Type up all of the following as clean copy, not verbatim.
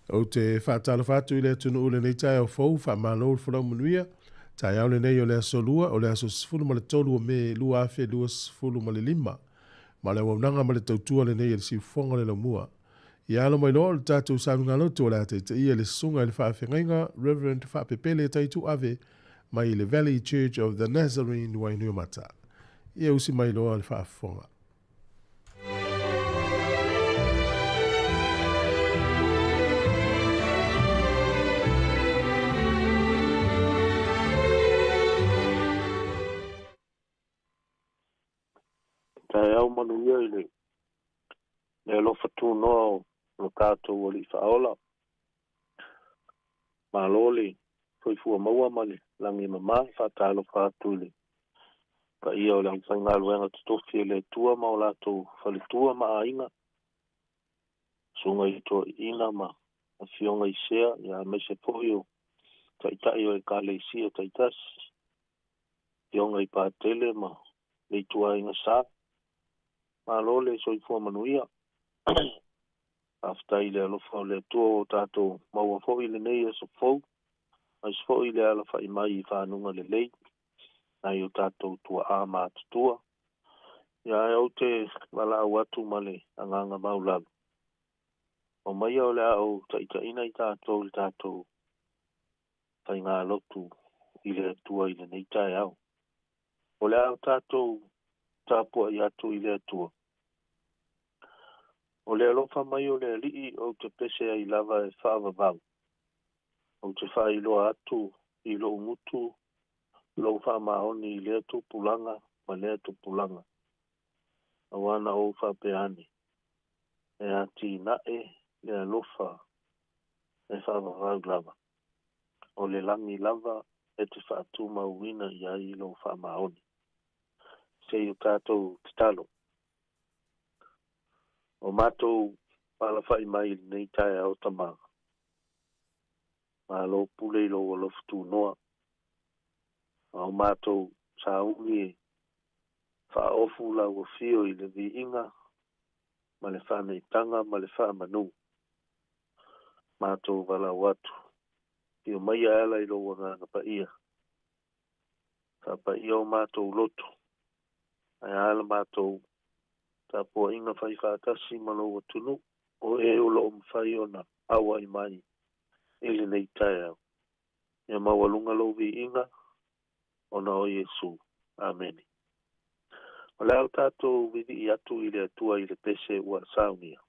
Ou te faatalofa atu i le atunuu i lenei taeao fou, faamalo le folau manuia. Taeao lenei o le aso Lua, o le aso 13 o Me 2025. Ma le auaunaga ma le tautua lenei a le Siufofoga o le Laumua. Ia alo mai loa o le tatou sauniga lotu o le a taitaia le susuga i le faafeagaiga Reverend Faapepele Taituave mai le Valley Church of the Nazarene Wainuiomata. Ia usi mai loa le faafofoga. Taeao manuia i le le alofa tunoa o lo tatou Alii Faaola. Malo le soifua maua ma le lagi e mama. Faatalofa atu i le paia o le aufaigaluega totofi e le Atua ma o latou faletua ma aiga, susuga i toeaiina ma afioga i sea, ia aemaise foi o taitai o ekalesia taitasi, afioga i Patele ma le ituaiga sa. Malo le soifua manuia. Faafetai i le alofa o le Atua ua tatou maua foi lenei aso fou, aemaise foi le alafai mai i fanuga lelei nai o tatou tuaa matutua. Ia ae ou te valaau atu ma le agaga maualalo. Aumaia o le a ou taitaiina i tatou i le tatou faigalotu i le Atua i lenei taeao. O le a o tatou tapuai atu i le Atua. O le alofa mai o le Alii ou te pese ai lava e faavavau. Ou te faailoa atu i lou gutu lou faamaoni i lea tupulaga ma lea tupulaga. Auā na ou faapea ane, e atinae le alofa e faavavau lava. O le lagi lava e te faatumauina i ai lou faamaoni. Se i o tatou tatalo. O matou alafai mai i lenei taeao Tama. Malo pule i lou alofa tunoa. A o matou sauni e faaofu lau afio i le viiga ma le faaneetaga ma le faamanu. Matou valaau atu, afio maia e ala i lou Agaga Paia. Faapaia o matou loto, ae a la matou tapuaiga faifaatasi ma lou atunuu, o e o lo o mafai ona auai mai i lenei taeao. Ia maualuga lou viiga ona o Iesu. Amene. O le a o tatou vivii atu i le Atua i le pese ua saunia.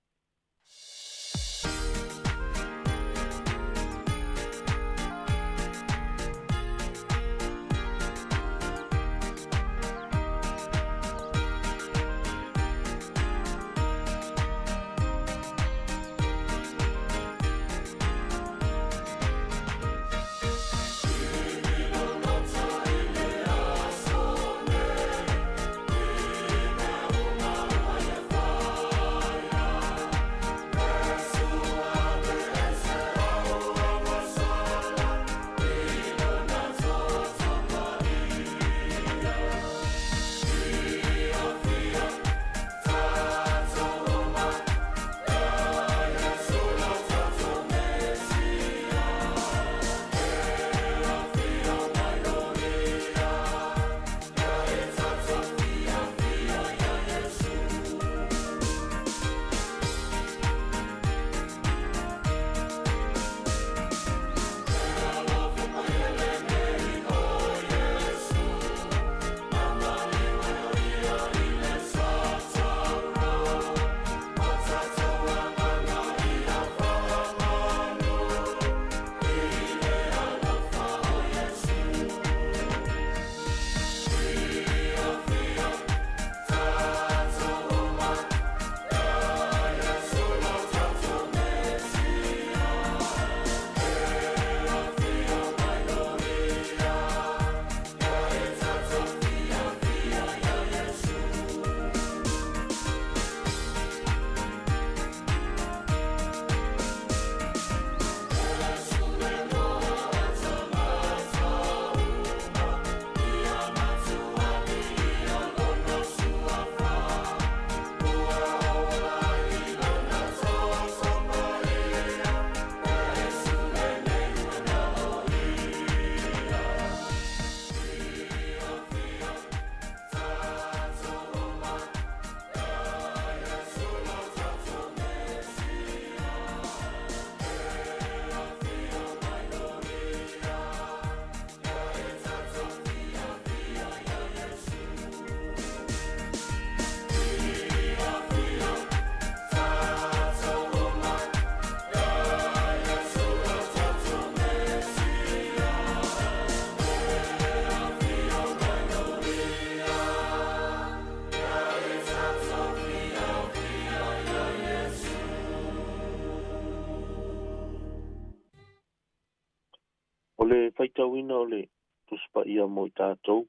le faitauina o le Tusi Paia mo i tatou.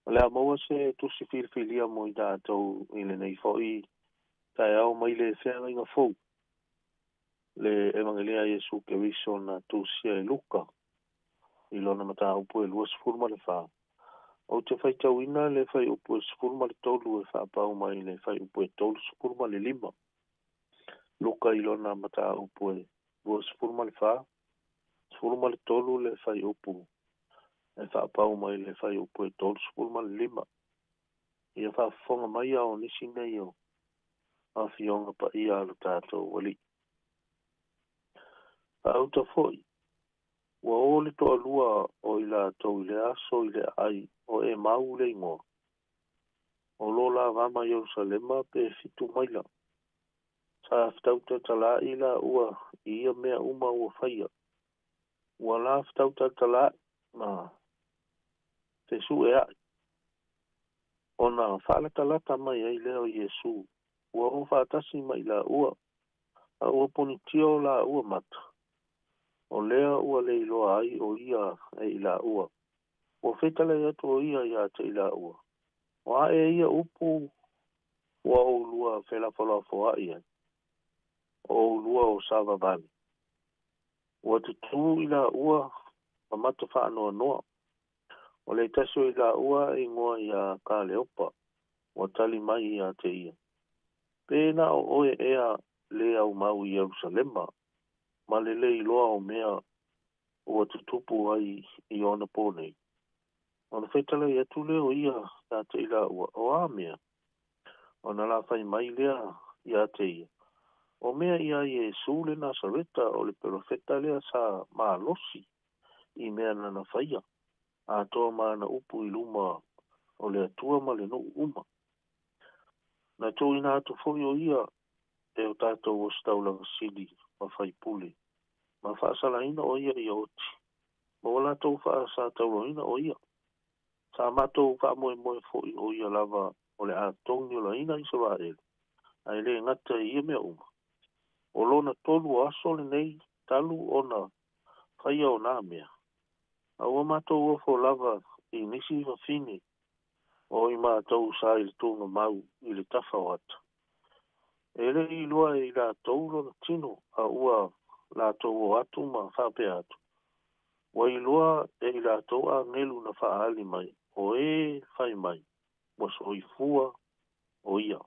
O le a maua se tusi filifilia mo i tatou i lenei foi taeao mai le Feagaiga Fou, le Evagelia a Iesu Keriso na tusia e Luka i lona mataupu e 24. Ou te faitauina le fuaiupu e 13 e faapau mai le fuaiupu e 35. Luka i lona mataupu e 24, 13 le fuaiupu e faapau mai le fuaiupu e 35. Ia faafofoga mai a o nisi nei o afioga paia a lo tatou Alii. Faauta foi, ua o le toalua o i latou i le aso i le aai o Emau le igoa, o lo la va ma Ierusalema pe 7 maila. Sa fetautatala'i laua i ia mea uma ua faia. Ua la fetautatala'i ma fesu'ea'i, ona faalatalata mai ai lea o Iesu, ua o faatasi ma i laua, a ua ponitia o laua mata, o lea ua le iloa ai o ia e i laua. Ua fetalai atu o ia iā te i laua, o a ea ia upu ua oulua felafolafoa'i ai, o oulua o savavali. Ua tutū i laua ma mata faanoanoa. O le tasi o i laua e igoa iā Kaleopa, ua tali mai iā te ia, Pe na o oe ea le aumau i Ierusalema, ma le le iloa o mea ua tutupu ai i ona pō nei? Ona fetalai atu lea o ia iā te i laua, O a mea? Ona la fai mai lea iā te ia, O mea iā Iesū le Nasareta, o le perofeta lea sa malosi i mea nana faia, atoa ma ana upu i luma o le Atua ma le nuu uma. Na tuuina atu foi o ia e o tatou ositaulaga sili ma faipule, ma faasalaina o ia ia oti, ma ua latou faasatauaina o ia. Sa matou faamoemoe foi o ia lava o le a togiolaina Isaraelu, ae le gata i ia mea uma. O lona tolu o aso lenei talu ona faia o nā mea, a ua matou ofo lava i nisi fafine o i matou sa i le tugamau i le tafa o ata. E le i iloa e i latou lona tino, a ua latou o atu ma faapea atu, Ua iloa e i latou agelu na faaali mai, o e fai mai, ua soifua o ia.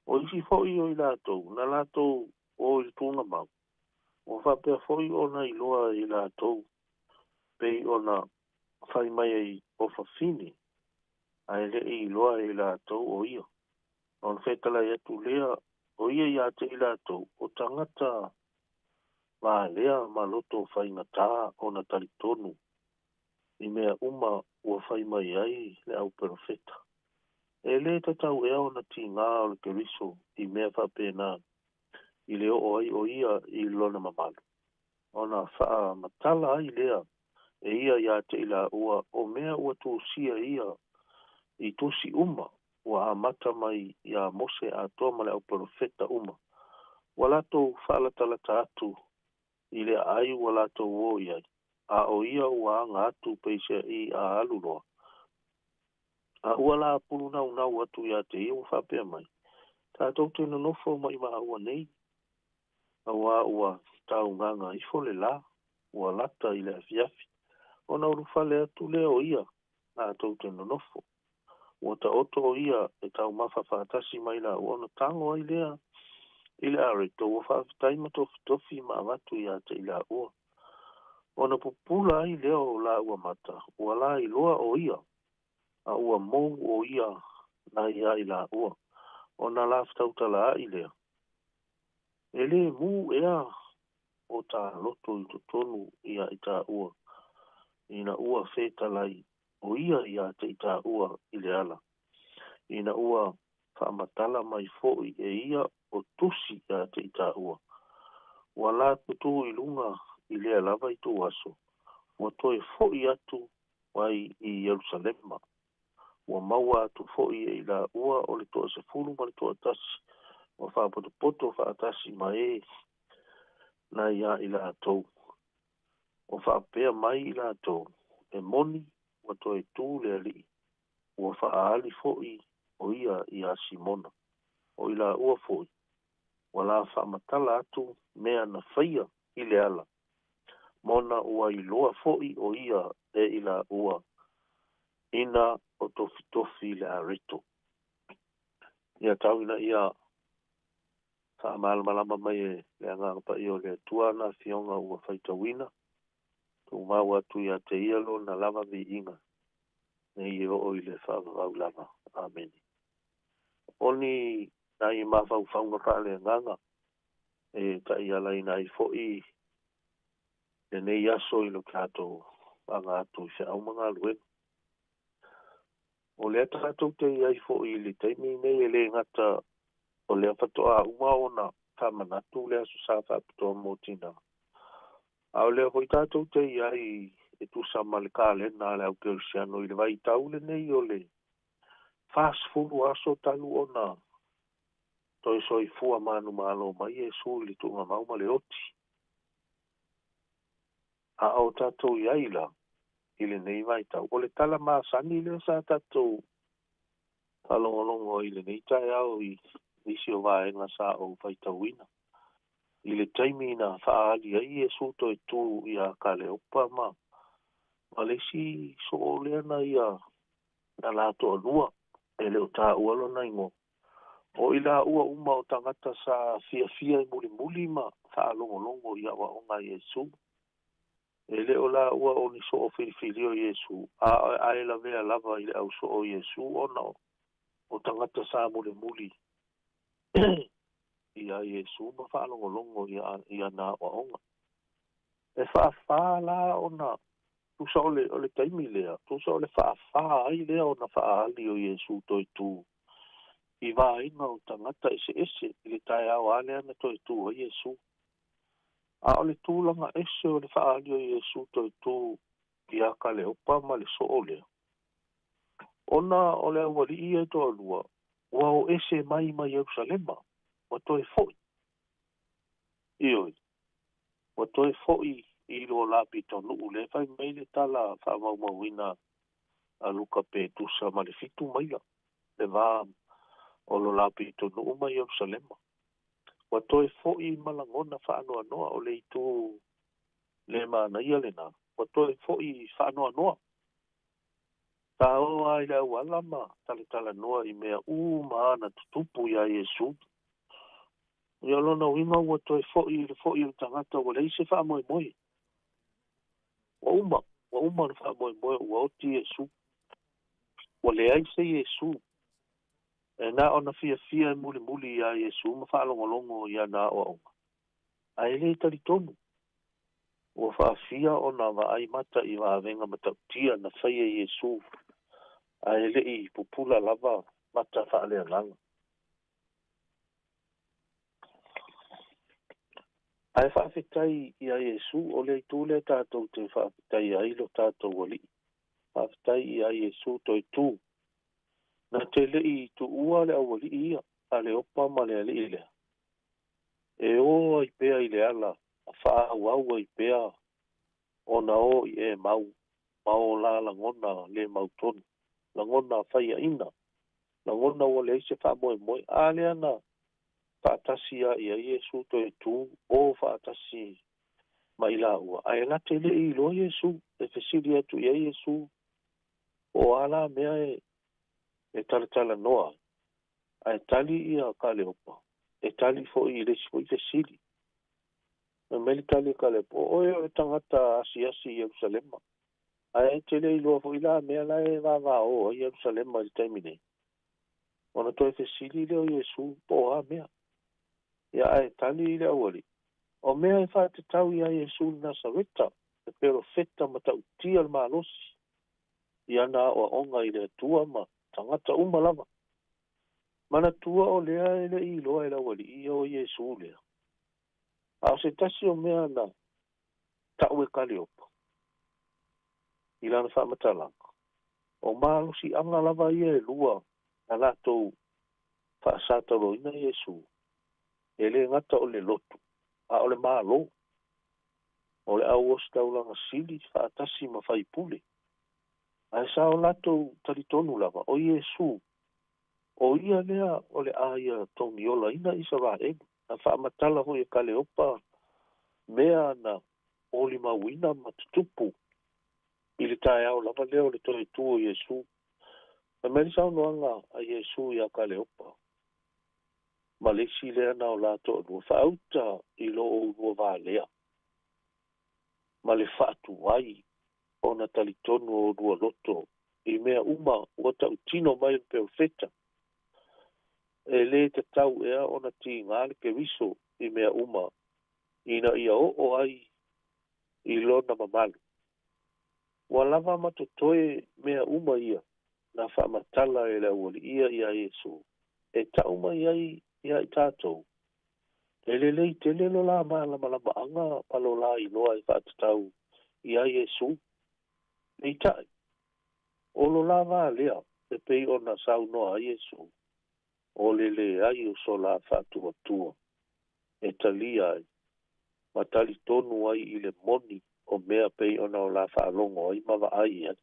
O isi foi o i latou na latou o i le tugamau, ua faapea foi ona iloa e i latou pei ona fai mai ai o fafine, ae le i iloa e i latou o ia. Ona fetalai atu lea o ia iā te i latou, o tagata valea ma loto faigata ona talitonu i mea uma ua fai mai ai le au perofeta. E lē tatau ea ona tigā o le Keriso i mea faapena i le oo ai o ia i lona mamalu, ona faamatala ai lea e ia iā te i laua o mea ua tusia ia i tusi uma ua amata mai iā Mose atoa ma le au perofeta uma, ua latou faalatalata atu i le aai ua latou o i ai, a o ia ua aga atu peiseai a alu loa. A ua la pulunaunau atu iā te ia ua faapea mai, Tatou te nonofo ma i maua nei, auā ua taugaga ifo le lā, ua lata i le afiafi. Ona ulufale atu lea o ia latou te nonofo. Ua taoto o ia e taumafa faatasi ma i laua, ona tago ai lea i le areto ua faafetai ma tofitofi ma avatu iā te i laua. Ona pupula ai lea o laua mata, ua la iloa o ia, a ua mou o ia na iā i laua, ona la fetautalaai lea. E lē mū ea o tā loto i totonu iā i tāua, ina ua fetalai o ia iā te i tāua i le ala, ina ua faamatala mai foi e ia o tusi iā te i tāua. Ua la tutū i luga i lea lava ituaso, ua toe fo'i atu ai i Ierusalema. Ua maua atu foi e i laua o le toasefulu ma le toatasi, ua faapotopoto faatasi ma e na iā i latou. Ua faapea mai i latou, E moni ua toe tu le Alii, ua faaali foi o ia iā Simona. O i laua foi ua la faamatala atu mea na faia i le ala, mona ua iloa foi o ia e i laua ina o tofitofi le areto. Ia tau ina ia faamalamalama mai e le Agaga Paia o le Atua ana Afioga ua faitauina, tumau atu ia te Ia Lona lava viiga, nei e oo i le faavavau lava. Amene. O ni nai mafaufauga faaleagaga e taialaina ai foi lenei aso i lo tatou aga atu i feau ma galuega. O lea tatou te i ai foi i le taimi nei e le gata o lea faatoa uma ona faamanatu le Aso Sa Faapitoa mo Tina, a o lea foi tatou te i ai e tusa ma le kalena a le au kerisiano i le vaitau lenei o le 40 aso talu ona toe soifua manumalo mai Iesu i le tuugamau ma le oti. A o tatou i ai la i lenei vaitau, o le tala masani lea sa tatou faalogologo ai i lenei taeao i nisi o vaega sa ou faitauina i le taimi na faaali ai Iesu toe tu iā Kaleopa ma le isi soo lea na ia na la toalua e le o taua lona igoa. O i laua uma o tagata sa fiafia e mulimuli ma faalogologo i aoaoga a Iesu. E le o laua o ni soo filifili o Iesu, a ae lavea lava i le ausoo o Iesu ona o tagata sa mulimuli iā Iesu ma faalogologo i ana aoaoga. E faafā la ona tusa o le taimi lea, tusa o le faafā ai lea ona faaali o Iesu toe tu i vaega o tagata eseese i le taeao lava lea na toe tu ai Iesu. A o le tulaga ese o le faaali o Iesu toe tu iā Kaleopa ma le soo lea, ona o le aualii ia e toalua ua o ese mai ma Ierusalema, ua toe foi. Ioe, ua toe foi i lo la pitonuu lea fai mai le tala faamaumauina a Luka pe tusa ma le 7 maila le va o lo la pitonuu ma Ierusalema. Ua toe foi ma lagona faanoanoa, o le itu le manaia lena, ua toe foi faanoanoa. Sa o lava i le auala ma talatalanoa i mea uma lava na tutupu iā Iesu. Ia o lona uiga ua toe foi i le foi o le tagata ua leai se faamoemoe. Ua uma, ua uma le faamoemoe ua oti Iesu. Ua leai se Iesu. E na ona fiafia e mulimuli iā Iesu ma faalogologo i ana aoaoga. Ae le talitonu. Ua faafia ona vaai mata i vavega matautia na faia e Iesu, ae le i pupula lava mata faaleagaga. Ae faafetai iā Iesu, o le itu lea tatou te faafetaia ai lo tatou Alii. Faafetai iā Iesu toe tu. Na te le i tuua le aualii ia, Kaleopa ma le alii lea. E o ai pea i le ala, a faaauau ai pea ona o i Emau ma o la lagona le mautonu, lagona faiaina, lagona ua leai se faamoemoe. A lea na faatasi lava i ai Iesu toe tu, o faatasi ma i laua, ae na te le i iloa Iesu, e fesili atu i ai Iesu, po o a la mea e talatalanoa ai. Ae tali ia Kaleopa, e tali foi i le isi foi fesili. Fai mai le tali a Kaleopa, o oe o le tagata asiasi i Ierusalema, ae e te le iloa foi la mea la e vavao ai Ierusalema i le taimi nei. Ona toe fesili lea o Iesu, po o a mea. Ia ae tali le aualii, o mea e faatatau iā Iesu le Nasareta, le perofeta matautia le malosi, i ana aoaoga i le Atua ma tagata uma lava. Manatua o lea e le i iloa e le aualii ia o Iesu lea. A o se tasi o mea na tau e Kaleopa i lana faamatalaga, o malosiaga lava ia e lua na latou faasataloina Iesu, e le gata o le lotu, a o le Malo. O le au ositaulaga sili faatasi ma faipule. Ae sa o latou talitonu lava, o Iesu, o ia lea o le a ia togiolaina Isaraelu. Na faamatala foi e Kaleopa mea na molimauina ma tutupu i le taeao lava lea o le toe tu o Iesu. Fai mai le saunoaga a Iesu ia Kaleopa, ma le isi lea na o la toalua, faauta i lo oulua valea, ma le faatuai ona talitonu o oulua loto i mea uma ua tautino mai le perofeta. E lē tatau ea ona tigā le Keriso i mea uma ina ia oo ai i lona mamalu. Ua lava ma totoe mea uma ia na faamatala e le aualiia ia Iesu e tau mai ai ia i tatou. E lelei tele lo la malamalamaaga ma lo la iloa e faatatau ia Iesu. Peitai, o lo la valea e pei ona saunoa ai Iesu, o le leai o so la faatuatua e talia ai ma talitonu ai i le moni o mea pei ona o la faalogo ai ma vaai i ai.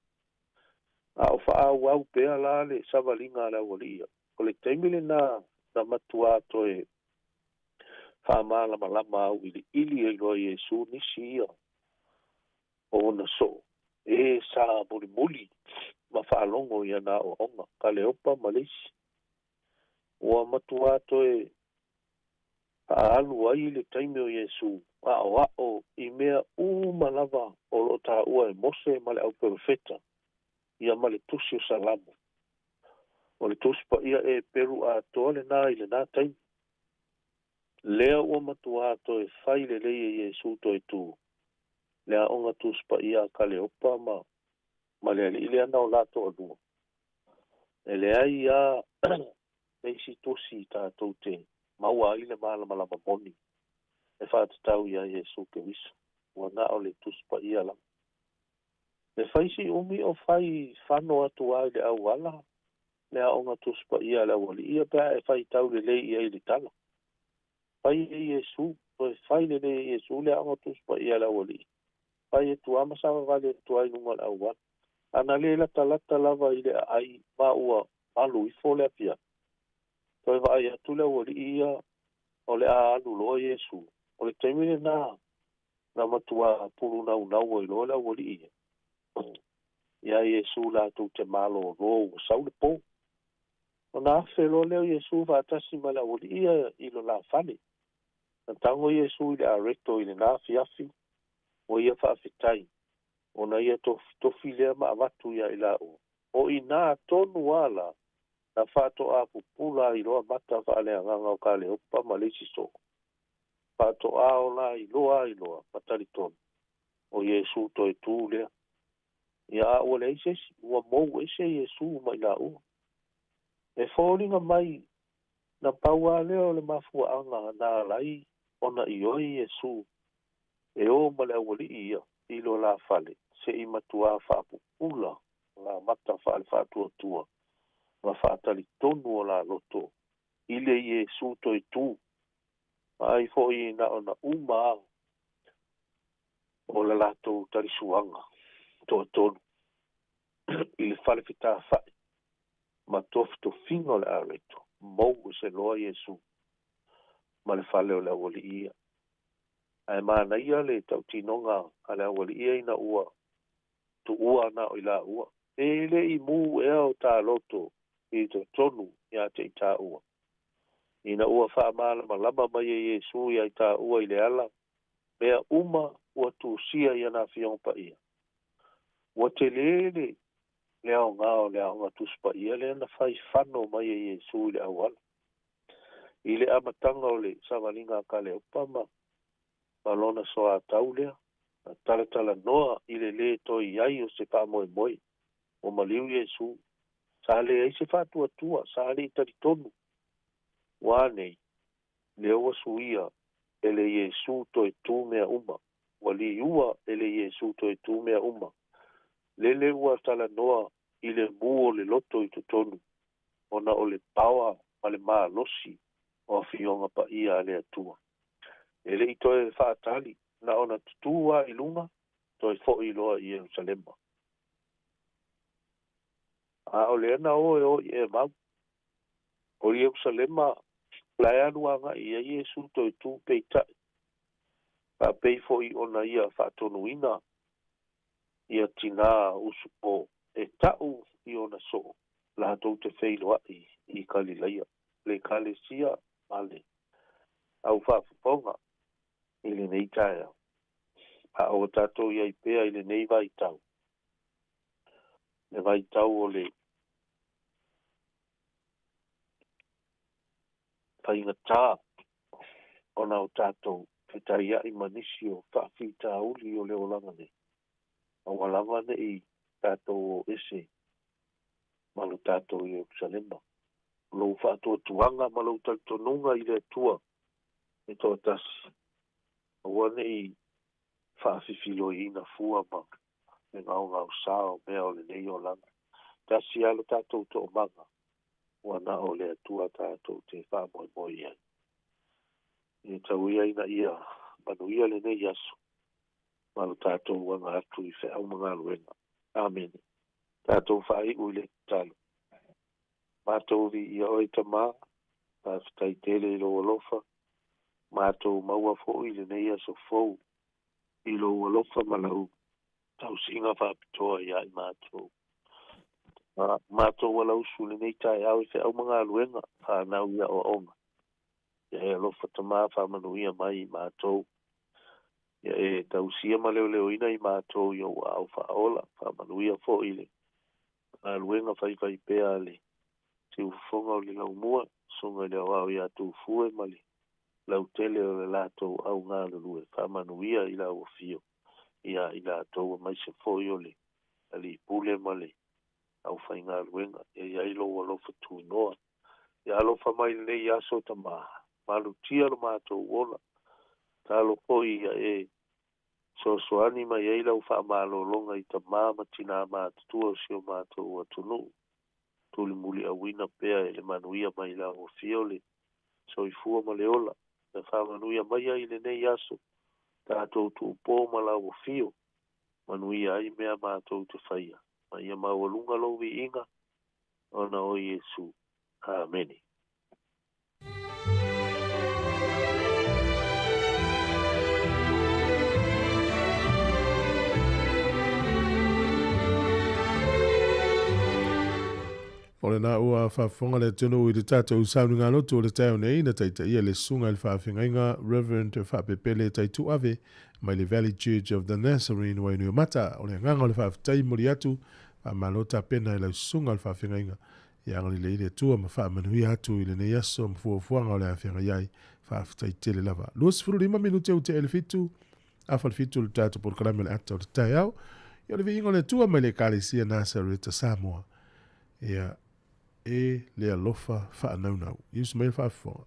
A o faaauau pea la le savaliga a le aualii, o le taimi lenā na matuā toe faamalamalama auiliili ai loa Iesu nisi ia o ona soo e sa mulimuli ma faalogo i ana aoaoga, Kaleopa ma le isi. Ua matuā toe faaalu ai le taimi o Iesu aoao i mea uma lava o loo taua e Mose ma le auperofeta ia ma le tusi o Salamo. O le tusi paia e Peru atoa lenā i lenā taimi. Lea ua matuā toe fai lelei e Iesu toe tu le aoga tusi paia a Kaleopa ma le alii lea na o la toalua. E leai a le isi tusi tatou te maua ai le malamalama moni e faatatau ia Iesu Keriso. Ua na o le tusi paia lava. Le faisi umi o fai fano atu ai le auala le aoga tusi paia a le aualii ia pe a e faitau lelei i ai le tala. Fai e Iesu, toe fai lelei e Iesu le aoga tusi paia a le aualii. Fai e tua ma savavali atu ai luga o le auala. Ana le latalata lava i le aai ma ua malu ifo le afiafi. Toe vaai atu le aualii ia o le a alu loa Iesu. O le taimi lenā na matua pulunaunau ai loa le aualii ia. Ia Iesu latou te malōlō ua sau le pō. Ona afe loa lea o Iesu faatasi ma le aualii ia i lo la fale. Na tago Iesu i le areto i lenā afiafi ua ia faafetai ona ia tofitofi lea ma avatu ia i laua. O inā tonu ala na faatoa pupula ai loa mata faaleagaga o Kaleopa ma le isi soo. Faatoa o la iloa ai loa ma talitonu o Iesu toe tu lea. Ia a ua leai se isi, ua mou ese Iesu mai laua. E foliga mai na pau lava lea o le mafuaaga na ala ai ona ioe Iesu e o ma le aualii ia i lo la fale se'i matuā faapupula la mata faale-faatuatua ma faatalitonu o la loto i le Iesu toe tu. Ma ai foi na ona uma a o le latou talisuaga toatolu i le fale fetafa'i ma tofitofiga o le areto mou ese loa Iesu ma le fale o le aualii ia. Ae manaia le tautinoga a le aualii ia ina ua tuua na o i laua. E le i mu ea o tā loto i totonu ia te i tāua. Ina ua faamalamalama mai e Iesu ia i tāua i le ala, mea uma ua tusia ia na afioga paia. Ua telē le aogā o le aoga tusi paia lea na fai fano mai e Iesu i le auala. I le amataga o le savaliga a Kaleopa ma lona soatau lea, na talatalanoa i le lē toe i ai o se faamoemoe. Ua maliu Iesu. Sa leai se faatuatua, sa le i talitonu. Ua a nei, lea ua suia e le Iesu toe tu mea uma. Ua liua e le Iesu toe tu mea uma. Lele ua talanoa i le mu o le loto i totonu, ona o le paoa ma le malosi o afioga paia a le Atua. E le i toe faatali Na ona tutū lava i luga, toe foʻi loa i Ierusalema. A o lea na o e o i Emau. O Ierusalema la e alu agai i ai Iesu toe tu peitai, faapei foi ona ia faatonuina ia tinā usupo e taʻu i ona soo latou te feiloai i Kalilaia, le Ekalesia ma le au faafofoga i lenei taeao. A ua tatou i ai pea i lenei vaitau, le vaitau o le faigata ona o tatou fetaiai ma nisi o faafitauli o le olaga nei, aua lava neʻi tatou o ese ma lo tatou Ierusalema. Lou faatuatuaga ma lou talitonuga i le Atua e toatasi, aua neʻi faafifiloiina fua ma le gaogaosa o mea o lenei olaga. Tasi lava lo tatou toomaga, ua na o le Atua tatou te faamoemoe i ai. Ia tau ia ina ia manuia lenei aso ma lo tatou aga atu i feau ma galuega. Amene. Tatou faaiu i le tatalo. Matou viia oe Tamā, faafetai tele i lou alofa, matou maua foi lenei aso fou i lou alofa ma lau tausiga faapitoa ia i matou. Matou alausu i lenei taeao i feau ma galuega, fanau i aoaoga. Ia e alofa Tamā faamanuia mai i matou. Ia e tausia ma leoleoina i matou i ou aao faaola, faamanuia foi i le galuega faifaipea a le siufofoga o le laumua, susuga i le aoao ia Tufue ma le lautele o le latou au galulue, faamanuia i lau afio ia i latou aemaise foi o le alii pule ma le aufaigaluega. Ia i ai lou alofa tunoa. Ia alofa mai i lenei aso Tamā, malutia lo matou ola, talo foi ia e fesoasoani mai ai lau faamalologa i tamā ma tinā matutua o si o matou atunuu, tulimuliauina pea e le manuia mai lau afio le soifua ma le ola. Ia faamanuia mai ai i lenei aso tatou tuupō ma lau afio, manuia ai mea matou te faia, ma ia maualuga lou viiga ona o Iesu. Amene. O lena ua faafofoga le atunuu i le tatou sauniga lotu o le taeao nei na taitaia le susuga i le faafeagaiga Reverend Faapepele Taituave mai le Valley Church of the Nazarene Wainuiomata. O le agaga o le faafetai momoli atu, faamalo tapena i lau susuga o le faafeagaiga Ia agalelei le Atua ma faamanuia atu i lenei aso ma fuafuaga o le a feagai ai. Faafetai tele lava. 25 minute ua tea i le 7, afa le 7 le tatou polokalame o le ata o le taeao. Ia o le viiga o le Atua mai le Ekalesia Nasareta Samoa. Ia e le alofa faanaunau. Iusi mai le faafofoga.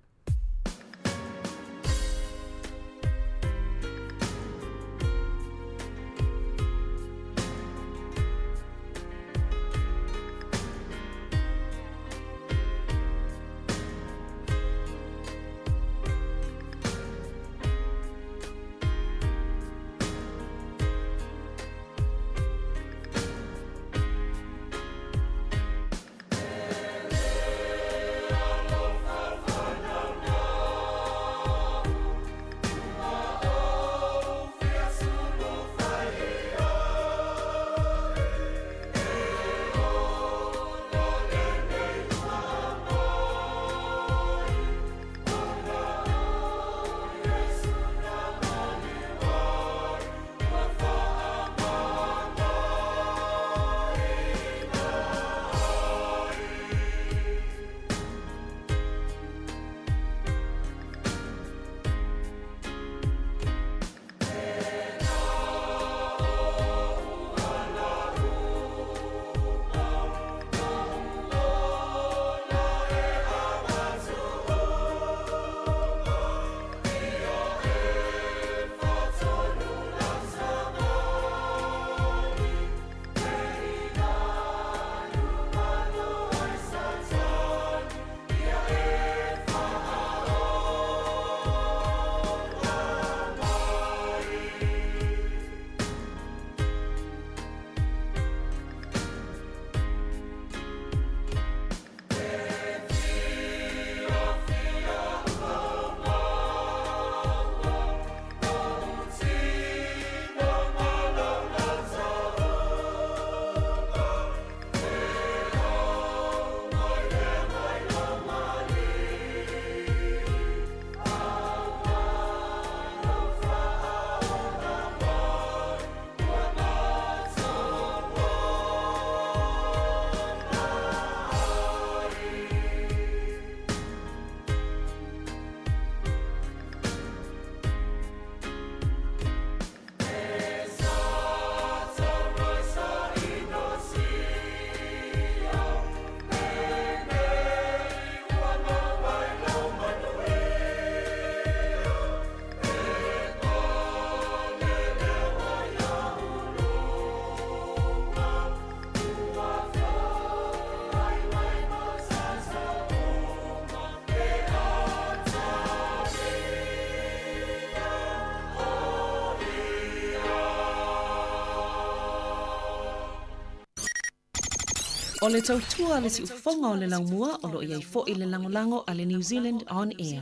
O le tautua a le siufofoga o le laumua o lo o i ai foi le lagolago a le New Zealand On Air.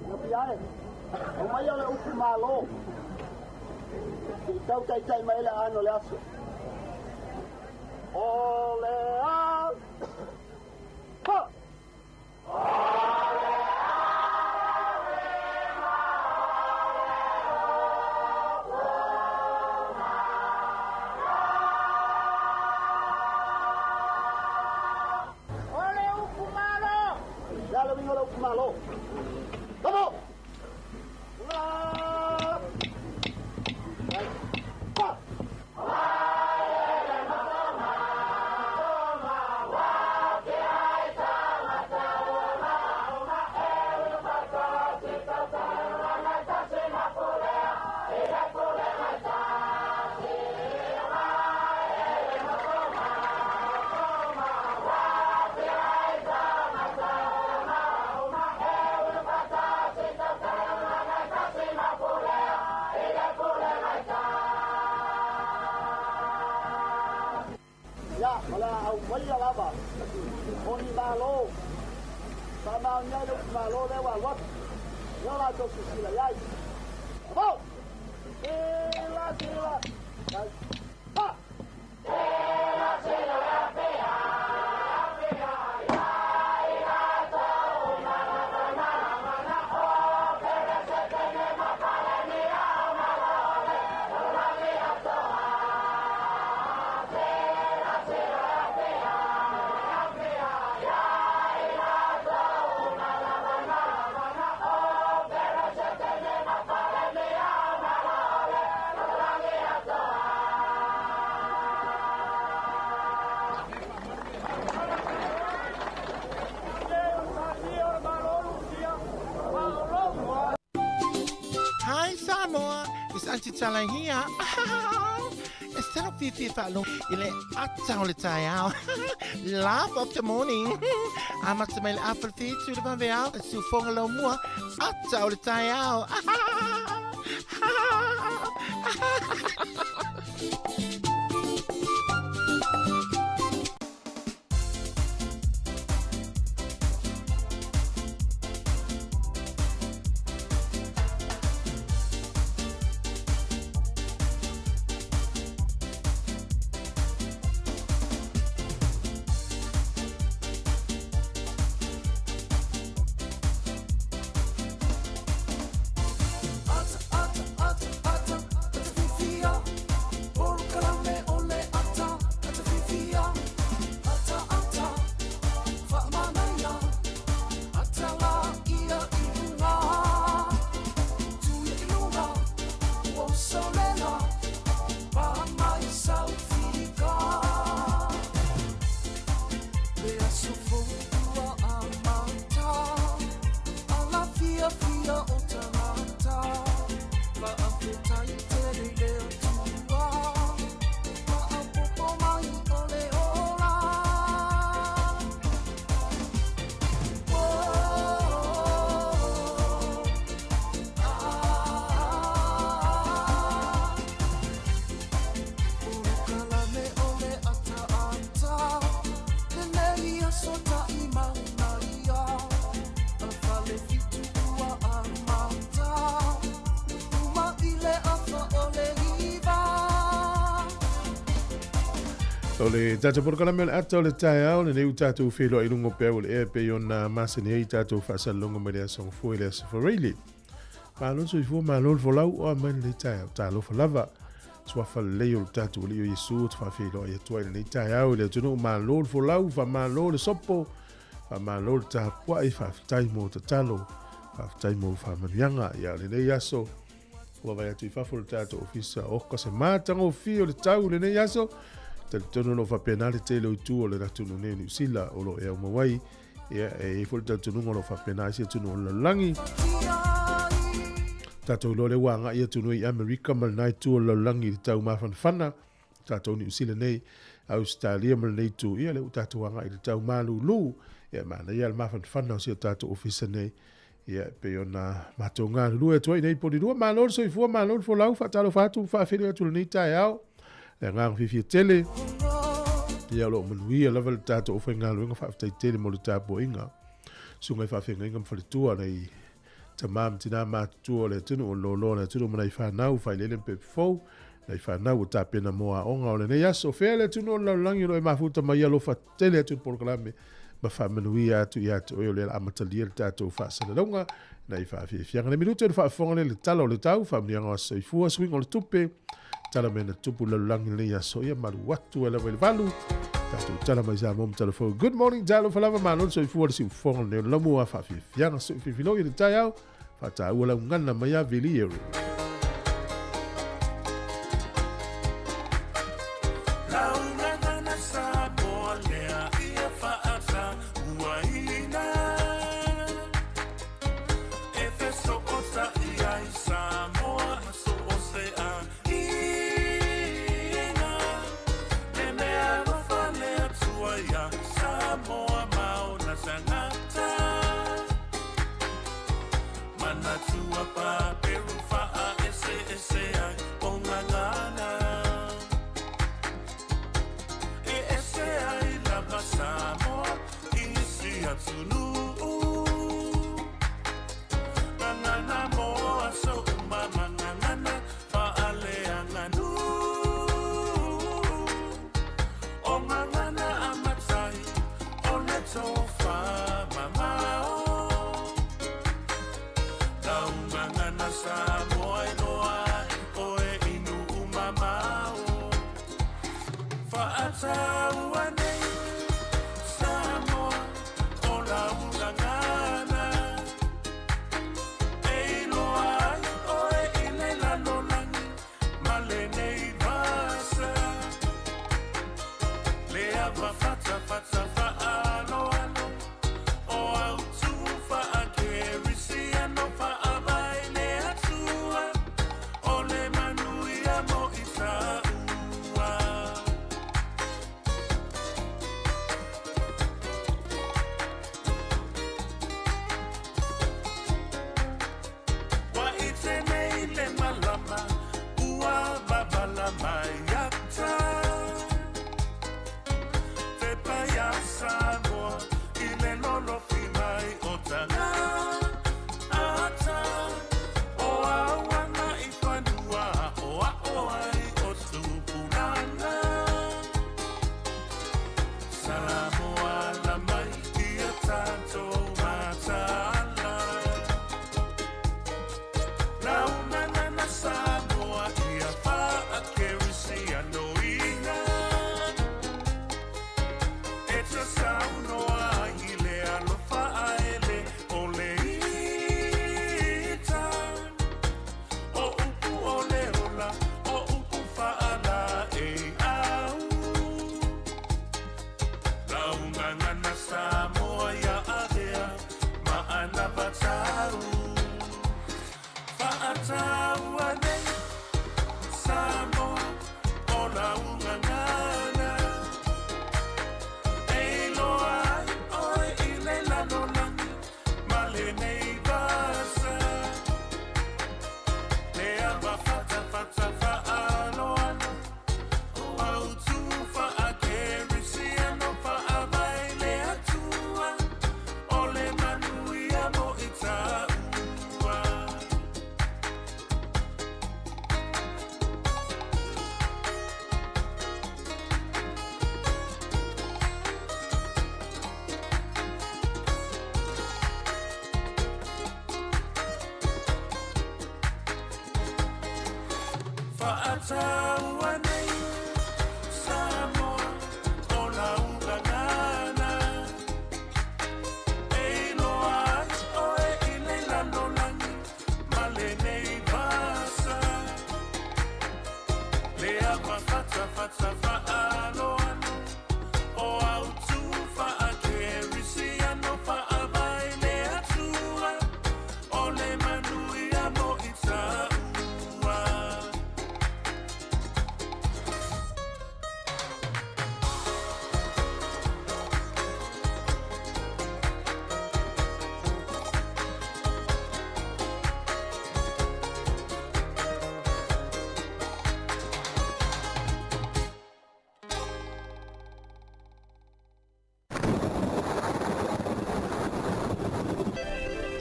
Iopi ae, aumaia le upu malo, se i tau taitai mai ai le aano o le aso. O le a, ha! O le upu malo! Le a le uiga o le upu malo? Tomo! Ula! Pa! Ia, o le a aumaia lava o ni malo, faamaonia ai le upu malo lea ua alu atu, ia o latou silasila i ai. Amo! Sila, sila, tai, pa! Hi Samoa, it's Auntie Tala here. E sala fiafia faalogo i le ata o le taeao. Laugh of the morning. Amata mai le afa le fitu le vaveao, e siufoga lau mua, ata o le taeao. O le tatou polokalame o le ata o le taeao lenei ua tatou feiloai i luga o peau o le ea e pei ona masani ai tatou faasalaloga mai le aso Gafua i le aso Faraili. Malo le soifua, malo le folau, oa mai lenei taeao, talofa lava. Suafa lelei o le tatou Alii o Iesu ou te faafeiloai atu ai i lenei taeao i le atunuu, malo le folau, faamalo le sopo, faamalo le tapuai, faafetai mo tatalo, faafetai mo faamanuiaga. Ia o lenei aso, ua vaai atu i fafo le tatou ofisa, oka se matagofie o le tau i lenei aso. Talitonu o lo o faapena le tele o itu o le atunuu nei o Niu Sila o lo o e aumau ai. Ia, e i ai foi le talitonuga o lo o faapena ai se atunuu o le lalolagi. Tatou iloa lea ua agai atunuu i Amerika ma lena itu o le lalolagi i le tau mafanafana. Tatou Niu Sila nei, Ausetalia ma lenei itu, ia lea ua tatou agai i le tau malulu. Ia, manaia le mafanafana o si o tatou ofisa nei. Ia, e pei ona matou galulue atu ai nei polilua. Malo le soifua, malo le folau, faatalofa atu, faafeiloai atu i lenei taeao. Le agaga fiafia tele. Ia o lo o manuia lava le tatou aufaigaluega, faafetai tele mo le tapuaiga. Susuga i faafeagaiga ma faletua nai tama ma tina matutua o le atunuu, o le loaloa o le atunuu ma nai fanau, failele ma pepe fou, nai fanau ua tapena mo aoga o lenei aso. Fea le atunuu o le lalolagi o lo o e mafuta mai, alofa tele atu le polokalame ma faamanuia atu ia te oe o lea la amatalia le tatou faasalalauga nai faafiafiaga. Le minute o le faafofoga lea le tala o le tau, faamanuiaga o aso soifua, suiga o le tupe, tala mea na tupu lalolagi lenei aso, ia malu atu ai lava i le 8. Tatou tala mai Samoa ma tala fou. Good morning, talofa lava, malo le soifua le siufofoga lenei o le laumua faafiafiaga sui fifiloi i le taeao, faataua lau gana mai a Vili Eru.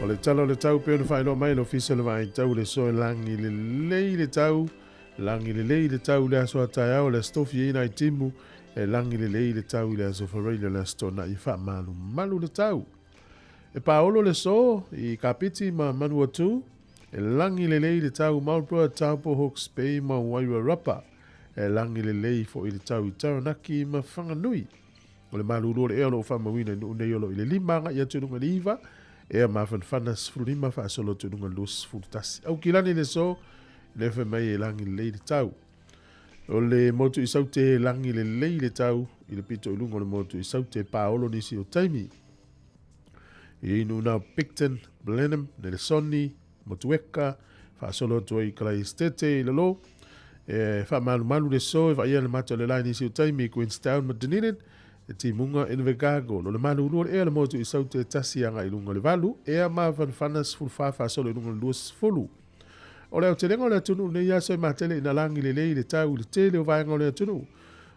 O le tala o le tau pe ona faailoa mai le Ofisa o le Vaai Tau le aso e lagi lelei le tau, lagi lelei le tau i le aso a taeao, le Aso Tofi e i nai timu, e lagi lelei le tau i le aso Faraile, le Aso Toonai e faamalumalu le tau. E paolo le aso i Kapiti ma Manuatu, e lagi lelei le tau Marlborough, Taupo, Hawke's Bay ma Wairarapa. E lagi lelei foi le tau i Taranaki ma Whanganui. O le malulu o le ea o lo o faamauina i nuu nei o lo o i le 5 agai atu i luga i le 9, ea mafanafana 15 faasolo atu i luga i le 21. Aukilani le aso, le fai mai e lagi lelei le tau. O le motu i Saute e lagi lelei le tau i le pito i luga o le motu i Saute paolo nisi o taimi. I nuu na o Picton, Blenheim, Nelesoni, Motueka, faasolo atu ai i Kalaistete i lalo. E faamalumalu le aso e vaaia le mata o le la i nisi o taimi i Queenstown ma Dunedin, e timuga Invercargill. O le malulu o le ea le motu i Saute e 1 agai i luga o le 8, ea mafanafana 14 faasolo i luga o le 20. O le aotelega o le atunuu nei aso e matele ina lagi lelei le tau i le tele o vaega o le atunuu.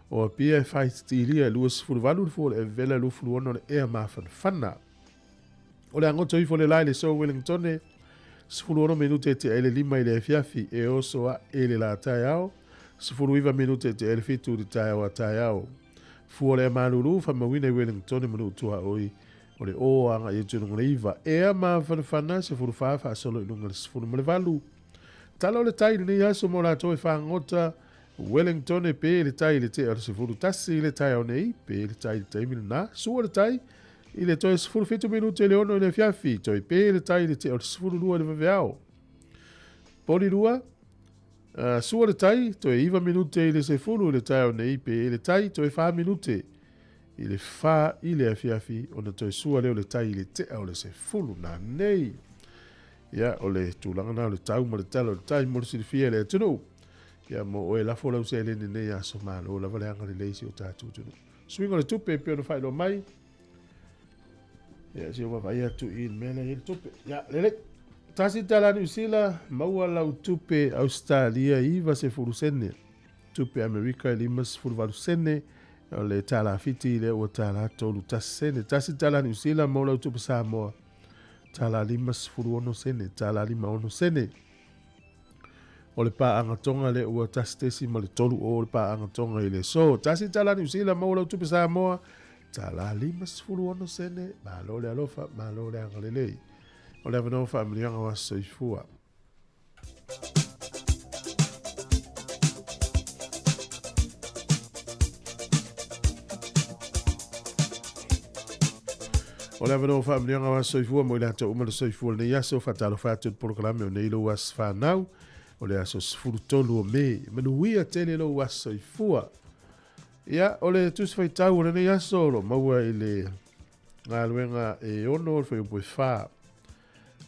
O Apia e faititilia e 28 le fua o le Evela e 26 le ea mafanafana. O le agoto ifo le la i le aso Wellingtone, 16 minute e tea i le 5 i le afiafi, e oso ae le la taeao, 19 minute e tea i le 7 i le taeao a taeao. Fua o le ea malulu, faamauina i Wellingtone ma nuu tuaoi, o le o agai atu i luga o le 9. Ea mafanafana, 14 faasolo i luga o le 18. Tala o le tai i lenei aso mo latou e fagota, Wellingtone pe le tai i le tea o le 11 i le taeao nei, pe le tai i le taimi lena, sua le tai i le toe 17 minute i le 6 i le afiafi, toe pe le tai i le tea o le 12 i le vaveao. Poli 2, sua le tai, toe 9 minute i le 10 i le taeao nei, pe le tai, toe 4 minute i le 4 i le afiafi, ona toe sua lea o le tai i le tea o le 10 na nei. Ia, o le tulaga na o le tau ma le tala o le tai mo le silafia e le atunuu. Ia, mo oe lafo lau seleni nei aso malo lava le agalelei si o tatou atunuu. Suiga o le tupe e pei ona faailoa mai. Ia, si o vaavaai atu i le mea lea i le tupe. Ia, lelei. Tasi tala Niu Sila, maua lau tupe Australia 90 sene. Tupe Amerika e 58 sene. O le tala Fiti lea ua tala 31 sene. Tasi tala Niu Sila, maua lau tupe Samoa. Tala 56 sene, tala 56 sene. O le paaga Tonga lea ua 1.3 o le paaga Tonga i le aso. Tasi tala Niu Sila, maua lau tupe Samoa. Tala 56 sene, malo le alofa, malo le agalelei. O le avanoa faamanuiaga o aso soifua. O le avanoa faamanuiaga o aso soifua mo i latou uma le soifua lenei aso, faatalofa atu i le polokalame o nei lou aso whanau, o le aso 13 o Me. Manuia tele lou aso soifua. Ia, o le tusi faitau o lenei aso o lo maua i le galuega e 6 o le fuaiupu e 4.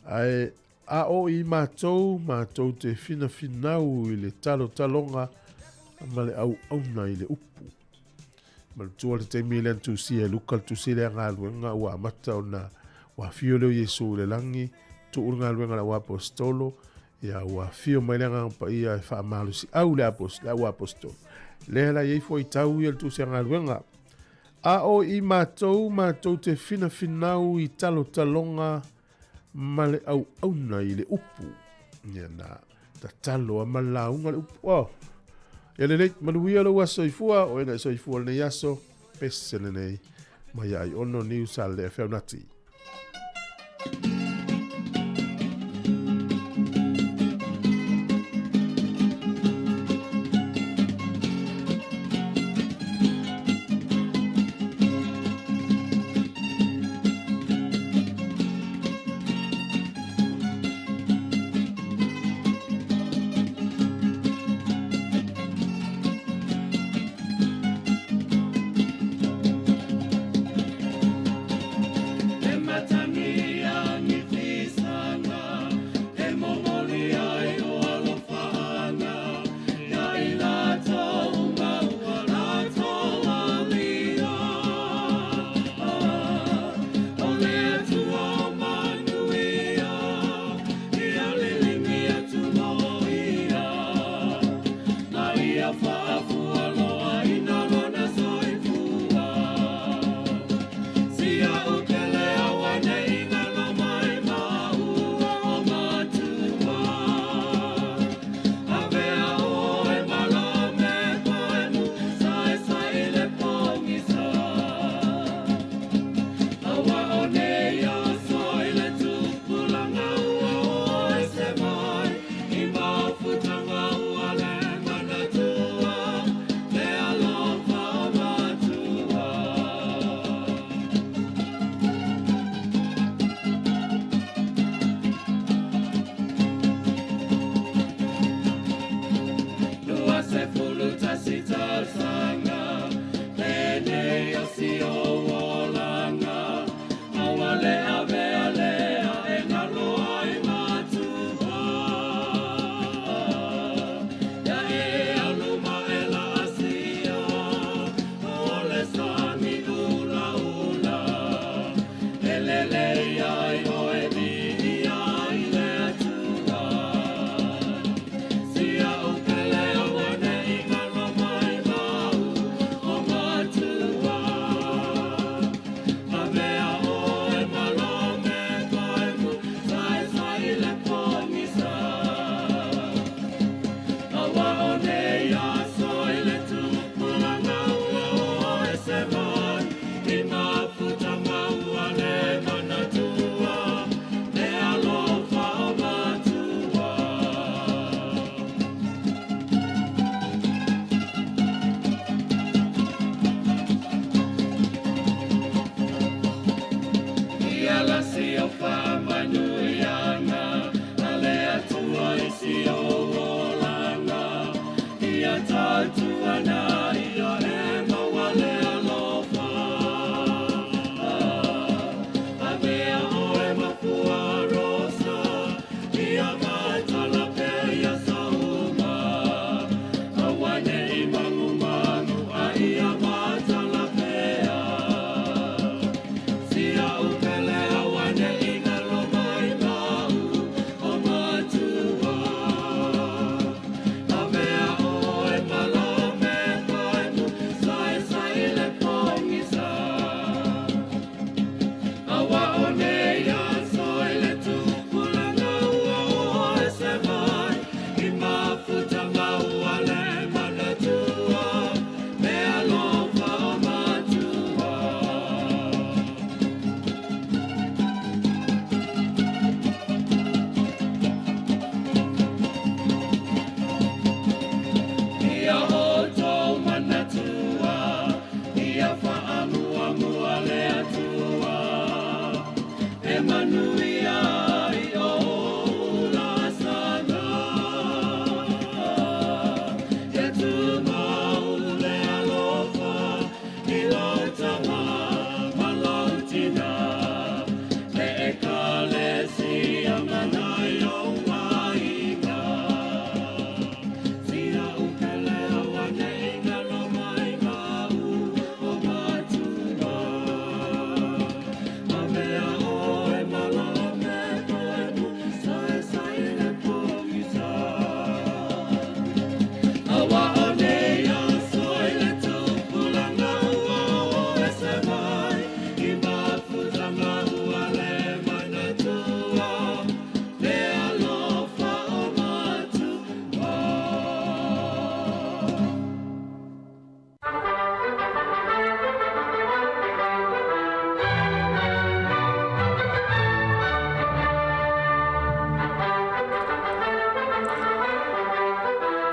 Ae a o i matou, matou te finafinau i le talotaloga ma le auauna i le upu. Manatua le taimi lea na tusia e Luka le tusi lea galuega ua amata ona ua afio lea o Iesu i le lagi, tuu le galuega i le auaposetolo, ia ua afio mai le Agaga Paia e faamalosiau le auaposetolo. Lea la i ai fuaitau ia le tusi a galuega. A o i matou, matou te finafinau i talotaloga ma le auauna i le upu. Ia na tatalo a ma lauga le upu. Oh. Ia lelei, manuia lou aso soifua, o ena i soifua lenei aso, pese lenei, mai ai ono niu sa le feaunati.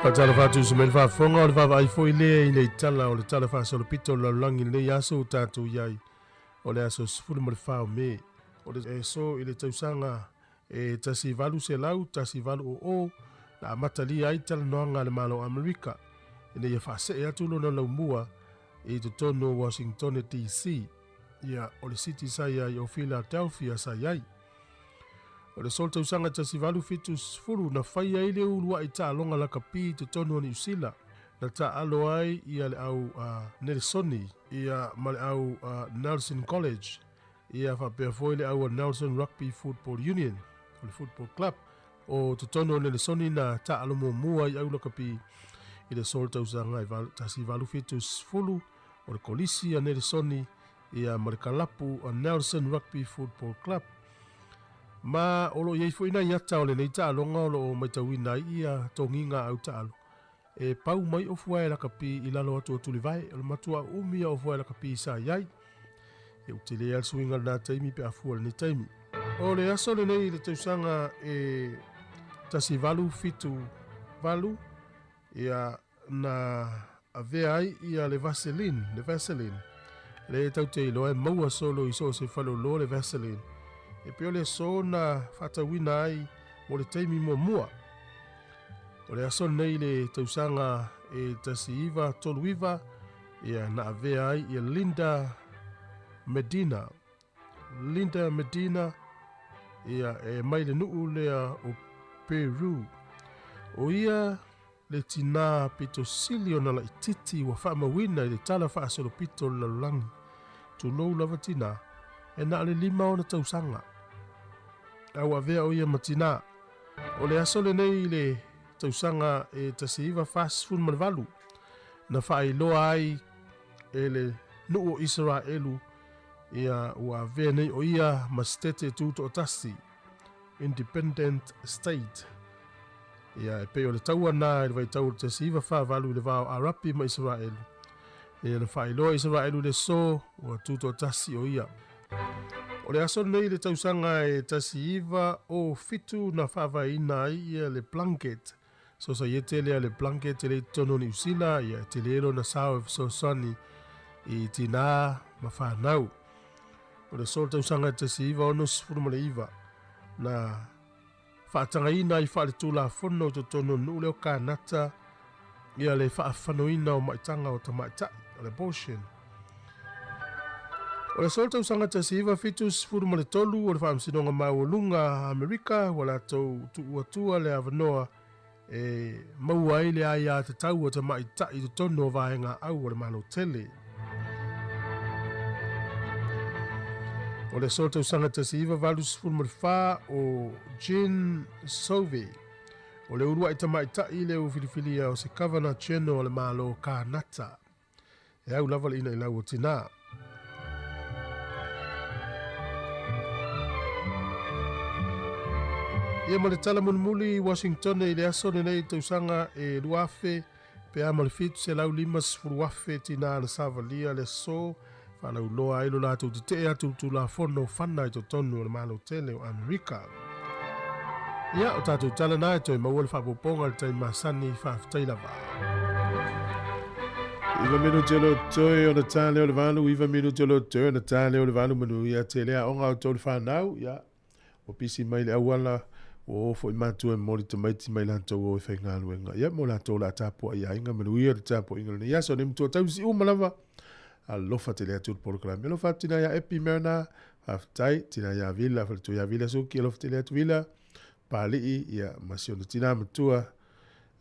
Faatalofa atu i se mea faafofoga o le vaavaai foi lea i le tala o le Tala Faasolopito o le Lalolagi i lenei aso ua tatou i ai o le aso 14 o Me o le aso i le tausaga e 1818 na amatalia ai talanoaga a le Malo o Amerika ina ia faasee atu lona laumua i totonu o Washingtone DC, ia o le city sa i ai o Philadelphia sa i ai. O le solo tausaga 1870 na fai ai le uluai taaloga lakapi i totonu o Niu Sila, na taaalo ai ia le au Nelesoni ia ma le au Nelson College ia faapea foi le au Nelson Rugby Football Union o le Football Club o totonu o Nelesoni na taaalo muamua ai au lakapi i le solo tausaga 1870 o le Kolisi a Nelesoni ia ma le kalapu a Nelson Rugby Football Club. Ma o lo o i ai foi nai ata o lenei taaloga o lo o matauina ai ia togiga au taalo e pau mai o fuae lakapi i lalo atu o Tulivae. O le matua umi o fuae lakapi sa i ai. E utele a le suiga lena taimi pe a fua lenei taimi. O le aso lenei i le tausaga e 1878 ia na avea ai ia le Vaseline, le Vaseline. Le tau te iloa e maua solo i so o se faleoloa le Vaseline. E pei o le aso na faatauina ai mo le taimi muamua. O le aso lenei i le tausaga e 1939, ia na avea ai ia Linda Medina. Linda Medina, ia e mai le nuu lea o Peru. O ia le tinā pito sili ona laititi ua faamauina i le tala faasolopito o le lalolagi. Tulou lava tinā, e na o le 5 ona tausaga. A ua avea o ia ma tinā. O le aso lenei i le tausaga e 1948, na faailoa ai e le nuu o Isaraelu ia ua avea nei o ia ma setete tutoatasi, independent state. Ia e pei o le taua na i le vaitau o le 1948 i le va o Arapi ma Isaraelu. Ia na faailoa Isaraelu i le so ua tutoatasi o ia. O le aso lenei i le tausaga e 1907 na faavaeina ai ia le Plunket. Sosaiete lea le Plunket e le i totonu o Niu Sila, ia e tele lona sao e fesoasoani i tinā ma fanau. O le aso o le tausaga e 1969 na faatagaina ai faaletulafono i totonu o le nuu lea o Kanata ia le faafanoina o maitaga o tamaitai, o le abortion. O le aso o le tausaga 1973 o le Faamasinoga Maualuga a Amerika ua latou tuuatua le avanoa e maua ai le aiatatau a tamaitai i totonu o vaega au o le Malo tele. O le aso tausaga 1984 o Jean Sauvé, o le uluai tamaitai le ua filifilia o se Governor General o le Malo o Kanata. E au lava le inailau o tinā. Ia ma le tala mulimuli i Washington i le aso lenei i tausaga e 2000 pe a ma le 750,000 tinā na savalia le aso faalauloa ai lo latou tetee atu i le Tulafono fana i totonu o le Malo tele o Amerika. Ia, o tatou tala na e toe maua le faapopoga i le taimi masani, faafetai lava. Iva minuti o lo toe ona tā leo le valu, iva minuti o lo toe ona tā leo le valu manu ia te lea onga o tō le whanau, ia, ua pisi mai le auala, ua o foi mātua e momoli tamaiti mai latou o e faigaluega. Ia, mo latou la tapuai i aiga, manuia le tapuaiga lenei aso, nei matua tausi uma lava. Alofa tele atu le polokalame. Alofa atu tina ia Epi Merna, faafetai, tina ia Vila, faletua ia Vila Suki, alofa tele atu Vila, Pali'i, ia, ma si ona tina matua,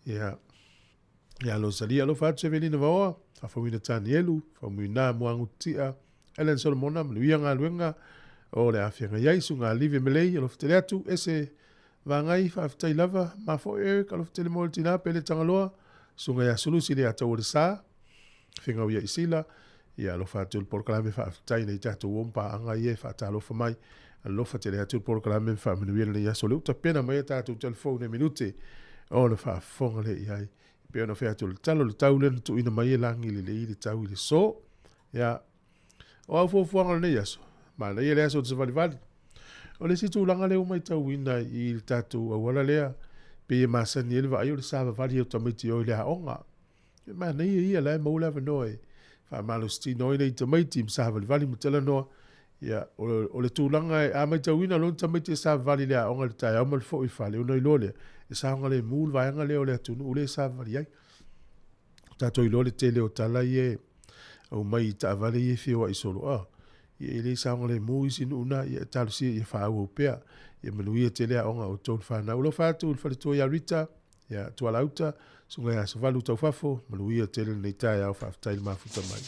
ia, ia Rosalia, alofa atu Sevelina Vaoa, Faafauina Tanielu, Faumuina Muagututia, Ellen Solomona, manuia galuega o le aafiaga i ai, Susuga Live Melei, alofa tele atu, ese Vagai, faafetai lava, ma foi Eric, alofa tele mo le tina, Pele Tagaloa, Susuga ia Sulusi le Ataua le Sa, Fegau ia Isila, ia alofa atu le polokalame faafetai nei tatou o ma paaga ia e faatalofa mai, alofa tele atu le polokalame ma faamanuia lenei aso, lea ua tapena mai a tatou telefone e minute ona faafofoga lea i ai. Pei ona fai atu le tala o le tau lea na tuuina mai e lagi lelei le tau i le so. Ia, o au fuafuaga o lenei aso, manaia le aso o te savalivali. O le isi tulaga lea ua matauina i le tatou auala lea, pei e masani ai le vaai o le savavali o tamaiti o i le aoga. E manaia ia la e maua le avanoa e faamalositino ai nai tamaiti ma savalivali ma talanoa. Ia, o le tulaga e, a matauina loa ni tamaiti e savavali i le aoga i le taeao ma le foi i le fale, ona iloa lea, e saogalemu le vaega lea o le atunuu lea e savavali ai. Tatou iloa le tele o tala ia e aumai i taavale ia e feoai solo, a ia e le saogalemu isi nuu na, ia e talosia ia faaauau pea. Ia manuia tele aoga a outou le fanau. Alofa atu i le faletua ia Rita, ia Tualauta, Susuga ia Savalu Taufafo, manuia tele lenei taeao, faafetai le mafuta mai.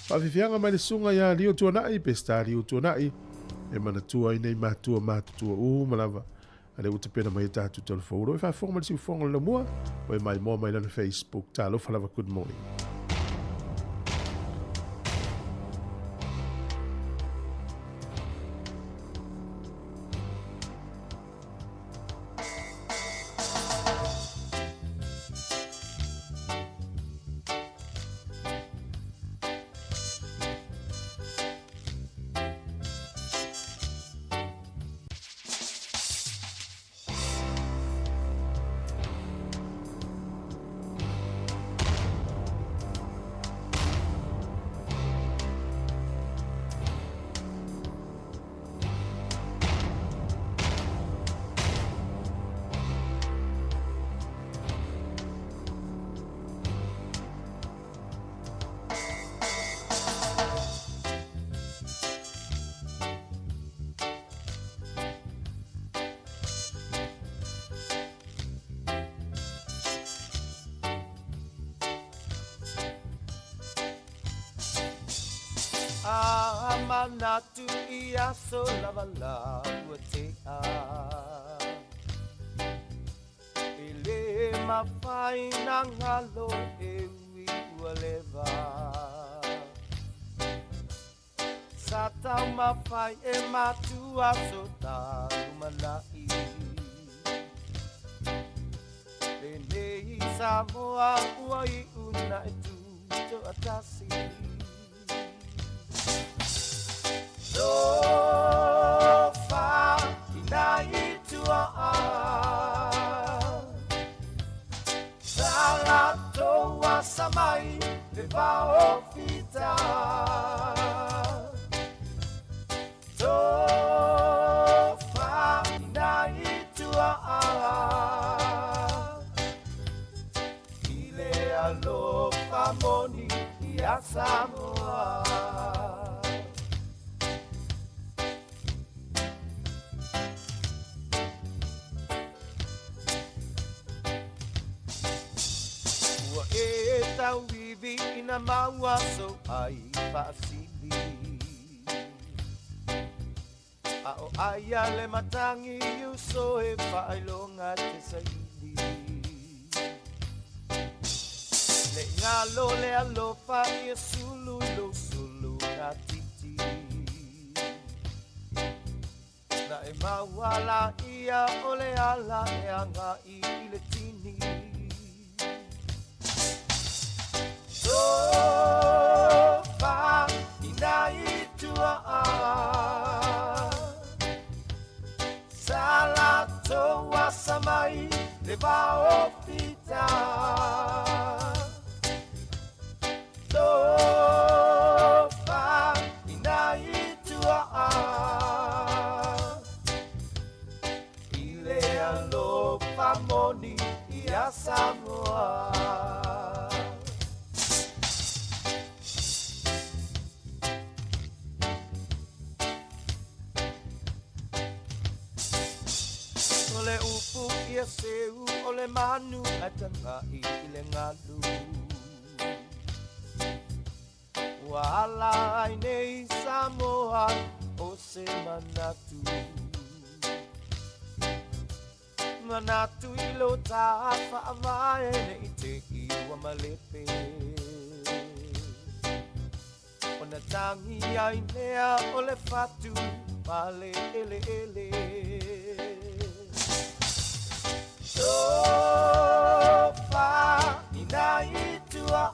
Faafiafiaga mai le Susuga ia Lio Tuanai, Peseta Lio Tuanai, e manatua ai nei matua matutua uma lava a lea ua tapena mai e tatou telefou. O lo o e faafofoga mai le siufofoga o le laumua, o e maimoa mai lana Facebook. Talofa lava, good morning. Sa manatu i aso lava la ua tea. E le mafai na ngalo e ui ua leva. Sa taumafai e matua so talumanai. Lenei Samoa ua iu na e tutoatasi. Tofa ina i tua Sa latou asa mai le vao fita. Tofa ina i tua I le alofa moni ia Samoa. Ua e tauivi ina maua so ai faasili. A o aia le matangi uso e faailoga te saili. Le ngalo le alofa ia sulu i lo sulu na titi. Na e mauala ia o le ala e anga i le tini. Tofa ina i tua Sa latou asa mai le vao fita. Tofa ina i tua I le alofa moni ia Samoa. O le upu ia seu o le manu a tangai i le ngalu. Ua ala ai nei Samoa o se manatu. Manatu i lo tā whaavae nei te iwa malepe. Ona tangi ai lea o le fatu pale ele ele. Tofa ina i tua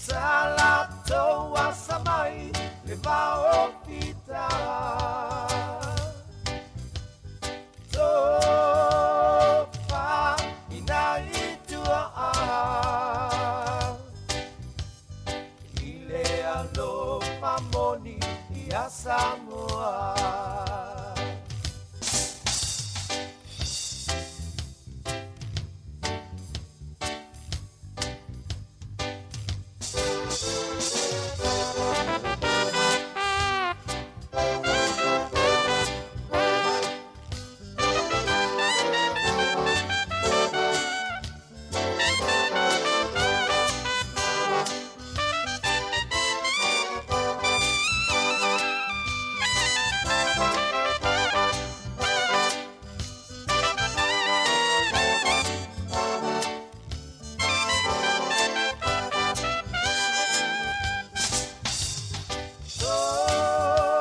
Sa latou asa mai le vao fita. Tofa ina i tua I le alofa moni ia Samoa.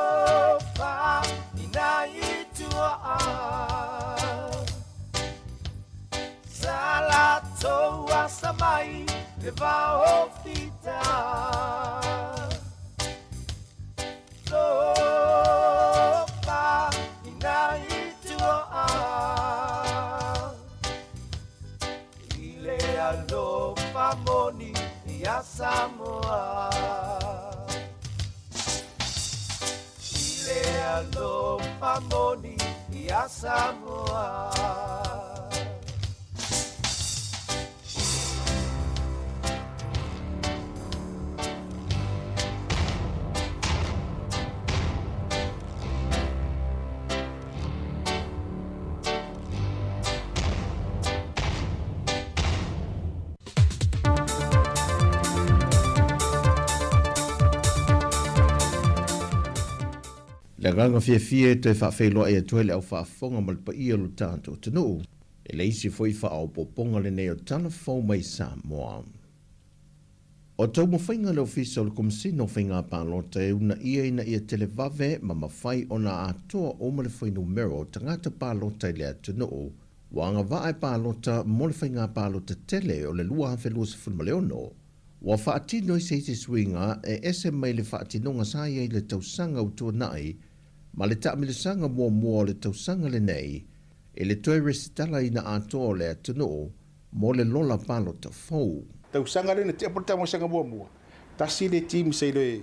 Tofa ina i tua Sa latou asa mai le vao fita. Tofa ina i tua I le alofa moni ia Samoa. I le alofa moni ia Samoa. Le agaga fiafia e toe faafeiloai atu ai le au faafofoga ma le paia o lo tatou atunuu i le isi foi faaopoopoga lenei o Tala Fou mai Samoa. O taumafaiga a le Ofisa o le Komesina o Faiga Palota e uunaia ina ia televave ma mafai ona atoa uma le fuainumera o tagata palota i le atunuu ua agavaa e palota mo le faiga palota tele o le 2026, ua faatino ai se isi suiga e ese mai le faatinoga sa i ai i le tausaga ua tuanai ma le taamilosaga muamua o le tausaga lenei i le toe resitalaina atoa o le atunuu mo le lola palota fou. Tausaga lea na tea po le tausaga muamua, tasi le team sa i le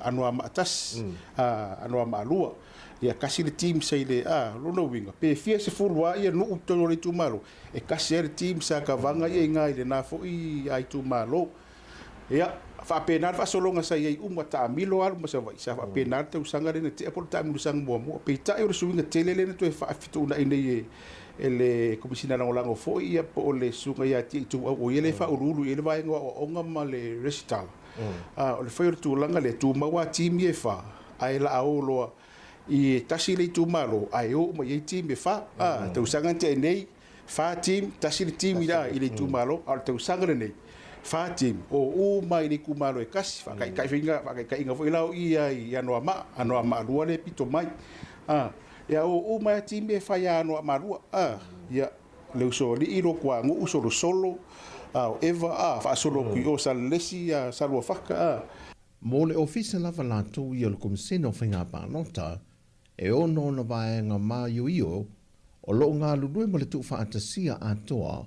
Anoamaa tasi, Anoamaa lua, ia kasi le team sa i le, a, lona uiga, pe fia sefulu lava ia nuu i totonu o le itumalo, e kasi lava le team sa kavaga ia iga i lena foi itumalo. Ia, faapena le faasologa sa i ai uma, taamilo alu ma Savaii, sa faapena le tausaga lea na tea po o le taamilosaga muamua. Peitai o le suiga tele lea na toe faafetuunai nei e le Komesina Lagolago foi ia po o le Susuga ia Tia Ituau, o ia lea e faauluulu i ai le vaega o aoaoga ma le resitala. O le fai o le tulaga lea, tumau lava team ia e fa, ae laa o loa i tasi le itumalo ae o uma i ai team e fa. Tausaga na tea nei, fa team, tasi le team i le itumalo, a o le tausaga lenei, fa team, o uma i le itumalo e tasi, faataitaiga foi la o i i Anoamaa, Anoamaa 2 lea e pito mai. Ia o uma lava team ia e fai ia Anoamaa 2, ia le Usoalii, Lotuanuu, Solosolo, o Eva, faasolo atu i o Salelesi, Saluafata. Mo le ofisa lava latou ia o le Komesina o Faiga Palota, e ono ona vaega māioio o lo o galulue ma le tuufaatasia atoa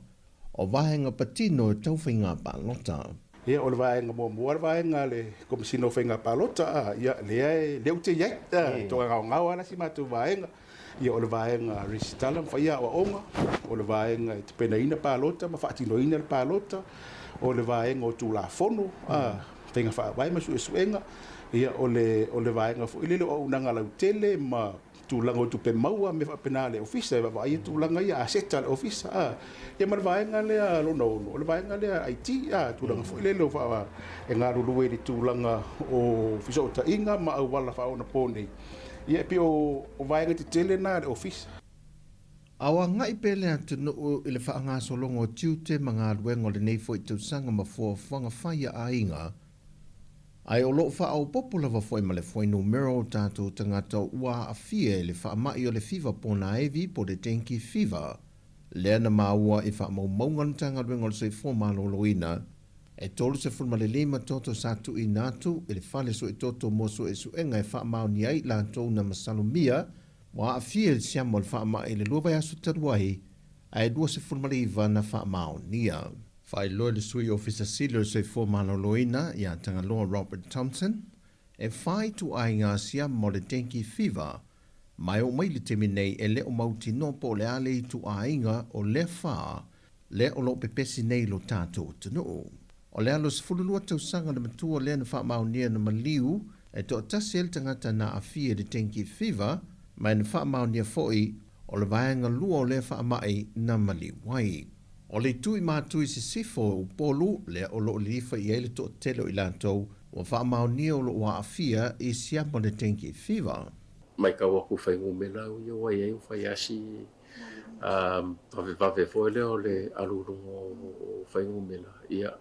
o vaega patino e tau faiga palota. Ia, o le vaega muamua le vaega a le Komesina o Faiga Palota, a, ia, lea e, lea ou te i ai, a, e toagaogao lava la si matou vaega. Ia, o le vaega resitala ma fai aoaoga, o le vaega e tapenaina palota ma faatinoina le palota, o le vaega o Tulafono, a, faiga faavae ma suesuega, ia, o le, o le vaega foi lele o auaunaga lautele ma tulaga o tupe maua, mea faapena a le Ofisa, e vaavaaia tulaga ia, aseta a le Ofisa, a. Ia ma le vaega lea lona ono, o le vaega lea IT, a, tulaga foi lele o faa, e galulue i le tulaga o fesootaiga ma auala faaonaponei. Ia e pei o vaega tetele na a le Ofisa. A o agai pea le atunuu i le faagasologa o tiute ma galuega o lenei foi tausaga ma fuafuaga fai a aiga, Ae o lo o faaopoopo lava foi ma le fuainumera o tatou tagata ua aafia i le faamai o le fiva ponaevi po o le dengue fever, lea na maua i faamaumauga a le Matagaluega o le Soifua Maloloina, e 35 toto sa tuuina atu i le fale suetoto mo suesuega e faamaonia ai i latou na masalomia ua aafia i le siama o le faamai i le lua vaiaso talu ai, ae 29 na faamaonia. Faailoa i le Sui Ofisa Sili o le Soifua Maloloina ia Tagaloa Robert Thompson, e fa ituaiga siama o le dengue fever, ma e oo mai i le taimi nei e le o mautinoa po o le a le ituaiga o lea fa lea o lo o pepesi nei i lo tatou atunuu. O le alo 12 tausaga le matua lea na faamaonia na maliu e toatasi ai le tagata na aafia i le dengue fever, ma e na faamaonia foi o le vaega lua o lea faamai na maliu ai. O le itu i Matu i Sisifo o Upolu, lea o lo o lilifa i ai le toatele o i latou ua faamaonia o lo o aafia i siama o le dengue fever. Matau atu i fuainumera ia ua i ai ua fai lava si vavevave foi lea o le alu i luga o fuainumera, ia,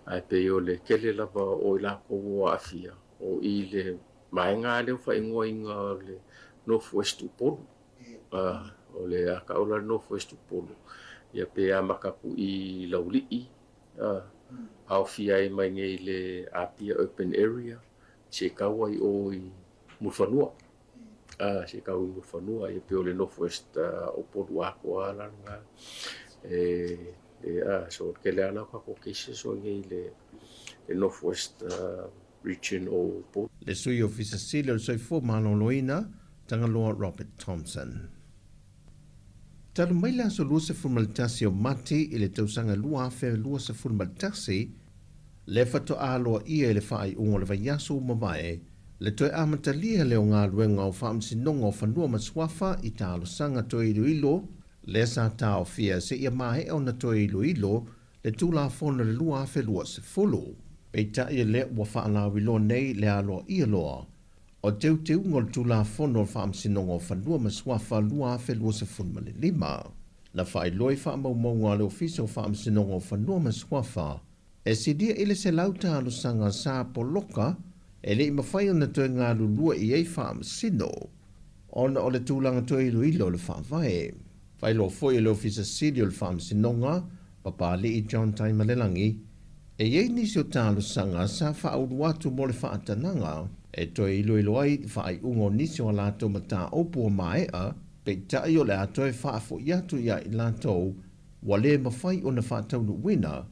ae pei o le tele lava o i latou ua aafia, o i le vaega lea ua faaigoaina o le North West Upolu. O le a tau la le North West Upolu, ia pe amata atu i Laulii, aofia ai mai nei le Apia Urban Area, se tau ai o i Mulifanua, se tau i Mulifanua, ia pei o le North West Upolu atoa la lena. So o le tele lava la o tatou cases o i inei i le North West Region o Upolu. Le Sui Ofisa Sili o le Soifua Maloloina, Tagaloa Robert Thompson. Talu mai le aso 21 o Mati i le tausaga 2021, lea faatoa aloaia i le faaiuga o le vaiaso ua mavae le toe amatalia lea o galuega o Faamasinoga o Fanua ma Suafa i talosaga toe iloilo lea sa taofia seia maea ona toe iloilo le Tulafono i le 2020. Peitai lea ua faalauiloa nei le aloaia loa. o teuteuga o le Tulafono o le Faamasinoga o Fanua ma Suafa 2025. Na faailoa i faamaumauga a le Ofisa o Faamasinoga o Fanua ma Suafa, e silia i le 100 talosaga sa poloka e le i mafai ona toe galulue i ai faamasino ona o le tulaga toe iloilo o le Faavae. Faailoa foi e le Ofisa Sili o le Faamasinoga, Papali'i John Taimalelagi, e i ai nisi o talosaga sa faaulu atu mo le faatanaga e toe iloilo ai faaiuga o nisi o a latou mataupu ua maea, peitai o le a toe faafo'i atu ia i latou ua le mafai ona faataunuuina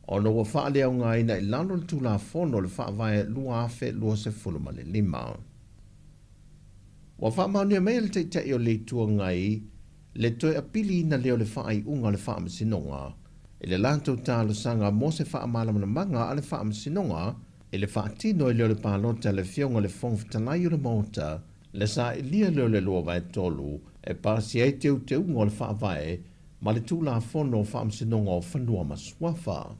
ona ua faaleaogaina i lalo o le Tulafono o le Faavae 2025. Ua faamaonia mai e le Taitai o le Itu Agai le toe apiliina lea o le faaiuga a le Faamasinoga i le latou talosaga mo se faamalamalamaga a le Faamasinoga i le faatino ai lea o le palota a le Afioga i le Fofoga Fetalai o le Maota le sailia lea o le 2/3 e pasia ai teuteuga o le Faavae ma le Tulafono o Faamasinoga o Fanua ma Suafa.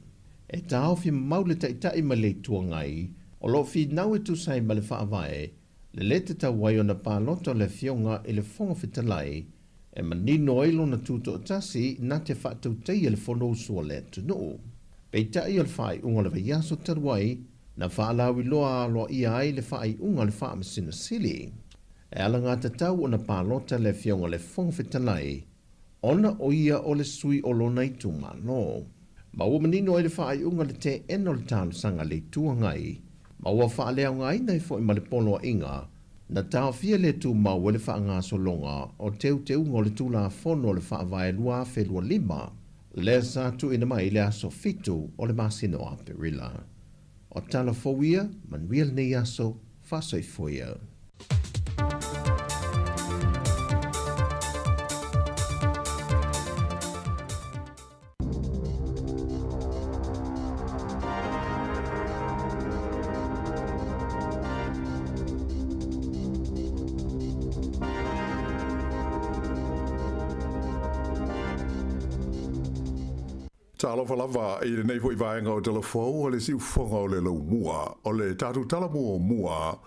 E taofi mamau le Taitai ma le Itu Agai o lo o finau e tusa ai ma le Faavae le lē tatau ai ona palota le Afioga i le Fofoga Fetalai e manino ai lona tutoatasi na te faatautaia le Fonousu a le atunuu. Peitai o le faaiuga o le vaiaso talu ai na faalauiloa aloaia ai le faaiuga a le Faamasino Sili. E alagatatau ona palota le Afioga i le Fofoga Fetalai ona o ia o le sui o lona itumalo. Ma ua manino ai le faaiuga le teena o le talosaga a le Itu Agai, ma ua faaleaogaina ai foi ma le poloaiga na taofia le tumau ai le faagasologa o teuteuga o le Tulafono o le Faavae 2025, lea sa tuuina mai i le aso 7 o le masina o Aperila. O tala fou ia, manuia lenei aso, faasoifua ia. Talofa lava i lenei foi vaega o Tala Fou a le Siufofoga o le Laumua. O le tatou tala muamua,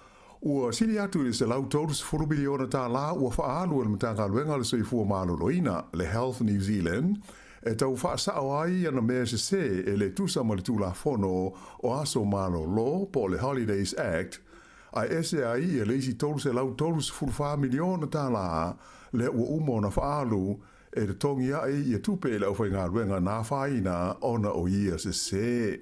ua sili atu i le $130 miliona tālā ua faaalu e le Matagaluega o le Soifua Maloloina, le Health New Zealand, e tau faasao ai ana mea sesē e le tusa ma le Tulafono o Aso Malolo po o le Holidays Act, ae ese ai ia le isi $334 miliona tālā lea ua uma ona faaalu e totogi aʻe ia tupe i le aufaigaluega na afaina ona o ia sesē.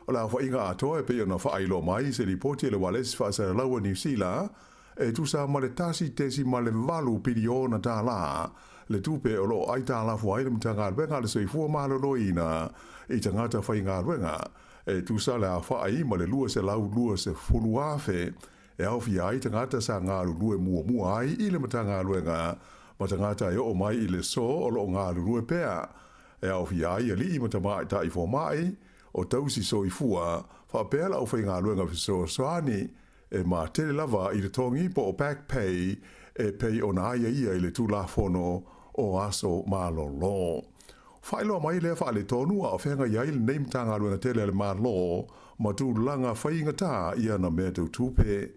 O le aofaiga atoa e pei ona faailoa mai i se lipoti a le Ualesi Faasalalau a Niu Sila, e tusa ma le $1.8 piliona tālā le tupe o lo o aitalafu ai le Matagaluega a le Soifua Maloloina i tagata faigaluega, e tusa le aofai ma le 220,000 e aofia ai tagata sa galulue muamua ai i le Matagaluega ma tagata e oo mai i le so o lo o galulue pea, e aofia ai alii ma tamaitai fomai, o tausi soifua, faapea le aufaigaluega fesoasoani, e matele lava i totogi po o back pay e pei ona aiaia i le Tulafono o Aso Malolo. Faailoa mai lea faaletonu a o feagai ai lenei Matagaluega tele a le Malo ma tulaga faigata i ana mea tau tupe.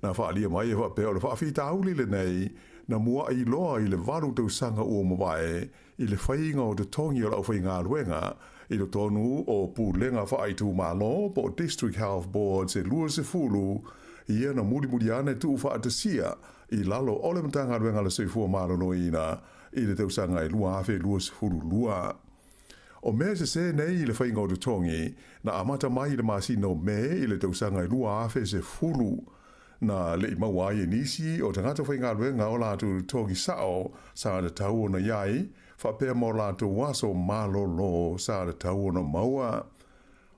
Na faaalia mai e faapea o le faafitauli lenei na mua'i loa i le 8 tausaga ua mavae i le faiga o totogi o le aufaigaluega i totonu o Pulega Faaitumalo po o District Health Boards e 20 ia na mulimuli ane tuufaatasia i lalo o le Matagaluega a le Soifua Maloloina i le tausaga e 2022. O mea sesē nei i le faiga o totogi na amata mai i le masina o Me i le tausaga e 2010, na le i maua ai e nisi o tagata faigaluega o latou totogi sao sa tatau ona i ai, faapea ma o latou aso malolo sa tatau ona maua.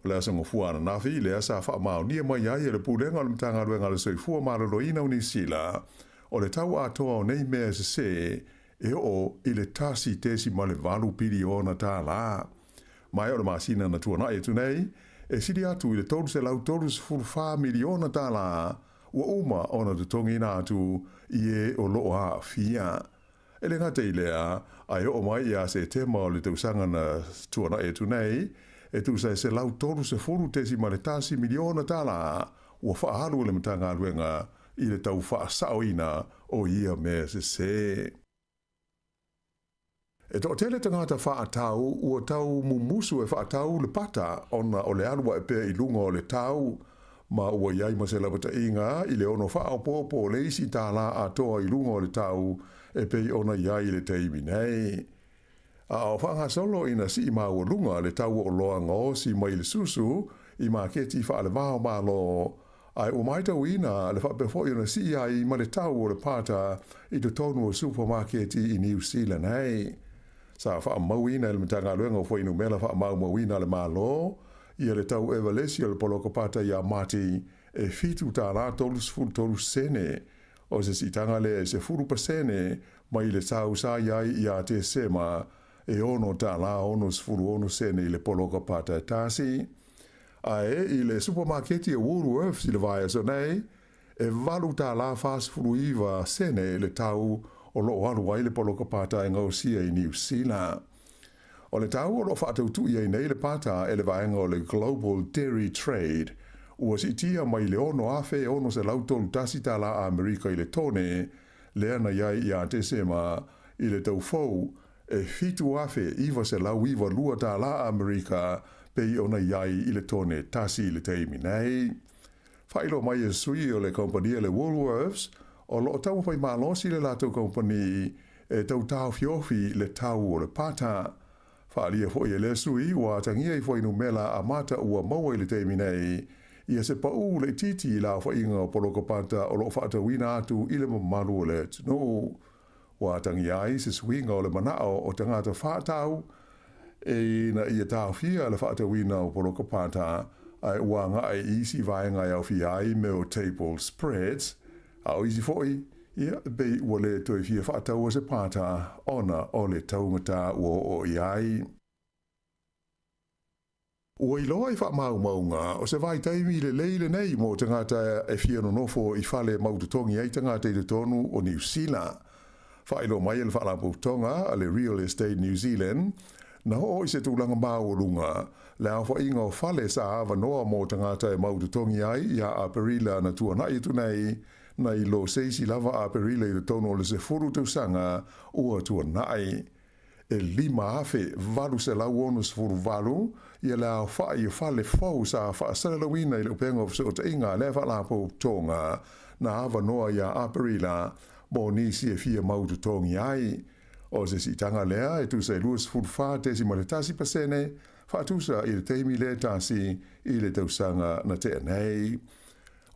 O le aso Gafua ananafi lea sa faamaonia mai ai e le Pulega o le Matagaluega a le Soifua Maloloina o Niu Sila, o le tau atoa o nei mea sesē e oo i le $1.8 piliona tālā. Ma o le masina na tuanaʻi atu nei, e sili atu i le $334 miliona tālā ua uma ona totogiina atu i e o lo o aafia. E le gata i lea, ae oo mai ia Setema o le tausaga na tuanaʻi atu nei, e tusa e $130.1 miliona tālā ua faaalu e le Matagaluega i le tau faasaoina o ia mea sesē. E toatele tagata faatau ua tau mumusu e faatau le pata ona o le alu ae pea i luga o le tau, ma ua i ai ma se lapataiga i le ono faaopoopo o le isi tālā atoa i luga o le tau e pei ona i ai i le taimi nei. A o faagasolo ina sii maualuga le tau o oloa gaosi mai le susu i maketi faale-va-o-Malo, ae ua matauina le faapea foi ona sii ai ma le tau o le pata i totonu o supamaketi i Niu Sila nei. Sa faamauina e le Matagaluega o Fuainumera Faamaumauina a le Malo ia le tau evalesi o le poloka pata ia Mati e $7.33, o se siitaga lea e 10% mai le tau sa i ai ia Tesema e $6.66 i le poloka pata e tasi. Ae i le supamaketi o Woolworths i le vaiaso nei, e $8.49 le tau o lo o alu ai le poloka pata e gaosia i Niu Sila. O le tau o lo o faatautui ai nei le pata e le vaega o le Global Dairy Trade ua siitia mai le $6,631 Amerika i le tone lea na i ai ia Tesema i le tau fou e $7,992 Amerika pei ona i ai i le tone tasi i le taimi nei. Faailoa mai e sui o le kamupani le Woolworths o lo o taumafai malosi le latou kamupani e tau taofiofi le tau o le pata. Faaalia foi e lea sui ua atagia i fuainumera amata ua maua i le taimi nei ia se paū laitiiti i le aofaiga o poloka pata o lo o faatauina atu i le mamalu o le atunuu. Ua atagia ai se suiga o le manao o tagata faatau ina ia taofia le faatauina o poloka pata ae ua agai i isi vaega e aofia ai mea o table spreads, a o isi foi, ia, pei ua le toe fia faataua se pata ona o le taugata ua oo i ai. Ua iloa i faamaumauga o se vaitaimi lelei lenei mo tagata e fia nonofo i fale mautotogi ai tagata i totonu o Niu Sila. Faailoa mai e le Faalapotopotoga a le Real Estate New Zealand, na oo i se tulaga maualuga le aofaiga o fale sa avanoa mo tagata e mautotogi ai ia Aperila na tuanai atu nei, nai lo se isi lava Aperila i totonu o le 10 tausaga ua tuanai. E 5,868 ia le aofai o fale fou sa faasalalauina i le upega o fesootaiga a lea Faalapotopotoga na avanoa ia Aperila mo nisi e fia mautotogi ai. O se siitaga lea e tusa e 24.1% faatusa i le taimi lea tasi i le tausaga na tea nei.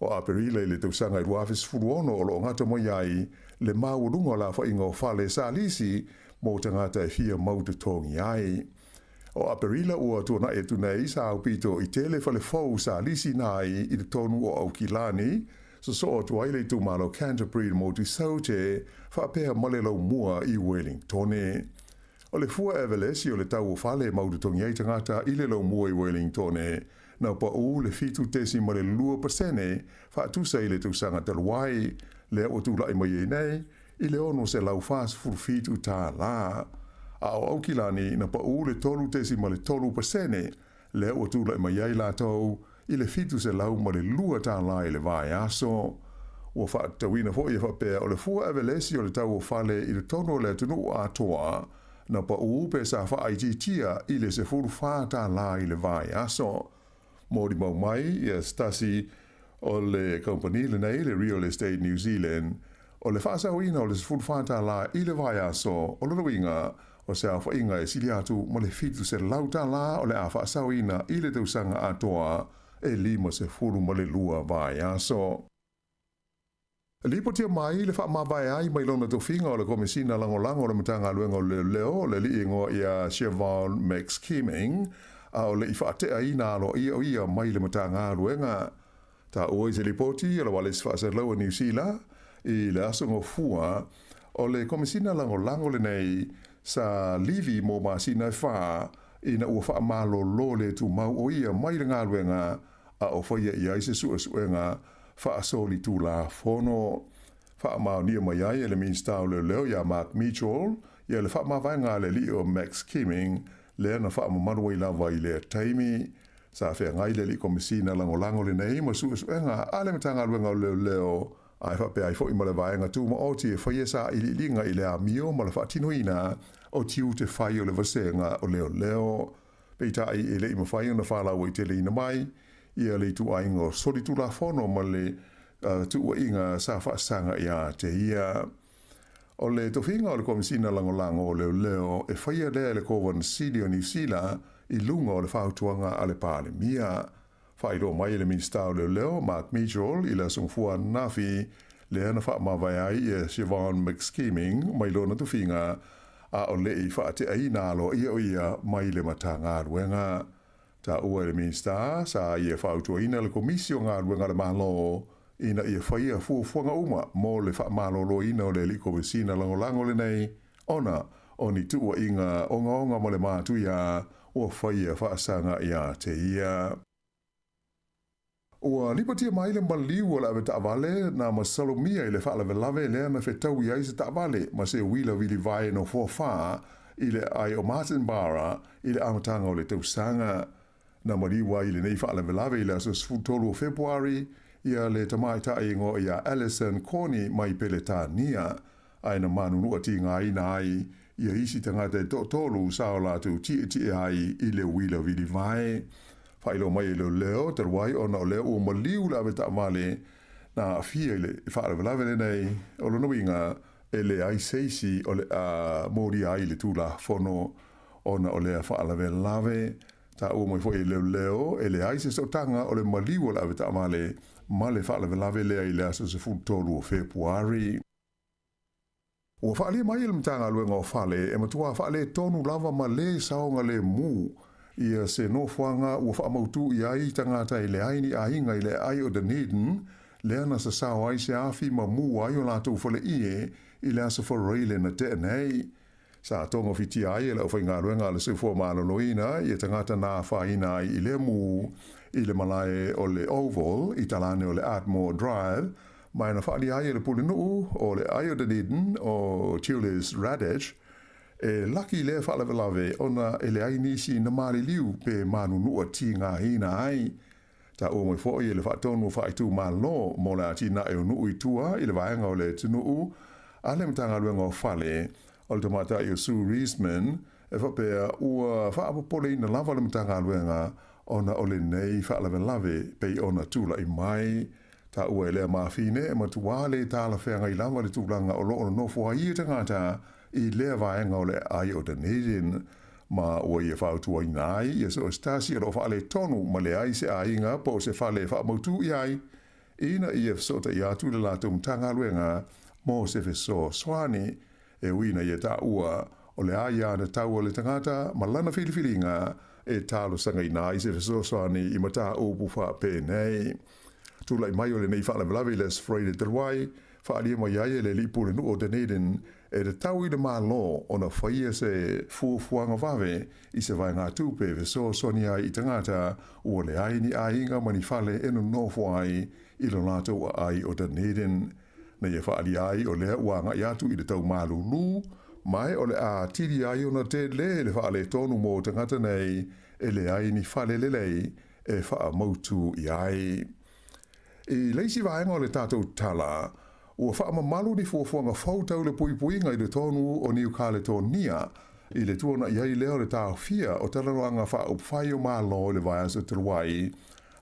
O Aperila i le tausaga e 2016 o lo o gata mai ai le maualuga o le aofaiga o fale sa lisi mo tagata e fia mautotogi ai. O Aperila ua tuanai atu nei sa aupito i tele fale fou sa lisiina ai i totonu o Aukilani, sosoo atu ai le itumalo Canterbury i le motu Saute faapea ma le laumua i Wellingtone. O le fua evalesi o le tau o fale e mautotogi ai tagata i le laumua i Wellingtone na paū le 7.2% faatusa i le tausaga talu ai, lea ua tulai mai ai nei i le $647. A o Aukilani na paū le 3.3% lea ua tulai mai ai latou i le $702 i le vaiaso. Ua faatatauina foi e faapea o le fua evalesi o le tau o fale i totonu o le atunuu atoa na paū pe sa faaitiitia i le $14 i le vaiaso. Molimau mai ia se tasi o le kamupani lenei, le Real Estate New Zealand, o le faasaoina o le $14 i le vaiaso o lona uiga o se aofaiga e sili atu ma le $700 o le a faasaoina i le tausaga atoa e 52 vaiaso. Lipotia mai le faamavae ai mai lona tofiga o le Komesina Lagolago o le Matagaluega o Leoleo, le alii igoa ia Siobhan McSkimming, a o le i faateaina aloaia o ia mai le Matagaluega. Taua i se lipoti a le Ualesi Faasalalau a Niu Sila i le aso Gafua, o le Komesina Lagolago lenei sa livi mo masina e 4 ina ua faamalolo le tumau o ia mai le galuega a o faia i ai se suesuega faasolitulafono. Faamaonia mai ai e le Minisita o Leoleo ia Mark Mitchell ia le faamavaega a le alii o McSkimming lea na faamamalu ai lava i lea taimi. Sa feagai le alii Komesina Lagolago lenei ma suesuega a le Matagaluega o Leoleo. Ae faapea ai foi ma le Vaega Tumaoti e faia sailiiliga i le amio ma le faatinoina o tiute fai o le Vasega o Leoleo. Peitai e le i mafai ona faalauaiteleina mai ia le ituaiga o solitulafono ma le tuuaiga sa faasaga ia te ia. O le tofiga o le Komesina Lagolago o Leoleo e faia lea e le Kovana Sili o Niu Sila i luga o le fautuaga a le Palemia. Faailoa mai e le Minisita o Leoleo, Mark Mitchell, i le Aso Gafua ananafi, lea na faamavae ai ia Siobhan McSkimming mai lona tofiga, a o le i faateaina aloaia o ia mai le Matagaluega. Taua e le Minisita, sa ia fautuaina le Komisi o Galuega a le Malo ina ia faia fuafuaga uma mo le faamaloloina o le Alii Komesina Lagolago lenei ona o ni tuuaiga ogaoga ma le matuia ua faia faasaga ia te ia. Ua lipotia mai le maliu o le avetaavale na masalomia i le faalavelave lea na fetaui ai se taavale ma se uila vilivae nofoa fa i le aai o Martinborough i le amataga o le tausaga. Na maliu ai i lenei faalavelave i le aso 13 o Fepuari ia le tamaitai igoa ia Alison Corney mai Peletania, ae na manunua tigaina ai ia isi tagata e toatolu sa o latou tietie ai i le uila vilivae. Faailoa mai e leoleo talu ai ona o lea ua maliu le avetaavale na aafia i le faalavelave lenei, o lona uiga e leai se isi o le a molia ai i le Tulafono ona o lea faalavelave. Taua mai foi e leoleo e leai se sootaga o le maliu o le avetaavale ma le faalavelave lea i le aso 13 o Fepuari. Ua faaalia mai e le Matagaluega o Fale e matua faaletonu lava ma lē saogalemu ia se nofoaga ua faamautū i ai tagata e leai ni aiga i le aai o Dunedin lea na sasao ai se afi ma mū ai o latou faleie i le aso Faraile na tea nei. Sa togafitia ai e le aufaigaluega a le Soifua Maloloina ia tagata na afaina ai i lea mū i le malae o le Oval i talane o le Ardmore Drive, ma e na faaalia ai e le pulenuu o le aai o Dunedin o Julius Radich e laki lea faalavelave ona e leai nisi na maliliu pe manunua tigaina ai. Taua mai foi e le faatonu faaitumalo mo le atinae o nuu i tua i le vaega o le atunuu a le Matagaluega o Fale o le tamaitai o Sue Reisman e faapea ua faapopoleina lava le Matagaluega ona o lenei faalavelave pei ona tulai mai. Taua e lea mafine e matua le talafeagai lava le tulaga o lo o nonofo ai ia tagata i lea vaega o le aai o Dunedin, ma ua ia fautuaina ai ia so o se tasi o lo o faaletonu ma leai se aiga po o se fale e faamautū i ai, ina ia fesootai atu i le latou Matagaluega mo se fesoasoani e ui ina ia taua o le aiatatau a le tagata ma lana filifiliga e talosagaina ai se fesoasoani i mataupu faapenei. Tulai mai o lenei faalavelave i le Aso Faraile talu ai, faaalia mai ai e le alii pulenuu o Dunedin e tatau i le Malo ona faia se fuafuaga vave i se vaegatupe e fesoasoani ai i tagata ua leai ni aiga ma ni fale e nonofo ai i lo latou aai o Dunedin. Na ia faaalia ai o lea ua agai atu i le tau malūlū, ma o le a atili ai ona tele le faaletonu mo tagata nei e leai ni fale lelei e faamautū i ai. I le isi vaega o le tatou tala, ua faamamalu ni fuafuaga fou tau le puipuiga i totonu o Niu Kaletonia i le tuana'i ai lea o le taofia o talanoaga faaupufai o Malo i le vaiaso talu ai,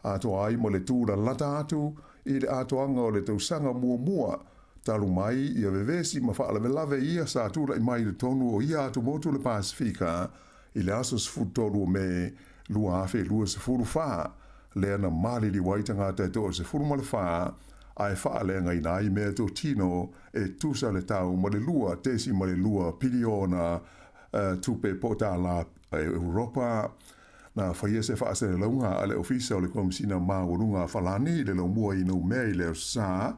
atoa ai ma le tūlalata atu i le atoaga o le tausaga muamua talu mai ia vevesi ma faalavelave ia sa tulai mai i totonu o ia atumotu o le Pasefika i le aso 13 o Me 2024, lea na maliliu ai tagata e 14 ae faaleagaina ai mea totino e tusa le tau ma le 2.2 piliona tupe po o tālā Europa. Na faia se faaselelauga a le Ofisa o le Komesina Maualuga a Falani i le laumua i Noumea i le Aso Sa,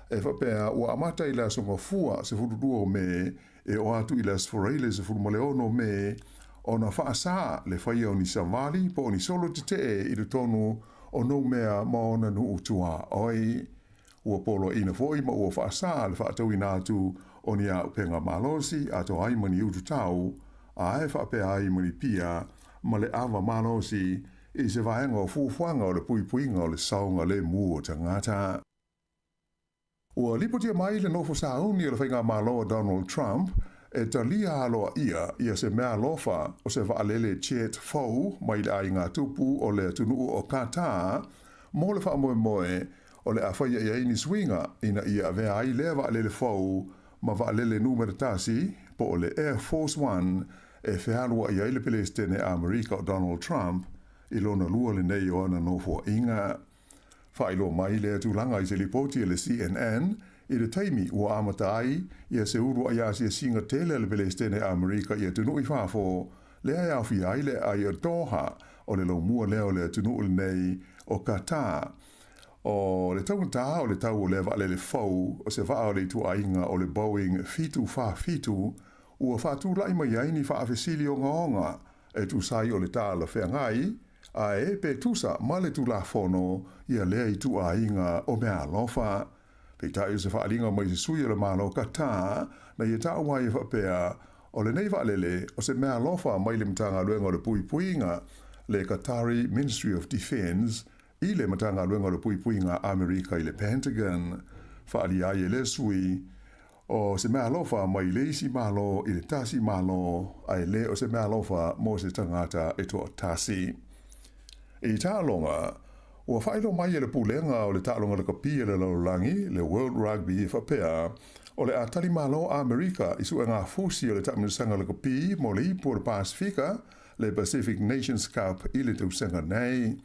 e faapea ua amata i le Aso Gafua 12 o Me e oo atu i le Aso Faraile 16 o Me ona faasā le faia o ni savali po o ni solo tetee i totonu o Noumea ma ona nuu tuaoi. Ua poloaiina foi ma ua faasā le faatauina atu o ni auupega malosi atoa ai ma ni ututau, ae faapea ai ma ni pia ma le ava malosi i se vaega o fuafuaga o le puipuiga o le saogalemu o tagata. Ua lipotia mai le nofo sauni o le faigamalo a Donald Trump e talia aloaia ia se meaalofa o se vaalele jet fou mai le aiga tupu o le atunuu o Qatar mo le faamoemoe o le a faia i ai ni suiga ina ia avea ai lea vaalele fou ma vaalele numera tasi po o le Air Force One e fealuai ai le Peresetene Amerika o Donald Trump i lona lua lenei o ana nofoaiga. Faailoa mai lea tulaga i se lipoti a le CNN i le taimi ua amata ai ia se uluai asiasiga tele a le Peresetene Amerika i atunuu i fafo, lea e aofia ai le aai o Doha o le laumua lea o le atunuu lenei o Qatar. O le taugata o le tau o lea vaalele fou o se vaa o le ituaiga o le Boeing 747 ua faatulai mai ai ni faafesili ogaoga e tusa ai o le talafeagai ae pe tusa ma le Tulafono ia lea ituaiga o meaalofa. Peitai o se faaaliga mai se sui o le Malo Qatar na ia taua ai e faapea, o lenei vaalele o se meaalofa mai le Matagaluega o le Puipuiga, le Qatari Ministry of Defence, i le Matagaluega o le Puipuiga a Amerika i le Pentagon. Faaalia ai e lea sui, o se meaalofa mai le isi Malo i le tasi Malo, ae le o se meaalofa mo se tagata e toatasi. I taaloga, ua faailoa mai e le Pulega o le Taaloga Lakapi a le Lalolagi, le World Rugby e faapea, o le a tali malo Amerika i suega fusi o le taamilosaga lakapi mo le Ipu o le Pasefika, le Pacific Nations Cup i le tausaga nei.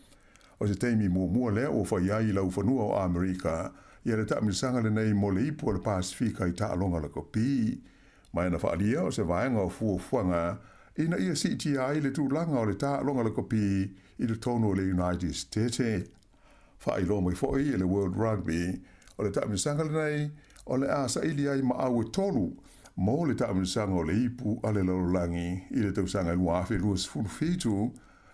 O se taimi muamua lea ua fai ai i laufanua o Amerika ia le taamilosaga lenei mo le Ipu o le Pasefika i taaloga lakapi. Ma e na faaalia o se vaega o fuafuaga ina ia siitia ai le tulaga o le taaloga lakapi i totonu o le United States. Faailoa mai foi e le World Rugby, o le taamilosaga lenei o le a saili ai maau e tolu mo le taamilosaga o le Ipu a le Lalolagi i le tausaga e 2027,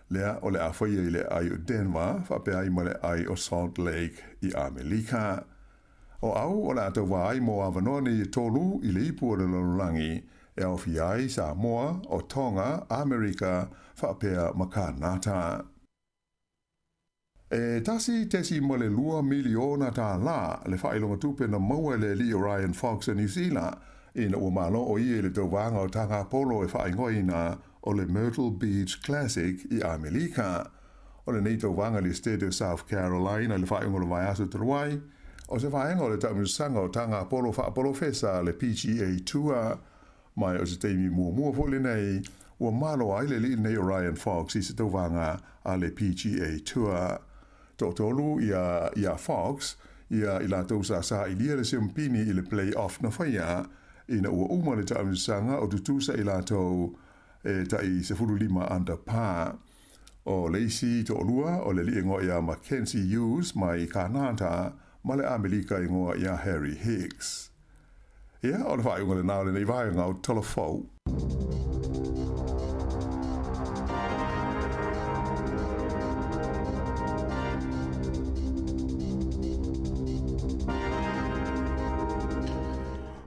lea o le a faia i le aai o Denver faapea ai ma le aai o Salt Lake i Amelika. O au o le a tauva ai mo avanoa nei e tolu i le Ipu o le Lalolagi e aofia ai Samoa, o Tonga, Amerika, faapea ma Kanata. E 1.2 miliona tālā le faailoga tupe na maua e le alii o Ryan Fox o Niu Sila ina ua malo o ia i le tauvaga o Tagapolo e faaigoaina o le Myrtle Beach Classic i Amelika. O lenei tauvaga i le State o South Carolina i le faaiuga o le vaiaso talu ai, o se vaega o le taamilosaga o Tagapolo faapolofesa le PGA Tour. Ma o se taimi muamua foi lenei ua malo ai le alii lenei o Ryan Fox i se tauvaga a le PGA Tour. Toatolu ia ia Fox ia i latou sa sailia le siampini i le play-off na faia ina ua uma le taamilosaga o tutusa i latou e tai 15 under par. O le isi toalua o le alii igoa ia Mackenzie Hughes mai Kanata ma le Amelika igoa ia Harry Hicks. Ia, o le faaiuga lena o lenei vaega o Tolofou.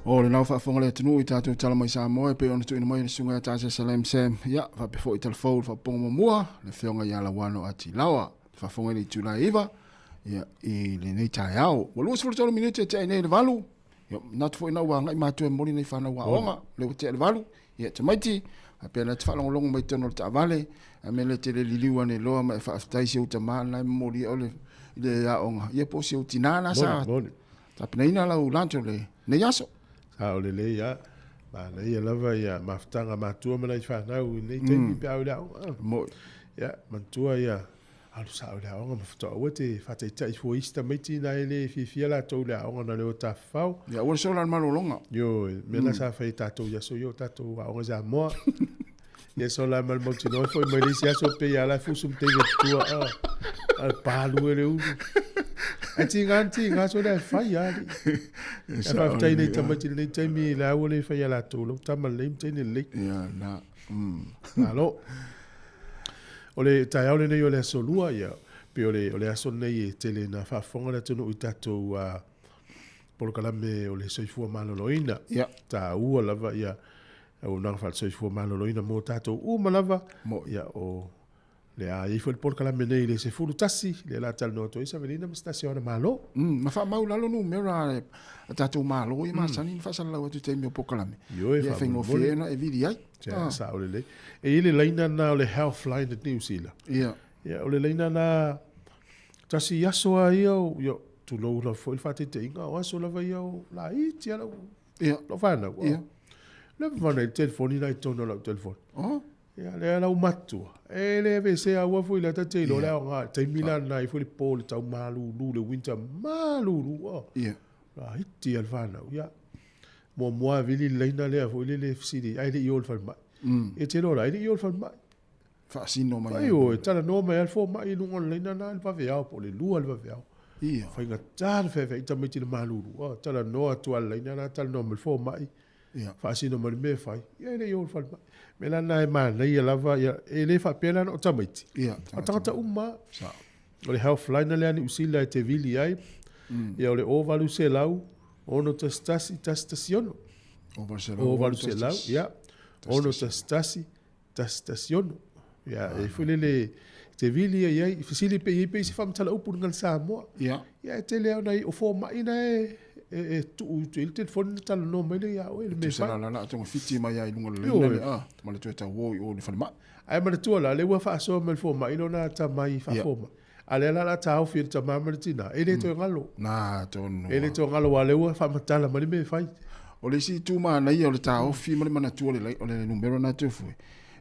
O le nao faafofoga le atunuu i tatou tala mai Samoa e pei ona tuuina mai e le susuga ia Tasia Salem Sam. Ia, faapea foi i Talafou le faafofoga muamua, le afioga ia Lauano Atilawa. Le faafofoga i le itula e 9, ia, i lenei taeao. Ua 23 minute e tea nei le 8. Ia, manatu foi na ua agai matua e momoli nei fanau aoga, lea ua tea le 8. Ia, tamaiti, faapea na te faalogologo mai totonu o le taavale, a mea le tele liliu ane loa ma e faafetai si ou tama na e momoli o le, i le aoga. Ia, po o si ou tinā na sa tapenaina lau lunch o lenei aso. Sa o lelei lava. Manaia lava ia mafutaga matua ma nai fanau i lenei taimi pe a o i le aoga. Moi. Ia, manatua ia alu sao i le aoga ma faatoa aua te faataitai fua isi tamaiti na e le fiafia latou i le aoga na le o tafafao. Ia, aua le sola le malologa. Ioe, mea la sa fai e tatou i aso ia o tatou aoga i Samoa. Ia sola ma le mautinoa foi mai le isi aso pe ia la fusu ma teine tua a palu e le ulu. Ai tiga na tiga so le fai a li. E faafetai nei tamaiti i lenei taimi le aua le fai a latou lau tama lelei ma teine lelei. Ia na. Malo. O le taeao lenei o le aso lua ia pe o le o le aso lenei e tele na faafofoga le atunuu i tatou polokalame o le soifua maloloina. Ia. Taua lava ia auaunaga faale-soifua maloloina mo tatou uma lava. Mo. Ia, o Le a i ai foi le polokalame nei i le 11, lea o le a talanoa atu ai Savelina ma se tasi o ana Malo. Ma faamau i lalo numera a tatou Malo ia masani ona faasalalau atu i taimi o polokalame. Ioe, Ia e faigofie ai ona e vili ai. Ia, sao lelei. E i ai le laina lena o le Healthline at New Zealand. Ia. Ia, o le laina lena, tasi aso lava ia o, ia, tulou lava foi le faataitaiga, o aso lava ia o laiti lava lau, lau fanau. Ia. Leva ona i le telefoni lena i totonu o lau telefoni. Oh. Ia, lea lau matua, e le aveesea aua foi lea ta te iloa le aoga, taimi la lena e i ai foi le po le tau malulu, le winter malulu, oh. Ia. Laiti lava le fanau, ia. Muamua lava vili le laina lea foi lele e fesili, ai le i o i le falemai. Ia te iloa la, e le i o i le falemai. Faasino mai. Ioe, talanoa mai lava le fomai i luga o le laina lena i le vaveao, po o le 2 i le vaveao. Ia. Faigata le feaveai tamaiti i le malulu, oh, talanoa atu lava i le laina lena, talanoa ma le fomai. Ia. Faasino ma le mea e fai, ia e le i o i le falemai. O le mea la lena e manaia lava, ia, e le faapea la na o tamaiti. Ia, A o tagata uma lava. Sao. O le healthline lea a Niu Sila e te vili ai, ia o le 0800 611 116. 0800, ia, 611 116. Ia, e foi lele, te vili ai ai, fesili pe i ai pe i se faamatala upu i le Samoa. Ia. Ia, e tele lava ona o fomai na e, e, e tuu i le telefoni na talanoa mai lea ia oe le mea e Tusa fai. la la la togafiti mai lava i luga o le laina lea, ah, ma le toe tauo i o i le falemai. Ae manatua la, lea ua faasoa mai le fomai lona atamai faafomai. A lea la o le a taofi e le tama ma le tina, e le toe galo. Na tonu. E le toe galo aua o lea ua faamatala mai le mea e fai. O le isi itu manaia o le taofi ma le manatua o le, o le numera lena e toe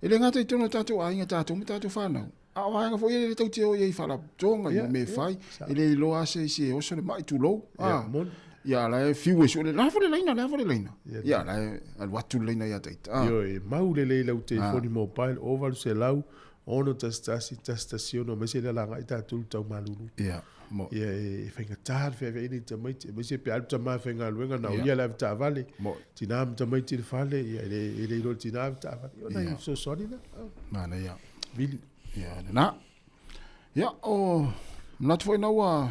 E le gata i totonu o tatou aiga, tatou ma tatou fanau, a o vaega foi ia e le tau te o i ai i faalapotopotoga, i mea e fai, e le iloa lava se isi e oso le mai, tulou. Ia, moni. Ia, la e fiu e sue, le a foi le laina, le a foi le laina. Ia, la e alu atu le laina ia ita. Ioe, e mau lelei lau telefoni mobile, 0800 611 116 aemaise le ala agai tatou i le tau malulu. Ia, mo. Ia, e faigata le feaveaiga i tamaiti, aemaise pe alu tama e faigaluega, na o ia le avetaavale, tina ma tamaiti i le fale, ia, e le, e le iloa e le tina avetaavale. Ia, o nai fesoasoani na. Manaia. Vili. Ia, lena. Ia, o manatu foi na ua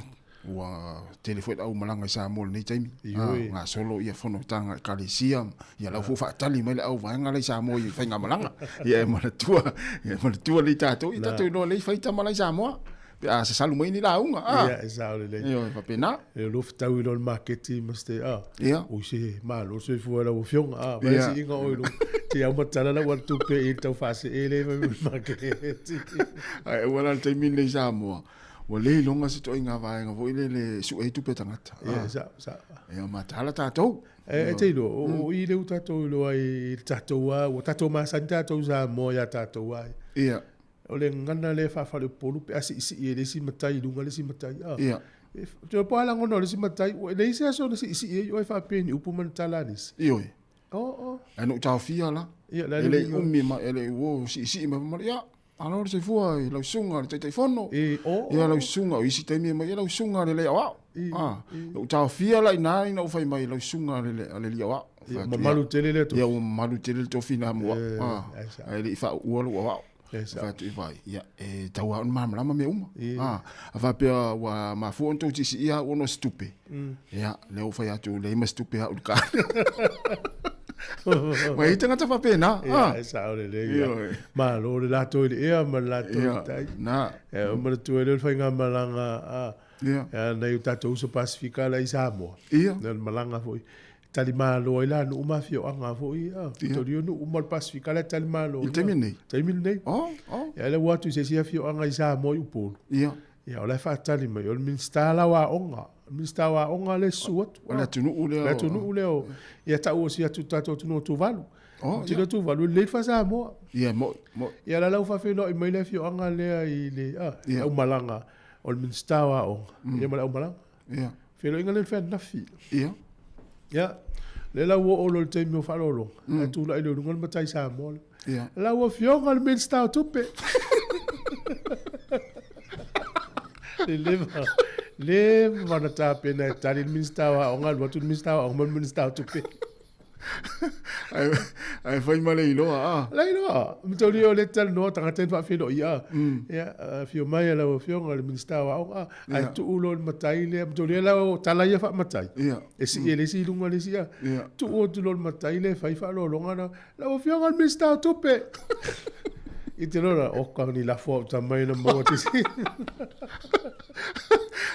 ua tele foi le au malaga i Samoa i lenei taimi. Ioe. Ah, gasolo ia fonotaga a Ekalesia, ia lau foi faatali mai le au vaega la i Samoa i faigamalaga. Ia e manatua, ia e manatua lelei tatou, ia tatou iloa lelei fai tama la i Samoa. Pe a sasalu mai ni lauga. Ah. Ia, e sao lelei. Ioe, faapena. E lo fetau i lo le maketi ma se, ah, Ia. oi se malo le soifua i lau afioga, ah, vai Ia. siiga oe i luga. Te au matala lau ala tupe i le tau faasee le mai mai maketi. Ae aua la le taimi lenei i Samoa, ua le iloga se ituaiga vaega foi lele e sue ai tupe a tagata. Ia, Ah. sao, sao. Ia, mataala tatou. E, e te iloa, o, o i le ua tatou iloa ai i le tatou lava, ua tatou masani tatou Samoa ia tatou lava. Ia. O le gagana lea e faafaleupolu pe a siisii e le isi matai i luga le isi matai. Ah. Ia. E, te po a lagona o le isi matai, ua leai se aso na siisii ai oe faapea ni upu ma ni tala a nisi. Ioe. O, o. Ae na ou taofia la. Ia, le a E le le i uiga. umi ma, e le i ua siisii mai ma, ia, malo le soifua i lau susuga i le Taitaifono. E, o, o. Ia, lau susuga, o isi taimi e mai, ia, lau susuga i le aoao. I, Ah, i. na ou taofia la i ina ina ua fai mai lau susuga i le, le aoao. Ia, mamalu tele lea tofi. Ia, ua mamalu tele le tofi na mo au. E, Ah, ai sa. ae le i faaua lou aoao. E sao. Fai atu i vai, ia, e tau lava ona malamalama mea uma. Ia. Ah, a faapea ua mafua ona tou siisiia au ona o se tupe. Ia, lea ua fai atu, leai ma se tupe au i le ka. Ua i ai tagata faapena. Ia, Ah. e sao lelei. Ia. Ioe. Malo le latou i le ea ma le latou i Ia, le tai. na. E, o manatua ai lea o le faigamalaga a, Ia. a nai o tatou uso Pasifika la i Samoa. Ia. Na le malaga foi. Tali malo ai la nuu ma afioaga foi. Ah, Ia. toli o nuu uma o le Pasifika la e tali malo. I le taimi lenei? Taimi lenei. Oh, oh. Ia, lea ua atu i se isi afioaga i Samoa i Upolu. Ia. Ia, o la e faatali mai. O le Minisita la o Aoga. O le Minisita o Aoga lea e susu atu. O le atunuu lea O le atunuu lea o... Ia, tau o si atu tatou atunuu o Tuvalu. Oh, Tino ia. Tuvalu, e lelei le faa-Samoa. Ia, moi, moi. Ia, la la ua faafeiloai mai le afioaga lea i le ah, Ia. aumalaga o le Minisita o Aoga. Ia ma le aumalaga. Ia. Feiloaiga lea i le feanafi. Ia. Ia, lea la ua oo loa i le taimi o faaaloaloga, ae tulai loa i luga le matai Samoa lea. Ia. Lau Afioga i le Minisita o Tupe. Le leva, leva ona tapena e tali le Minisita o Aoga, alu atu le Minisita o Aoga ma le Minisita o Tupe. Ae, ae fai ma le iloa, ah. La iloa, mataulia o le talanoa tagata e faafeiloai a. Ia, afio mai lau Afioga i le Minisita o Aoga, ae Ia. tuu loa le matai lea, mataulia la o tala ia faamatai. Ia. E sii e le isi i luga le isi a. Ia. Tuu atu loa le matai lea e fai faaaloaloga na, lau Afioga i le Minisita o Tupe. I te lora, o ka ni lafo au tamai na maua te si.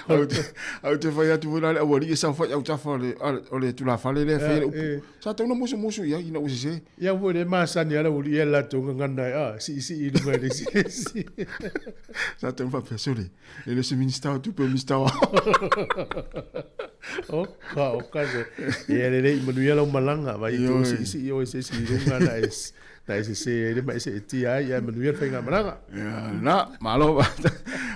Au te fai atu foi le aualii e saofai autafa o le tulafale lea e faia le upu. Sa tau na musumusu i ai ina ua sesē. Ia foi le masani a le aualii ia le latou gagana e a siisii i luga i le isi isi. Sa tau na faapea, sole, e le o se Minisita o Tupe o le Minisita o Aoga. Oka, oka se. Ia lelei manuia lau malaga, vai i tou siisii oe se isi i luga na e na e sesē ai le ma e seetia ai, ae manuia le faigamalaga. Ia, na, malo.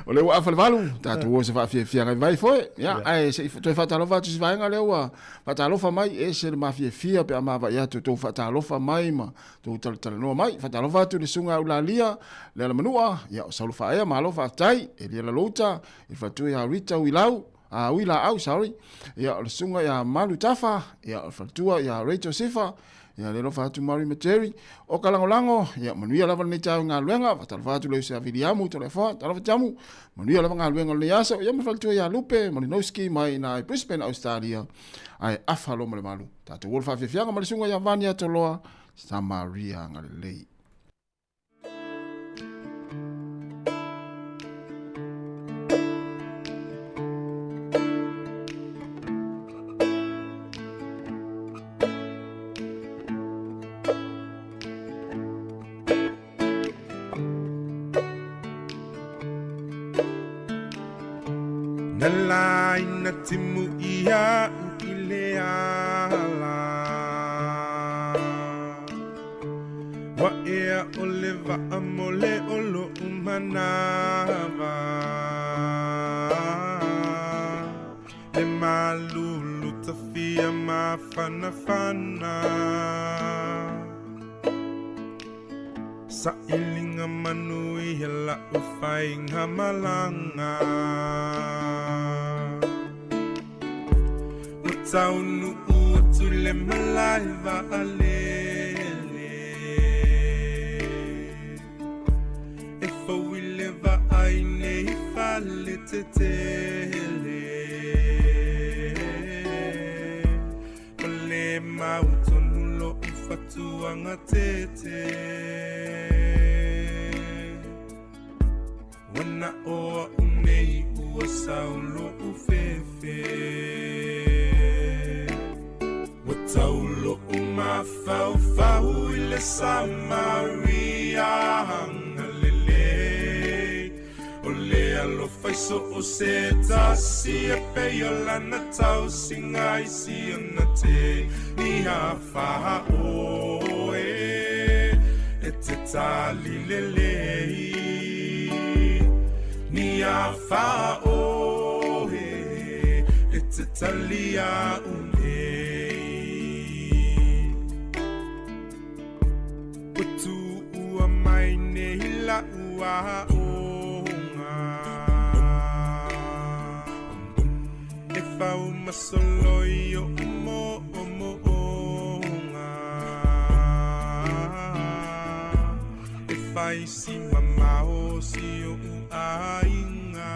O lea ua afa le 8, tatou o se faafiafiaga i vai foe. Ia, ae se i toe faatalofa atu si vaega lea ua faatalofa mai, e ese le mafiafia pe a maavaai atu tou faatalofa mai ma tou talatalanoa mai. Faatalofa atu i le susuga ia Ulalia, Lealamanua, ia, o Saulo Faaea, malo faafetai, Elia Lalouta, i le faletua ia Rita Uilau, a Uilaau, sorry, ia, o le susuga ia Malu Tafa, ia, o le faletua ia Rachel Sifa, Ia le alofa atu Mary ma Jerry. O ka lagolago, ia manuia lava lenei taeao i galuega, faatalofa atu le uso ia Viliamu Toleafoa, talofa Tiamu, manuia lava galuega o lenei aso, ia ma le faletua ia Lupe Malinowski mai ina i Brisbane, Australia, ae afa lo ma le malu. Tatou o le faafiafiaga ma le susuga ia Vania Toloa, Samaria Galilei. Na laina timu ia u i le ala Ua ea o le waa mo le o lo'u manawa Le malulu tafia mafanafana Sailiga manuia la'u faiga malaga Ua taunuu atu le malae vaalele E fou i le vaai nei fale tetele Ma le mautonu lo'u fatuaga tete Ua na o a'u nei ua sau lo'u fefe Ua tau lo'u mafaufau i le Samaria agalelei O le alofa i so o se tasi e pei o lana tausiga i si ona teine fāoe E te tali lelei Ni a fāoe E te tali a'u nei Ua tuua mai nei la'u aoga E fau masolo i o'u mo'omo'oga E fai si mamao si o'u aiga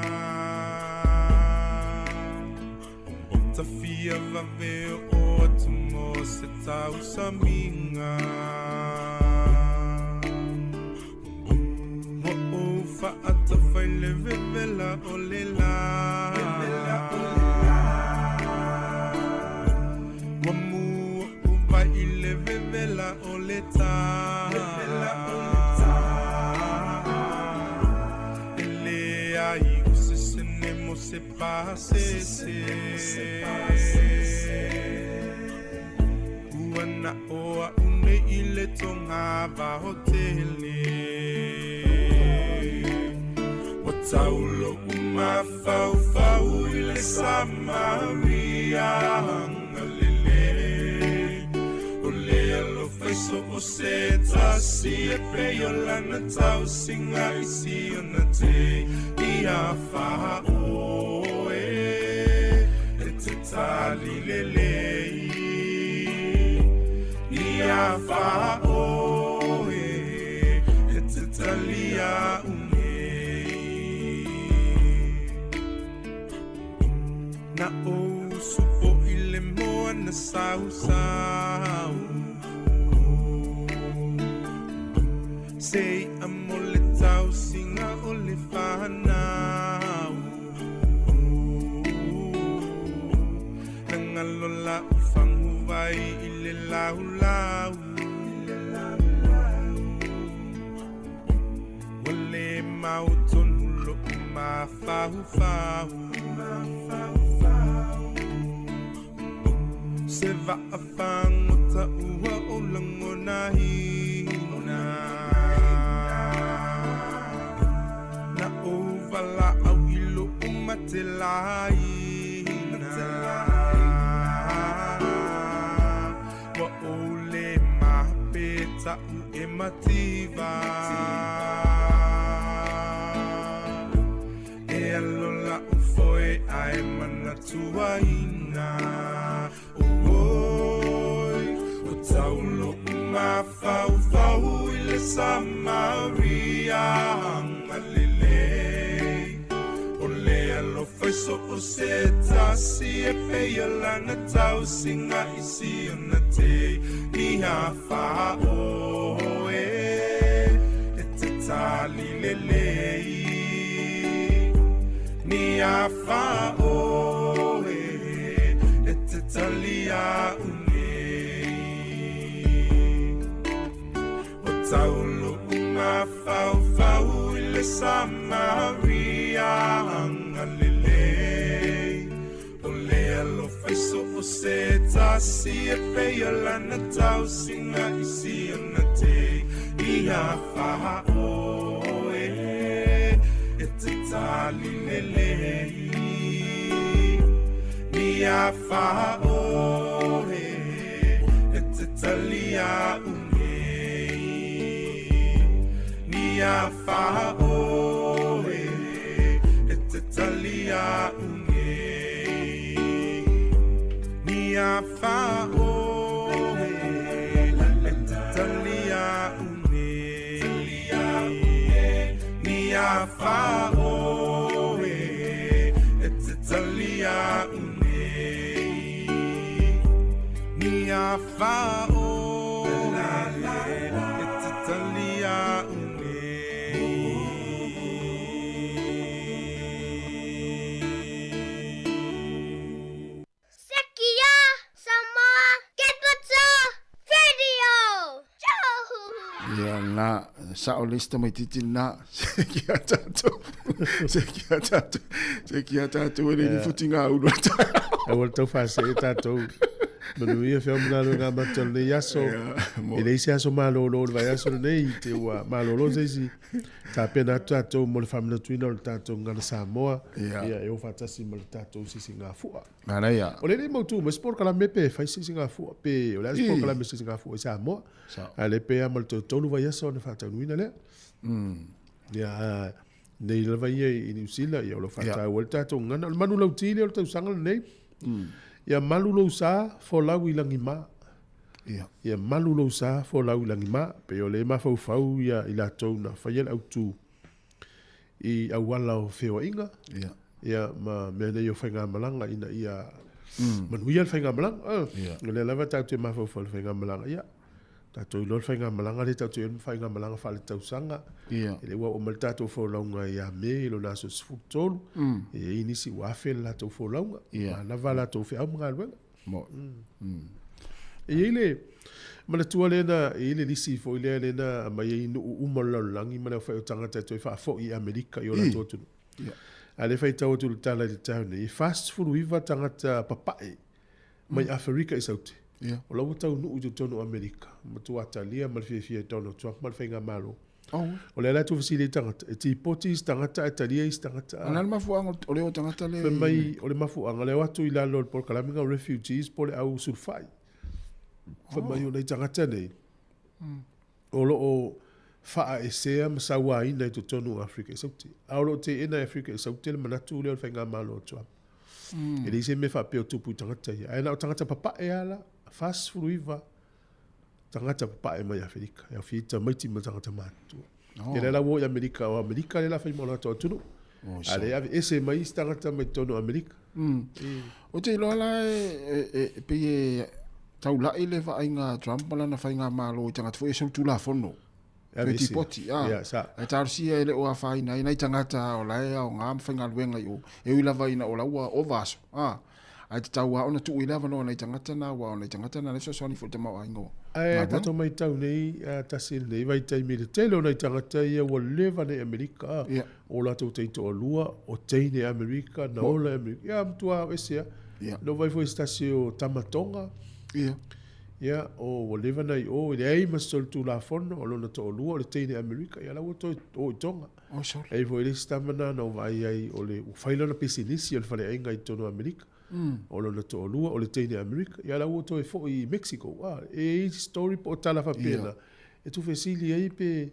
Tafia vave o'o atu mo se tausamiga Ua ou fa'atafa i le vevela o le lā Ua mū o'u vai i le vevela o le tā E leai o se sene mo se pasese Ua na o a'u nei i le toga vaotele Ua tau lo'u mafaufau i le Samaria agalelei O le alofa i so o se tasi e pei o lana tausiga i si ona teine fāoe E te tali lelei Ia fāoe E te tali a'u nei Na ou usupo'i le moana sausau Se i'a mo la'u faguvai i le laulau. Ua lē mautonu lo'u mafaufau. Se va'afagota ua ou lagonaina. Na ou vala'au i lo'u matelaina. Ua ou lē mape ta'u e mativa. E alo la'u foe ae manatuaina. Oi, o tau lo'u mafaufau i le Samaria agalelei. O le alofa i so o se tasi e peia lana tausiga i si ona tei ni afa oe e te tali lelei. Ni afa oe e te talia unei. O tau lo'u mafaufau i le Samaria agalelei. O le alofa i so o se tasi e peia lana tausiga i si ona tei i afa oe e te tali lelei. Ni afa oe e te talia unei. Ni afa oe e te talia unei. Ni afa oe e te talia unei. Ni afa oe e te talia unei. Ni afa oe e te talia unei. Sekia Samoa Capital Radio. Ia na sa'o le isi tamaititi lenā se kia tatou se kia tatou se kia tatou e le ni futigaulu a taeao. Aua le tau faasee tatou. Manuia feau ma galuega amata o lenei aso. E leai se aso malōlō i le vaiaso lenei, te ua malōlō se isi tapena atu tatou mo le faamanatuina o le tatou gagana Samoa, ia e o faatasi ma le tatou sisigafua. Manaia. O le le mautu mai se polokalame pe fai sisigafua pe o le a se polokalame sisigafua i Samoa. A le pe ama le toe tolu vaiaso ona faataunuina lea. Ia, nei lava ia i Niu Sila, ia o lo faataua le tatou gagana. O le manu lauti lea o le tausaga lenei. Ia malu lou sa, folau i lagimā. Ia malu lou sa, folau i lagimā. Pei o le mafaufau ia i latou na faia le autu i auala o feoaiga. Ia ma mea nei o faigamalaga ina ia manuia le faigamalaga. O lea lava tatou te mafaufau i le faigamalaga. Ia, tatou iloa le faigamalaga lea tatou te i ai ma faigamalaga faaletausaga. E le ua oo mai le tatou folauga ia Me i lona aso 13. E i ai nisi ua afe le latou folauga. Manava latou feau ma galuega. E i ai le manatua lea na e i ai le lisi foi lea lea na aumai ai nuu uma o le lalolagi ma le aofai o tagata e toe faafoi i Amerika i o latou atunuu. A lea e faitau atu i le tala i le taeao nei, e 49 tagata papae mai Aferika i Saute. O la ua taunuu i totonu o Amerika, matua talia ma le fiafia e Donald Trump ma le faigamalo. O lea la e tuufesili ai tagata, e tipoti isi tagata ae talia isi tagata. A o le a le mafuaaga o le o tagata lea i. Fai mai o le mafuaaga lea o atu i lalo o le polokalame o refugees po o le au sulufai. Fai mai o nai tagata nei, o lo o faaesea ma sauaina i totonu o Aferika i Saute. A o lo o teena e Aferika i Saute le manatu lea o le faigamalo a Trump. E leai se mea faapea o tupu i tagata ia. Ae na o tagata papae lava la, 49 tagata papae mai Aferika. E aofia ai tamaiti ma tagata matutua. Ia lea la ua o i Amerika, o Amerika lea la fai ma o latou atunuu. A lea e aveese mai isi tagata mai totonu o Amerika. Ou te iloa la e pei e taulai le vaaiga a Trump ma lana faigamalo i tagata foi e solitulafono. Toe tipoti, a. Ae talosia e le o afaina ai nai tagata o la e aoga ma faigaluega i o, e ui lava ina o la ua ova aso, a. Ae tatau lava ona tuu i le avanoa nai tagata na, aua o nai tagata na lea e fesoasoani foi i le tamaoaiga o Ae galuega. tatou matau nei, tasi lenei vaitaimi i le tele o nai tagata ia ua leva nei i Amerika, o latou taitoalua, o teine Amerika, na ola i Amerika, ia matua o ese lava. Na ou vaai foi i se tasi o tama Tonga, ia, o ua leva na i o, e leai ma se solitulafono, o lona toalua o le teine Amerika, ia la ua toe o i Tonga. Oh, sorry. E i ai foi le isi tama na na ou vaai ai, o le, ua fai lana pisinisi o le faleaiga i totonu o Amerika. O lona toalua o le teine Amerika, ia la ua toe foi i Mexico. A, e i ai story po o tala faapena, e tuufesili ai pe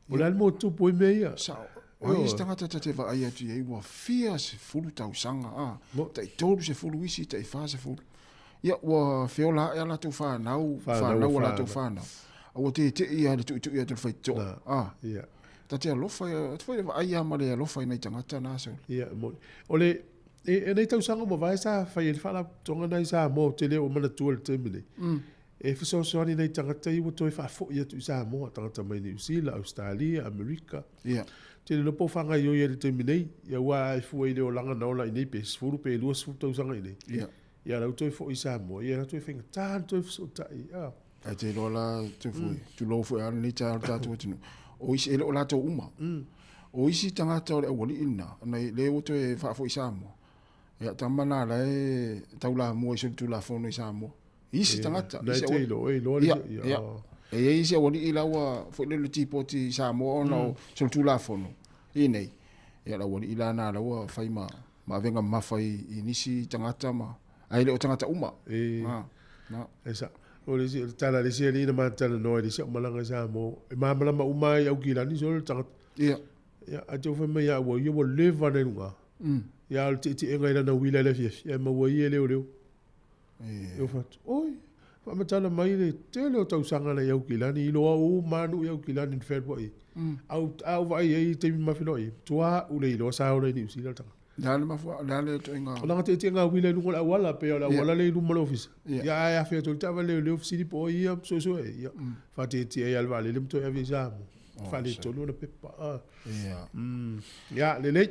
o le a le mea ua tupu ai mea ia. Sao. O ai isi tagata ta te vaai atu i ai ua fia sefulu tausaga, a, tai 30 isi, tai 40. Ia, ua feola ae a latou fanau, fanau a latou fanau. A ua tete'i lava i le tuitui atu o le faitotoa. A, ta te alofa, foi le vaai lava ma le alofa i nai tagata na, Saole. Ia, e moni. O le, e, e nei tausaga ua mavae sa fai ai le faalapotopotoga na i Samoa, ou te le o manatua i le taimi nei. E fesoasoani nai tagata ia ua toe faafoi atu i Samoa, tagata mai Niu Sila, Ausetalia, Amerika. Ou te le iloa po o faagaoioi ai i le taimi nei, ia aua a e fua i le olaga na ola i nei pe 10 pe 20 tausaga i nei. Ia la ua toe foi i Samoa, ia la toe faigata ona toe fesootai. Ah. Ae te iloa la, te foi, tulou foi lava lenei taeao i le tatou atunuu, o isi, e le o latou uma. O isi tagata o le aualii lena, ona lea ua toe faafoi i Samoa, ia tama na la e taulamua i solitulafono i Samoa. Isi tagata. Na te iloa, e iloa le Ia, E i ai isi aualii la ua foi lele tipoti i Samoa ona o solitulafono i nei. Ia le aualii la na la ua fai ma ma avega mamafa i nisi tagata ma ae le o tagata uma. E, Ha, na. E sa, o le isi, o le tala a le isi alii na ma talanoa i le isi au malaga i Samoa, e malamalama uma lava i Aukilani solo le tagata. Ia. Ia, ae te fai mai ia ua ia ua leva na i luga. Ia, o le tietiega i lana uila i le afiafi, ae maua ai e leoleo. Ia. E fai atu, oi, faamatala mai le tele o tausaga na i Aukilani, iloa uma lava nuu i Aukilani na fealuai ai. Au, a ou vaai ai i taimi ma feiloai ai, matua ou le iloa sa ola i Niu Sila le tagata. Le a le mafua, le a le ituaiga. O lana tietiega uila i luga o le auala, pei o le auala lea i luma o le ofisa. Ia, ae afe atu ai le taavale leoleo fesili po o ai ia ma suesue ai. Ia, faatietie ai lava i le vaalele ma toe ave i Samoa. Faaletonu ona pepa. Ia. Ia, lelei.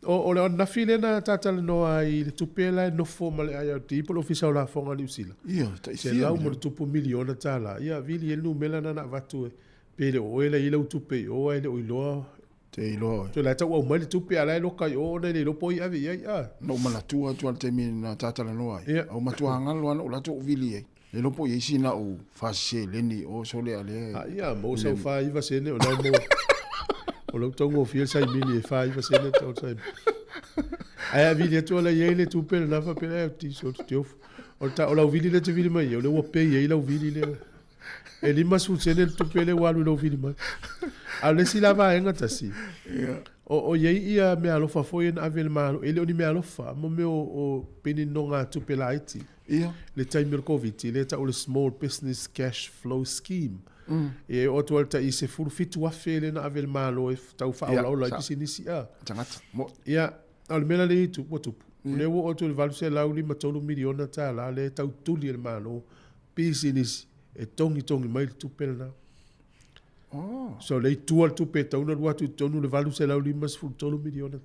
O le ananafi lea na ta talanoa ai i le tupe la e nofo ma le IRD po o le Ofisa o Lafoga a Niu Sila. Ia, tai fia $100+ miliona. Ia, vili ai le numera lena na avatu e, pe le o oe la e i ai lau tupe i o ae le o iloa. Te iloa oe. Toe la e tau aumai le tupe a la e loka i o ona e le iloa po o ai e ave i ai. A. Na ou manatua atu lava i le taimi na ta talanoa ai. Ia. A ua matua galo lava na ou alu atu ou vili ai. Le iloa po o i ai sina ou fasiseleni i o sole a lea. A ia, maua sau 49 sene o lau maua. O lau taugofie le saimini e 49 sene tau le saimini. Ae a vili atu ala i ai le tupe lena faapea, e ti so te ofu. O le ta, o lau vili lea e te vili mai ai, o lea ua pay ai lau vili lea. E 50 sene le tupe lea ua alu i lou vili mai. A o le isi la vaega tasi, o i ai ia meaalofa foi na ave e le Malo, e le o ni meaalofa, mo mea o pei ni nonogatupe laiti. Le taimi o le Koviti, lea e tau o le Small Business Cash Flow Scheme. E oo atu lava i le tai 17,000 lea na ave e le Malo e tau faaolaola ai pisinisi. A. Tagata. Mo. Ia, a o le mea la lea i tupu, ua tupu. O lea ua oo atu i le $853 miliona lea e tau tuli e le Malo pisinisi e togitogi mai le tupe lena. So lea i tua le tupe e tatau ona alu atu i totonu le $853 miliona.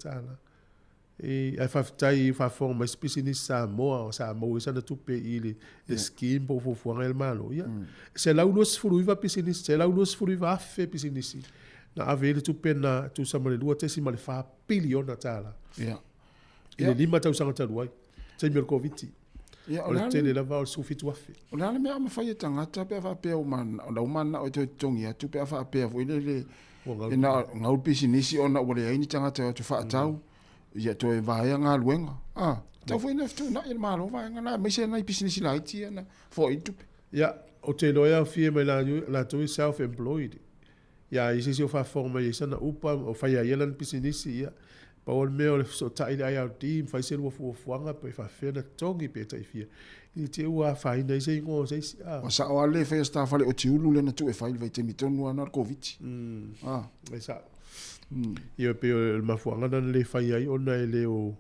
E, ae faafetai i faafofoga mai se pisinisi Samoa o sa maua ai sana tupe i le, le scheme po o fuafuaga a le Malo. Ia, 129 pisinisi, 129,000 pisinisi na ave ai le tupe na tusa ma le $2.4 piliona. I le 5 tausaga talu ai, taimi o le Koviti. Ia, O le tele lava o le 17,000. O le a le mea a mafai e tagata pe a faapea ua manao, ua manao e toe totogi atu pe a faapea foi lele Ua e na gau le pisinisi ona ua leai ni tagata e o atu faatau, ia toe vaea galuega. A, tatau foi ona fetuunai e le Malo vaega na, aemaise nai pisinisi laiti ia na foai le tupe. Ia, ou te iloa e aofia mai latou ia self employed. Ia, i se isi o faafofoga mai ai sana upa, o fai lava ia lana pisinisi, ia, pau o le mea o le fesootai i le IRD, ma fai se lua fuafuaga pe faapefea ona totogi pe tai fia, i te i ua afaina ai se igoa o se isi. A. Ua sao lava le faia o se taafale otiulu lea na tuu e fai i le vaitaimi tonu lava na o le Koviti. A. E sao. Ia, pei o le mafuaaga lena na le fai ai ona e le o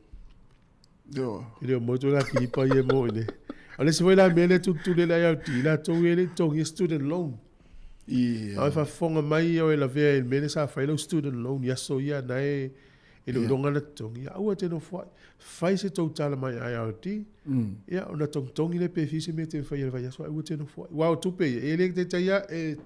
E le o maua atu la kilipa ia mo i nei. O le isi foi la mea lea e tulituli ai le IRD, latou ia e le i totogia student loan. Ia. A o e faafofoga mai o e lavea i le mea lea sa fai lau student loan i aso ia na e E le o iloga na totogi, ia aua e te nofoai. Fai se tou tala mai IRD, ia ona togitogi lea pe fia se mea e te faia i le vaiaso ae aua e te nofoai. Aua o tupe ia, e le taitai lava e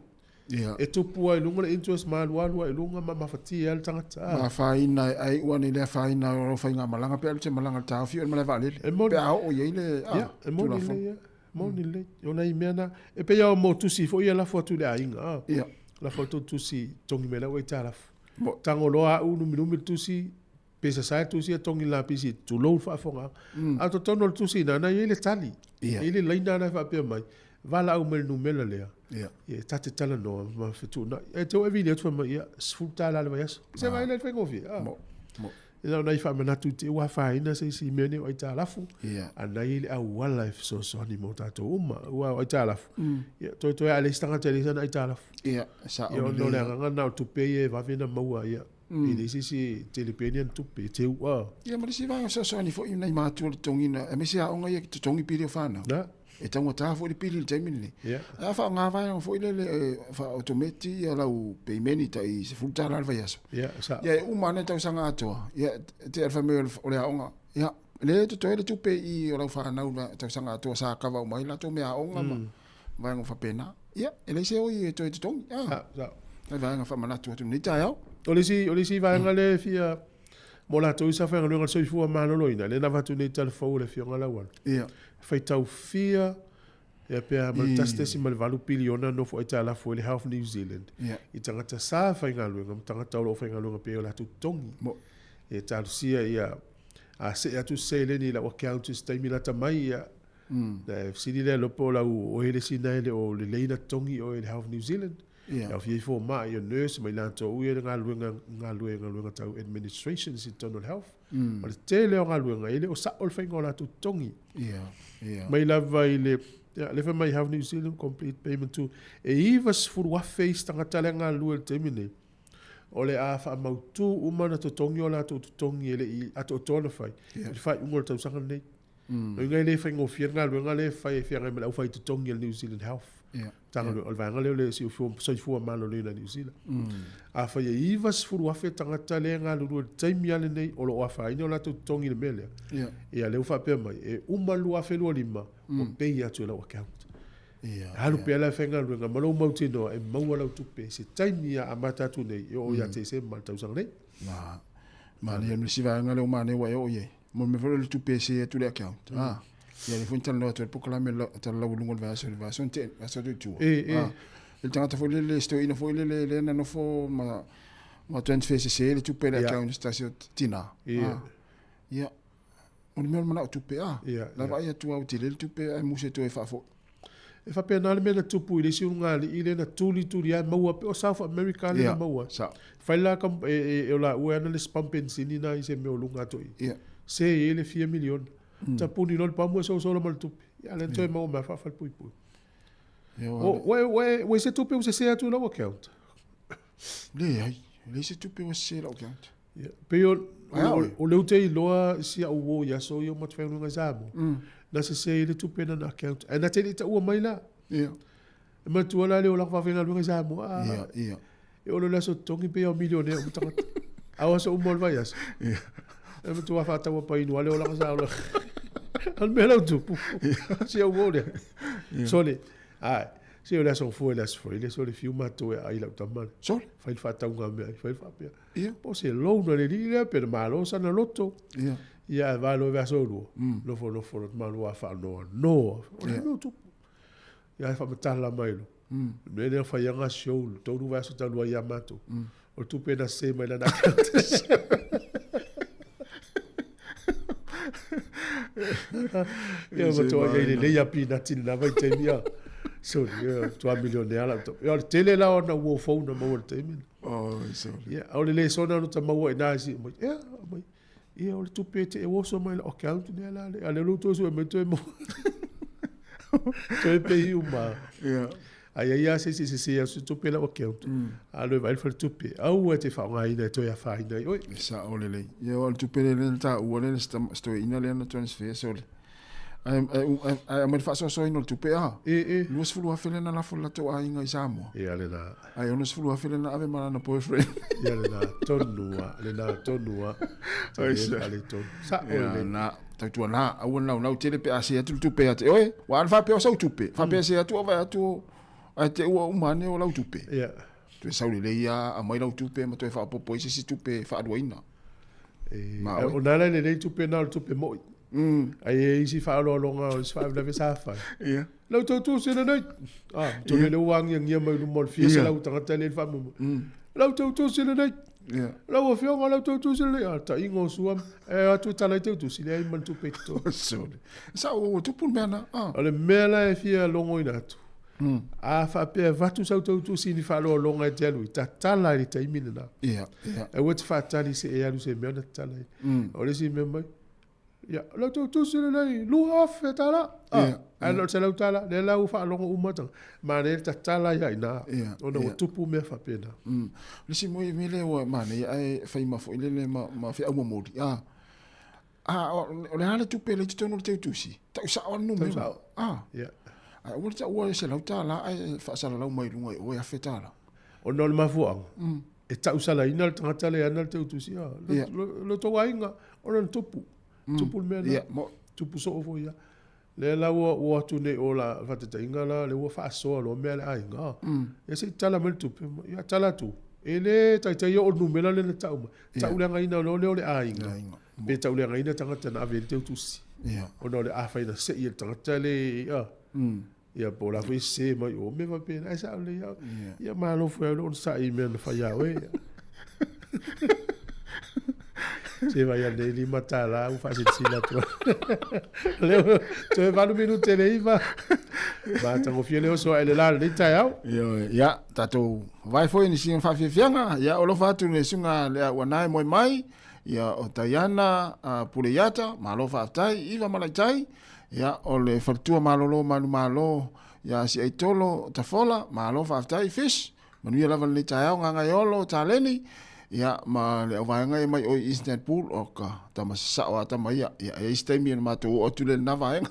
e tupu lava i luga le interest ma alualu lava i luga ma mafatia ai le tagata. Ma afaina e iu ane i le afaina o lau faigamalaga pe a alu e te malaga i le taofi oe i le malae vaalele. Pe a oo i ai le Ia, e moni lelei lava. Moni lelei. O nai mea na, e pei lava o mo tusi foi ia lafo atu i le aiga, a. Ia. Lafo atu tusi, togi mai lau aitalafu. Tago loa au numinumi le tusi, pe sasae le tusi ia togi le lapisi, tulou le faafofogaaga. A o totonu o le tusi lena, na i ai le tali. Ia. E i ai le laina lena e faapea mai, valaau mai i le numera lea, Ia. ia ta te talanoa ma fetuunai. Ae te oo e vili atu fai mai, ia, $10 i le vaiaso. Se vaai la i le faigofie, a. Mo. Mo. E na o nai faamanatu i te i ua afaina se isi mea nei o aitalafu, Ia. a na i ai le auala e fesoasoani mo tatou uma. Aua o aitalafu, ia, toetoe lava a leai se tagata e leai sana aitalafu. Ia, e sao Ia, ona o lelei le lava. agaga lena o tupe ia e vave ona maua, ia, e leai se isi e tele pea ni ana tupe, e teu a. Ia, ma le isi vaega fesoasoani foi i nai matua i le totogiina, aemaise aoga ia e totogi pili o fanau. Na. E taugata foi le pili i le taimi lenei. Ia. Ae a faaaoga vaega foi lele e faa-autometi ia lau peimeni tai $10 i le vaiaso. Ia, sao. Ia e uma ane le tausaga atoa, ia e te fai mai o le aoga, ia le totoe le tupe i o lau fanau i le tausaga atoa sa kava uma ai latou meaaoga ma vaega faapena. Ia, e leai se oi e toe totogi. Ah. Sao, sao. Nai vaega faamanatu atu i lenei taeao. O le isi vaega lea e fia mo latou i sa faigaluega i le soifua maloloina, lea na avatu nei tala fou e le Afioga Lauano. Ia. Faitau fia, ia pe a ma le 1.8 piliona nofo aitalafu ai le Health New Zealand Ia. i tagata sa faigaluega ma tagata o lo o faigaluega pea i o latou totogi. Mo. E talosia ia a see atu se seleni i lau account i se taimi lata mai ia na e fesili lea lopo o lau oe le isi na e le o lelei na totogi oe i le Health New Zealand. Ia. E aofia ifo mai o nurse ma i latou ia le galuega galuega galuega tau administration i totonu o le health. O le tele o galuega e le o sao le faiga o latou totogi. Ia, ia. Mai lava i le ia, le fai mai Health New Zealand complete payment to e 90,000 isi tagata lea galulue i le taimi nei. O le a faamautu uma na totogi o latou totogi e le i atoatoa na fai Ia. i le faaiuga o le tausaga lenei. O iga e le faigofie le galuega lea e fai e feagai ma le aufai totogi a le New Zealand Health. Ia. Matagaluega, o le vaega lea o le soifua maloloina i Niu Sila. Afai e 90,000 tagata lea e galulue i le taimi lava lenei o lo o afaina o latou totogi i le mea lea. Ia. Ia, lea ua faapea mai, e uma le 2025, ua pay atu e lau account. Ia. Alu pea la e faigaluega ma lou mautinoa e maua lau tupe i se taimi a amata atu nei e oo ia Tesema i le tausaga nei. Ma, manaia le isi vaega lea ua manaia ua e oo i ai. Mo le mea foi lea o le tupe e se atu i le account. Ah, ia lea foi na talanoa atu ai le polokalame talalaua i luga o le vaiaso, le vaiaso na tea, vaiaso atu i tua. E, e. Ah, le tagata foi lele, se toeaina foi lele lea na nofo ma, ma transfer sese le tupe i le Ia. account i se tasi o tina. Ia. Ah, ia. O le mea o le manao tupe, ah. Ia, La ia. vaai atu au tele le tupe ae muse toe faafoi. E faapena le mea na tupu i le isi ulugalii lea na tulituli ai maua pei o South America lea na maua ai. Sao. Fai la ka, e, e, e o laua e ana le isi pamu penisini na i se mea o luga atu i i. Ia. Se i ai le fia miliona. Tapuni loa le pamu e sosola ma le tupe. Ia, lea na toe maua mai faafalepuipui. Ia, O, ua, ua, ua i se tupe ua sese atu i lau account? Leai, leai se tupe ua sese i lau account. Ia, pei o, Ai au o, e? o lea ou te iloa si au uo i aso ia o matou faigaluega i Samoa, na sese ai le tupe na na account. Ae na te le i taua mai la. Ia. E manatua la le olaga faafaigaluega i Samoa, a, Ia, ia. e ono le aso totogi pei o milionea uma tagata. A o aso uma o le vaiaso. Ia. E matua faataua painu a le olaga sa ola. A le mea lau tupu. Si au uo lea. Sole, ai, se o le aso fua i le aso foi, le sole fiu matou e ai lau tama le. Sole. Fai le faatauga mea ai, fai le faapea. Ia. Po se loan a le alii lea, pe na malo sana loto. Ia. Ia, ae valo e vaiaso e lua. Nofo, nofo, loto malo a faanoa. Noa. O le mea o tupu. Ia, e faamatala mai lo. Le mea lea fai anga show, le tolu vaiaso talu ai ia matou. O le tupe na se mai lana account. Ia, matua ia i le lei a pinati le lava i taimi a. Sorry, ia, matua milionea lau tama. Ia, o le tele la ona ua fou na maua i le taimi. Oh, sorry. Ia, o le lesona no ta maua i nā si mai. Ia, mai. Ia, o le tupe e te e oso mai la account lea la le. A le lu toe sue mai toe maua. Toe pei uma. Ia. Ai ai a se se se se se tupe lau account. A le vai le faletupe. Aua e te faaaogaina e toe afaina ai oe. E sao lelei. Ia, o le tupe lea na taua lea na se toeaina lea na transfer, sole. Ae ae aumai le faasoasoaina o le tupe a. E. 20,000 lea na lafo i le latou aiga i Samoa. Ia lena. Ae 60,000 lea na ave ma lana boyfriend. Ia lena tonu a, lena tonu a. Ai se. Faaletonu. Sa'o Ia lelei. na, tautuana, aua le naunau tele pe a se atu le tupe ia te oe. Ua a le faapea o sau tupe, faapea se atu o vaai atu ae te ua uma ane o lau tupe. Ia. Toe sau lelei lava, aumai lau tupe ma toe faaopoopo ai se isi tupe e faaluaina. E, Ma oe. o na la lelei tupe na o le tupe mo'i. Ai e isi faaaloaloga o isi faalavelave sa fai. Ia. Lau tautu se lenei. Ah, tole le ua agiagia mai luma o le fia selau tagata lea i le faamoemoe. Lau tautu se lenei. Ia. Lau afioga lau tautu se lenei. Ah, taiga o sua. E atu e tala i tautusi, leai ma le tupe i totonu. Sorry. Sa ua tupu le mea na. Ah. O le mea la e fia logoina atu. A faapea e avatu sau tautusi i ni faaaloaloga e te alu i, tatala i le taimi lena. Ia, ia. Aua te faatali se e alu se mea ona tatala ai. O le isi mea mai, ia, lau tautusi lenei, $2,000. Ah, Ia, ae na o le $100. Lea la ua faalogo uma tagata. Manaia le tatala ai lava i ina, Ia, ona ua ia. tupu mea faapena. O le isi mea lea ua manaia ae fai ma foi lele ma feau momoli. Ah, ah, o le a le tupe lea i totonu o le teutusi? Tau sao lava le numera. Tau sao. Ah. Ia. Ae aua le taua e $100 ae faasalalau mai luga i o e $1,000. Ona o le mafuaaga, e tausalaina le tagata lea e ana le teutusi. Ah, Ia. lo tou aiga, ona na tupu. Tupu le mea lena. Ia, mo. Tupu soo foi ia. Lea la ua ua atu nei o la faataitaiga la, lea ua faasoa loa mea a le aiga. Ia se i tala mai le tupe. Ia tala atu. E le taitai oo le numera lea na tau mai. Tauleagaina loa lea o le aiga. Pe tauleagaina tagata na ave i le teutusi. Ia. Ona o le afai na sei e le tagata le ia. Ia po o la foi sese mai o mea faapena. Ai sao lelei lava. Ia malo foi au le onosai i mea na fai ia oe. Se vai ane $5 ua faasilasila atu ai. Lea ua toe 8 minute le 9. Matagofie le oso ae le la lenei taeao. Ioe, ia, tatou vae foi ni sina faafiafiaga, ia, o alofa atu le susuga lea ua nae moe mai, ia, o Taiana uh, Puleiata, malo faafetai, Iva Malaitai, ia, o le faletua malolo manumalo, ia, si Aitolo Tafola, malo faafetai, Fish, Manuia lava lenei taeao, Gagaeolo, Taleni, ia, ma le auvaega ia mai oi Istanbul, o ka tama sasao a tama ia, ia, e isi taimi ona matou oo atu lea i lena vaega.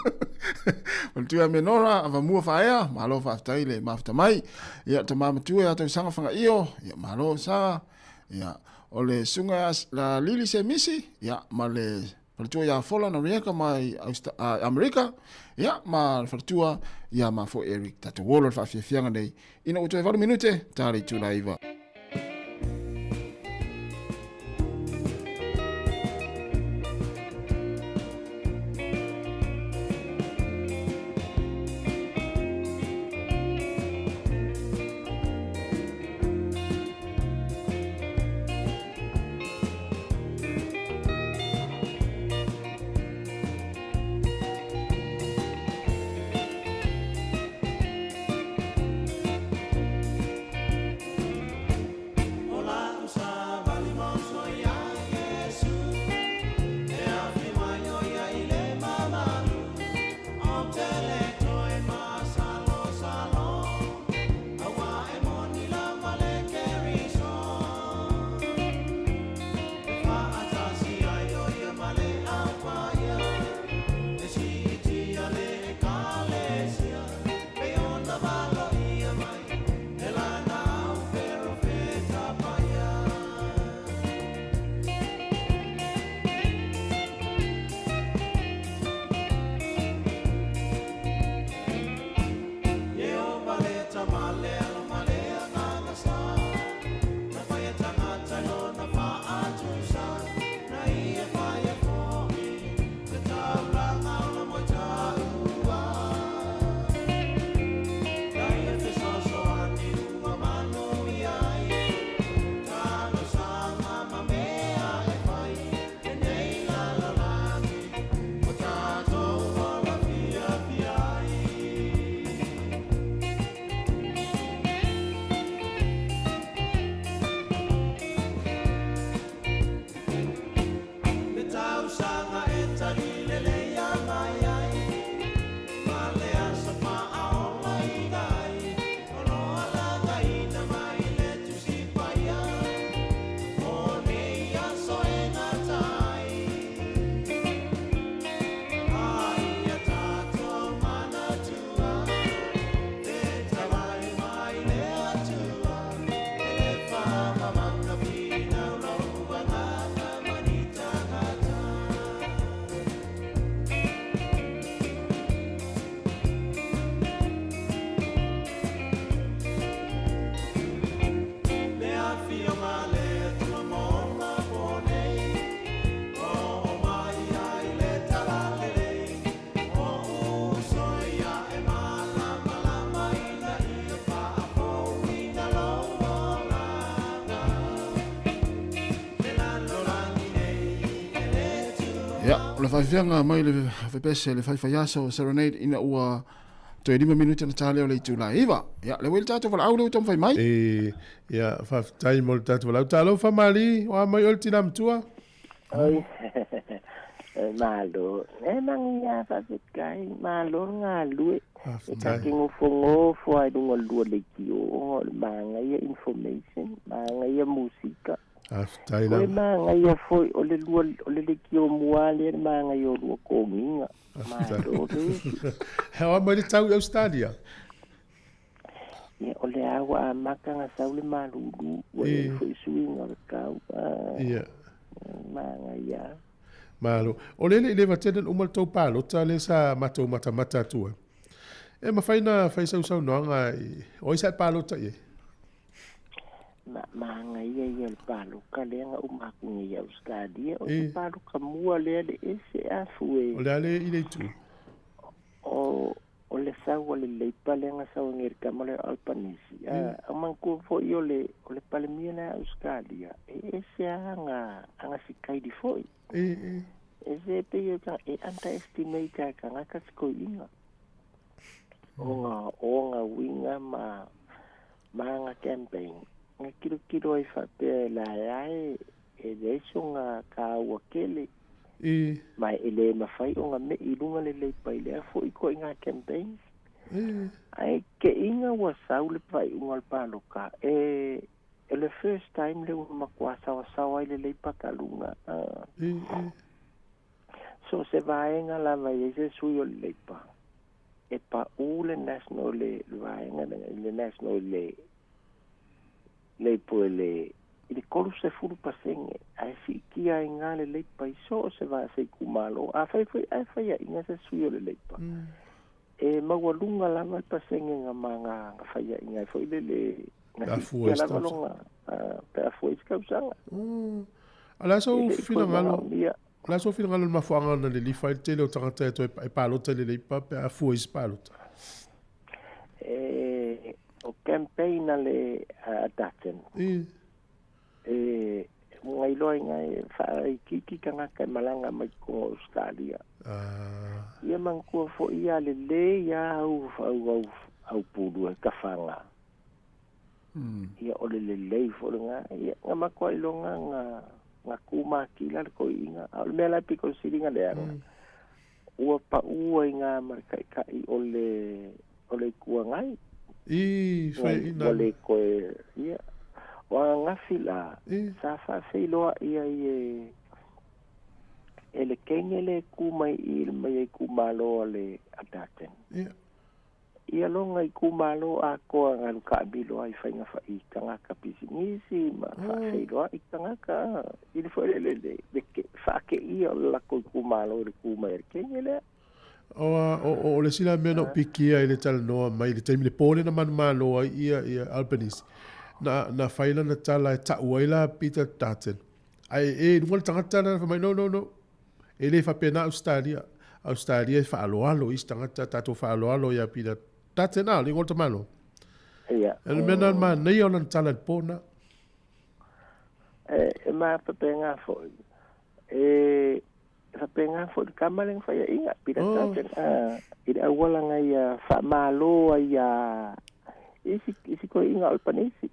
Faletua ia Menora, Avamua Faea, malo faafetai le mafuta mai. Ia, tama matua ia Tausaga Fagaio, ia, malo Saga, ia, o le susuga ia la Lili Semisi, ia, ma le faletua ia Fola Noriega mai Amerika, ia, ma le faletua ia ma foi Eric. Tatou olo le faafiafiaga nei ina ua toe 8 minute ta le itula 9. Ia, o le faafeafeaga mai le fepese le faifaiaso Serenade ina ua toe 5 minute na tā lea o le itula e 9. Ia, le ua i le tatou valaau lea ua taumafai mai. E, ia, faafetai mo le tatou valaau. Talofa Mali, o a mai oe le tina matua? Oi, malo. E manuia faafetai, malo le galulue. E ta te nofonofo lava i luga o le lua leitio ona o le manaia information, manaia musika. Faafetai Koe lava. manaia foi o le lua o le leitio mua lea le manaia o lua kogiga. Malo le usi. He oa mai le tau i Australia? Ia, o le a ua amata ona sau le malulu, ua i ai foi suiga o le tau. Ia. Manaia. Malo. O le le i leva tele ona uma le tou palota lea sa matou matamata atu ai. E mafai ona fai sau saunoaga i, o ai sa e palota i ai? Ma, manaia ia o le paloka lea na uma atu nei i Ausetalia. O se paloka mua lea le ese afu e. O le a le i le itu? O, o le sau a le Leipa lea na sau nei i le tama lea o Albanese. A, a manatua foi o le, o le Palemia lea a Ausetalia, e ese lava ana, ana sikaili foi. Ese e pei e underestimate lava e tagata si toeaina. Ona o ona uiga ma, ma ana campaign. Na tilotilo ai faapea e la e e leai sona taua tele. Ma e le mafai ona me'i i luga le Leipa i lea foi ituaiga campaign. Ae keiga ua sau le faaiuga o le paloka, e o le first time lea ua matua saoasaoa ai le Leipa taluga. So se vaega lava e i ai se sui o le Leipa, e pau le National le vaega le National le Leipa i le i le 30% ae siitia ai ga le Leipa i so o se va se itumalo. Afai foi ae faiaʻiga se sui o le Leipa, e maualuga lava le pasene ga ma ga ga faiaʻiga ai foi le le ga siitia lava lona pe a fua i se tausaga. O le a sou E le i toe finagalo, manaomia. o le a sou finagalo i le mafuaaga na lilifa ai le tele o tagata e toe e palota i le Leipa pe a fua i se palota? E o campaign a le a Dutton. E ua iloa i ga e faaitiiti tagata e malaga mai totonu o Ausetalia. Ia manatua foi ia lelei lava au au au au pulu e tafaga. Ia o le lelei foi lena. Ia na matua iloga na na tu matila le toeaina. A o le mea la e pito sili ona leaga, ua pau ai ga ma le taʻitaʻi o le o le Itu Agai. I faiaʻina. Ua le toe ia. O ananafi la, sa faafeiloaʻi ai e e le teine lea e tu mai i i mai ai itumalo a le a Dutton. Ia lona itumalo atoa na alu taamilo ai i faiga i tagata pisinisi ma faafeiloaʻi tagata i le foi le le le faateia o le latou itumalo i le tu mai a le teine lea. O, o, o le isi la mea na ou pikia i le talanoa mai i le taimi le po lea na manumalo ai ia, ia Albanese, na, na fai lana tala e ta'u ai la Peter Dutton. Ae e i luga le tagata lea na fai mai, no, no, no, e le faapena Ausetalia. Ausetalia e faaaloalo i isi tagata, tatou faaaloalo ia Peter Dutton, a, le igoa o le tamaloa. Ia. O le mea lena o le manaia o lana tala i le po lena. E, e mafaapena foi. E, E faapena foi le tama lea na faiaʻiga, Peter Dutton, i le auala na ia faamalo ai iā isi, isi toeaiina o Albanese.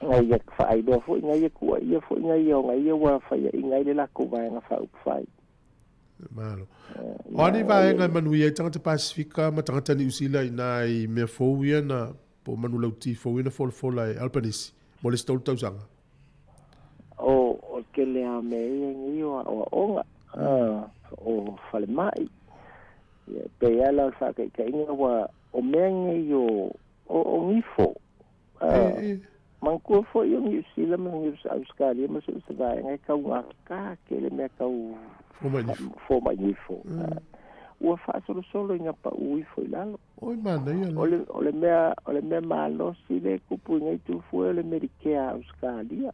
Na ia faailoa foi na ia tuuaia foi na ia ona ia ua faiaʻiga ai le latou vaega faaupufai. Malo. O a nei vaega e manuia ai tagata Pasifika ma tagata Niu Sila inā i mea fou ia na, po o manulauti fou ia na folafola e Albanese mo le isi 3 tausaga? O, o le tele lava o mea ia nei o aoaoga, o falemai. Ia, e pei lava la o le faataitaiga ua, o mea nei o, o, o nifo. Manatua foi o Niu Sila ma Niu Ausetalia ma so o se vaega e taugatā tele mea tau fomai nifo. Ua faasolosolo ina paʻu ifo i lalo. Oi, manaia lea. O le, o le mea, o le mea malosi lea e tupu i nei Tufue o le Medicare a Ausetalia.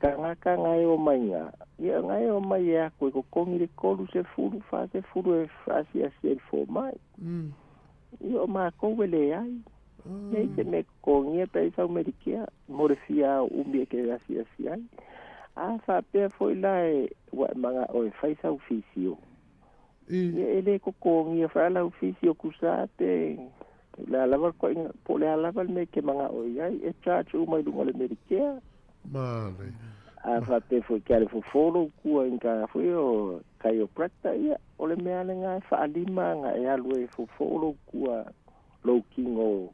Tagata na e omai iina, ia na e omai e aku e totogi le 30, 40 e faasiasi ai i le fomai. Ia o makou e leai. Leai se mea e totogia pe ai sau Medicare mo le fia umi e te asiasi ai. A faapea foi la e ua e maga'o e fai sau fisio, ia e lē totogia foi a lau fisio tusā pe le a lava le toaiga po o le a lava le mea e te maga'o i ai, e charge uma i luga o le Medicare. A faapea foi ke ale fofo lou kua i ka foi o chiropractor, ia o le mea lenā e faalima aga e alu e fofo lou kua lou kino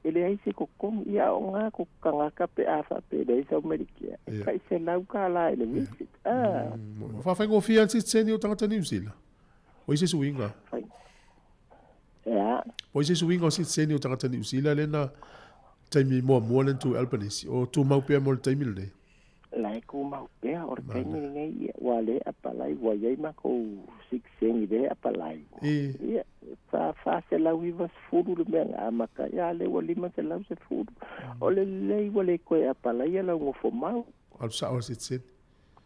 e leai se totogi. Ia aogā ko tagata pe a faapea e leai sau Medicare, e $100 i le visit a. Faafaigofie a le sitiseni o tagata Niu Sila. O i se suiga. Ea. O i se suiga o sitiseni o tagata Niu Sila lena taimi muamua lena tu Albanese. O tumau pea mo le taimi lenei. La e tumau pea o le taimi lenei, ia ua le apalai, ua iai makou sitiseni le apalai. Ia 490 le mea na amata, ia lea ua 510. O le lelei ua le toe apalai lau nofo mau. Alu sa'o le sitiseni.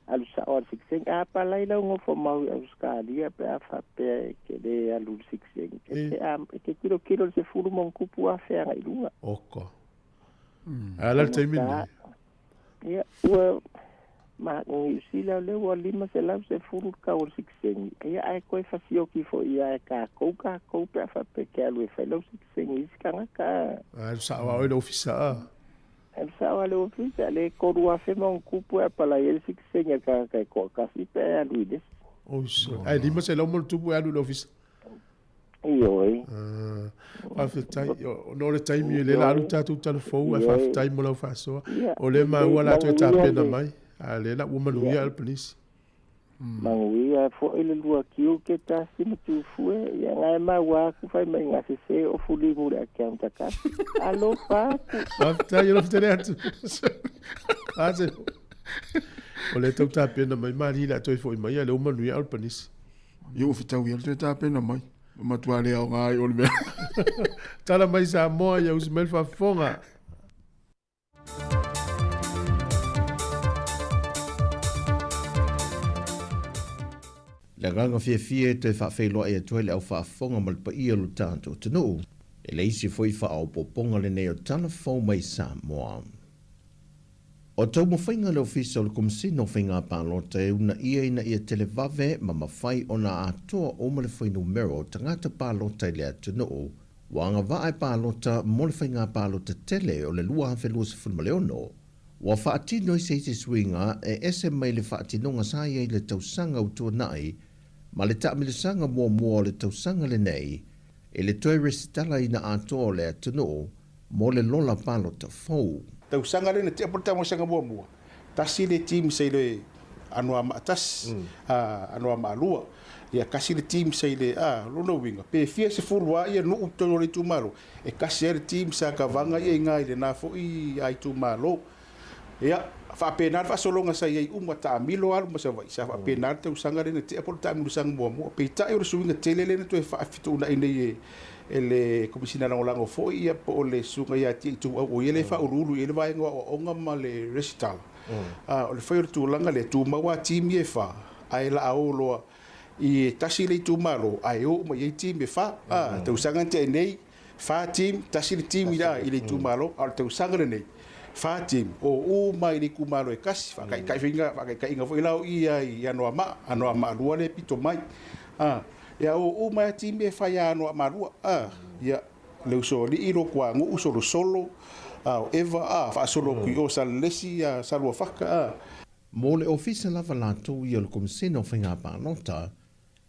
Alu sa'o a le sitiseni. A apalai lau nofo mau i Ausetalia pe a faapea e te lē alu le sitiseni, e te e te kilokilo le 10+ agai luga. Oka. A la le taimi lenei. Ia ua ma Niu Sila lea ua 510 le tau o le sitiseni, ia ae toe fasioki foi ia e kākou pe a faapea e te alu e fai lau sitiseni i isi tagata. Alu sa'o a oe le ofisa a. Alu sa'o a le ofisa le 3,000+ e apalai ai le sitiseni a le tagata e to'atasi pe a e alu i le isi. Oi, ae 500+ e alu i le ofisa. Ioe. Faafetai, ona o le taimi o lea la alu tatou talafou, ae faafetai mo lau faasoa. O lea maua la toe tapena mai, a lea la ua manuia Albanese. Manuia foi le lua tiute tasi ma tufue, ia ngae maua atu fai mai nga sese o fulimu le account akasi. Alofa atu. Faafetai, alofa tele atu. Ase. O lea tau tapena mai, malilie le a toe foi mai, a lea ua manuia Albanese. Ia ua fetaui e le toe tapena mai. Matua le aoga ai o le mea. Tala mai Samoa ia usi mai le faafofoga. Le agaga fiafia e toe faafeiloai atu ai le au faafofoga ma le paia o lo tatou atunuu e le isi foi faaopoopoga lenei o tala fou mai Samoa. O taumafaiga a le Ofisa o le Komesina o Faiga Palota e uunaia ina ia televave ma mafai ona atoa uma le fuainumera o tagata palota i le atunuu ua agavaa e palota mo le faiga palota tele o le 2026, ua faatino i se isi suiga e ese mai le faatinoga sa i ai i le tausaga ua tuanai ma le taamilosaga muamua o le tausaga lenei i le toe resitalaina atoa o le atunuu mo le lola palota fou. Tausaga lea na tea po le tausaga muamua, tasi le team sa i le Anoamaa tasi, Anoamaa lua. Ia kasi le team sa i le, lona uiga, pe fia sefulu lava ia nuu i totonu o le itumalo, e kasi lava le team sa kavaga ia i ina i lena foi itumalo. Ia, faapena le faasologa sa i ai uma, taamilo alu ma Savaii, sa faapena le tausaga lea na tea po o le taamilosaga muamua. Peitai o le suiga tele lea na toe faafetuunai nei e le Komesina Lagolago foi ia po o le Susuga ia Tia Ituau, o ia lea e faauluulu i ai le vaega o aoaoga ma le resitala. O le fai o le tulaga lea, tumau lava team ia e fa, ae laa o loa i e tasi le itumalo, ae o uma i ai team e fa. Tausaga na tea nei, fa team, tasi le team i le itumalo, a o le tausaga lenei, fa team, o uma i le itumalo e kasi, faakaitaiga foi la o i i Anoamaa, Anoamaa lua lea e pito mai. Ia o uma ia team e fai ia Anoamaa lua. Ia, le usoalii, Lotuanuu, Solosolo, o Eva, faasolo atu i o Salelesi, Saluafata. Mo le ofisa lava latou ia o le Komesina o Faiga Palota,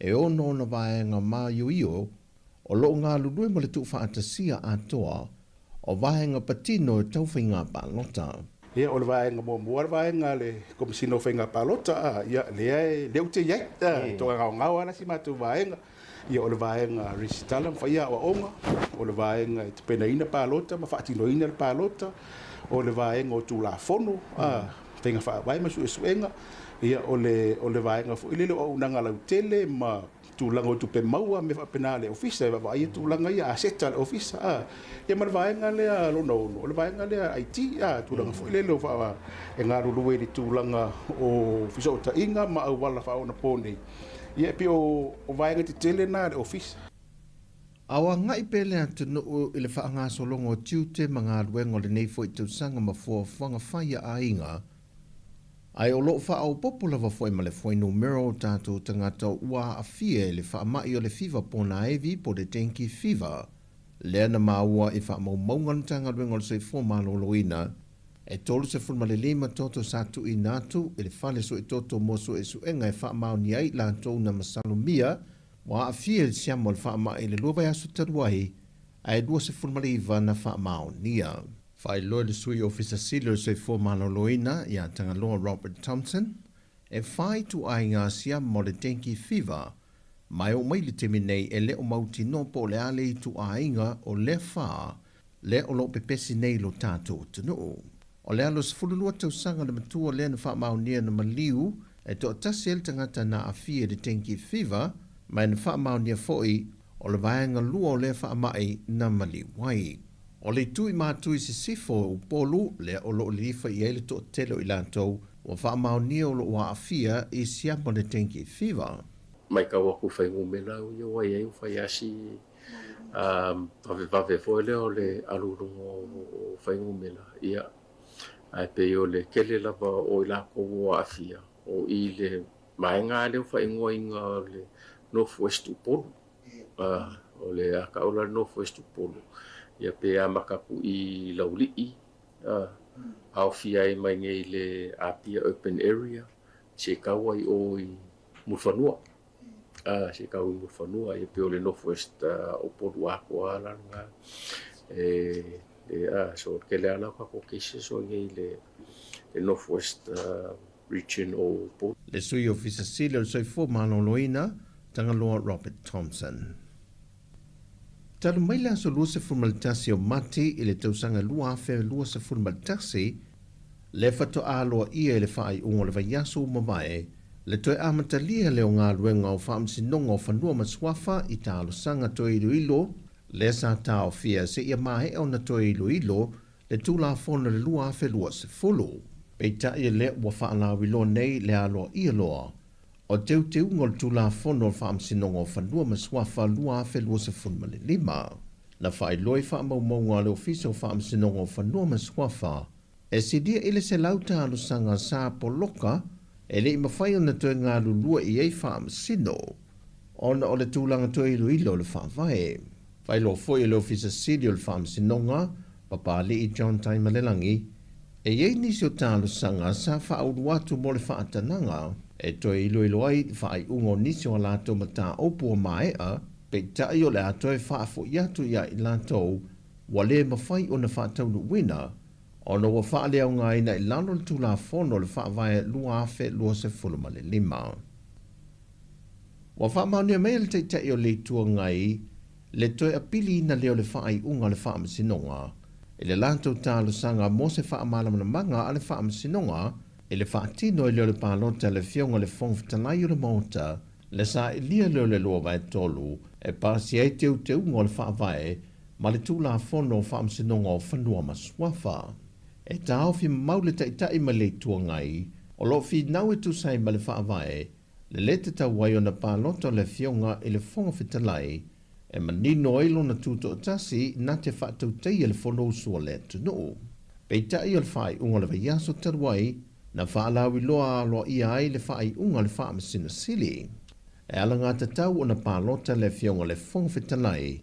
E ono ona vaega māioio o lo o galulue ma le tuufaatasia atoa o vaega patino e tau faiga palota. Ia, o le vaega muamua le vaega a le Komesina o Faiga Palota, a, ia, lea e, lea ou te i ai, a, e toagaogao lava la si matou vaega. Ia, o le vaega resitala ma faia aoaoga, o le vaega e tapenaina palota ma faatinoina le palota, o le vaega o Tulafono, a, faiga faavae ma suesuega, ia o le o le vaega foi lele o auaunaga lautele ma tulaga o tupe maua mea faapena a le ofisa e vaavaaia tulaga ia aseta a le ofisa a ia ma le vaega lea lona ono o le vaega lea IT a tulaga foi lele o faa e galulue i le tulaga o fesootaiga ma auala faaonaponei ia e pei o vaega tetele na a le ofisa. A o agai pea le atunuu i le faagasologa o tiute ma galuega o lenei foi tausaga ma fuafuaga fai a aiga. Ae o lo o faaopoopo lava foi ma le fuainumera o tatou tagata ua aafia i le faamai o le fiva ponaevi po o le dengue fever, lea na maua i faamaumauga a le Matagaluega o le Soifua Maloloina, e 35 toto sa tuuina atu i le fale suetoto mo suesuega e faamaonia ai i latou na masalomia ua aafia i le siama o le faamai i le lua vaiaso talu ai, ae 29 na faamaonia. Faailoa e le Sui Ofisa Sili o le Soifua Maloloina ia Tagaloa Robert Thompson, e fa ituaiga siama o le dengue fever, ma e oo mai i le taimi nei e le o mautinoa po o le a le ituaiga o lea fa lea o lo o pepesi nei i lo tatou atunuu. O le alo 12 tausaga le matua lea na faamaonia na maliu e toatasi ai le tagata na aafia i le dengue fever, ma e na faamaonia foi o le vaega lua o lea faamai na maliu ai. O le itu i Matu i Sisifo o Upolu lea o lo o lilifa i ai le toatele o i latou ua faamaonia o lo o aafia i siama o le dengue fever. Matau atu i fuainumera au ia ua i ai ua fai lava si vavevave foi lea o le alu i luga o fuainumera, ia, ae pei o le tele lava o i latou ua aafia, o i le vaega lea ua faaigoaina o le North West Upolu. O le a tau la le North West Upolu, ia pe amata atu i Laulii, aofia ai mai nei le Apia Urban Area, se tau ai o i Mulifanua. Se tau i Mulifanua, ia pe o le North West Upolu atoa la lena. E, so tele lava la o tatou cases o i nei i le North West Region o Upolu. Le Sui Ofisa Sili o le Soifua Maloloina, Tagaloa Robert Thompson. Talu mai le aso 21 o Mati i le tausaga 2021, le faatoa aloaia i le faaiuga o le vaiaso ua mavae, le toe amatalia lea o galuega o Faamasinoga o Fanua ma Suafa i talosaga toe iloilo, lea sa taofia seia maea ona toe iloilo le Tulafono i le 2020. Peitai o lea ua faalauiloa nei le aloaia loa o teuteuga o le Tulafono o le Faamasinoga o Fanua ma Suafa 2025. Na faailoa i faamaumauga a le Ofisa o Faamasinoga o Fanua ma Suafa, e silia i le 100 talosaga sa poloka e le i mafai ona toe galulue i ai faamasino ona o le tulaga toe iloilo o le Faavae. Faailoa foi e le Ofisa Sili o le Faamasinoga, Papalii John Taimalelagi, e i ai nisi o talosaga sa faaulu atu mo le faatanaga e toe iloilo ai le faaiuga o nisi o a latou mataupu ua maea, peitai o le a toe faafo'i atu ia i latou ua le mafai ona faataunuuina ona ua faaleaogaina i lalo o le Tulafono o le Faavae 2025. Ua faamaonia mai e le Taitai o le Itu Agai le toe apiliina lea o le faaiuga a le Faamasinoga i le latou talosaga mo se faamalamalamaga a le Faamasinoga i le faatino ai lea o le palota a le Afioga i le Fofoga Fetalai o le Maota le sailia lea o le 2/3 e pasia ai teuteuga o le Faavae ma le Tulafono o Faamasinoga o Fanua ma Suafa. E taofi mamau le Taitai ma le Itu Agai o lo o finau e tusa ai ma le Faavae le lē tatau ai ona palota o le Afioga i le Fofoga Fetalai e manino ai lona tutoatasi na te faatautaia le Fonousu a le atunuu. Peitai o le faaiuga o le vaiaso talu ai na faalauiloa aloaia ai le faaiuga a le Faamasino Sili. E alagatatau ona palota le Afioga i le Fofoga Fetalai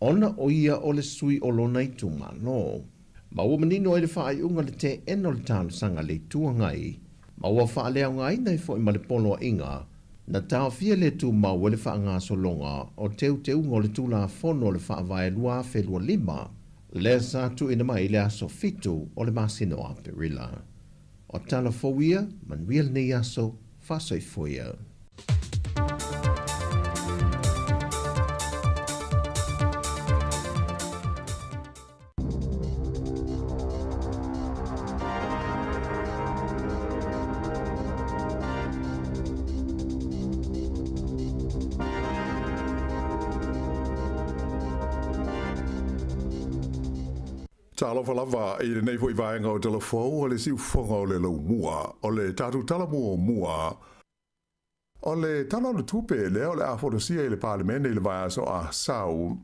ona o ia o le sui o lona itumalo. Ma ua manino ai le faaiuga le teena o le talosaga a le Itu Agai, ma ua faaleaogaina ai foi ma le poloaiga na taofia le tumau ai le faagasologa o teuteuga o le Tulafono o le Faavae 2025, lea sa tuuina mai i le aso 7 o le masina o Aperila. O tala fou ia, manuia lenei aso, faasoifua ia. Talofa lava i lenei foi vaega o Talafou o le siufofoga o le laumua o le tatou tala muamua o le Tala o le Tupe lea o le a folasia i le Palemene i le vaiaso a sau.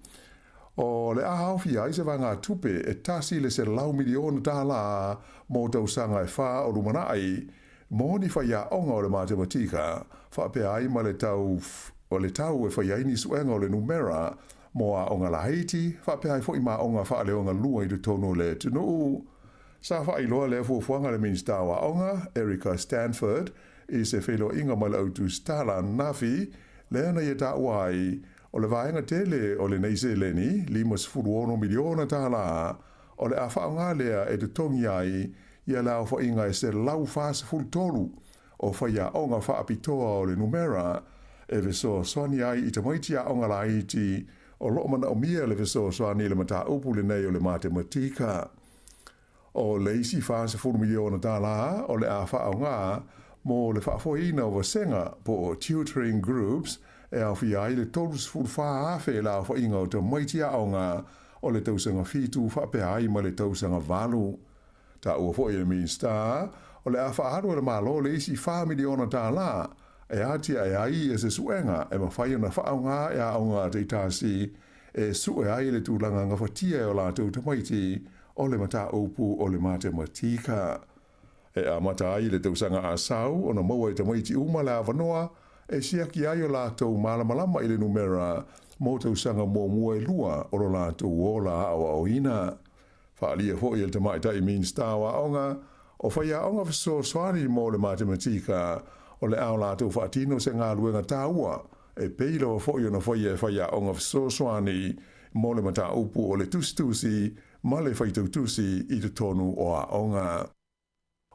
O le a aofia ai se vaegatupe e $100 miliona mo tausaga e fa o lumanai. mo ni faiaoga o le matematika faapea ai ma le tau o le tau e faia ai ni suega o le numera mo aoga laiti faapea ai foʻi ma aoga faaleogalua i totonu o le atunuu. Sa faailoa lea fuafuaga e le Minisita o Aoga, Erica Stanford, i se feiloaiga ma le autusitala ananafi, lea na ia taua ai, o le vaega tele o lenei seleni, $56 miliona tālā, o le a faaaoga lea e totogi ai ia le aofaiga e 143 o faiaoga faapitoa o le numera e fesoasoani ai i tamaiti aoga laiti o loo manaomia le fesoasoani i le mataupu lenei o le matematika. O le isi $40 miliona tālā o le a faaaoga mo le faafoeina o vasega po o tutoring groups e aofia ai le 34,000 le aofaiga o tamaiti aoga o le tausaga 7 faapea ai ma le tausaga 8. Taua foʻi e le Minisita o le a faaalu e le Malo le isi $4 miliona tālā e atiae ai ia se suega e mafai ona faaaoga e aoga taitasi e sue ai le tulaga gafatia e o latou tamaiti o le mataupu o le matematika. E amata ai i le tausaga asau ona maua e tamaiti uma le avanoa e siaki ai o latou malamalama i le numera mo tausaga muamua e lua o lo latou ola aoaoina. Faaalia foʻi e le tamaitai Minisita o Aoga, o faiaoga fesoasoani mo le matematika o le a o latou faatino se galuega taua e pei lava foʻi ona faia e faiaoga fesoasoani mo le mataupu o le tusitusi ma le faitautusi i totonu o aoga.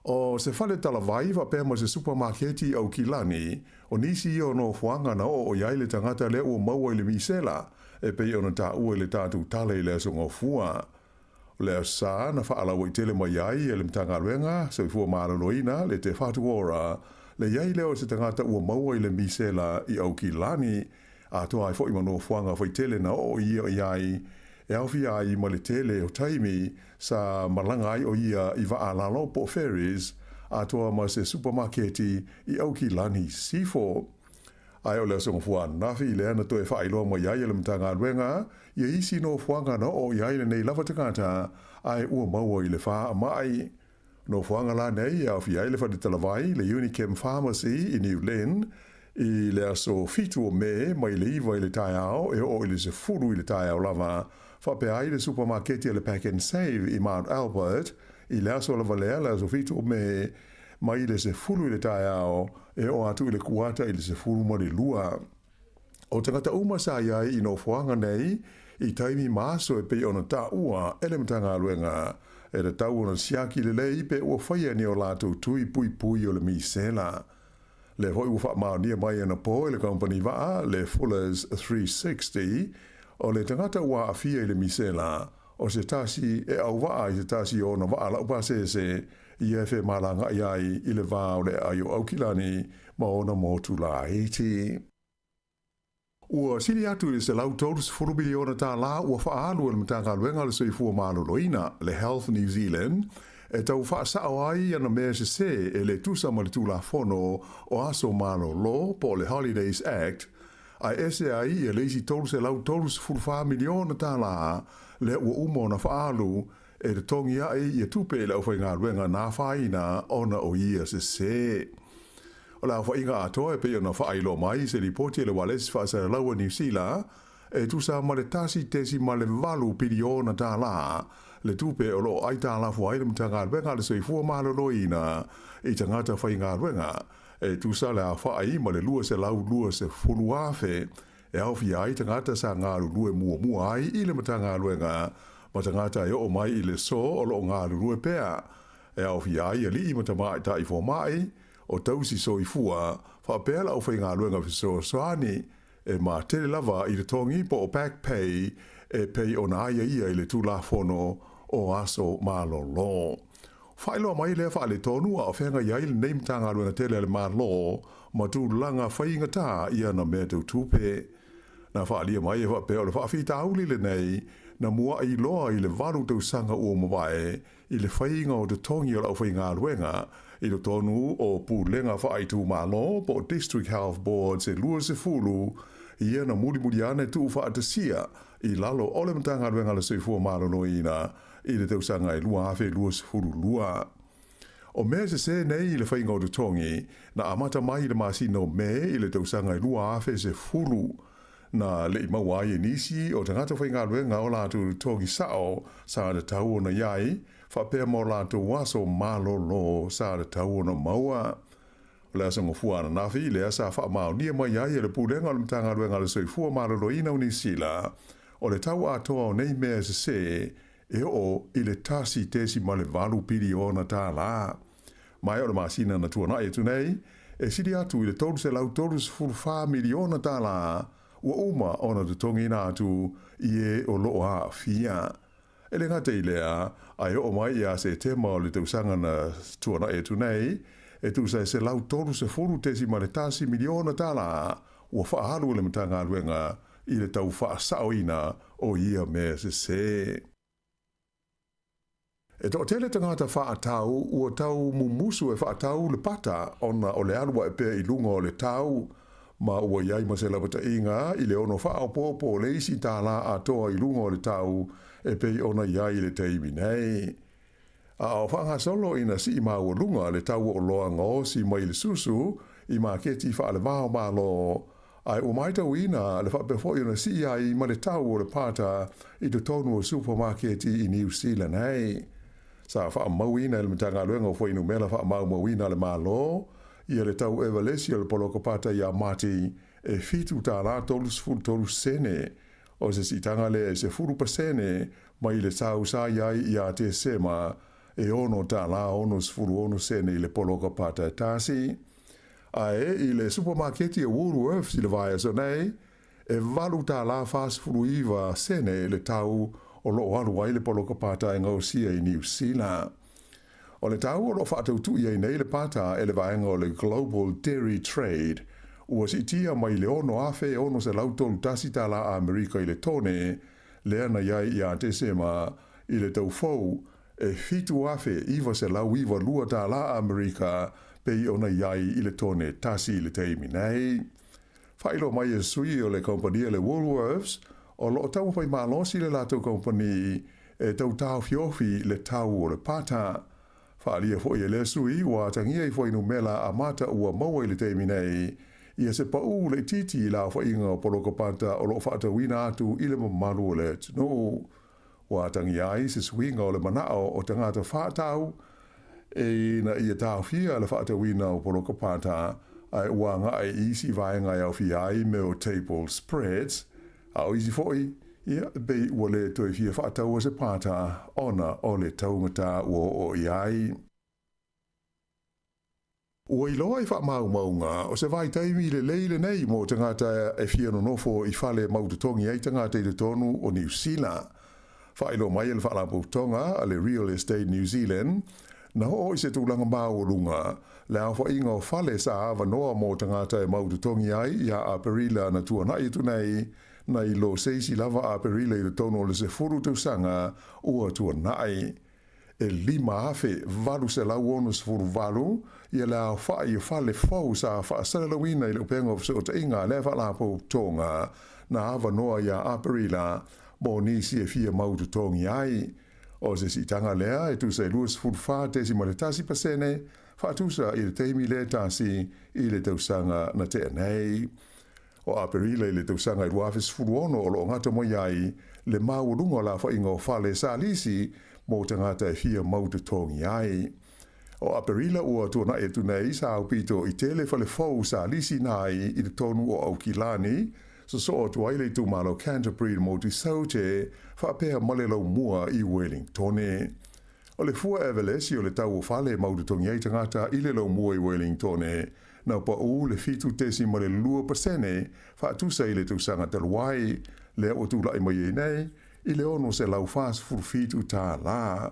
O se fale talavai faapea ma se supamaketi i Aukilani, o nisi ia o nofoaga na oo i ai le tagata lea ua maua i le misela, e pei ona taua i le tatou tala i le Aso Gafua. O le Aso Sa na faalauaitele mai ai e le Matagaluega Soifua Maloloina le Te Whatu Ora le i ai lea o se tagata ua maua i le misela i Aukilani, atoa ai foʻi ma nofoaga faitele na oo ia i ai e aofia ai ma le tele o taimi sa malaga ai o ia i vaa lalo po o ferries atoa ma se supamaketi i Aukilani Sifo. Ae o le Aso Gafua ananafi lea na toe faailoa mai ai e le Matagaluega ia isi nofoaga na oo i ai lenei lava tagata ae ua maua i le faamai. Nofoaga la nei e aofia ai le fale talavai, le Unichem Pharmacy i New Lynn, i le aso 7 o Me mai le 9 i le taeao e oo i le 10 i le taeao lava, faapea ai le supamaketi a le Pack and Save i Mount Albert i le aso lava lea, le aso 7 o Me, mai le 10 i le taeao e oo atu i le kuata i le 12. O tagata uma sa i ai i nofoaga nei i taimi ma aso e pei ona taua e le Matagaluega, e tatau ona siaki lelei pe ua faia ni o latou tui puipui o le misela. Lea foʻi ua faamaonia mai anapo e le kamupani vaa le Fullers 360, o le tagata ua aafia i le misela, o se tasi e auvaa i se tasi o ona vaa laupasese ia e femalagaʻi ai i le va o le aai o Aukilani ma ona motu laiti. Ua sili atu i le $130 miliona tālā ua faaalu e le Matagaluega o le Soifua Maloloina, le Health New Zealand, e tau faasao ai ana mea sesē e le tusa ma le Tulafono o Aso Malolo po o le Holidays Act, ae ese ai ia le isi $334 miliona tālā lea ua uma ona faaalu e totogi aʻe ia tupe i le aufaigaluega na afaina ona o ia sesē. O le aofaiga atoa e pei ona faailoa mai i se lipoti a le Ualesi Faasalalau a Niu Sila, e tusa ma le $1.8 piliona tālā le tupe o loo aitalafu ai le Matagaluega a le Soifua Maloloina i tagata faigaluega, e tusa le aofai ma le 220,000 e aofia ai tagata sa galulue muamua ai i le Matagaluega ma tagata e oo mai i le aso o loo galulue pea, e aofia ai alii ma tamaitai fomai, o tausi soifua faapea le aufaigaluega fesoasoani e matele lava i totogi po o back pay e pei ona aiaia i le Tulafono o Aso Malolo. Faailoa mai lea faaletonu a o feagai ai lenei Matagaluega tele a le Malo ma tulaga faigatā i ana mea tau tupe. Na faaalia mai e faapea o le faafitauli lenei na muaʻi loa i le 8 tausaga ua mavae i le faiga o totogi o le aufaigaluega i totonu o pulega faaitumalo po o District Health Boards e 20 ia na mulimuli ane tuufaatasia i lalo o le Matagaluega a le Soifua Maloloina i le tausaga e 2022. O mea sesē nei i le faiga o totogi, na amata mai i le masina o Me i le tausaga e 2010, na le i maua ai e nisi o tagata faigaluega o latou totogi sa'o sa tatau ona i ai, faapea ma o latou aso malolo sa tatau ona maua. O le aso Gafua ananafi lea sa faamaonia mai ai e le Pulega o le Matagaluega a le Soifua Maloloina o Niu Sila, o le tau atoa o nei mea sesē e oo i le $1.8 piliona. Ma o le masina na tuana'i atu nei, e sili atu i le $334 miliona ua uma ona totogiina atu i e o loo aafia. E le gata i lea, ae oo mai ia Setema o le tausaga na tuana'i atu nei, e tusa e $130.1 miliona ua faaalu e le Matagaluega i le tau faasaoina o ia mea sesē. E toatele tagata faatau ua tau mumusu e faatau le pata ona o le alu ae pea i luga o le tau, ma ua i ai ma se lapataiga i le ono faaopoopo o le isi tālā atoa i luga o le tau e pei ona i ai i le taimi nei. A o faagasolo ina sii maualuga le tau o oloa gaosi mai le susu i maketi faalevao Malo, ae ua matauina le faapea foi ona sii ai ma le tau o le pata i totonu o supamaketi i Niu Sila nei. Sa faamauina e le Matagaluega o Fuainumera Faamaumauina a le Malo ia le tau evalesi o le poloka pata ia Mati e $7.33, o se siitaga lea e 10% mai le tau sa i ai ia Tesema e $6.66 i le poloka pata e tasi. Ae i le supamaketi o Woolworths i le vaiaso nei, e $8.49 le tau o loo alu ai le poloka pata e gaosia i Niu Sila. O le tau o loo faatautu'i ai nei le pata e le vaega o le Global Dairy Trade ua siitia mai le $6,631 Amerika i le tone lea na i ai ia Tesema i le tau fou e $7,992 Amerika pei ona i ai i le tone tasi i le taimi nei. Faailoa mai e sui o le kompania le Woolworths o loo taumafai malosi le latou kompani e tau taofiofi le tau o le pata. Faaalia foi e lea sui ua atagia i fuainumera amata ua maua i le taimi nei ia se paū laitiiti i le aofaiga o poloka pata o loo faatauina atu i le mamalu o le atunuu. Ua atagia ai se suiga o le manao o tagata faatau ina ia taofia le faatauina o poloka pata ae ua agai i isi vaega e aofia ai mea o table spreads, a o isi foi, ia, pei ua le toe fia faataua se pata ona o le taugata ua oo i ai. Ua iloa i faamaumauga o se vaitaimi lelei lenei mo tagata e fia nonofo i fale mau totogi ai tagata i totonu o Niu Sila. Faailoa mai e le Faalapotopotoga a le Real Estate New Zealand, na oo i se tulaga maualuga le aofaiga o fale sa avanoa mo tagata e mau totogi ai ia Aperila na tuana'i atu nei, nai lo se isi lava Aperila i totonu o le 10 tausaga ua tuana'i. E 5,868 ia le aofa'i o fale fou sa faasalalauina i le upega o fesootaiga a lea Faalapotopotoga na avanoa ia Aperila mo nisi e fia mau totogi ai. O se siitaga lea e tusa e 24.1% faatusa i le taimi lea tasi i le tausaga na tea nei. O Aperila i le tausaga e 2016 o loo gata mai ai le maualuga o le aofaiga o fale sa lisi mo tagata e fia mau totogi ai. O Aperila ua tuana'i atu nei sa aupito i tele fale fou sa lisiina ai i totonu o Aukilani, sosoo atu ai le itumalo Canterbury i le motu i Saute, faapea ma le Laumua i Wellingtone. O le fua evalesi o le tau o fale e mau totogi ai tagata i le Laumua i Wellingtone na paū le 7.2% faatusa i le tausaga talu ai, lea ua tula'i mai ai nei i le $647.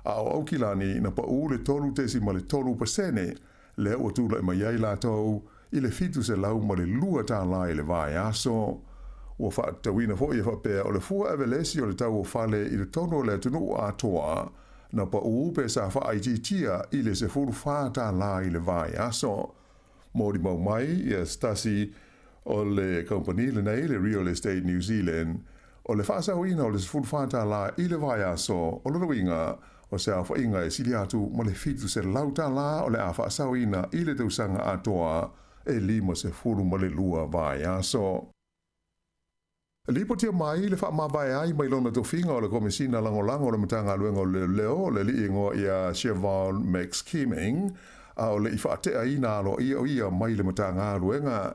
A o Aukilani na paū le 3.3% lea ua tula'i mai ai latou i le $702 i le vaiaso. Ua faatatauina foi e faapea o le fua evalesi o le tau o fale i totonu o le atunuu atoa na paū pe sa faaitiitia i le $14 i le vaiaso. Molimau mai ia se tasi o le kompani lenei, le Real Estate New Zealand, o le faasaoina o le $14 i le vaiaso o lona uiga O se aofaiga e sili atu ma le $700 o le a faasaoina i le tausaga atoa e 52 vaiaso. Lipotia mai le faamavae ai mai lona tofiga o le Komesina Lagolago o le Matagaluega o Leoleo, le alii igoa ia Siobhan McSkimming, a o le i faateaina aloaia o ia mai le Matagaluega.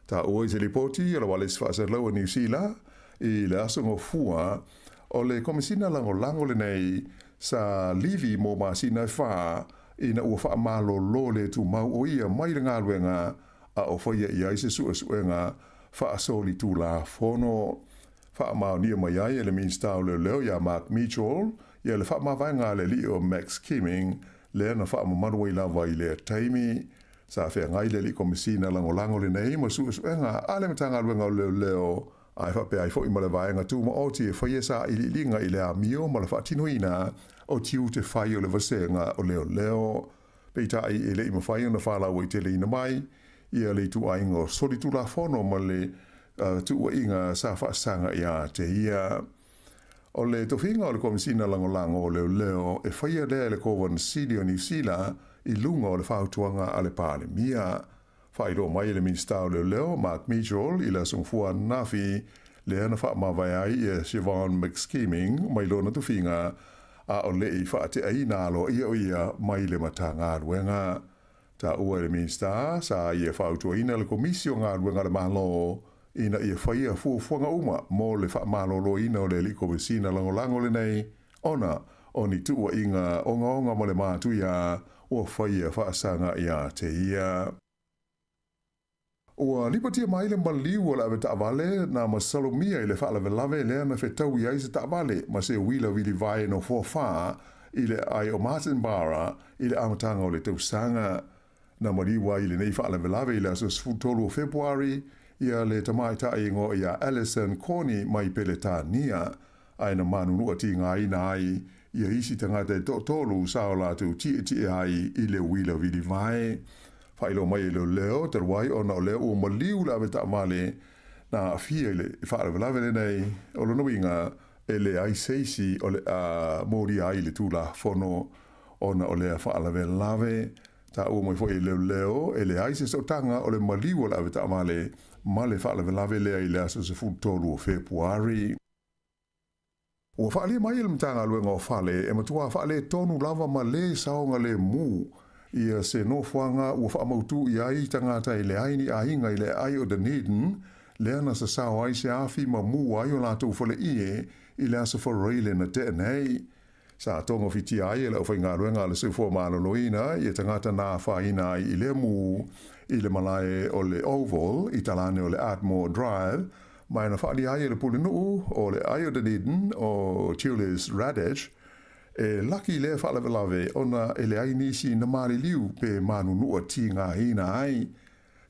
Taua i se lipoti a le Ualesi Faasalalau a Niu Sila i le Aso Gafua, o le Komesina Lagolago lenei sa livi mo masina e fa ina ua faamalolo le tumau o ia mai le galuega a o faia i ai se suesuega faasolitulafono. Faamaonia mai ai e le Minisita o Leoleo ia Mark Mitchell ia le faamavaega a le alii o McSkimming lea na faamamalu ai lava i lea taimi. Sa feagai le alii Komesina Lagolago lenei ma suesuega a le Matagaluega o Leoleo ae faapea ai foi ma le Vaega Tumaoti e faia sailiiliga i le amio ma le faatinoina o tiute fai o le Vasega o Leoleo. Peitai e le i mafai ona faalauaiteleina mai ia le ituaiga o solitulafono ma le tuuaiga sa faasaga ia te ia. O le tofiga o le Komesina Lagolago o Leoleo e faia lea e le Kovana Sili o Niu Sila i luga o le fautuaga a le Palemia. Faailoa mai e le Minisita o Leoleo, Mark Mitchell, i le Aso Gafua ananafi, lea na faamavae ai ia Siobhan McSkimming mai lona tofiga, a o le i faateaina aloaia o ia mai le Matagaluega. Taua e le Minisita, sa ia fautuaina le Komisi o Galuega a le Malo ina ia faia fuafuaga uma mo le faamaloloina o le Alii Komesina Lagolago lenei ona o ni tuuaiga ogaoga ma le matuia ua faia faasaga ia te ia. Ua lipotia mai le maliu o le avetaavale na masalomia i le faalavelave lea na fetaui ai se taavale ma se uila vilivae nofoa fa i le aai o Martinborough i le amataga o le tausaga. Na maliu ai i lenei faalavelave i le aso 13 o Fepuari ia le tamaitai igoa ia Alison Corney mai Peletania, ae na manunua tigaina ai ia isi tagata e toatolu sa o latou tietie ai i le uila vilivae. Faailoa mai e leoleo talu ai ona o lea ua maliu le avetaavale na aafia i le faalavelave lenei, o lona uiga e leai se isi o le a molia ai i le Tulafono ona o lea faalavelave. Taua mai foi e leoleo e leai se sootaga o le maliu o le avetaavale ma le faalavelave lea i le aso 13 o Fepuari. Ua faaalia mai e le Matagaluega o Fale e matua faaletonu lava ma lē saogalemu ia se nofoaga ua faamautū i ai tagata e leai ni aiga i le aai o Dunedin lea na sasao ai se afi ma mū ai o latou faleie i le Aso Faraile na tea nei. Sa togafitia ai e le aufaigaluega a le Soifua Maloloina ia tagata na afaina ai i lea mū i le malae o le Oval i talane o le Ardmore Drive, ma e na faaalia ai e le pulenuu o le aai o Dunedin o Julius Radich e laki lea faalavelave ona e leai nisi na maliliu pe manunua tigaina ai.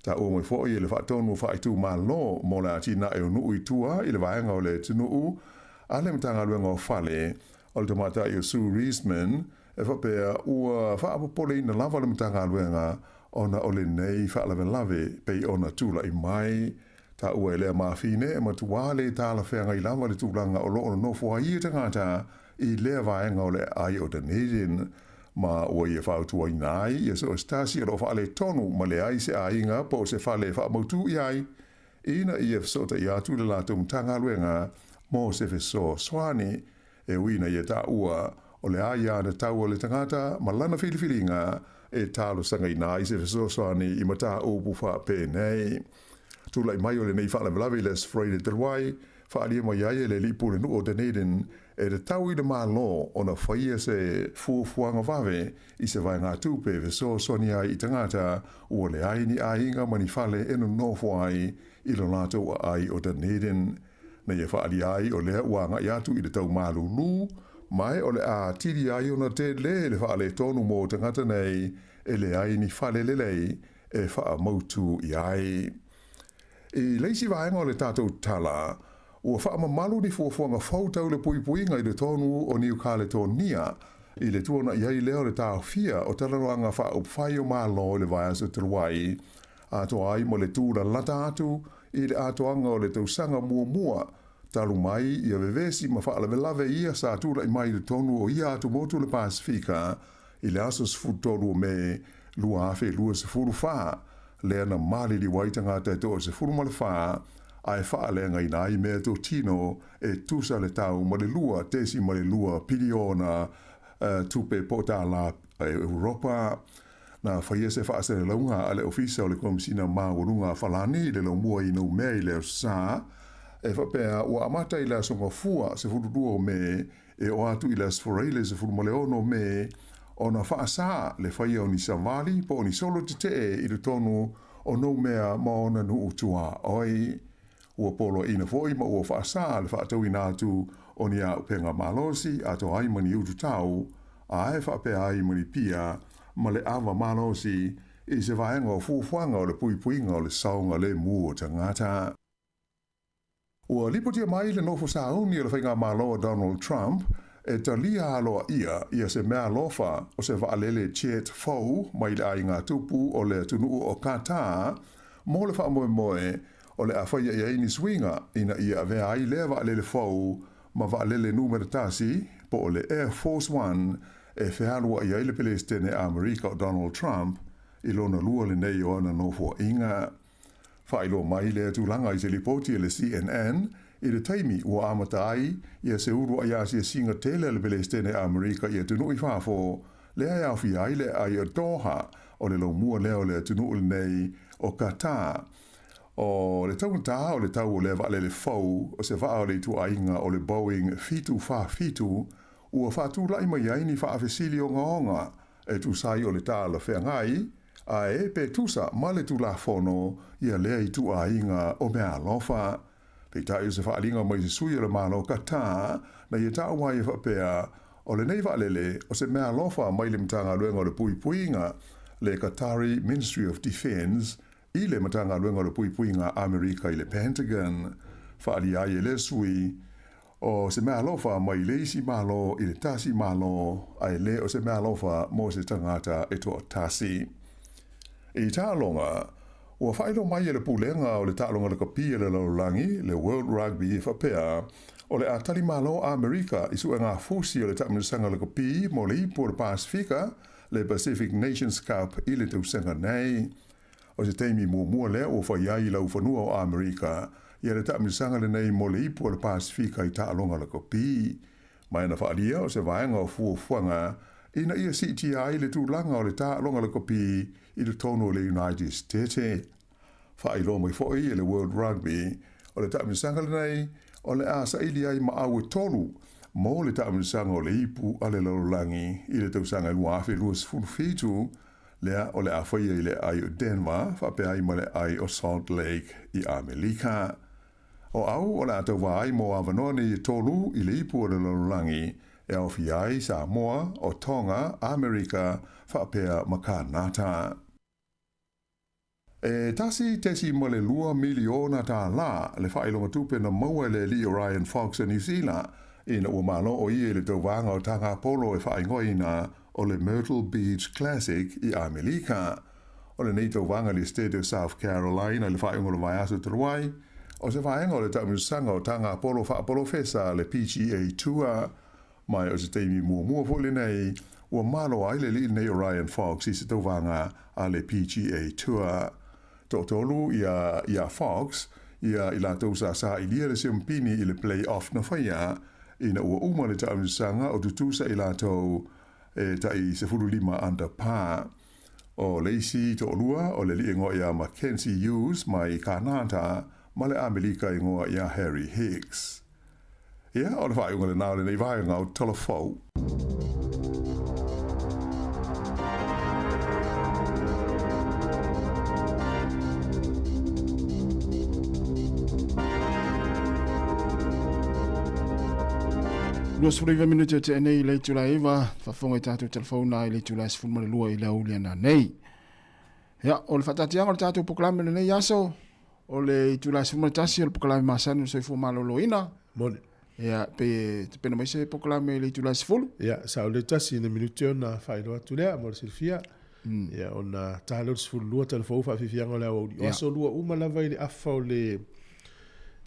Taua mai foi e le faatonu faaitumalo mo le atinae o nuu i tua i le vaega o le atunuu a le Matagaluega o Fale o le tamaitai o Sue Reisman e faapea ua faapopoleina lava le Matagaluega ona o lenei faalavelave pei ona tulai mai. Taua e lea mafine e matua le talafeagai lava le tulaga o lo o nonofo ai ia tagata i lea vaega o le aai o Dunedin, ma ua ia fautuaina ai ia so o se tasi o lo o faaletonu ma leai se aiga po o se fale e faamautū i ai, ina ia fesootai atu i le latou Matagaluega mo se fesoasoani. E ui ina ia taua o le aiatatau a le tagata ma lana filifiliga e talosagaina ai se fesoasoani i mataupu faapenei. Tulai mai o lenei faalavelave i le Aso Faraile talu ai, faaalia mai ai e le alii pulenuu o Dunedin e tatau i le Malo ona faia se fuafuaga vave i se vaegatupe e fesoasoani ai i tagata ua leai ni aiga ma ni fale e nonofo ai i lo latou aai o Dunedin. Na ia faaalia ai o lea ua agai atu i le tau malūlū, ma o le a atili ai ona tele le faaletonu mo tagata nei e leai ni fale lelei e faamautū i ai. I le isi vaega o le tatou tala, ua faamamalu ni fuafuaga fou tau le puipuiga i totonu o Niu Kaletonia i le tuanai ai lea o le taofia o talanoaga faaupufai o Malo i le vaiaso talu ai, atoa ai ma le tūlalata atu i le atoaga o le tausaga muamua. Talu mai ia vevesi ma faalavelave ia sa tulaʻi mai i totonu o ia atumotu o le Pasefika i le aso 13 o Me 2024, lea na maliliu ai tagata e 14 ae faaleagaina ai meatotino e tusa le tau ma le 2.2 piliona tupe po o tālā Europa. Na faia se faasalalauga a le Ofisa o le Komesina Maualuga a Falani i le laumua i Noumea i le Aso Sa, e faapea ua amata i le Aso Gafua 12 o Me e oo atu i le Aso Faraile 16 o Me ona faasā le faia o ni savali po o ni solo tetee i totonu o Noumea ma ona nuu tuaoi. Ua poloaiina foi ma ua faasā le faatauina atu o ni auupega malosi atoa ai ma ni ututau, ae faapea ai ma ni pia ma le ava malosi i se vaega o fuafuaga o le puipuiga o le saogalemu o tagata. Ua lipotia mai le nofo sauni a le faigamalo a Donald Trump e talia aloaia ia se meaalofa o se vaalele jet fou mai le aiga tupu o le atunuu o Qatar mo le faamoemoe o le a faia i ai ni suiga ina ia avea ai lea vaalele fou ma vaalele numera tasi po o le Air Force One e fealuai ai le Peresetene Amerika o Donald Trump i lona lua lenei o ana nofoaiga. Faailoa mai lea tulaga i se lipoti a le CNN i le taimi ua amata ai ia se uluai asiasiga tele a le Peresetene Amerika i atunuu i fafo, lea e aofia ai le aai o Doha o le laumua lea o le atunuu lenei o Qatar. O le taugata o le tau o lea vaalele fou o se vaa o le ituaiga o le Boeing 747 ua faatulaʻi mai ai ni faafesili ogaoga e tusa ai o le talafeagai ae pe tusa ma le Tulafono ia lea ituaiga o meaalofa. Peitai o se faaaliga mai se sui o le Malo Qatar na ia taua ai e faapea, o lenei vaalele o se meaalofa mai le Matagaluega o le Puipuiga, le Qatari Ministry of Defence, i le Matagaluega o le Puipuiga a Amerika i le Pentagon. Faaalia ai e lea sui, o se meaalofa mai le isi Malo i le tasi Malo, ae le o se meaalofa mo se tagata e toatasi. I taaloga, ua faailoa mai e le Pulega o le Taaloga Lakapi a le Lalolagi, le World Rugby, e faapea, o le a tali malo Amerika i suega fusi o le taamilosaga lakapi mo le Ipu o le Pasefika, le Pacific Nations Cup i le tausaga nei. O se taimi muamua lea ua fai ai i laufanua o Amerika ia le taamilosaga lenei mo le Ipu o le Pasefika i taaloga lakapi. Ma e na faaalia o se vaega o fuafuaga ina ia siitia ai le tulaga o le taaloga lakapi i totonu o le United States. Faailoa mai foi e le World Rugby, o le taamilosaga lenei o le a saili ai maau e tolu mo le taamilosaga o le Ipu a le Lalolagi i le tausaga 2027, lea o le a faia i le aai o Denver faapea ai ma le aai o Salt Lake i Amelika. O au o le a tauva ai mo avanoa nei e tolu i le Ipu o le Lalolagi e aofia ai Samoa, o Tonga, Amerika faapea ma Kanata. E 1.2 miliona tālā le faailoga tupe na maua e le alii o Ryan Fox o Niu Sila ina ua malo o ia i le tauvaga o Tagapolo e faaigoaina o le Myrtle Beach Classic i Amelika. O lenei tauvaga i le State o South Carolina i le faaiuga o le vaiaso talu ai, o se vaega o le taamilosaga o Tagapolo faapolofesa le PGA Tour. Mai o se taimi muamua foi lenei ua malo ai le alii lenei o Ryan Fox i se tauvaga a le PGA Tour. Toatolu ia ia Fox ia i latou sa sailia le siampini i le play-off na faia ina ua uma le taamilosaga o tutusa i latou e tai 15 under par. O le isi toalua o le alii igoa ia Mackenzie Hughes mai Kanata ma le Amelika igoa ia Harry Higgs. Ia, o le faaiuga lena o lenei vaega o Tala Fou. 29 minute o tea nei i le itula e 9, faafofoga i tatou telefona i le itula e 12 i le aoauli ana nei. Ia, o le faataatiaga o le tatou polokalame i lenei aso, O le itula 11 o le polokalame masani o le soifua maloloina. Moni. Ia, pe tapena mai se polokalame i le itula 10. Ia, sa o le tasi na minute ona faailoa atu lea mo le silafia. Ia, ona ta lea o le 12 tala fou faafiafiaga o le aoauli. O aso lua uma lava i le afa o le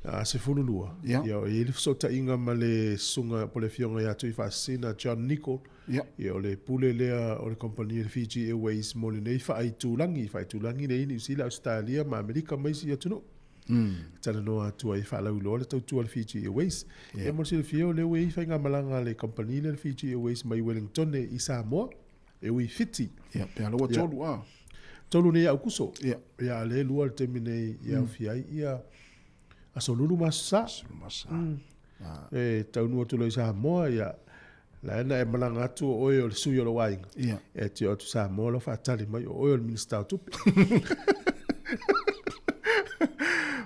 12. Ia. Ia, o i ai le fesootaiga ma le susuga po o le Afioga ia Tuifaasisina John Nicol. Ia. Ia, o le pule lea o le kamupani a le Fiji Airways mo lenei faaitulagi, faaitulagi lea i Niu Sila, Ausetalia ma Amerika ma isi atunuu. E talanoa atu ai e faalauiloa le tautua a le Fiji Airways. Ia mo le silafia o lea ua i ai faigamalaga a le kamupani lea a le Fiji Airways mai Wellingtone i Samoa, e ui i Fiti. Ia, pe ala ua tolu a. Tolu nei Aukuso. Ia. Ia, a o lea e lua le taimi nei i aofia ai ia Aso Lulu ma Aso Sa. Aso Lulu ma Aso Sa. E taunuu atu loa i Samoa, ia, la e na e malaga atu o oe o le sui o lou aiga. Ia. E te oo atu Samoa lau faatali mai o oe o le Minisita o Tupe.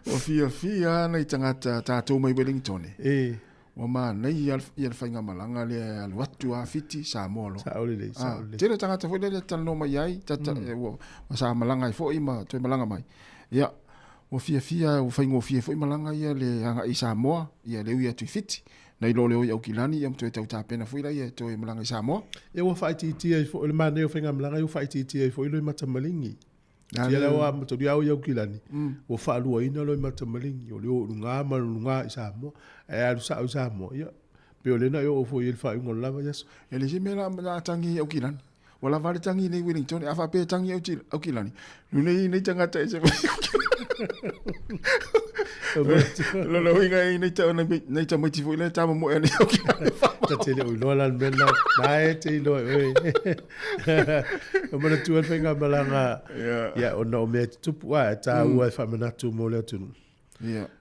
Ua fiafia lava nai tagata tatou mai Wellington. E. Ua manaia ia le faigamalaga lea e alu atu lava Fiti, Samoa loa. Sao lelei, sao lelei. Tele tagata foi lea e talanoa mai ai, ua sa malaga ai foi ma toe malaga mai. Ia, ua fiafia, ua faigofie foi malaga ia le agai i Samoa, ia le ui atu i Fiti. Nai lo le o i Aukilani, ia ma toe tau tapena foi laia e toe malaga i Samoa. Ia ua faaitiitia ai foi, o le manaia o faigamalaga ia ua faaitiitia ai foi loimata maligi. Tia lea ua amatalia au i Aukilani, ua faaluaina loimata maligi, o le o i luga ma le luga i Samoa. Ae alu sao i Samoa, ia, pei o lea na e oo foi i ai le faaiuga o le lava i aso. E leai se mea o le a tagi i Aukilani. Ua lava le tagi nei Wellington, a faapea e tagi Aukilani, lunei nei tagata e se mai Aukilani. Lona uiga e nei ta nei tamaiti foi lea tamamoe ane Aukilani. Ta te le o iloa la le mea lena, na e te iloa e oe. O manatua le faigamalaga, ia, ona o mea e tutupu, a e taua e faamanatu mo le atunuu.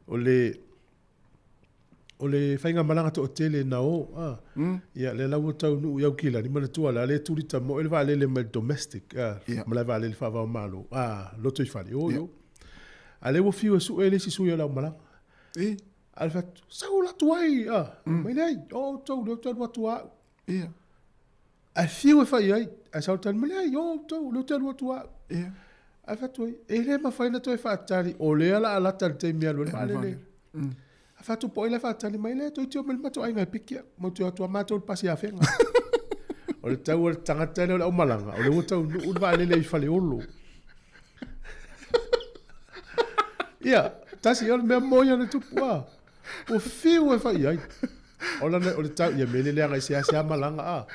O le o le faigamalaga toatele na o, a, ia, lea la ua taunuu i Aukilani, manatua la, lea e tuli tamoe le vaalele mai le domestic, a, malae vaalele faava o Malo, a, lotoifale, o, o. A lea ua fiu e sue le isi sui o le aumalaga. E? A le fai atu, sau alu atu ai, a, mai leai, o outou, lea ou te alu atu au. Ia. Ae fiu e fai ai, ae sau le tali mai, leai, o outou, lea ou te alu atu au. Ia. Ae fai atu ai, e le mafai ona toe faatali, o lea o le a lata i le taimi e alu ai le vaalele. Ae fai atu po o ai la e faatali mai, lea toeitiiti omai le matou aiga e piki au, matou te o atu lava matou i le pasi i Afega. O le tau o le tagata lea o le aumalaga, o lea ua taunuu le vaalele i Faleolo. Ia, tasi o le mea moi a le tupu a. Ua fiu e fai ai. O lana, o le tau, ia mele leaga i seasea malaga a.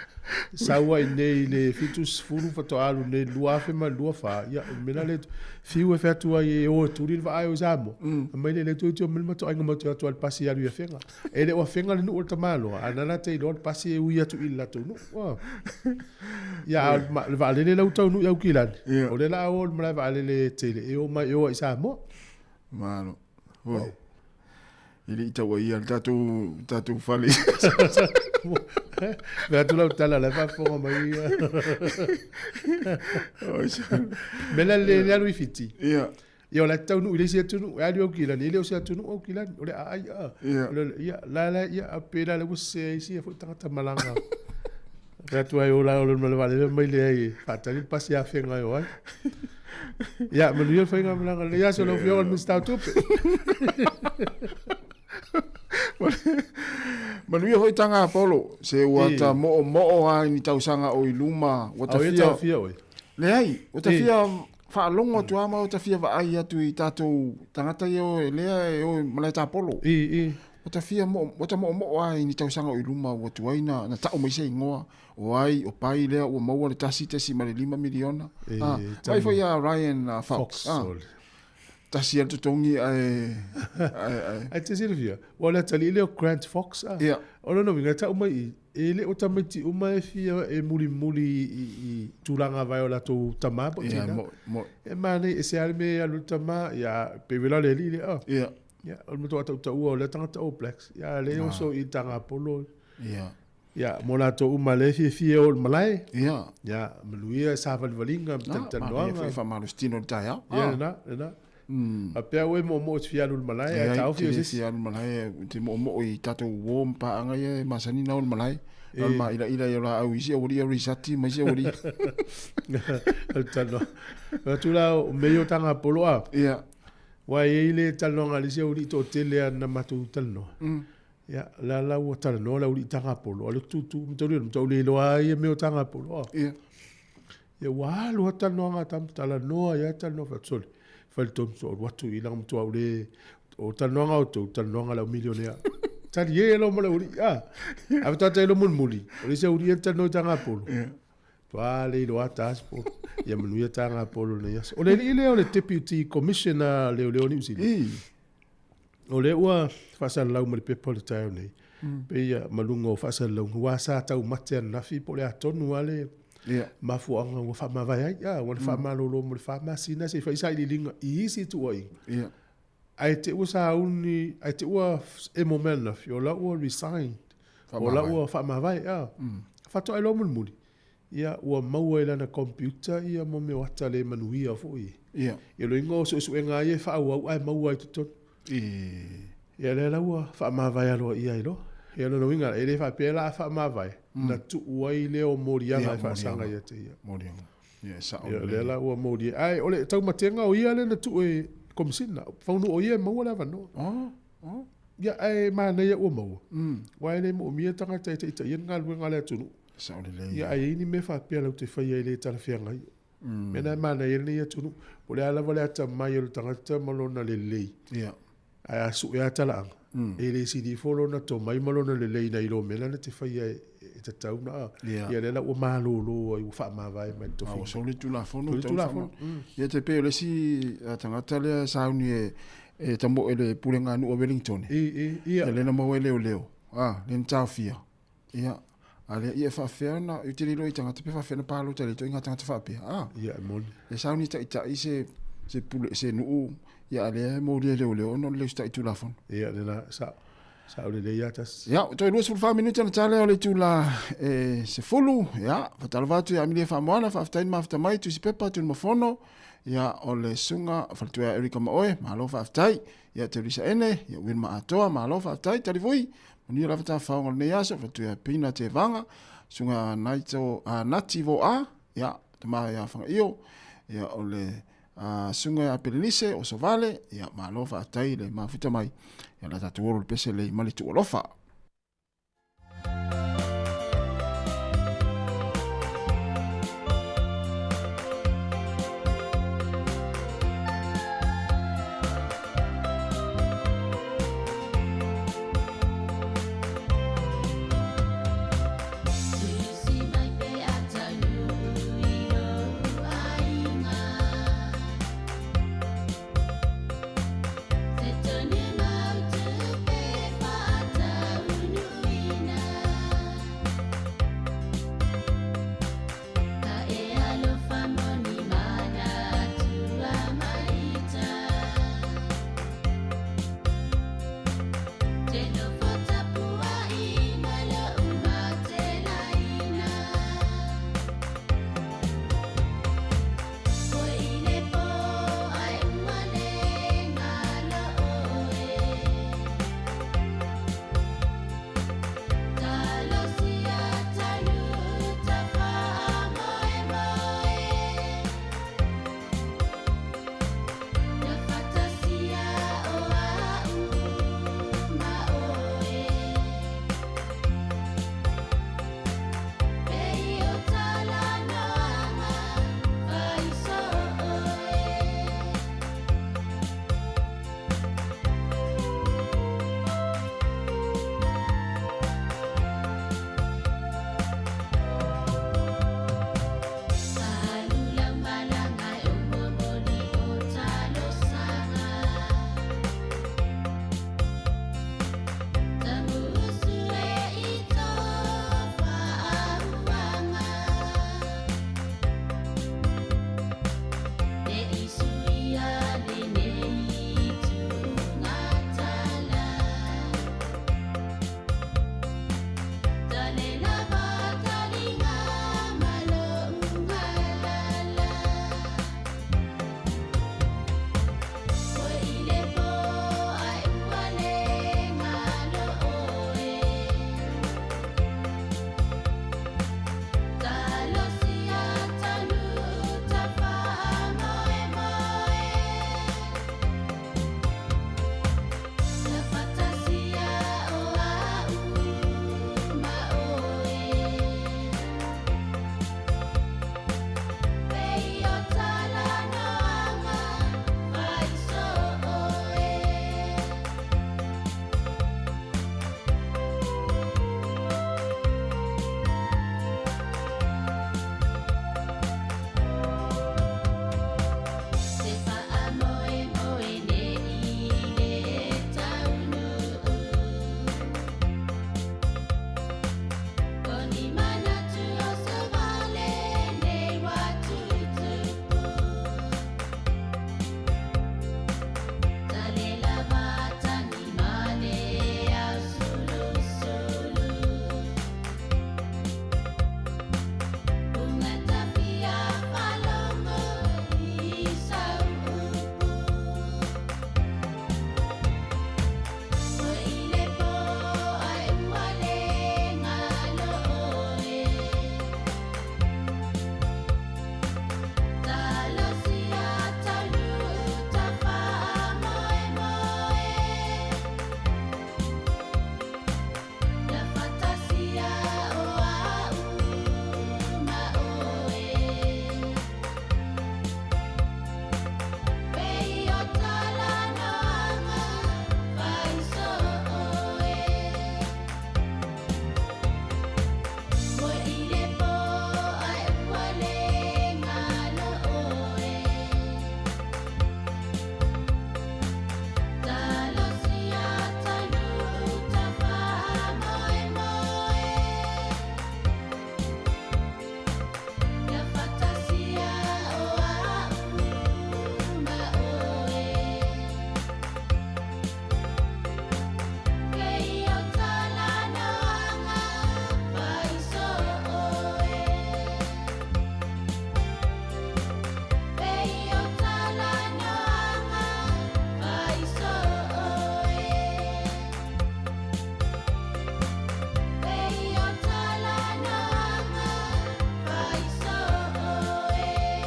Sau ai nei i le 70 faatoa alu nei i le 2024, ia, o le mea la lea, fiu e fai atu ai e o e tuli le vaa e o i Samoa. Aumai lea, lea toeitiiti omai le matou aiga matou te o atu lava i le pasi e alu i Afega. E le o Afega le nuu o le tamaloa, a na la te iloa le pasi e ui atu i le latou nuu. A. Ia, a o le vaalele la ua taunuu i Aukilani, o lea o le a o i le malae vaalele tele e o mai e o ai i Samoa. Malo. Oi. E le i tauaia le tatou, tatou fale. Fai atu lau tala la e faafofoga mai ia. Mea la le le alu i Fiti. Ia. Ia o la e taunuu i le isi atunuu, e alu i Aukilani, e le o se atunuu Aukilani, o le aai a. Ia. O le, ia, la la, ia, a pe la le ua sese ai isi foi tagata malaga. Fai atu ai o la o le male vaalele mai leai e faatali le pasi Afega e o ai. Ia, manuia le faigamalaga lenei aso lau Afioga i le Minisita o Tupe. Manuia foi taga Apollo, se ua ta moomoo lava i ni tausaga o i luma, ua ta Au ia fia... taofia oe. Leai, ua ta fia faalogo atu lava ma ua ta fia vaai atu i tatou tagata ia o lea e o i malae tapolo. I, i. Ua ta fia moo, ua ta moomoo lava i ni tausaga o i luma ua tuai na, na tau mai se igoa, o ai, o pai lea ua maua le 1.5 miliona. E, Ah, mai foi ia Ryan Fox. Fox, Ah, o le- tasi lava le totogi ae, ae, ae. Ae te silafia, ua o le atalii lea o Grant Fox, ah. Ia. O lona uiga, e tau mai i, e le o tamaiti uma e fia e mulimuli i, i tulaga vae o latou tama po o Ia, tina. mo, mo. E manaia, e se lava le mea e alu i le tama, ia, pei vela le alii lea, ah. Ia. Ia, o le matua tautaua o lea tagata All Blacks, ia, lea e oso i Tagapolo. Ia. Ia, mo latou uma lea e fiafia e o i le malae. Ia. Ia, manuia savalivaliga ma Ah, talatalanoaga. manaia foi faamalositino i le taeao. Ia, Ah. lena, lena. Faapea oe moomoo e te fia alu i le malae, ae Leai, taofi te o le se isi. fia alu i le malae, ou te moomoo i tatou uo ma paaga ia e masani ona o i le malae. Na o le maailaila ai o laau i isi aualii au risati ma isi aualii. O le talanoa. Atu la, o mea ia o Tagapolo a. Ia. Aua e i ai le talanoaga a le isi aualii toatele lava na matou talanoa. Ia, la la ua talanoa le aualii Tagapolo, a o le tutu, matou le matou le iloa lava ia mea o Tagapolo a. Ia. Ia ua alu lava talanoaga a tama, talanoa ia talanoa, fai atu, sole. Fai le tonu so alu atu i langa matua au le o talanoaga o tou talanoaga le au milionea. Tali e lo mo le uli. Ah. A tata lo mulimuli. O le isi au uli e talanoa i taga polo. Toa le iloa ta aso. Ia manuia taga polo nei aso. O le alii lea o le Deputy Commissioner Leoleo Niu Sila. O lea ua faasalalau ma le pepa o le taeao nei. Pe ia maluga o faasalalauga ua sa taumate ananafi po o le atonu lava le mafuaaga ua faamavae ai. Ah, ua le faamalolo mo le 4 masina se i fai sailiiliga i isi tuuaiga. Ae te ua sauni, ae te ua emo mai ananafi, o la ua resigned. O la ua faamavae. Ah. Faatoa iloa mulimuli. Ia, ua maua i lana computer ia mo mea o ata le manuia foi. Ia loiga o suesuega ia e faaauau ae maua ai totonu. Ia lea la ua faamavae aloaia ai loa. Ia lona uiga, e le faapea la a faamavae, na tuu ai lea o moliaga e faasaga ia te ia. Moliaga. Ia, sao Ia, lea la ua molia. Ae o le taumatega o ia lea na tuu e Komisina. Faunu o ia e maua le avanoa. Ia, ae manaia ua maua. Aua e le moomia tagata e taitaia le galuega a le atunuu. Sao lelei. Ia, ae i ai ni mea faapea lau te faia e le talafeagai. Mea na e manaia lenei atunuu. Po o le a lava le atamai o le tagata ma lona lelei. Ae a sue lava talaaga, e le sili ifo lona tomai ma lona lelei nai lo mea la na te faia e tatau na. Ia lea la ua malolo ai ua faamavae mai le tofiga. Ua soli Tulafono. Soli Tulafono. Ia te pei o le isi tagata lea sauni e tamoe le pulega nuu o Wellington. Ia. Ia lea na maua e leoleo. Lea na taofia. Ia, a lea ia e faafefea ona, i te le iloa i tagata pe faafefea ona palota i le ituaiga tagata faapea. Ia, e moni. E sauni taitai se pule, se nuu, ia a lea e molia e leoleo ona o le le usitai i Tulafono. Ia, lena, sao. Sao lelei lava tasi. Ia, toe 24 minute ona ta lea o le itula e 10. Ia, faatalofa atu ia Amilia Faamoana, faafetai le mafuta mai, Tusi Pepa, Tunumafono. Ia, o le susuga faletua ia Erika ma oe, malo faafetai. Ia, Teresa Ene, ia Wilma Atoa, malo faafetai, Talivui. Manuia lava tafaoga o lenei aso, faletua ia Pina Tevaga, susuga Naito, Nati Voa, ia, tama ia Fagaio, ia, o le susuga ia Pelenise o Sovale, ia, malo faafetai le mafuta mai. Ia, la tatou olo le pese lei ma le tuualofa.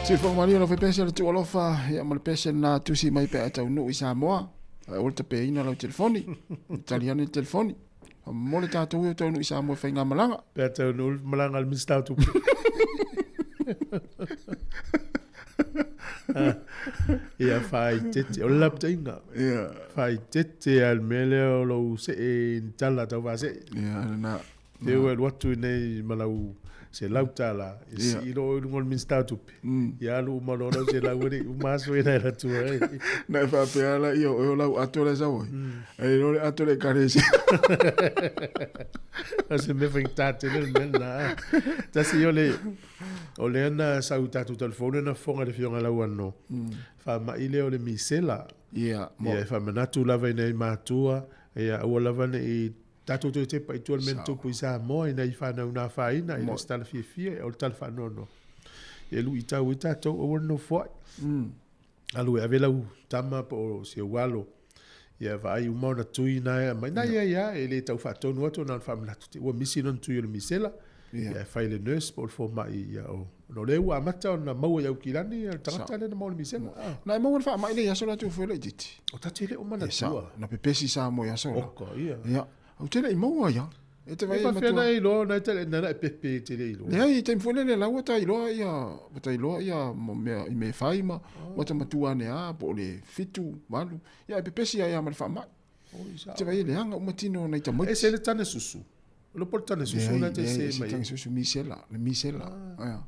Siufoga malia lau faipese le tuualofa ia ma le pese lena tusi mai pe a taunuu i Samoa. Ae aua le tapeina lau telefoni. Tali ane le telefoni. Mo le tatou e o taunuu i Samoa i faigamalaga. Pe a taunuu le malaga a le Minisita o Tupe. Ia faaeteete, o le lapataiga. Ia. Faaeteete lava i le mea lea o lou see i ni tala taufaasee. Ia, lena. Te ua alu atu i nei ma lau $100, e sii loa i luga o le Minisita o Tupe. Ia alu uma loa lau $100 e le i uma aso e na e alu ai. Na e faapea la ia o oe o lau ato lea sau ai. Ae le o le ato le ekalesia. O se mea faigata tele le mea lena. Tasi o le, o lea na sau i tatou telefoni na fofoga i le Afioga ia Lauano, faamai lea o le misela. Ia, Ia e faamanatu lava i nai matua, ia aua lava ne i tatou toe tepa i tua le mea na tupu i Samoa i nai fanau na afaina, e le o se tala fiafia, o le tala faanoanoa. Ia luitau ai tatou, aua le nofoai. Alu e ave lau tama po o si ou alo, ia vaai uma ona tui na e aumai. Na ia ia, e le tau faatonu atu na ona faamanatu te ua misi lona tui o le misela, ia e fai le nurse po o le fomai, ia o ona o lea ua amata ona maua i Aukilani le tagata lea na maua le misela. Na e maua le faamai lea i aso la atu foi laitiiti. O tatou e le o manatua. Na pepesi Samoa i aso la. Oka, ia. Ia, ou te le i maua ia. E te vai E faafefea na e iloa na e te na e pepe e te le iloa. Leai, taimi foi lele la ua ta iloa ia, ua ta iloa ia mo mea i mea e fai ma ua ta matua ane a po o le 7, 8. Ia e pepesi ai lava ma le faamai. Te vai e leaga uma tino o nai tamaiti. E se le tane susu. O le po le tane susu na te se mai. Tane susu misela, le misela. Ia.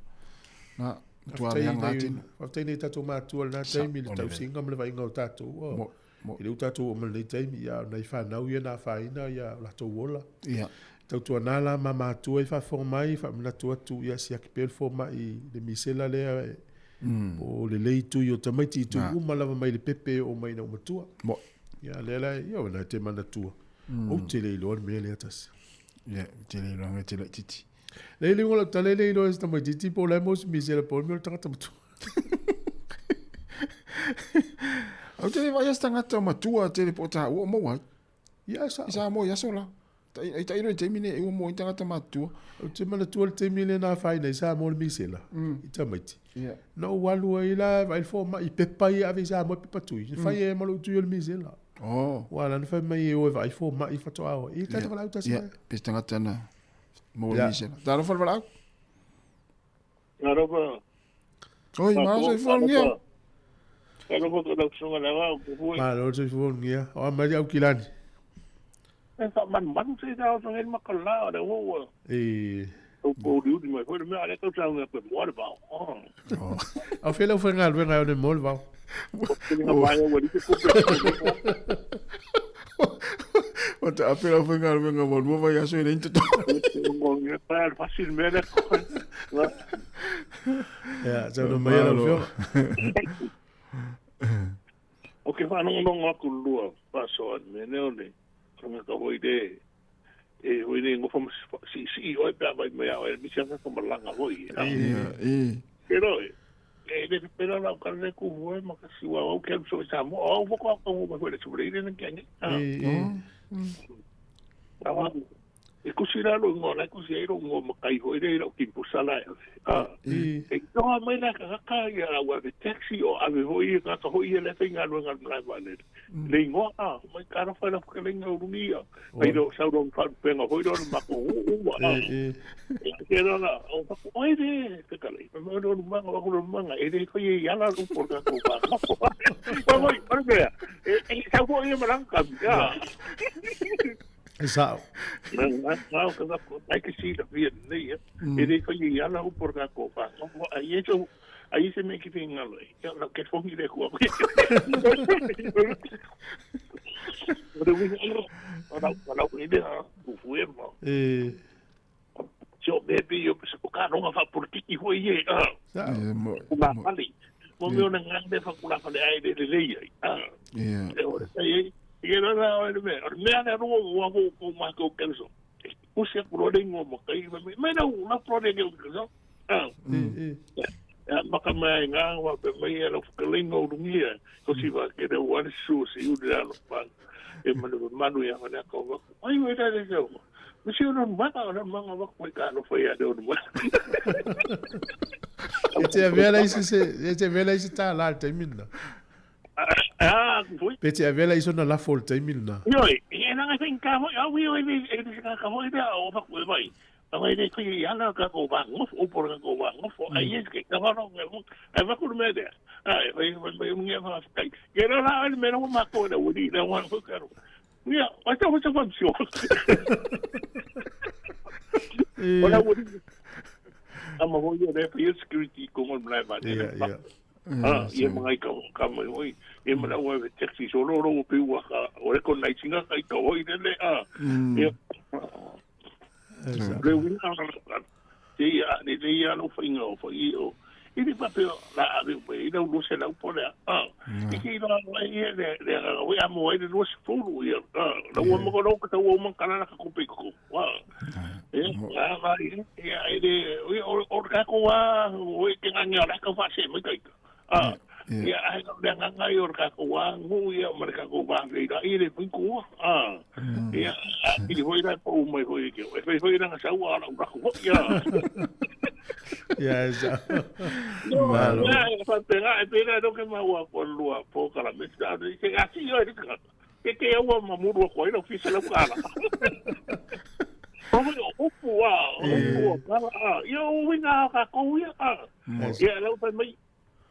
Na matua leaga lava tino. Faafetai nei tatou matua i lena taimi i le tausiga ma le vaaiga o tatou. I le u tatou oo mai lenei taimi, ia o nai fanau ia na afaina ia o latou ola. Ia. Tautuana la ma matua i faafofoga mai, faamanatu atu ia siaki pea le fomai i le misela lea e po o lelei tui o tamaiti i tui uma lava mai le pepe e oo mai ina ua matua. Ia lea la, ia o na te manatua. Ou te le iloa le mea lea tasi. Ia, te le iloa te laitiiti. Le le igoa lau tala e le iloa e se tamaitiiti po o la e maua se misela po o le mea o le tagata matua. Ou te le vaai se tagata matua tele po o taua o maua ai. Ia, sa. I Samoa i aso la. Ai tailo i taimi nei e ua maua ai tagata matutua. Ou te manatua le taimi lea na afaina ai Samoa le misela i tamaiti. Na ou alu ai la e vaai le fomai i pepa ia e ave i Samoa pepa tui. Na fai ai ma lou tui o le misela. Ua ala na fai mai e o e vaai fomai faatoa o ai. I tagata valaau tasi. Ia, pe se tagata na maua le misela. Talofa le valaau. Talofa. Oi, malo soifua lugia. Talofa ko lau susuga le au puhue. Malo soifua lugia. O a mai le Aukilani. E faamanumanu se tau so ngel makala o le ua. E. O po uri mai foi le mea le tau sau ngā pe moa le vao. Au fela u whaingaluenga e one mo le vao. O te ape lau whaingaluenga mo lua vai aso e lein te Ia, sau no mai lau fioga. O ke whanongonongo aku lua whasoa me ne o le tangata hoi le e hoi le ngofa si si oi pe vai mai au e misi anga ka malanga hoi. E. Pero e le pera la ka le ku hoi ma ka siwa au ke so sa mo au foko ka mo ma le sobre ile ke ngi. E. Awa e kusi la lo ngo la kusi ai lo ngo ma kai hoi le lo ki pusala e. E toa mai la ka ka ia la ua taxi o ave hoi ka ka hoi le finga lo ngal mla va le. Le ngoa a mai ka ra fa la ka le ngau rungi ia. Ai lo sau lo fa penga hoi lo ma ko u wa. E. Ke ra la o fa ko ai de te ka le. Ma lo ma nga ko lo ma nga e de ko ye ya la lo por ka ko ba. Pa moi pa me. E sa ko ye ma ka ya. E sao. Nga ka ka ko ai ke si la vi nei. E de ko ye ya la por ka ko ba. Ai eso ai se me ki finga lo. Ya la ke fongi le ku. Ora ora ora ile ha ku fue ma. E. So maybe yo se ko ka ronga fa politiki hoi ye. Sao. Ma pali. Mo me ona ngande fa kula fa le ai le le ai. Yeah. E ora sei e ra ra o me. O me ana rongo wa ko ko ma ko kenso. Usia ku ro ngo mo kai me na na pro de ke so. E. E maka mai ngā wa pe mai e lo whakalinga o rungia. Ko si wa ke re wale su si u le alo pa. E manu manu ia ma ka wa. Ai we ra re jo. Me si ono manga ono manga wa ko ka no fa ia de ono. E te avela isi se e te avela isi ta la te minna. Ah, foi. Pe te avela isi na la fo te minna. Oi, e nanga fin ka mo, au i oi e e ka mo ida o fa ko vai. Ai le kui ana ka ko va ngof o por ka ko va ngof ai es que ka no me ai va ku me de. Ai vai vai ngia fa kai. Ke ra la me no ma ko le uri le wa ko ka ro. Ia, ai ta ho sa fa sio. Ola uri. Ama ho ia le fi security ko mo mla ba. Ia, ia. Ah, ia mga i ka mai oi. Ia mana ua e taxi solo ro pe ua ka o le kon nai singa kai ka oi le ah. Ia. Le wina te ia le ia no whainga o whai o. I te pape la ave pe i lau lose lau pole ah. I ki la ia le le we amo ai le lose fulu ia. La ua mo ro ka ua man kana ka ko pe ko. Wa. E la va ia e le o ka ko wa o ke nganga la ka fa se mai kai. Ah. Ia ai le nganga i o ka ko wa ngu ia ma ka ko wa le ra i le ko. Ah. Ia i hoi ra ko mai hoi ke. E hoi ra sa ua la ura ko ia. Ia sa. Malo. Ia fa pega e pega no ke maua ko lua po kala me sa ke asi ia ri ka. Ke ke ua mamuru ko ina ofisa la kala. O o pua, o pua kala. Ia o winga ka ko ia. Ia lau pa mai.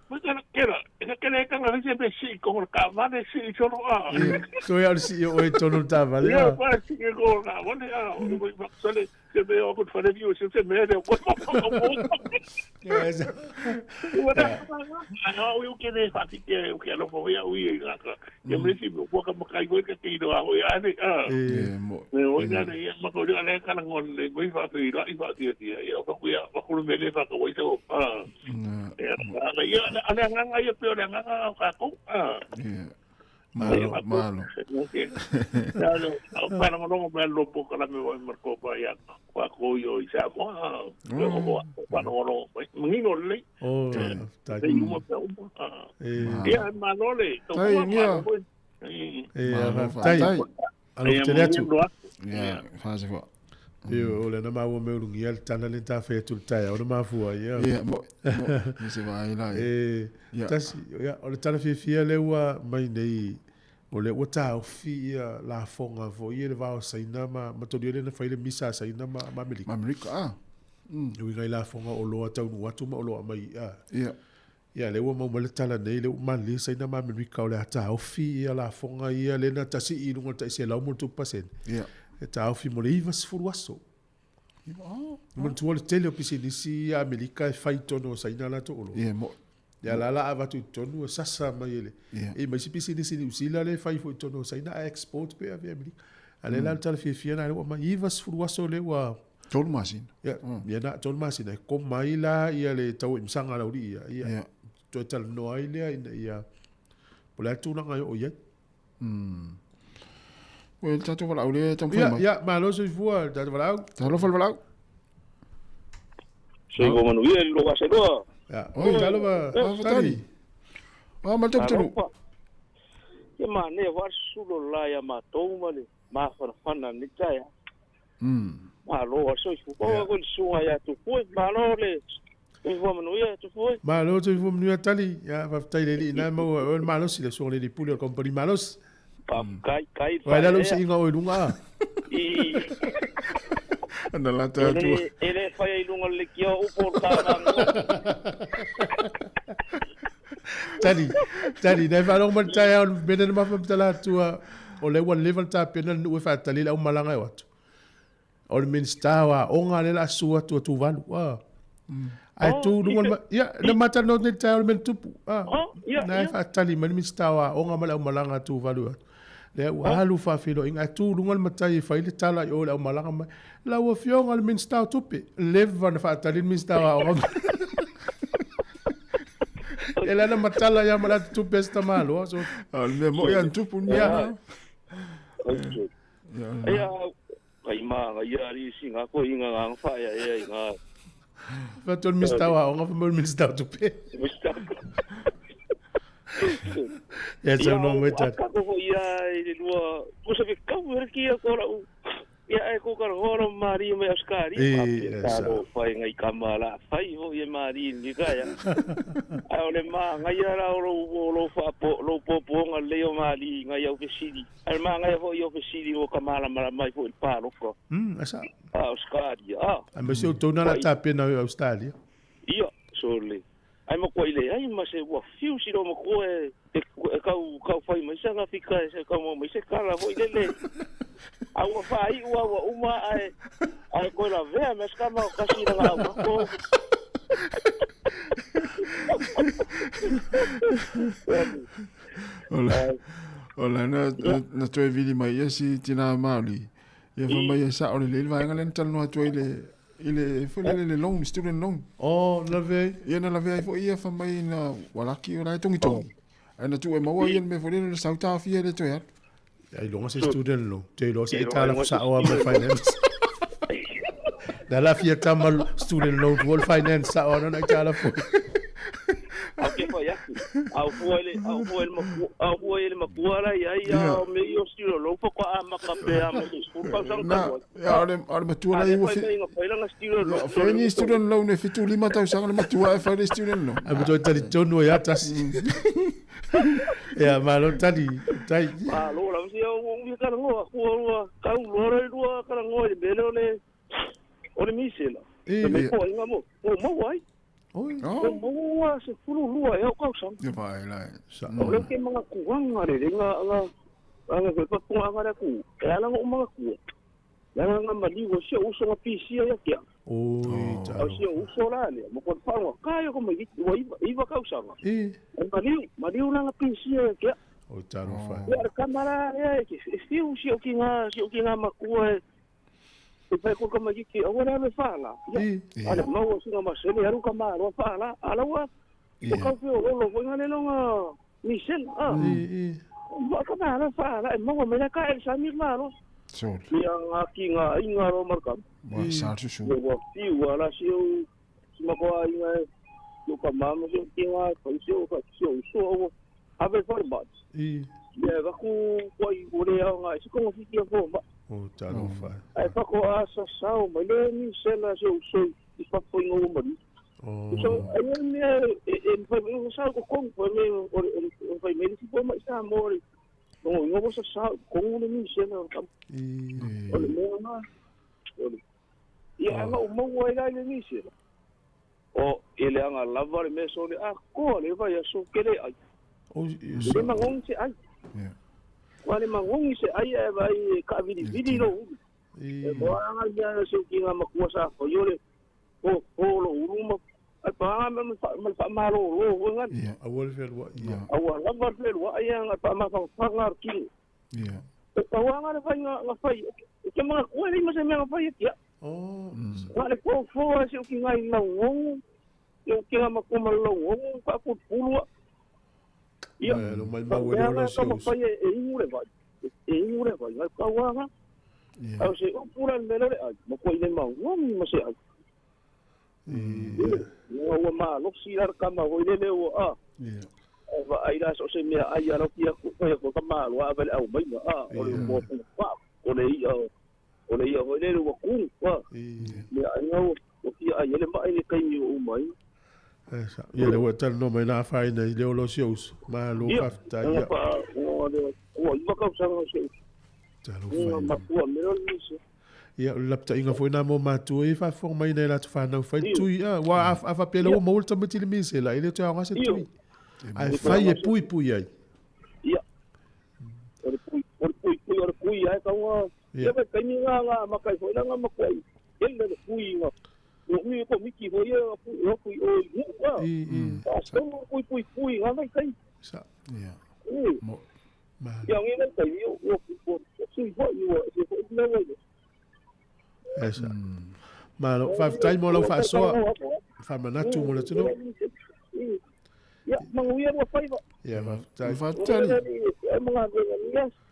Mai kana kera, e kera ka ngā se pe si ko ka vale si solo a. So ia si o e tonu ta vale. Ia pa si ko ka vale a. O mo sole se me o ko fare vi o se me le ko. Yes. Ana o ke le fa ti ke o ke lo fo ia ui i ka. Ia me si mo ka makai ko ke ki no a o ia ne a. E mo. Me o ia ne ia ma ko le ka ngon le ko fa ti ra i fa ti ti ia o ko ia ko me le fa ko i so a. Ia ia ana nganga ia pe ole nganga ka ko a. Ia. Malo, malo. Malo, para no me lo po kala me voi marko pa ia kwa ko yo i sa mo. Ko ko pa no no ngino le. Oh, ta. Ia malo le. Tai ia. E tai. Alo te atu. Ia, fa se fo. Io o le na maua me urungi le tana le ta fe tu tai o na mafua ia. Ia, mo mo se vai la. E tasi ia o le tana fiafia le ua mai nei o le ua taofi ia lafoga foʻi ia le vao Saina ma matoli ai le na fai le misa a Saina ma Amerika. Ma Amerika ah. E uiga i lafoga o loa taunuu atu ma o loa mai a. Ia. Ia le ua mau mai le tala nei le ua malie Saina ma Amerika o le a taofi ia lafoga ia le na tasii i luga o le ta'iselau mo le 3%. Ia. E taofi mo le 90 aso. Oh. Manatua le tele o pisinisi ia Amerika e fai tonu o Saina latou oloa. Ia mo. Ia la la avatu i totonu e sasa mai e le. Ia. E mai isi pisinisi Niu Sila le fai foi i totonu o Saina ae export pea ave i Amerika. A le la le tala fiafia na le ua mai 90 aso le ua 3 masina. Ia, ia na 3 masina e koma ai la ia le tauimasaga a laulii ia. Ia. Toe talanoa ai lea ina ia po o le a le tulaga e oo i ai. Ua le tatou valaau lea e taumafai Ia, mai. ia, malo soifua le tatou valaau. Talofa le valaau. Soifua manuia i le lua aselua. Ia, oi, talofa, Tali. Ah, ma le tau Ia manaia foi le sulo la ia matou ma le mafanafana i lenei taeao. Malo a soifua. Pau ko le susuga ia Tupua. Malo le soifua manuia Tupua. Malo soifua manuia Tali. Ia, faafetai i le alii na e maua e oe le malosi, le susuga i le alii pule o le kompani malosi. Faafetai, tai Ua e lalo usiiga oe i luga a. I Na lata atu. E le faia i luga o le lekia o upu o le tāmānoa. Tali, Tali, na e faalogo mai le taeao le mea lea na mafa atu a o lea ua leva le tapena le nuu e faatali le aumalaga e o atu. O le Minista o Aoga lea o le a susu atu a Tuvalu. Ah. Ae tu luga le ia, na matalanoa atu nei le taeao le mea na tupu. Ah. Na e faatali mai le Minista o Aoga ma le aumalaga a Tuvalu e o atu. Lea ua alu faafeiloaiga ae tu luga le matai e fai le tala i o i le aumalaga mai. Lau Afioga i le Minista o Tupe, leva na faatali le Minista o Aoga mai. E la na matala ia ma le ata tupe a si tamaloa. So, o le mea moi a na tupu le mea. Ia, kai manga ia ari si ngā ko inga ngā whaea ea i ngā Fa tol Minista o Aoga, fa mai o le Minista o Tupe. Ia, saunoa mai tali. Ia, ua ia i le lua, tusa fe kau e kia ko lau. Ia, e ko kara hoa mari mai Australia. E, sa. Fai ngai kama la, fai ho ia mari ni ka ya. Ai o le ma ngai ara o lo fa po lo po po nga le o mari ngai au fesili. Ai ma ngai ho ia fesili o kamala mala mai fo il palo ko. Asa. Australia. Ah. Ai ma se o tona la tapena i Australia. Ia, so le. Ai ma koe le ai ma se ua fiu si ro ma koe e kau kau fai mai sa nga fika e se kau mo mai se kala foi le le. A ua fai ua ua uma ai ai koe la vea me ska ma kasi na nga ma ko. Ola, ola na na toe vili mai ia si tina maoli. Ia fa mai e sa o le le vaenga le talanoa atu ai le i le foi le le loan, student loan. Oh, na lavea. Ia na lavea ai foi ia fa mai na walaki o la e tongitongi. Ai na tuu e maua ia le mea foi le le sau taofia le toe atu. Ai longa se student loan. Te iloa se tala sa oa ma finance. Na la fia tama student loan for finance sa oa na tala fo. Au ke fai atu. Au fua ile au fua ile maku au fua ile makua la ia ia o me io student loan fo ko a maka pe a me school ka sang Na, ia o le matua la i ua fi. Fai ni student loan e 75 tausaga le matua e fai le student loan. Ai mo toi tali tonu e atas. Ia, malo tali, tai. Malo la si au ngi ka ngo ku ua ka u lo re lua ka ngo i bele o le o le misela. E me ko inga mo. O mo wai. Oi. O mo wa se fulu lua e o ka sa. Ia vai la. O le ke mga kuanga re nga nga nga ko pa punga nga ku. E ala ngo mga ku. Ya nga mali wo se uso nga PC ya kia. Oi, ta. O se uso la le, mo ko pa ngo ka yo ko mai wa iva ka usa. E. Mali, mali una nga PC ya kia. O taro fa. Ya kamara ya ke si u si o ki nga si o ki nga makua. E pai ko ka mai ki o la me fa la. Ala mo si nga masele aru ka ma ro fa la. Ala wa. O ka fi o lo lo nga le lo nga Michel. Ah. E. Ma ka ma la fa la mo me la ka el samir ma ro. Sol. Ia ngā ki ngā inga ro marka. Wa sa su su. Wa fi wa la si o si ma ko inga yo ka mama si ki ngā fa si o ka si o so o ave for ba. I. Ia va ku ko i ore au ngā si ko fi ki fo ma. O taro fa. Ai fa ko a sa sa o mai le ni se la si o so i fa fo inga o mari. O. So ai me e fa o sa ko kon fo me o fa me si fo ma sa mo ri. No, inga o sa sa ko le ni se la ka. O le mea ngā. Ia anga o maua e lai le nisi. O ele anga lava le mea so le a koa le vai a so kere ai. O le mangongi se ai. Wa le mangongi se ai e vai ka vili vili lo ulu. E moa anga ia se ki ngā makua sa fo yole o o lo ulu ma. Ai pa anga ma fa malo lo ho ngani. Awa le felua. Awa lava le felua ai anga pa ma fa fa ki. Ia. E tauanga le fai ngā fai. E ke mga kua le ima se mea ngā fai e tia. Oh. Ngā le fōfō se o ki ngai lauongu. E o ki ngā makuma lauongu, ka pulpulua. Ia. Lo mai mau e leo se uso. Fai e ingu le vai. E ingu le vai. Ngai tauanga. Au se upura le mele le ai. Ma kua i le maungongi ma se ai. Ia ua maa loksi lara kama hoi le leo a. Ia. Va ai la so se mea ai ala ki aku fai ko ka malo a vale au mai a o le mo pa o le ia o le ia hoi le ua ku pa me ai ngau o ki ai le mai le kai ni o mai Esa ia le ua talo mai na fai nei le lo se uso ma lo fa ta ia o le o i ka sa se talo fai ma ku me lo ni se ia lapta inga foi na mo matu e fa forma ina la fa na fai tui a wa a fa pele o mo ulta meti le mise la ile te anga se tui. Ai fai e pui pui ai. Ia. O le pui, o le pui, pui, o le pui ai kaunga. Ia vai kaimi ngā ngā makai foi ngā makai. Ele le pui ngā. O mi ko miki foi ia pui o pui o i ngā. A stono pui pui pui ngā vai kai. Sa. Ia. Mo. Ia ngi nei kai o o o sui foi o se foi na vai. Esa. Malo, fa tai mo lau fa soa. Fa manatu mo le tino. Ia, manguia ua faiva. Ia, fa tai. Fa tali.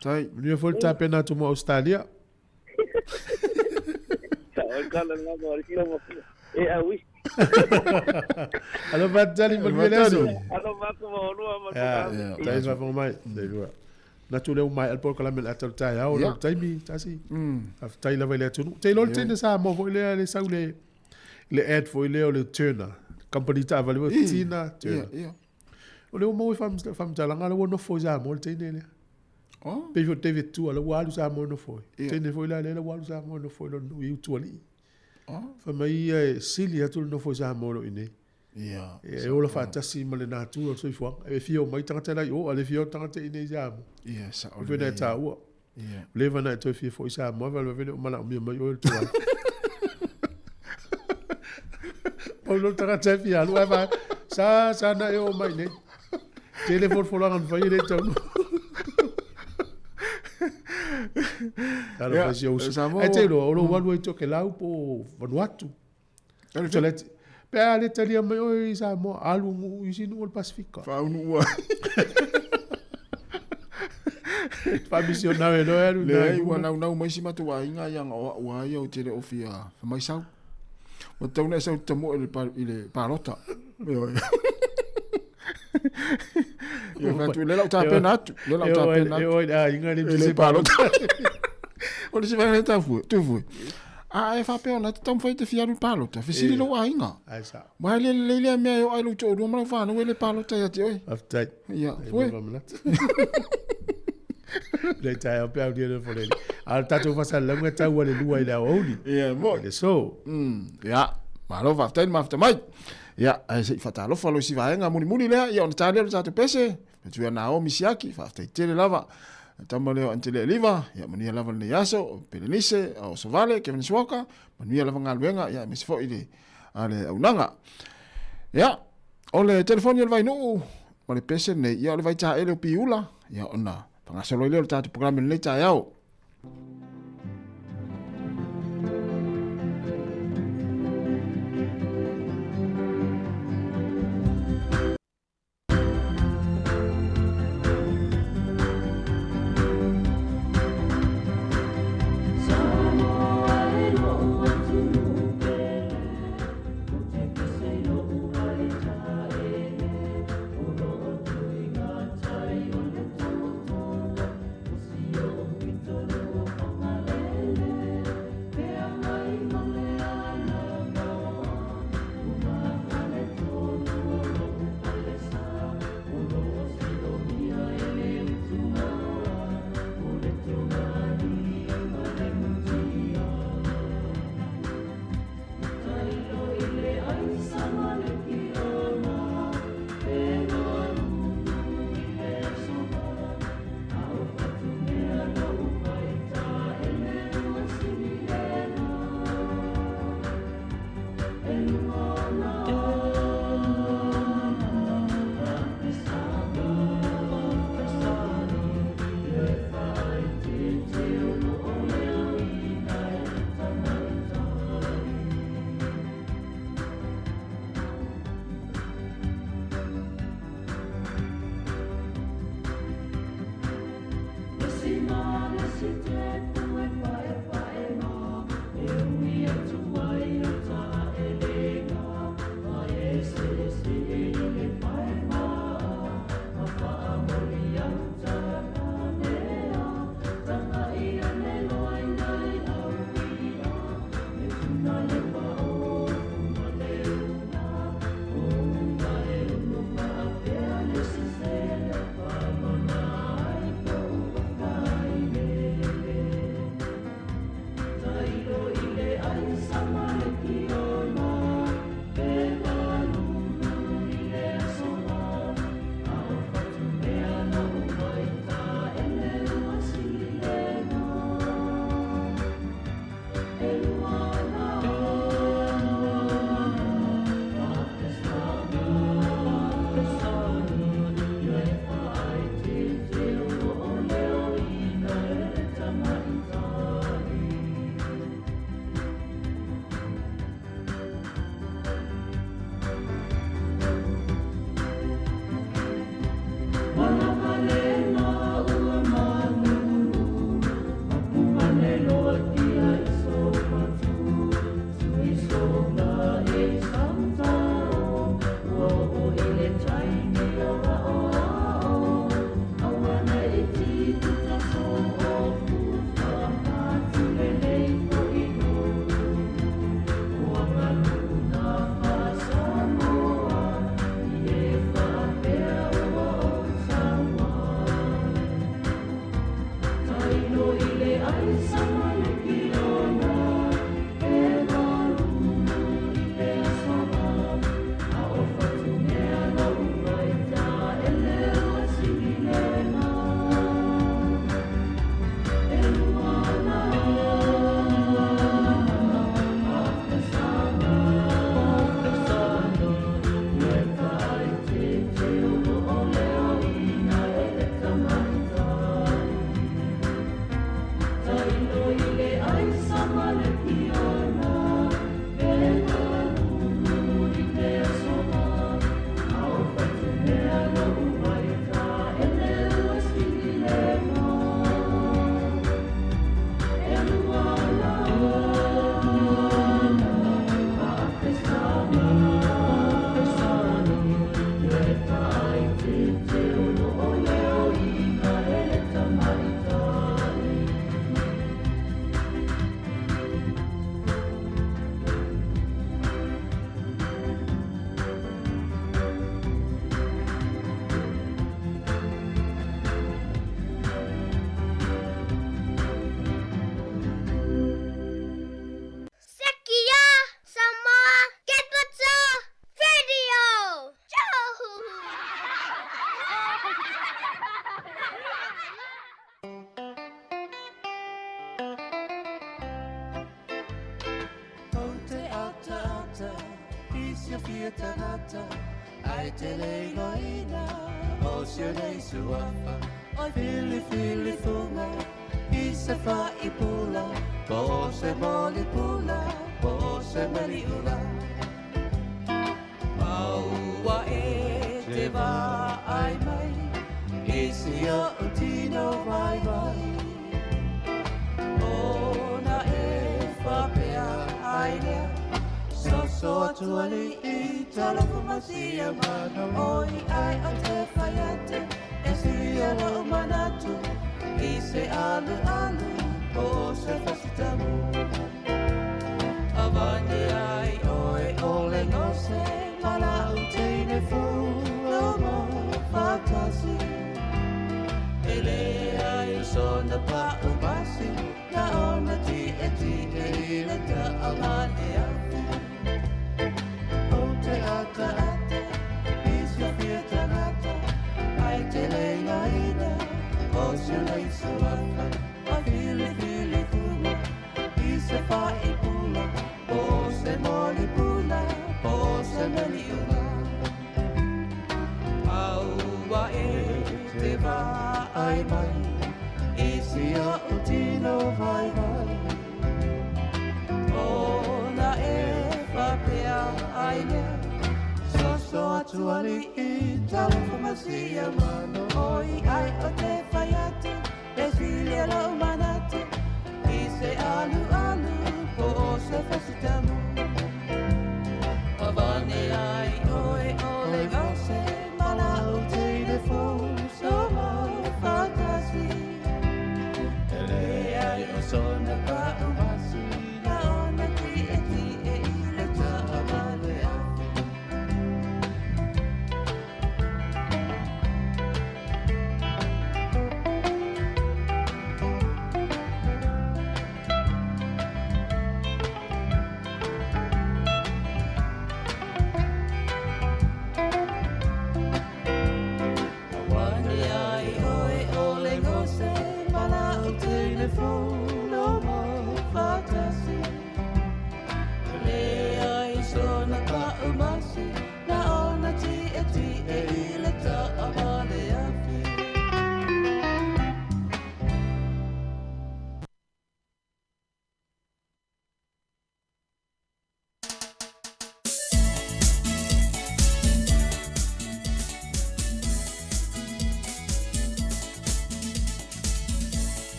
Tai. Nia foi tapena atu mo Australia. Sa, o kala ngā mo, ki lo mo. E awi. Alofa atu Tali, manuia le aso. Alofa atu ma olua ma le Tai faafofoga mai. Tai lua. Natu lea ua maea le polokalame o le ata o le taeao, o le taimi, tasi. Faafetai lava i le atunuu. Te iloa le teine Samoa foi lea le sau le le ad foi lea o le Turner. Company taavale foi Tina Turner. O lea ua maua i faamatalaga lea ua nofo i Samoa le teine lea. Oh. Pei foi David Tua la ua alu Samoa nofo ai. Teine foi la lea la ua alu Samoa nofo i lona nuu i Utualii. Oh. Fai mai ia e sili atu le nofo i Samoa lo i nei. Ia. E ola faatasi ma le natura o le soifuaga. E fia o mai tagata la i o, a le fia o tagata i nei Samoa. Ia, sao. Foi na taua. Ia. Leva na e toe fia foi Samoa, vale vale o manaomia mai oe le tuai. Pau lo tagata e fia alu, ai vai. Sa, sa na e o mai nei. Tele folafolaga na fai e le taunuu. Talofa i si ou uso. Ae te iloa, o lou alu ai i Tokelau po o Vanuatu. Pe a le talia mai oe i Samoa, alu nuu i isi nuu o le Pasifika. Faaunuu ai. Faamisionare loa e alu i Leai, ua naunau mai si matou aiga ia na o au lava ia ou te le o fia famaisau. Ua tatau ona e sau e te tamoe i le palota. Ioe. Ia fai atu, lea la ou tapena atu, lea la ou tapena atu. E oi le aiga le E le palota. O le isi vaega lea tau tufue. A e faapea ona te taumafai te fia alu i le palota, fesili lou aiga. Ai sao. Aua e le lelei lea mea e oo ai lou toalua ma lau fanau e le palota ia te oe. Faafetai. Ia, fue. Le taeao pe au le folele. A o le tatou faasalalauga e tau a le 2 i le aoauli. Ia, moi. I le aso. Ia, malo faafetai le mafuta mai. Ia, ae se i faatalofa loa i si vaega mulimuli lea, ia ona ta lea o le tatou pese. Atu ia Naomi Siaki, faafetai tele lava. Tama lea o Antele Eliva, ia manuia lava lenei aso, Pelenise, o Sovale, Kevin Suoka, manuia lava galuega, ia aemaise foi le, a le aunaga. Ia, o le telefoni o le Vainuu, ma le pese lenei, ia o le vaitaele o Piula, ia ona faagasolo ai lea o le tatou programe lenei taeao.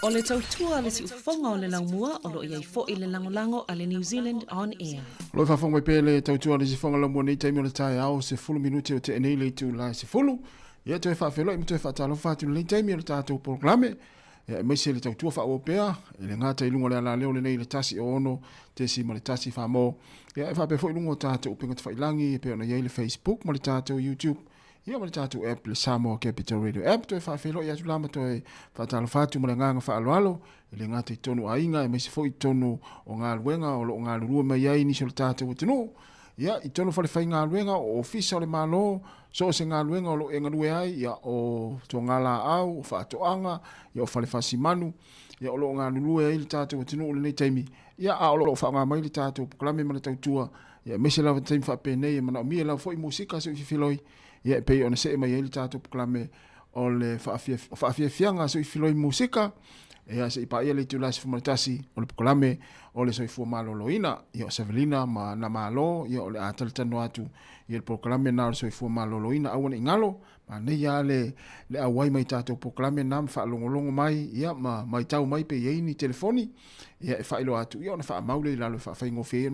O le tautua a le siufofoga o le laumua o lo o i ai foi le lagolago a le New Zealand On Air. O lo o faafofoga mai pea le tautua a le siufofoga laumua nei taimi o le taeao, 10 minute o tea nei le itula e 10. Ia toe faafeiloai ma toe faatalofa atu i lenei taimi o le tatou polokalame. Ia aemaise le tautua faaauau pea i le gata i luga o le alaleo lenei i le 106.1 Samoa. Ia e faapea foi i luga o tatou upega tafailagi e pei ona i ai le Facebook ma le tatou YouTube ia ma le tatou app le Samoa Capital Radio app. Toe faafeiloai atu la ma toe faatalofa atu ma le agaga faaaloalo e le gata i totonu o aiga aemaise foi i totonu o galuega o lo o galulue mai ai nisi o le tatou atunuu. Ia, i totonu o falefaigaluega, o ofisa o le Malo, so o se galuega o lo o e galue ai, ia, o togalaau, o faatoaga, ia, o falefasimanu, ia, o lo o galulue ai le tatou atunuu i lenei taimi, ia, a o lo o faaaoga mai le tatou polokalame ma le tautua, ia, aemaise lava taimi faapenei e manaomia lava foi musika se i fefiloi, ia, e pei ona see mai ai le tatou polokalame o le faafiafiaga se i fefiloi musika, ia, se i paia le itula e 11 o le polokalame o le soifua maloloina, ia, o Savelina ma na Malo, ia, o le a talatalanoa atu ia le polokalame na o le soifua maloloina, aua ne i galo, manaia lava le le auai mai tatou polokalame na ma faalogologo mai, ia, ma matau mai pe i ai ni telefoni, ia, e faailoa atu, ia, ona faamau lea i lalo e faafaigofie ai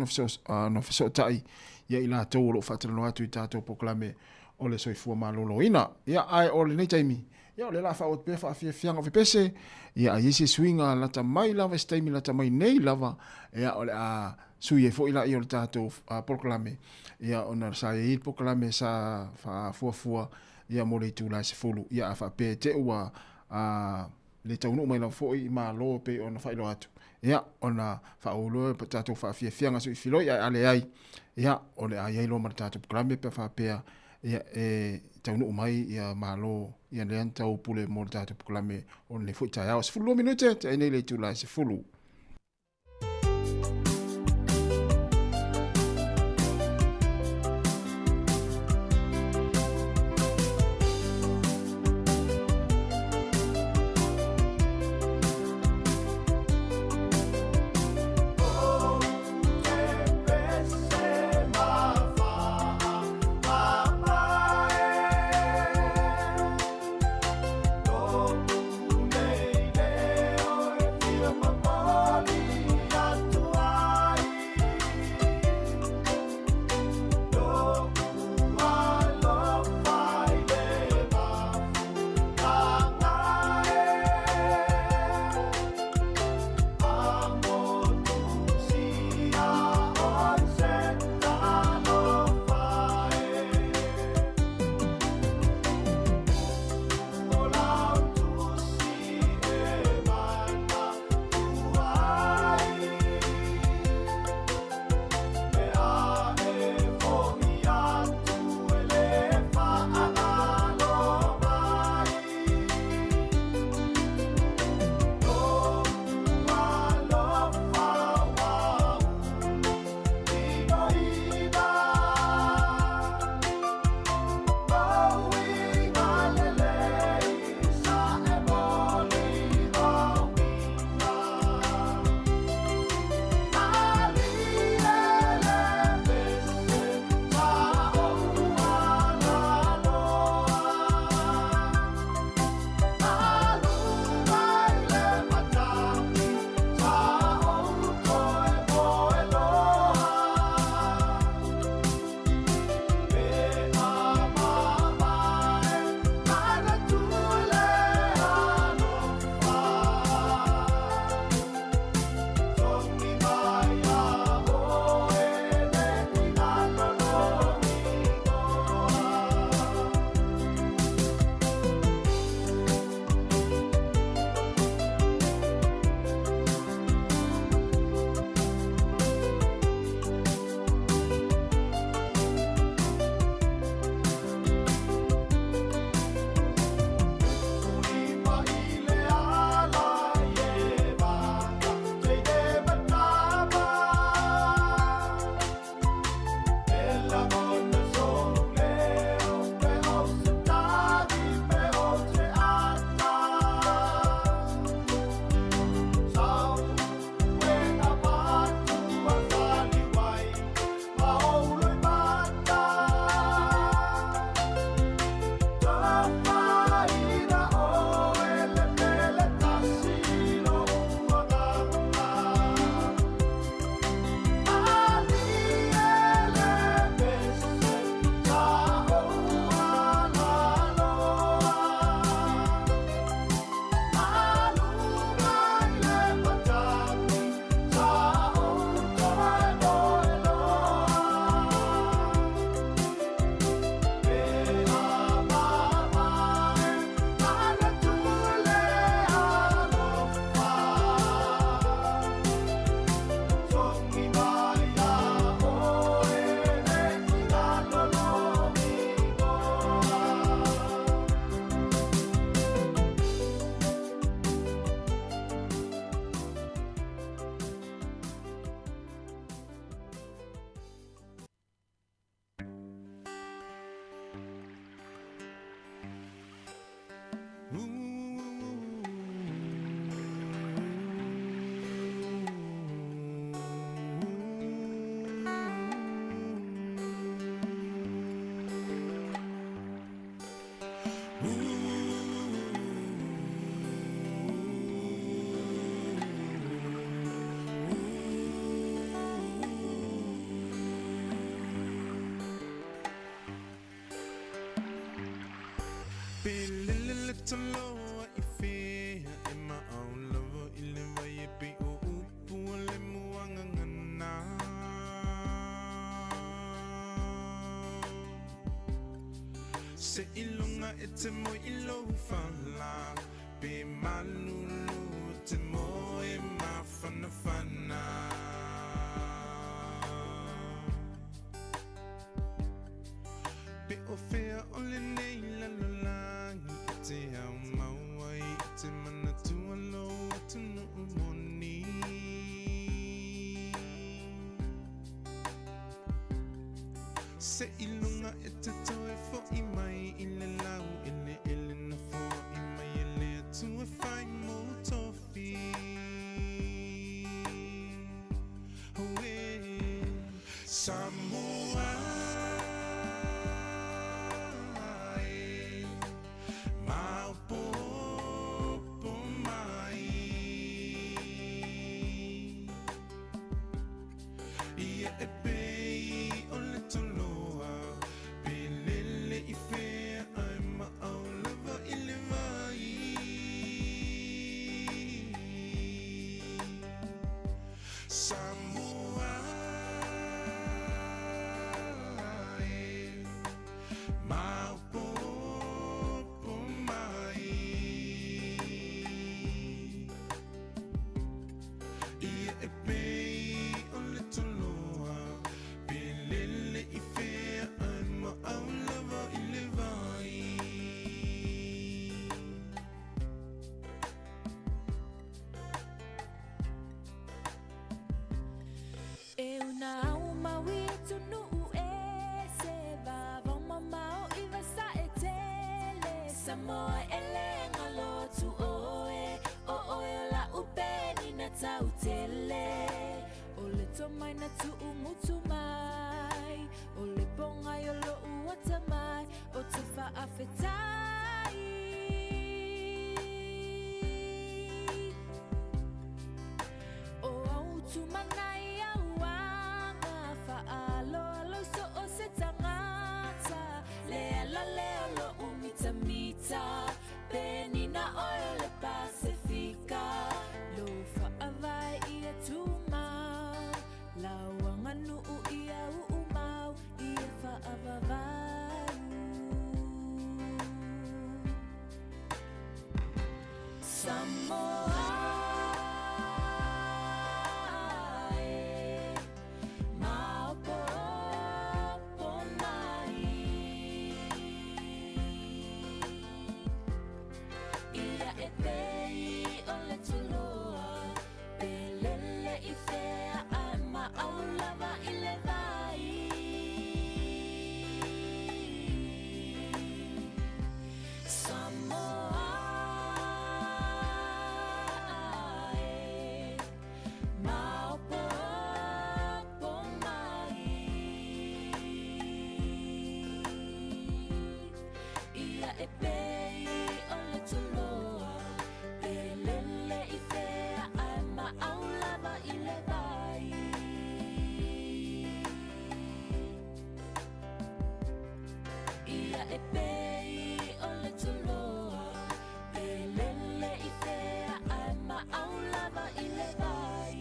ona fesootai ia i latou o lo o faatalanoa atu i tatou polokalame o le soifua maloloina. Ia, ae o lenei taimi, ia, o lea o le a faaauau atu pea faafiafiaga o fepese, ia, a i ai se suiga lata mai lava i se taimi lata mai nei lava, ia, o le a sui ai foi laia o le tatou polokalame, ia, ona sa i ai le polokalame sa faafuafua, ia, mo le itula e 10, ia, a faapea e te ua le taunuu mai lava foi i Malo e pei ona faailoa atu, ia, ona faaauau loa le tatou faafiafiaga suifiloi, ae a leai, ia, o le a i ai loa ma le tatou polokalame pe a faapea, ia, e taunuu mai ia Malo, ia lea na tau pule mo le tatou polokalame o lenei foi taeao. 12 minute, te ai nei le itula e 10. toloa i fea e maau lava i le vai e pe o upu o le muagagana. Se ilunga e te moe i lou fala, pe malulu te moe mafanafana. Pe o fea o lenei lalolagi e te au maua i te manatua lou atunuu moni. Se ilunga e te toe fo'i mai i le lau ele ele na fo'i mai e le atua fai mo tofi. Oh, eh. Samoa e maopopo mai. Ia e pei o le toloa, pe lele i fea ai maau lava i le vai. Samoa e maopopo mai. Ia e pei o le toloa, pe lele i fea ai maau lava i le vai. E una au maui e tunuu e se vavau mamao i vasa e tele. Samoa e le ngalo tu oe, o oe o la upeni na tau tele. O le tomai na tuu mutu mai, o le ponga i o lo uata mai, o te whaafetai. O au tumanai au anga, whaaloalo i so o se tangata. Le ala le o lo umita mita, penina oe o le Pasifika. Lo whaavae i a tūmau, lauanga nuu i a uumau, i a whaavavau. Samoa e maopopo mai. Ia e pei o le toloa, pe lele i fea ai maau lava i le vai. Samoa e maopopo mai. Ia e pei o le toloa, pe lele i fea ai maau lava i le vai. Ia e pei o le toloa, pe lele i fea ai maau lava i le vai.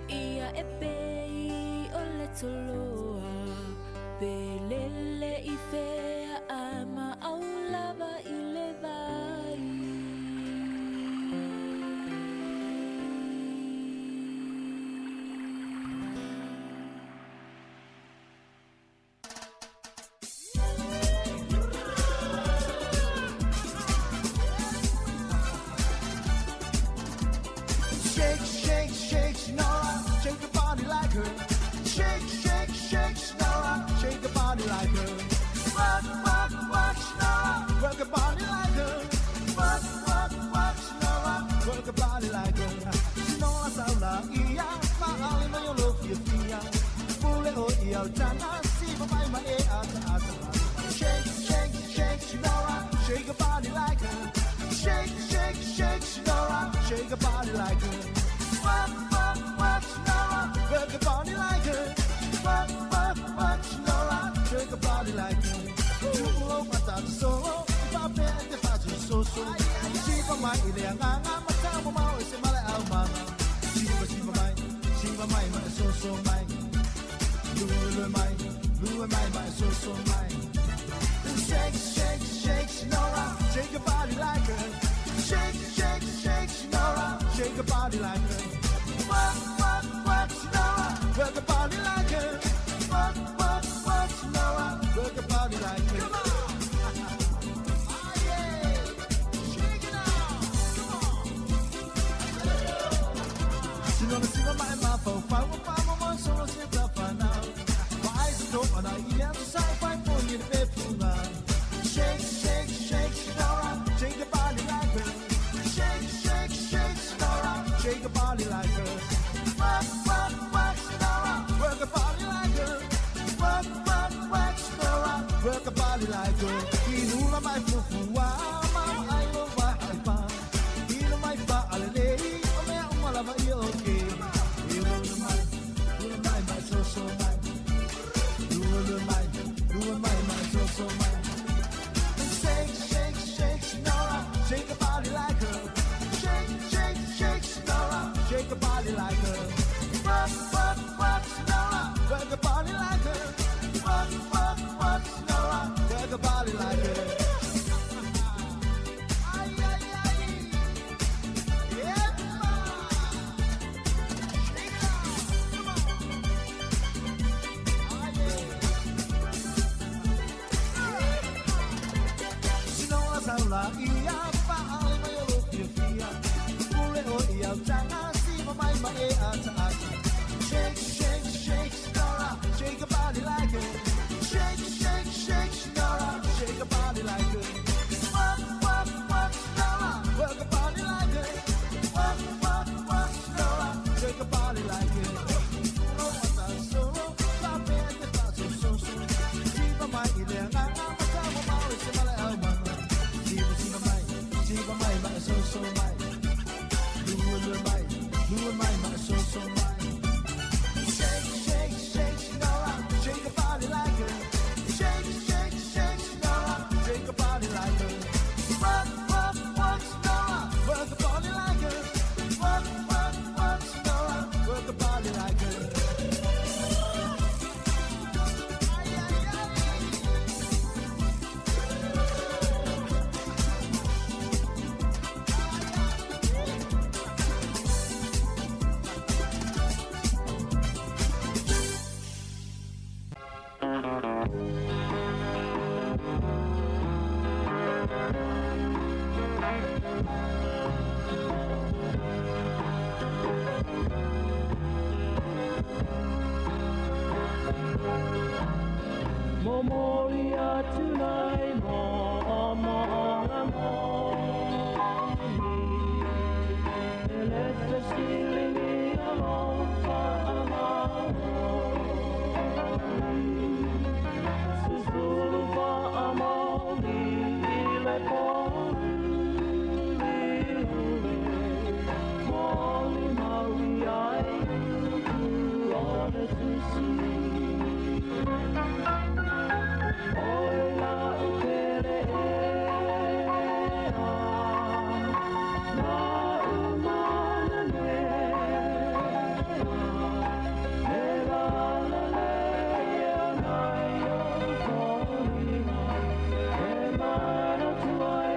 Ia e pei o le toloa, pe lele i fea ai maau lava i le vai. Shake, shake, shake, Nora, shake your body like her. Shake, shake, shake, Nora, shake your body like her. Work, work, work, Nora, work your body like her. Work, work, work, Nora, work your body like her. Nora saula ia, maali mo yo lo fia fia. Pule o ia o tana, si mo mai ma e ata ata. Shake, shake, shake, Nora, shake your body like her. Shake, shake, shake, Nora, shake your body like her. Work, work, work, Nora, work your body like her. Work, work, work, Nora, shake your so. Siva mai i le agaga ma taumamao e se male aumaga. Siva siva mai, siva mai ma e soso mai. Lue lue mai, lue mai ma e soso mai. Shake, shake, shake, Nora, shake your body like a. Shake, shake, shake, Nora, shake your body like a. Work, work, work, Nora, work your body like a. Work, work, work, Nora, work your body like a. Come on. Sinona siva mai ma fo fa wa fa mo mo so se ta fa na. Wa ai so to na i ya sa fa fo ni pe fu na. Shake, shake, shake, Nora, shake your body like a. Shake, shake, shake, Nora, shake your body like a. Work, work, work, Nora, work your body like a. Work, work, work, Nora, work your body like a. Inula mai fu fu wa ma ai lo wa ai pa. Ilo mai fa ale le o mea uma lava i o ke. Ilo mai, ilo mai mai so so mai. Lua mai, lua mai mai so so mai. Shake, shake, shake, Nora, shake your body like her. Shake, shake, shake, Nora, shake your body like her. Work, work, work, Nora, work your body like her. Work, work, work, Nora, work your body like her. Ay, ay, ay. Yeah, ma. Shake it out. Come on. Ah, yeah. Sinona saula ia faale mai o lo fia fia. Pule o ia tanga siva mai ma e ata ata. Shake, shake, shake, Nora, shake your body like it. Shake, shake, shake, Nora, shake your body like it. Work, work, work, Nora, work your body like it. Work, work, work, Nora, shake your body like it. Oh, ata solo, fa pe te fa so so so. Siva mai i le agaga ma taumamao e se male aumaga. Siva siva mai, siva mai ma e soso mai. Lua lua mai, lua mai ma e soso mai. Shake, shake, shake, Nora, shake your body like a. Shake, shake, shake, Nora, shake your body like a. Work, work, work, Nora, work your body like a. Work, work, work, Nora, work your body like a. Ay, ay, ay. Momoli atunai mo mo mo Ele fesilingi alofa amao Susulu fa amoni ile poli ule Moli maui ai uku o le tusi. Oi la upere ea, ma umana mea, e la la le e nai o tolima, e mana tuai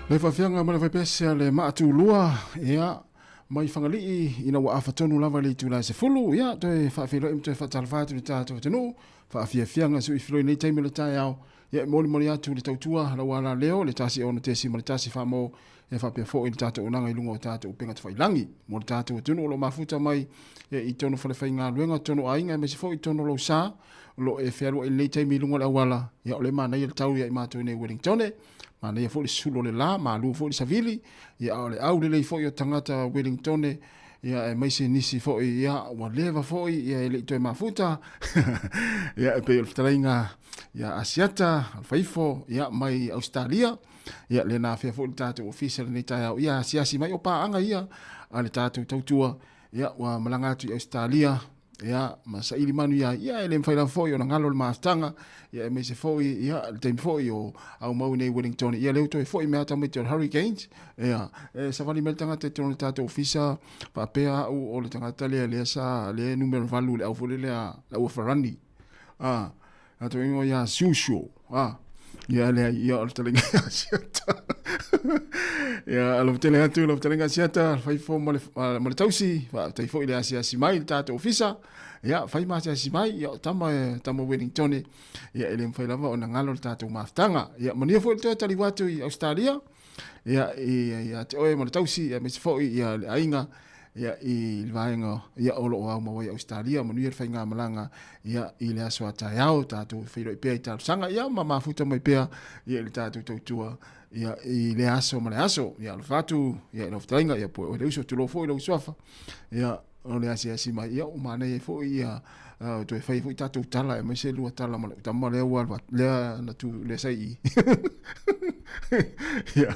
Le faafiaga ma le faipese a le maatulua ia mai Fagalii ina ua afatonu lava le itula e 10 ia toe faafeiloai ma toe faatalofa atu i le tatou atunuu faafiafiaga suifiloi nei taimi o le taeao ia e molimoli atu le tautua lau ala leo le 1 6.1 faamo e faapea foi le tatou onaga i luga o tatou upega tafailagi mo le tatou atunuu o lo o mafuta mai i tonu falefaigaluega tonu aiga aemaise foi tonu lou sa o lo o e fealuai i lenei taimi i luga o le auala ia o le manaia le tau ia i matou nei Wellingtone manaia foi le sulu o le la malu foi le savili ia a o le au lelei foi o tagata Wellingtone ia aemaise nisi foi ia ua leva foi ia e le i toe mafuta ia e pei o le fetalaiga ia Asiata Alfaifo ia mai Australia ia le na afea foi le tatou ofisa lenei taeao ia asiasi mai o paaga ia a le tatou tautua ia ua malaga atu i Australia ia ma saili manu ia ia e le mafai lava foi ona galo le mafutaga ia aemaise foi ia le taimi foi o au mau nei Wellington ia leu toe foi me ata mai te Hurricanes ia e savali mai le tagata i totonu o le tatou ofisa faapea au o le tagata lea lea sa lea numera 8 le au foi lea le au farani a Ato ingoa ia Siusio. Ah. Ia lea ia o le talenga ia siata. Ia alo tele atu lo talenga siata fai fo ma le ma le tausi fa tai foi le asiasi mai le tatou ofisa. Ia fai ma asiasi mai ia tama tama Wellington ia ele mfai lava ona ngalo le tatou mafutaga. Ia mania foi le toe tali watu i Australia. Ia i ia te oe ma le tausi ia me foi ia le aiga ia i le vaega ia o lo o au mau ai Australia manuia le faigamalaga ia i le aso a taeao tatou feiloai pea i talosaga ia ma mafuta mai pea ia i le tatou tautua ia i le aso ma le aso ia alofa atu ia i lau fetalaiga ia po o le uso tulou foi lou suafa ia o le asiasi mai ia ua manaia ai foi ia toe fai foi tatou tala aemaise lua tala ma lau tama lea ua alu lea na tu lea sa i ia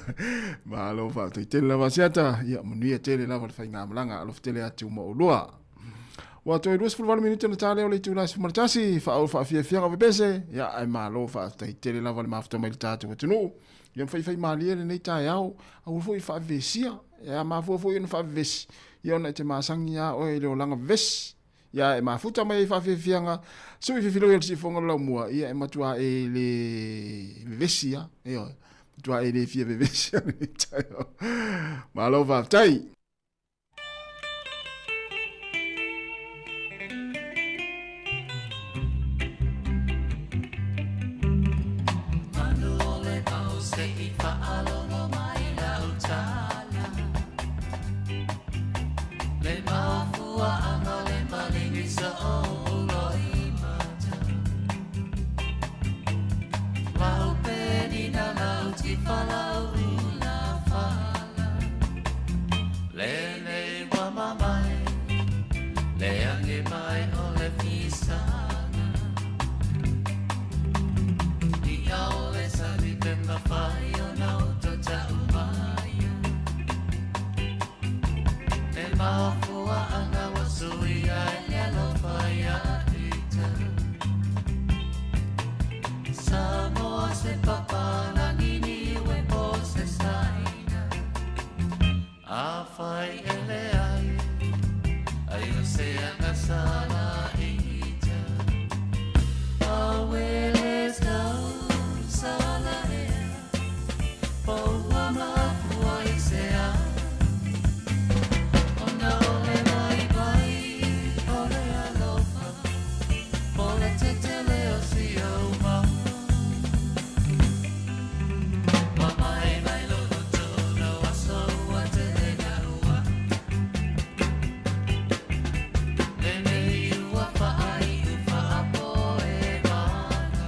malo faafetai tele lava Asiata ia manuia tele lava le faigamalaga alofa tele atu ma oulua. Ua toe 28 minute na tā lea o le itula e 11, faauu faafiafiaga o pepese, ia ae malo faafetai tele lava le mafuta mai le tatou atunuu. Ia mafaifai malie lenei taeao, aua foi faavevesia, ia mafua foi ona faavevesi, ia ona e te masani lava oe i le olaga vevesi. Ia e mafuta mai ai faafiafiaga, sui fifiloi o le siufofoga o le laumua, ia e matua e le vevesi lava, ioe, matua e le fia vevesi lava lenei taeao. Malo faafetai. Mafuaʻaga le maligi sa o loi mata. Lau penina lau tifa lau ula fala. Lele wa mamai, le ange mai o le fisana. I ao le sali pe mawhai o na uto ta umaya. E mafua anga wa sui ai le alofa ia ita. Samoa se papalagi ni ue po se saina. A whai ele ai, ai o se anga sala ita. A wele tau sala ea, po ua mafua i se a. Ona ole mai vai, ole alofa, po le tetele o si au ma. Mai mai lo tolo aso ua te na ua. Le nei ua whaai u whaapo e mana.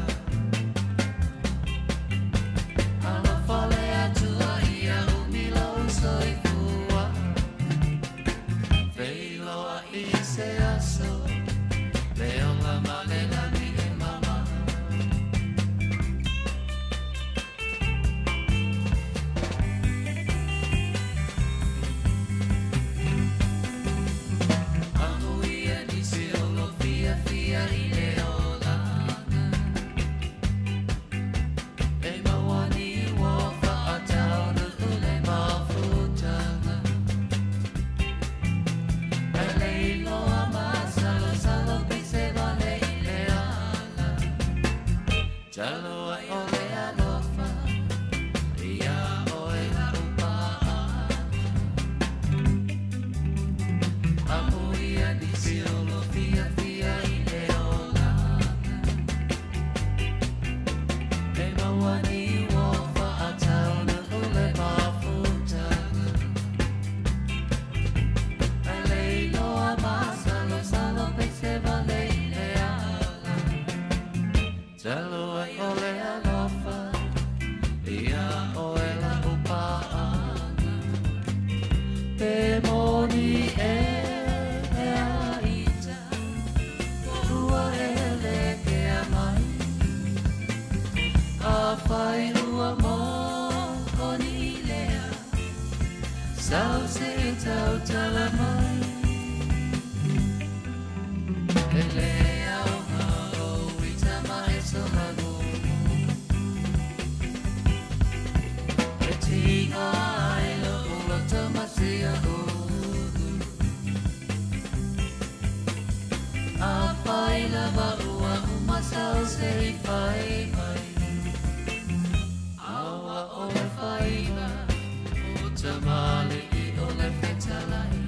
Alofa le atua ia umilo soifua. Feiloa i se aso, le ola ma le lani e mama. Amuia ni se olo fia fia i le olanga. E maua ni ua whaataunu ule mafutanga. E leiloa masalo salo pise vale i le ala. Talo ai o le alofa, ia oe la upa'a. Amuia ni se olo fia fia i le olanga. E maua ni ua whaataunu ule mafutanga. E leiloa masalo salo pese vale i le ala. Talo ai o le alofa, ia oe la upa'a. Te moni e a ita, ua ele ke a mai. A whai ua mō koni lea, sau se tau tala mai. E le au ngā o ita ma e so magumu. E tinga ai lo ulo tamasia ulu. A whai lava ua umasau se i whai mai. Awa o le whaiva, o tamale i o le whetalai.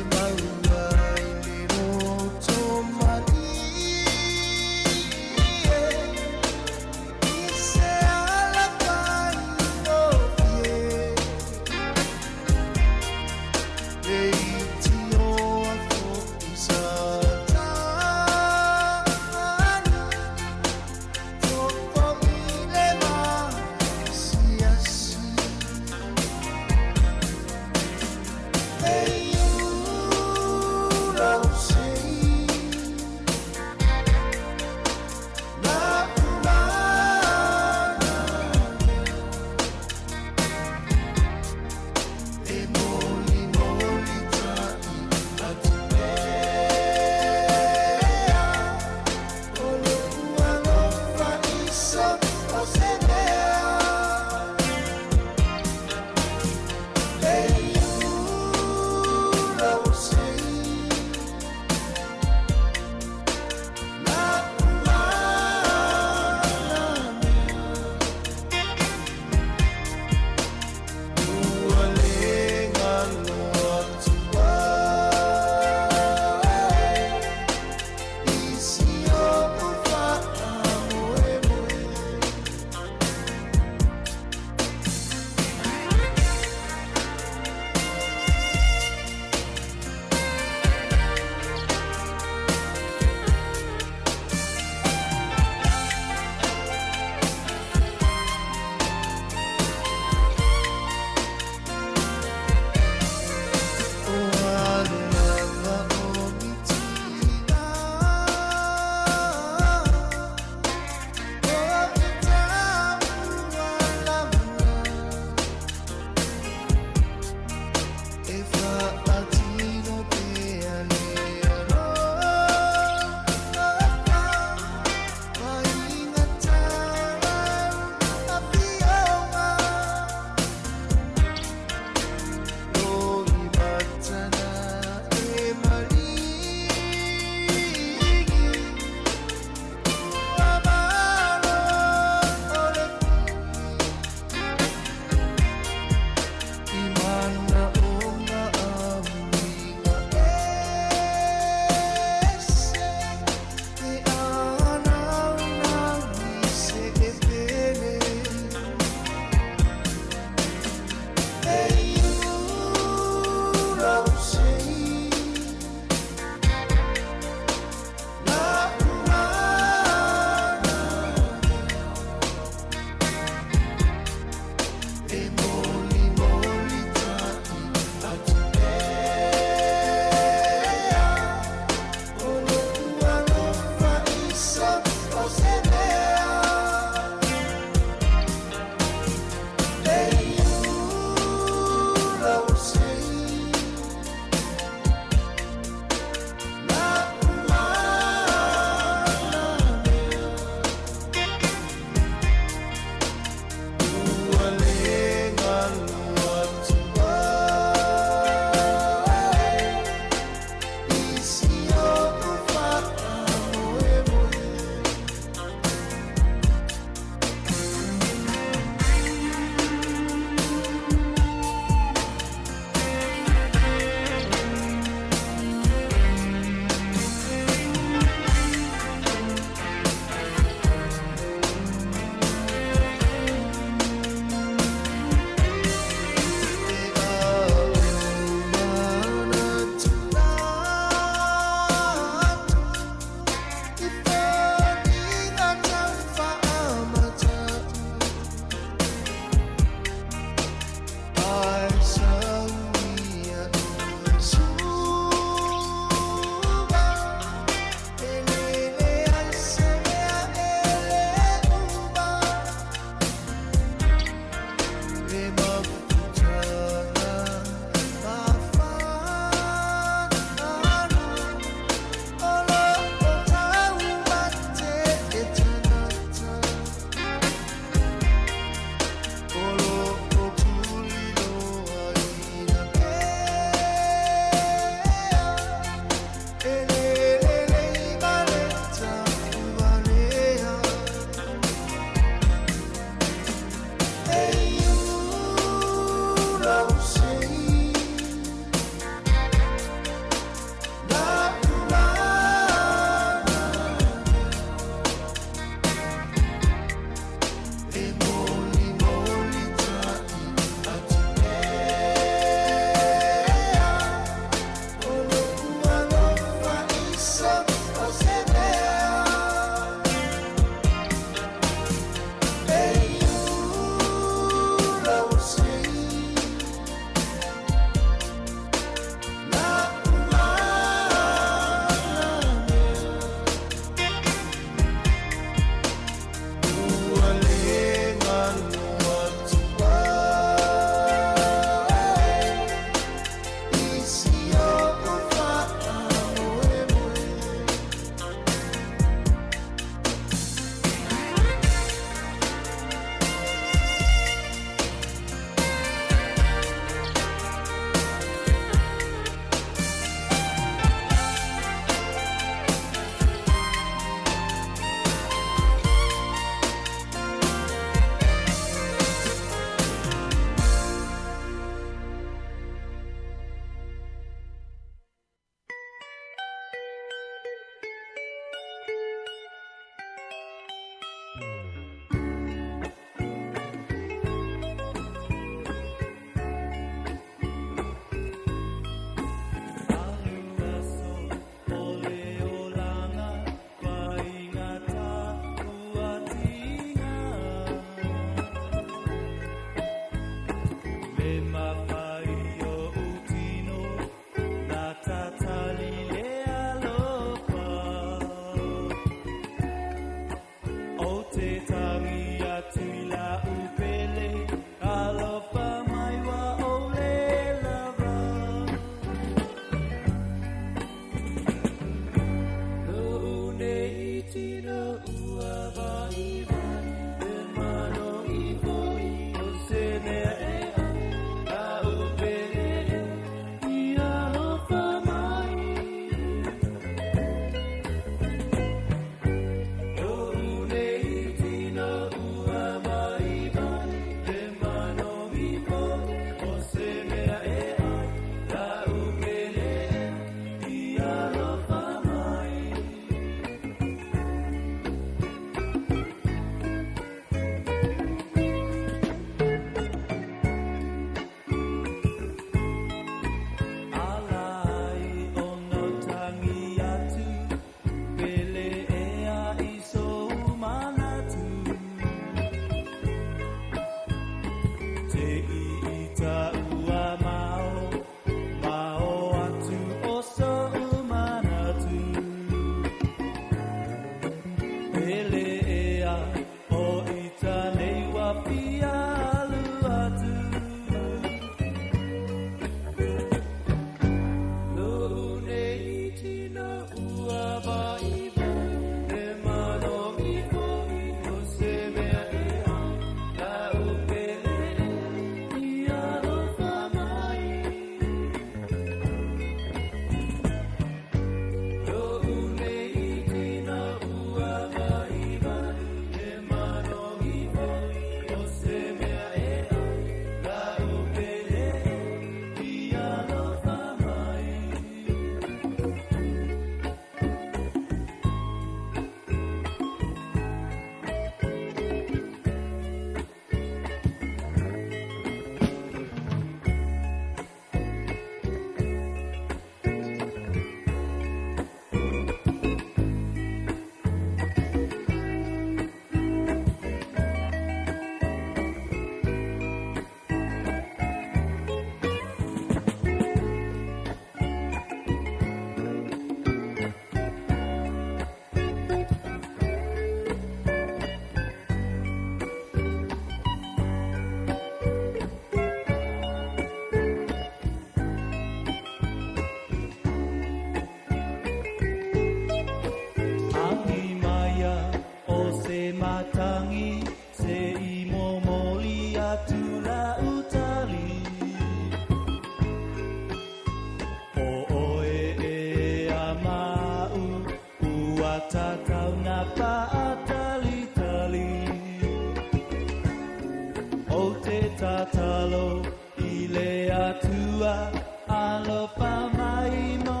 Alofa mai mo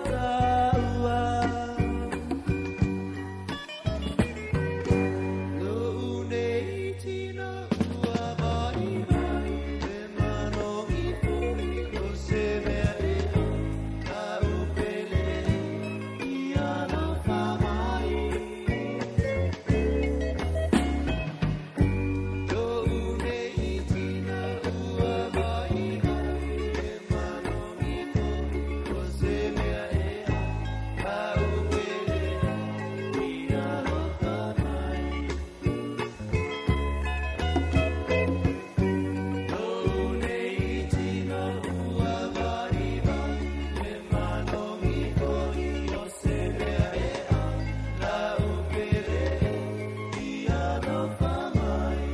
taua. Lo'u nei tino ua mai mai, e manogi fo'i o se mea e ai, A'u pele i alofa mai. Lo'u nei tino ua mai mai, e manogi fo'i o se mea e ai, A'u pele i alofa mai. Lo'u nei tino ua mai mai, e manogi fo'i o se mea e ai, A'u pele i alofa mai.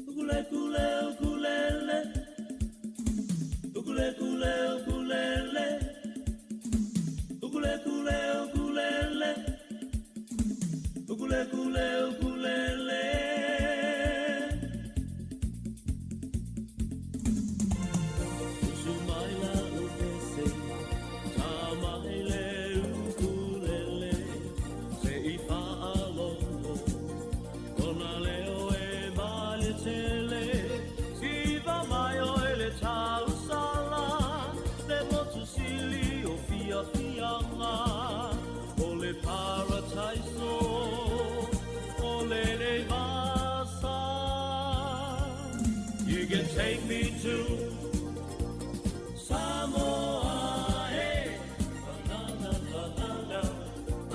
Ukule kule ukulele, ukule kule ukulele, ukule kule ukulele, ukule kule ukulele. Usumaila upese, tamaile ukulele, se ifa alongo. Kona leo e male tele, siva mai o ele tausala, le motu sili o fia fianga, o le parataiso, o le le vasa. You can take me to Samoa, hey, na na na na na.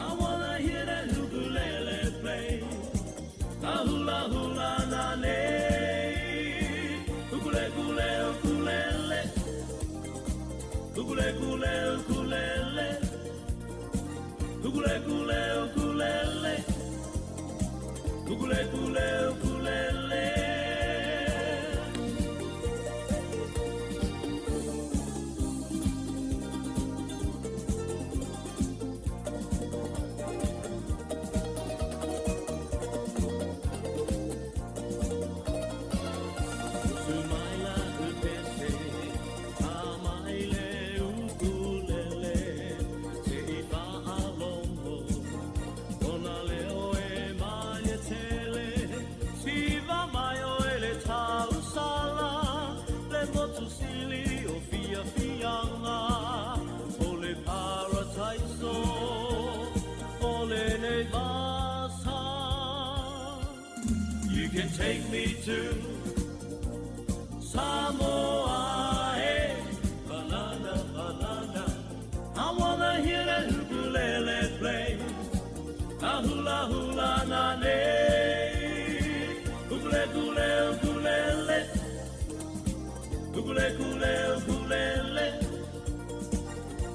I wanna hear that ukulele play. A hula hula na ne, ukule kule ukulele, ukule kule ukulele, ukule kule ukulele, ukule kule ukulele. Usumaila upese, tamaile ukulele, se ifa alongo, kona leo e malie tele, siva mai o ele tausala, le motu sili o fia fianga, o le parataiso, o le nei vasa. You can take me to Samoa, hey, banana, banana. I wanna hear that ukulele play. A hula hula na ne, ukule kule ukulele, ukule kule ukulele,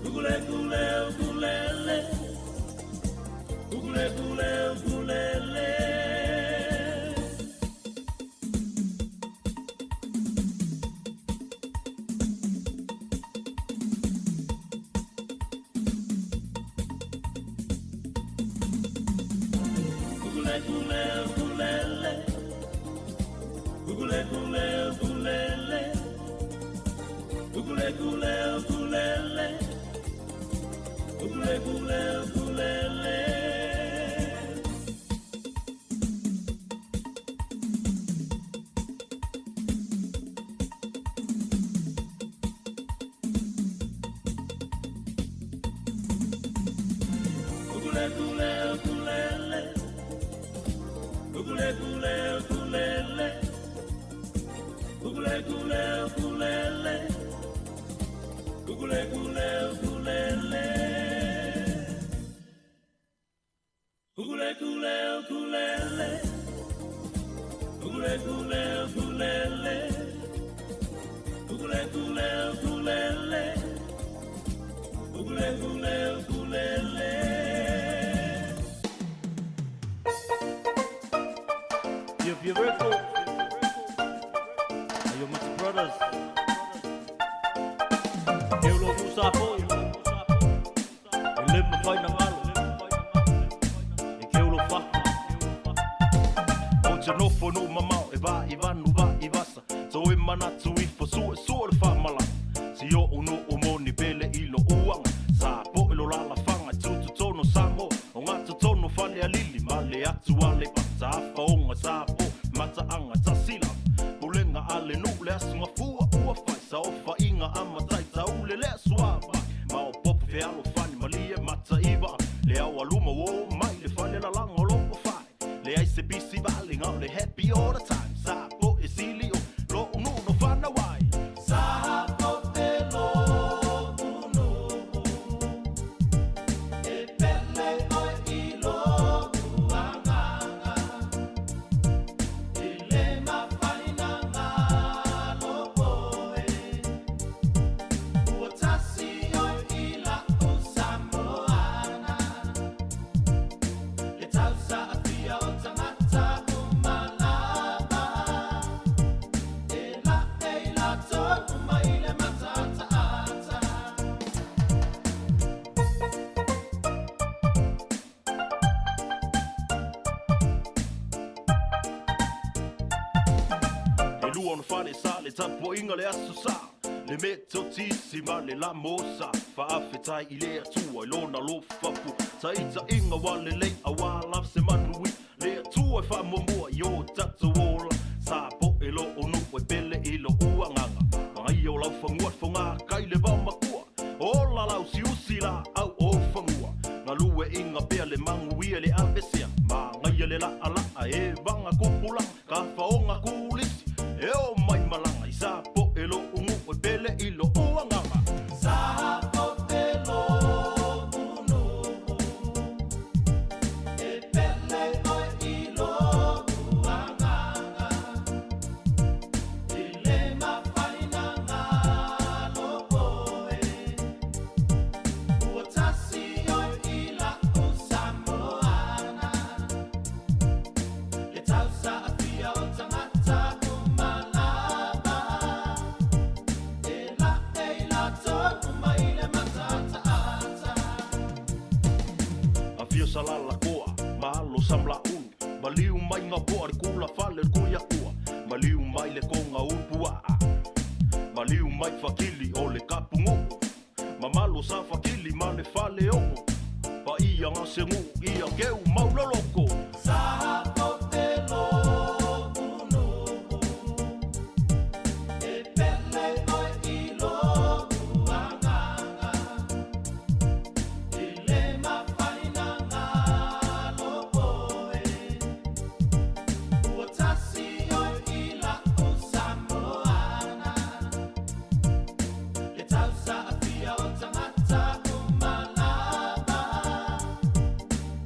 ukule kule ukulele, ukule kule ukulele. Ukule kule ukulele, ukule kule ukulele, ukule kule ukulele, ukule kule ukulele. Ukule kule ukulele, ukule kule ukulele, ukule kule ukulele, ukule kule ukulele, ukule kule ukulele, ukule kule ukulele, ukule kule ukulele, ukule kule ukulele. Fia Fia Records. va i vanu va i vasa. So e manatu ifo sue sue le whamala. Si o unu o moni pele i lo uanga. Sa po e lo lala fanga tutu tono samo. O ngata tono fale a lili male atu ale pata afa onga sa po mata anga tasila. Pulenga ale nu le asunga fua ua fai. Sa ofa inga ama tai taule le suava. Ma o popo fe alo fani malie mata iwa. Le au aluma o mai le fale la langa o lopo fai. Le ai se bisi vale ngau le happy all the time. Sa po e sili o lo unu no whana wai. Sa po te lo unu e pele oi i lo uanganga. I le mafaina ngā lopo e. Ua tasi oi i la u Samoana. Le tausa a fia o tangata umalama. E la e la tonu mai le matata ata. Le lua ona fale sa le tapuainga le aso sa. Le meto tisi ma le la mosa. Faafetai i le atua i lona lofapu. Taita inga wa le lei a wa love se manui. Le atua e whaamua i o tatou ola. Sa po e lo onu e pele i lo uanganga. Mangai o lau fangua fonga kai le vao makua. O la lau si usi la au o fangua. Ngā lue inga pea le manguia le avesea. Mangai le la ala a e vanga kupulanga. Ka whaonga kulisi. E o mai malanga i sa po e lo ungu e pele i lo uanganga. Sa po te lo unu e pele oi i lo uanganga. I le mafaina ngā lopo e. Ua tasi oi i la u Samoana. Le tausa a fia o tangata umalama. E la e la tonu mai le matata ata. A fia salala koa, malo samla ulu. Maliu mai ngā poa le kula fale le kuia kua. Maliu mai le konga ulpua. Maliu mai whakili o le kapungu. Mamalo sa whakili ma le fale o. Pa ia ngā sengu ia keu mauloloko. Sa po te lo unu e pele oi i lo uanganga. I le mafaina ngā lopo e. Ua tasi oi i la u Samoana. Le tausa a fia o tangata umalama.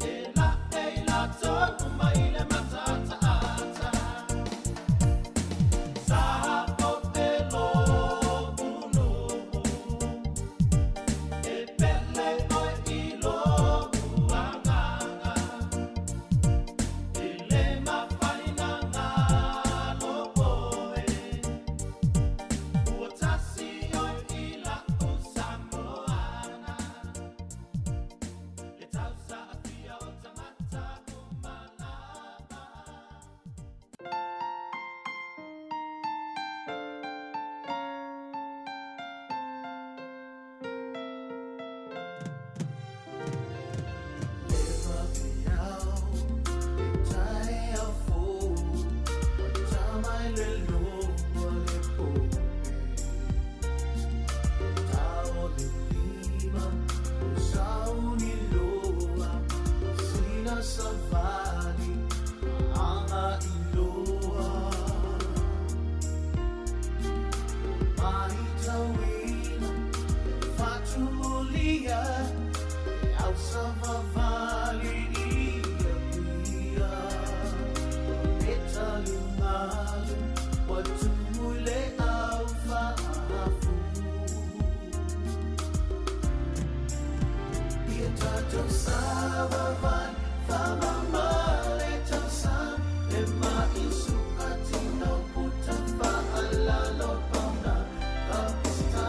E la e la tonu mai le matata ata. Sa po te lo unu e pele oi i lo uanganga. I le mafaina ngā lopo e. Ua tasi oi i la u Samoana. Le tausa a fia o tangata umalama. Savali, anga iloa. Mahitawina, fatumulia, au savavali ia pia. Etalumalu, watumule au faafu. Ia tatou savavan, famamale tausan, le maisuka tino puta faalalo pauna, ka pista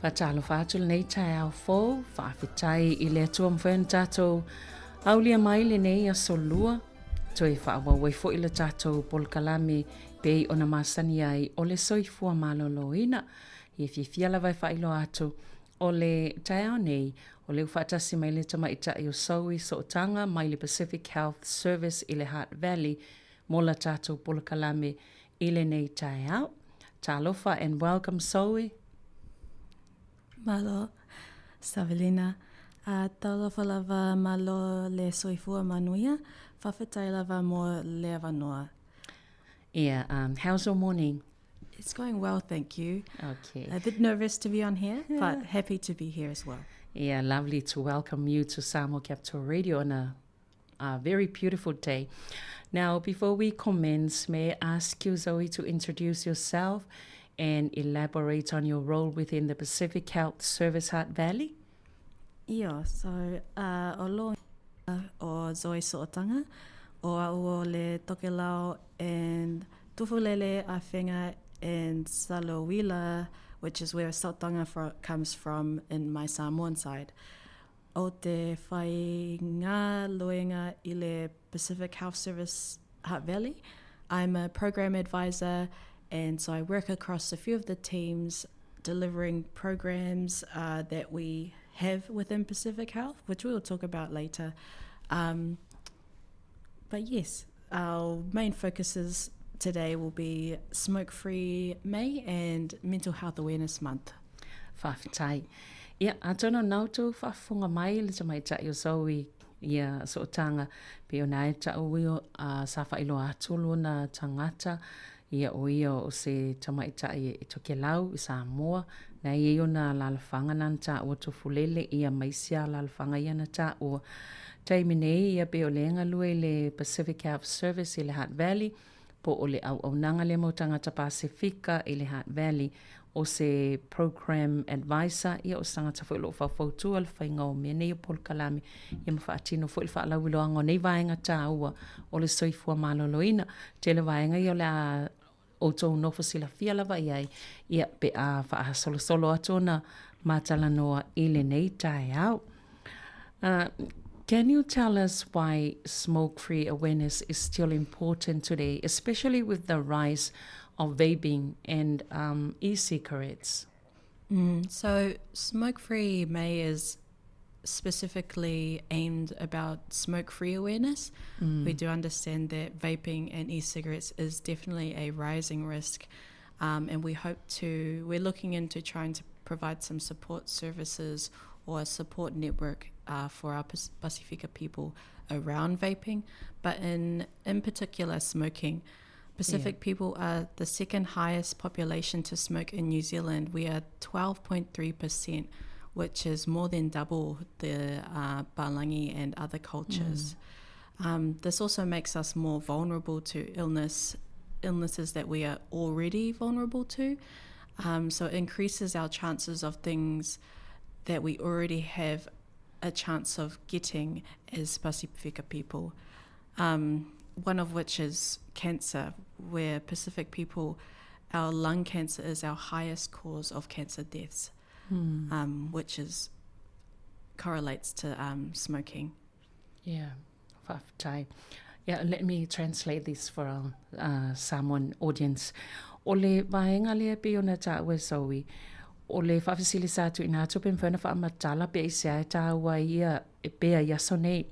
Faatalofa atu lenei taeao fou, faafetai i le Atua mafai ona tatou aulia mai lenei aso lua, toe faaauau ai foi le tatou polokalame pei ona masani ai o le soifua maloloina. Ia fiafia lava e faailoa atu o le taeao nei, o lea ua faatasi mai le tamaitai o Zoe Sootaga mai le Pacific Health Service i le Hutt Valley mo la tatou polokalame i lenei taeao. Talofa and welcome Zoe. Malo, Savelina. Uh, talofa lava malo le soifua manuia. Faafetai lava mo le avanoa. Yeah, um, how's your morning? It's going well, thank you. Okay. A bit nervous to be on here, yeah. but happy to be here as well. Yeah, lovely to welcome you to Samoa Capital Radio on a, a very beautiful day. Now, before we commence, may I ask you, Zoe, to introduce yourself and elaborate on your role within the Pacific Health Service Hutt Valley? Iyo, so uh, o lo o Zoe So'otaga, o a'u o le Tokelau and Tufulele, Afega and Salowila, which is where So'otaga fro comes from in my Samoan side. O te whai ngā loenga i le Pacific Health Service Hutt Valley. I'm a program advisor and so I work across a few of the teams delivering programs uh, that we have within Pacific Health, which we will talk about later. Um, but yes, our main focuses today will be Smoke Free May and Mental Health Awareness Month. Faafetai. Ia, atonu o na outou faafofoga mai le tamaitai o Zoe ia sootaga, pei ona e ta'u ia sa faailoa atu lona tagata, ia o ia o se tamaitai e Tokelau i Samoa, na e i ai ona alaalafaga na na ta'ua Tufulele ia ma isi alaalafaga ia na ta'ua. Taimi nei ia pei o lea e galue i le Pacific Health Service i le Hutt Valley, po o le auaunaga lea mo tagata Pasefika i le Hutt Valley, o se Program Advisor, ia o se tagata foi o lo o faufautua le faiga o mea nei o polokalame, ia ma faatino foi le faalauiloaga o nei vaega taua o le soifua maloloina. Tele vaega ia o le a outou nofo silafia lava i ai, ia pe a faasolosolo atu ona matalanoa i lenei taeao. Uh, can you tell us why smoke-free awareness is still important today, especially with the rise of vaping and um, e-cigarettes? Mm, so Smoke-Free May is specifically aimed about smoke-free awareness. Mm. We do understand that vaping and e-cigarettes is definitely a rising risk. Um, and we hope to, we're looking into trying to provide some support services or a support network uh, for our Pasifika people around vaping, but in, in particular smoking. Pacific yeah. people are the second highest population to smoke in New Zealand. We are 12.3%, which is more than double the uh, Balangi and other cultures. Mm. Um, this also makes us more vulnerable to illness, illnesses that we are already vulnerable to. Um, so it increases our chances of things that we already have a chance of getting as Pasifika people. Um, one of which is cancer, where Pacific people, our lung cancer is our highest cause of cancer deaths, mm. um, which is correlates to um, smoking. Yeah, faafetai. Yeah, let me translate this for our uh, Samoan audience. O le vaega lea pei ona tāua e Zoe, o le faafesili sa tuuina atu pe mafai ona faamatala pe aisea e tāua ai ia e pea i aso nei.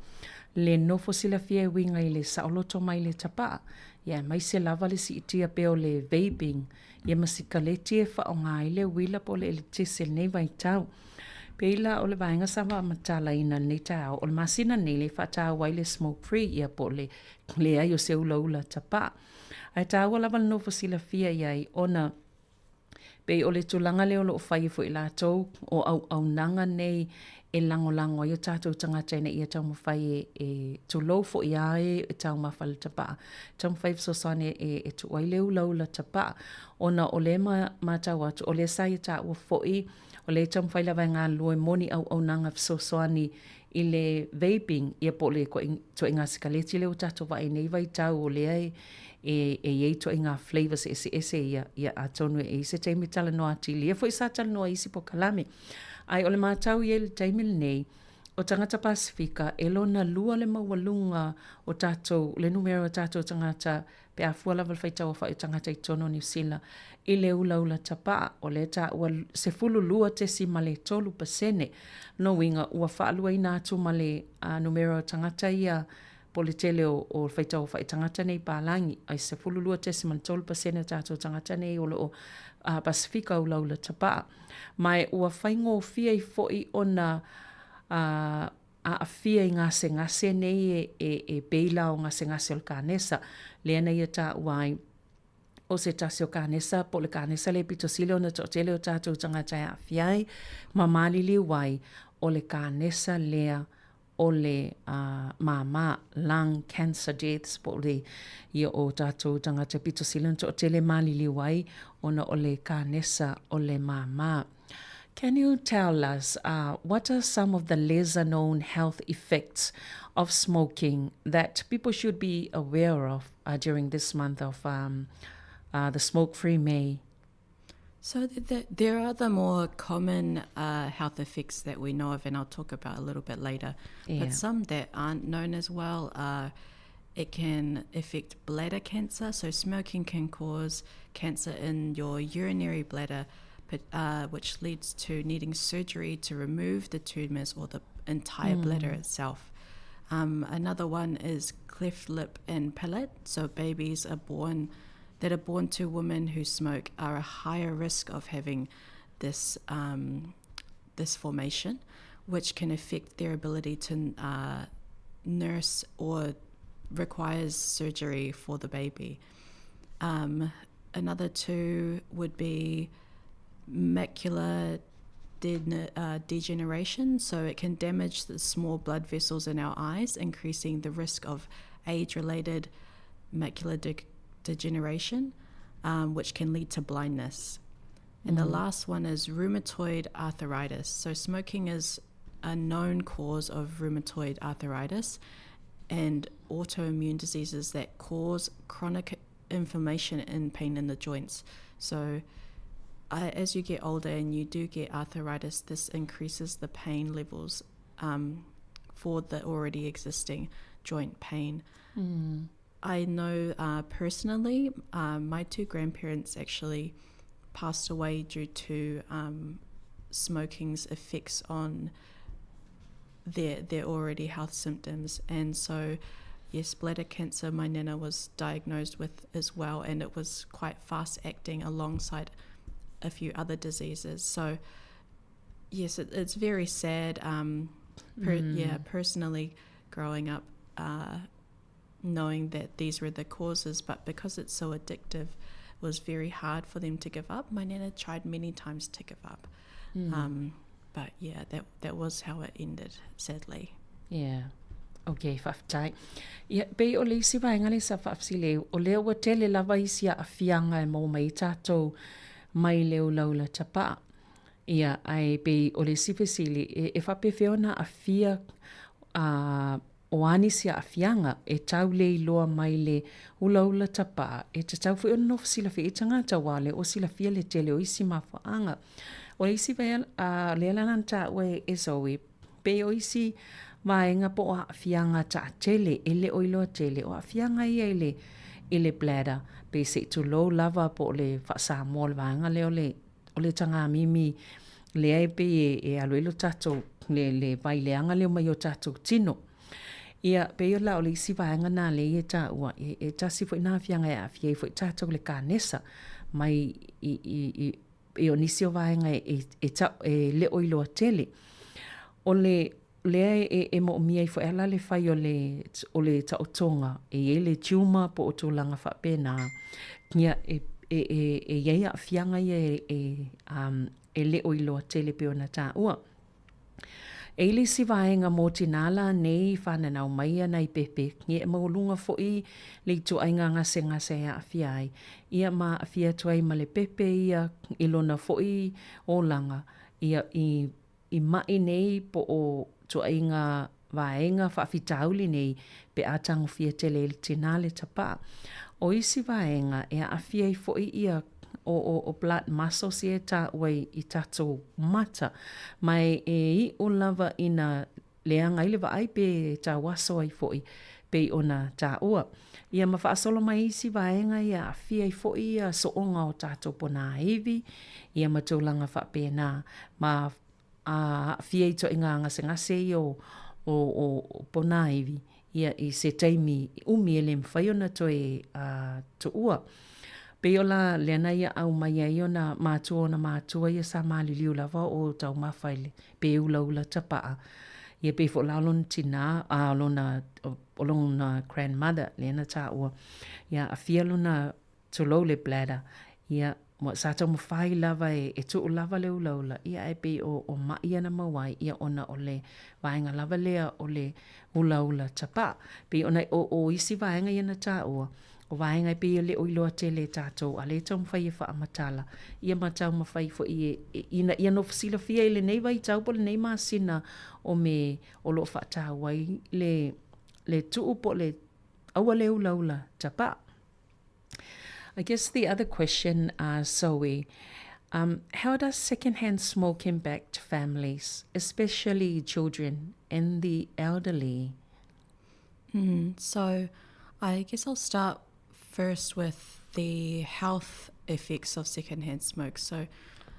Le nofo silafia e uiga i le saoloto mai le tapaa, ia aemaise lava le siitia pea o le vaping, ia ma sikaleti e faaaoga ai le uila po o le eletise i lenei vaitau. Pei la o le vaega sa faamatalaina i lenei taeao, o le masina nei lea e faataua ai le smoke free, ia po o le leai o se ulaula tapaa. Ae taua lava le nofo silafia i ai ona Pei o le tulaga lea o lo o fai ai foi latou o auaunaga nei e lagolago ai o tatou tagata ina ia taumafai e, e tulou foi a e e taumafa le tapaa, taumafai e fesoasoani e, e tuu ai le ulaula tapaa. Ona o lea ma, matau atu, o lea sa ia taua foi, o lea e taumafai lava e galulue mo ni auaunaga fesoasoani i le vaping, ia po o le ituaiga sikaleti lea ua tatou vaai nei vaitau o lea e, E, e i ai ituaiga flavours eseese ia, ia atonu e i ai se taimi talanoa atili. Ia foi sa talanoa i isi pokalame. Ae o le matau i ai i le taimi lenei, o tagata Pasefika e lona lua le maualuga o tatou, le numera o tatou tagata pe a fua lava le faitauaofai o tagata i totonu o Niu Sila i le ulaula tapaa, o lea e taua 12.3%. Lona uiga ua faaluaina atu ma le numera o tagata ia po o le tele o le faitauaofai tagata nei palagi, ai 12.3% o tatou tagata nei o lo o Pasefika ulaula tapaa. Ma e ua faigofie ai foi ona aafia i gasegase nei e pei la o gasegase o le kanesa, lea na ia taua ai o se tasi o kanesa po o le kanesa lea e pito sili ona toatele o tatou tagata e aafia ai ma maliliu ai, o le kanesa lea o le māmā, lung cancer deaths, po o le ia o tatou tagata pito sili ona toatele maliliu ai ona o le kanesa o le māmā. Can you tell us what are some of the lesser known health effects of smoking that people should be aware of during this month of the Smoke Free May? So the, there are the more common health effects that we know of, and I'll talk about a little bit later. Yeah. But some that aren't known as well are it can affect bladder cancer. So smoking can cause cancer in your urinary bladder, but, which leads to needing surgery to remove the tumors or the entire bladder itself. another one is cleft lip and palate. So babies are born that are born to women who smoke are a higher risk of having this this formation, which can affect their ability to nurse or requires surgery for the baby. another two would be macular degeneration, so it can damage the small blood vessels in our eyes, increasing the risk of age related macular degeneration, which can lead to blindness. And the last one is rheumatoid arthritis. So, smoking is a known cause of rheumatoid arthritis and autoimmune diseases that cause chronic inflammation and pain in the joints. So, as you get older and you do get arthritis, this increases the pain levels for the already existing joint pain. I know personally, my two grandparents actually passed away due to smoking's effects on their their already health symptoms, and so yes, bladder cancer my nana was diagnosed with as well, and it was quite fast acting alongside a few other diseases. So yes, it, it's very sad. per, Yeah, personally, growing up, knowing that these were the causes, but because it's so addictive, it was very hard for them to give up. My nana tried many times to give up. But yeah, that that was how it ended, sadly. Yeah. Okay, faafetai. Ia, pei o le isi vaega lea sa faafesili ai, o lea ua tele lava isi aafiaga e maua mai ai tatou mai le ulaula tapaa. Ia, ae pei o le isi fesili, e, e faapefea ona aafia o a nisi aafiaga e tau le iloa mai le ulaula tapaa, e tatau foi ona nofo silafia i tagata, aua o lea ua silafia le tele o isi mafuaaga. O le isi vaea, lea la na taua e Zoe, pei o isi vaega po o aafiaga taatele e le o iloa tele, o aafiaga ia i le, i le bladder, pei se i tulou lava po o le faa-Samoa o le vaega lea o le o le tagamimi lea e pei e alu ai lo tatou, le, le vai leaga lea mai o tatou tino. Ia, pei o la o le isi vaega nā lea e taua, e, e tasi foi nā afiaga e aafia ai foi tatou le kanesa mai i, i, i, i o nisi o vaega e, e, e, ta, e le o iloa tele. O le, lea e, e moomia ai foi ala le fai o le, o le taotoga, e i ai le tumor po o tulaga faapena, ia, e, e, e, e i ai aafiaga ia e, e, um, e le o iloa tele pei ona taua. E i le isi vaega mō tinā la nei i whananau mai ana i pepe, ia e maualuga foi le ituaiga gasegase e aafia ai, ia ma aafia atu ai ma le pepe ia i lona foi olaga, ia i i maʻi nei po o tuaiga vaega faafitauli nei pe a tagofia tele e le tinā le tapaa. O isi vaega e aafia ai foi ia o, o, o blood muscles ia e taua i, i tatou mata. Ma e, e iʻu lava ina leaga ai le vaai pe tauaso ai foi pei ona taua. Ia ma faasolo mai isi vaega ia aafia ai foi ia sooga o tatou ponāiwi, ia ma tulaga faapena. Ma a aafia i ituaiga gasegase ia o, o, o ponāiwi, ia i se taimi umi e le mafai ona toe uh, tuua. Pei o la lea na ia aumai ai ona matua ona matua ia sa maliliu lava o taumafa i le pe ulaula tapaa. Ia pei foi la o lona tinā, a o lona, o lona grandmother lea na taua. Ia aafia lona tulou le bladder, ia, sa taumafai lava e, e tuu lava le ulaula, ia ae pei o, o maʻi ia na maua ai, ia ona o le vaega lava lea o le ulaula tapaa. Pei ona o, o isi vaega ia na taua, o vaega e pei e le o iloa tele e tatou, a lea e taumafai e faamatala, ia ma taumafai foi e, e, ina ia nofo silafia i lenei vaitau po o lenei masina o Me o lo o faataua ai le, le tuu po o le aua le ulaula tapaa. I guess the other question, uh, Zoe, um, how does secondhand smoke impact families, especially children and the elderly? Mm, so I guess I'll start first with the health effects of secondhand smoke. So,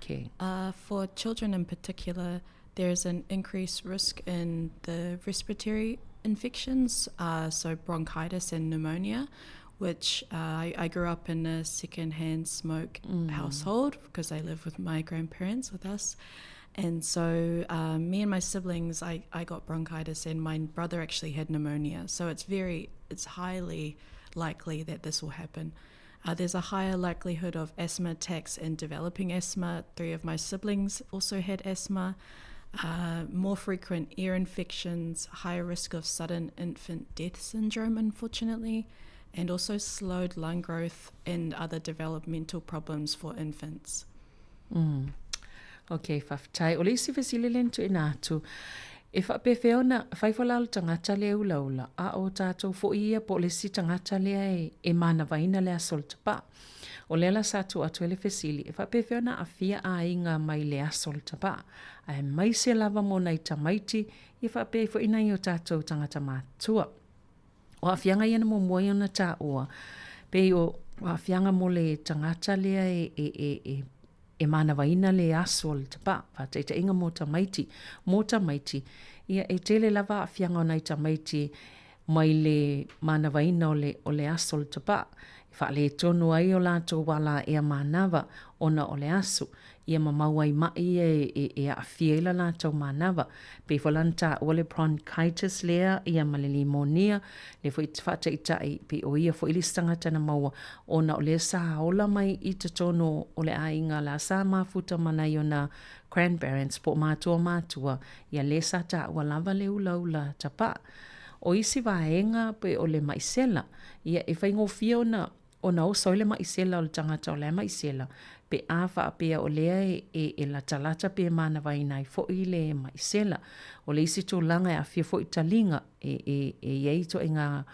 okay. uh, for children in particular, there's an increased risk in the respiratory infections, uh, so bronchitis and pneumonia, which uh, I, I grew up in a secondhand smoke mm. household because I live with my grandparents with us. And so, uh, me and my siblings, I, I got bronchitis, and my brother actually had pneumonia. So, it's very, it's highly likely that this will happen. Uh, there's a higher likelihood of asthma attacks and developing asthma. Three of my siblings also had asthma. Uh, more frequent ear infections, higher risk of sudden infant death syndrome, unfortunately, and also slowed lung growth and other developmental problems for infants. Mm. Ok, faafetai. O le isi fesili lea na tuuina atu, e faapefea ona fai fola o le tagata lea e ulaula, a o tatou foi ia po o le isi tagata lea e, e manavaina le aso o le tapaa. O lea la sa tuu atu ai le fesili, e faapefea ona aafia aiga mai le aso o le tapaa, aemaise lava mo nai tamaiti, ia faapea ai foi nai o tatou tagata matutua. O aafiaga ia na muamua ai ona taua, pei o aafiaga mo le tagata lea e, e, e, e e manavaina le aso o le tapaa, faataitaiga mo tamaiti, mo tamaiti, ia e tele lava aafiaga o nai tamaiti mai le manavaina o le, o le aso o le tapaa, e faaletonu ai o latou ala ea manava ona o le aso, ia ma mau ai maʻi ia e, e, e aafia ai la latou manava. Pei foi la na taua le bronchitis lea ia ma le limonia, lea foi faataitai pei o ia foi le isi tagata na maua ona o lea sa ola mai i totonu o le aiga la sa mafuta ma nai ona grandparents po o matua matua ia lea sa taua lava le ulaula tapaa. O isi vaega pei o le maʻi sela, ia e faigofie ona ona oso ai le maʻi sela o le tagata o la e maʻi sela, pe a faapea o lea e, e, e latalata pe manavaina ai foi le maʻi sela. O le isi tulaga e aafia foi taliga, e, e, e i ai ituaiga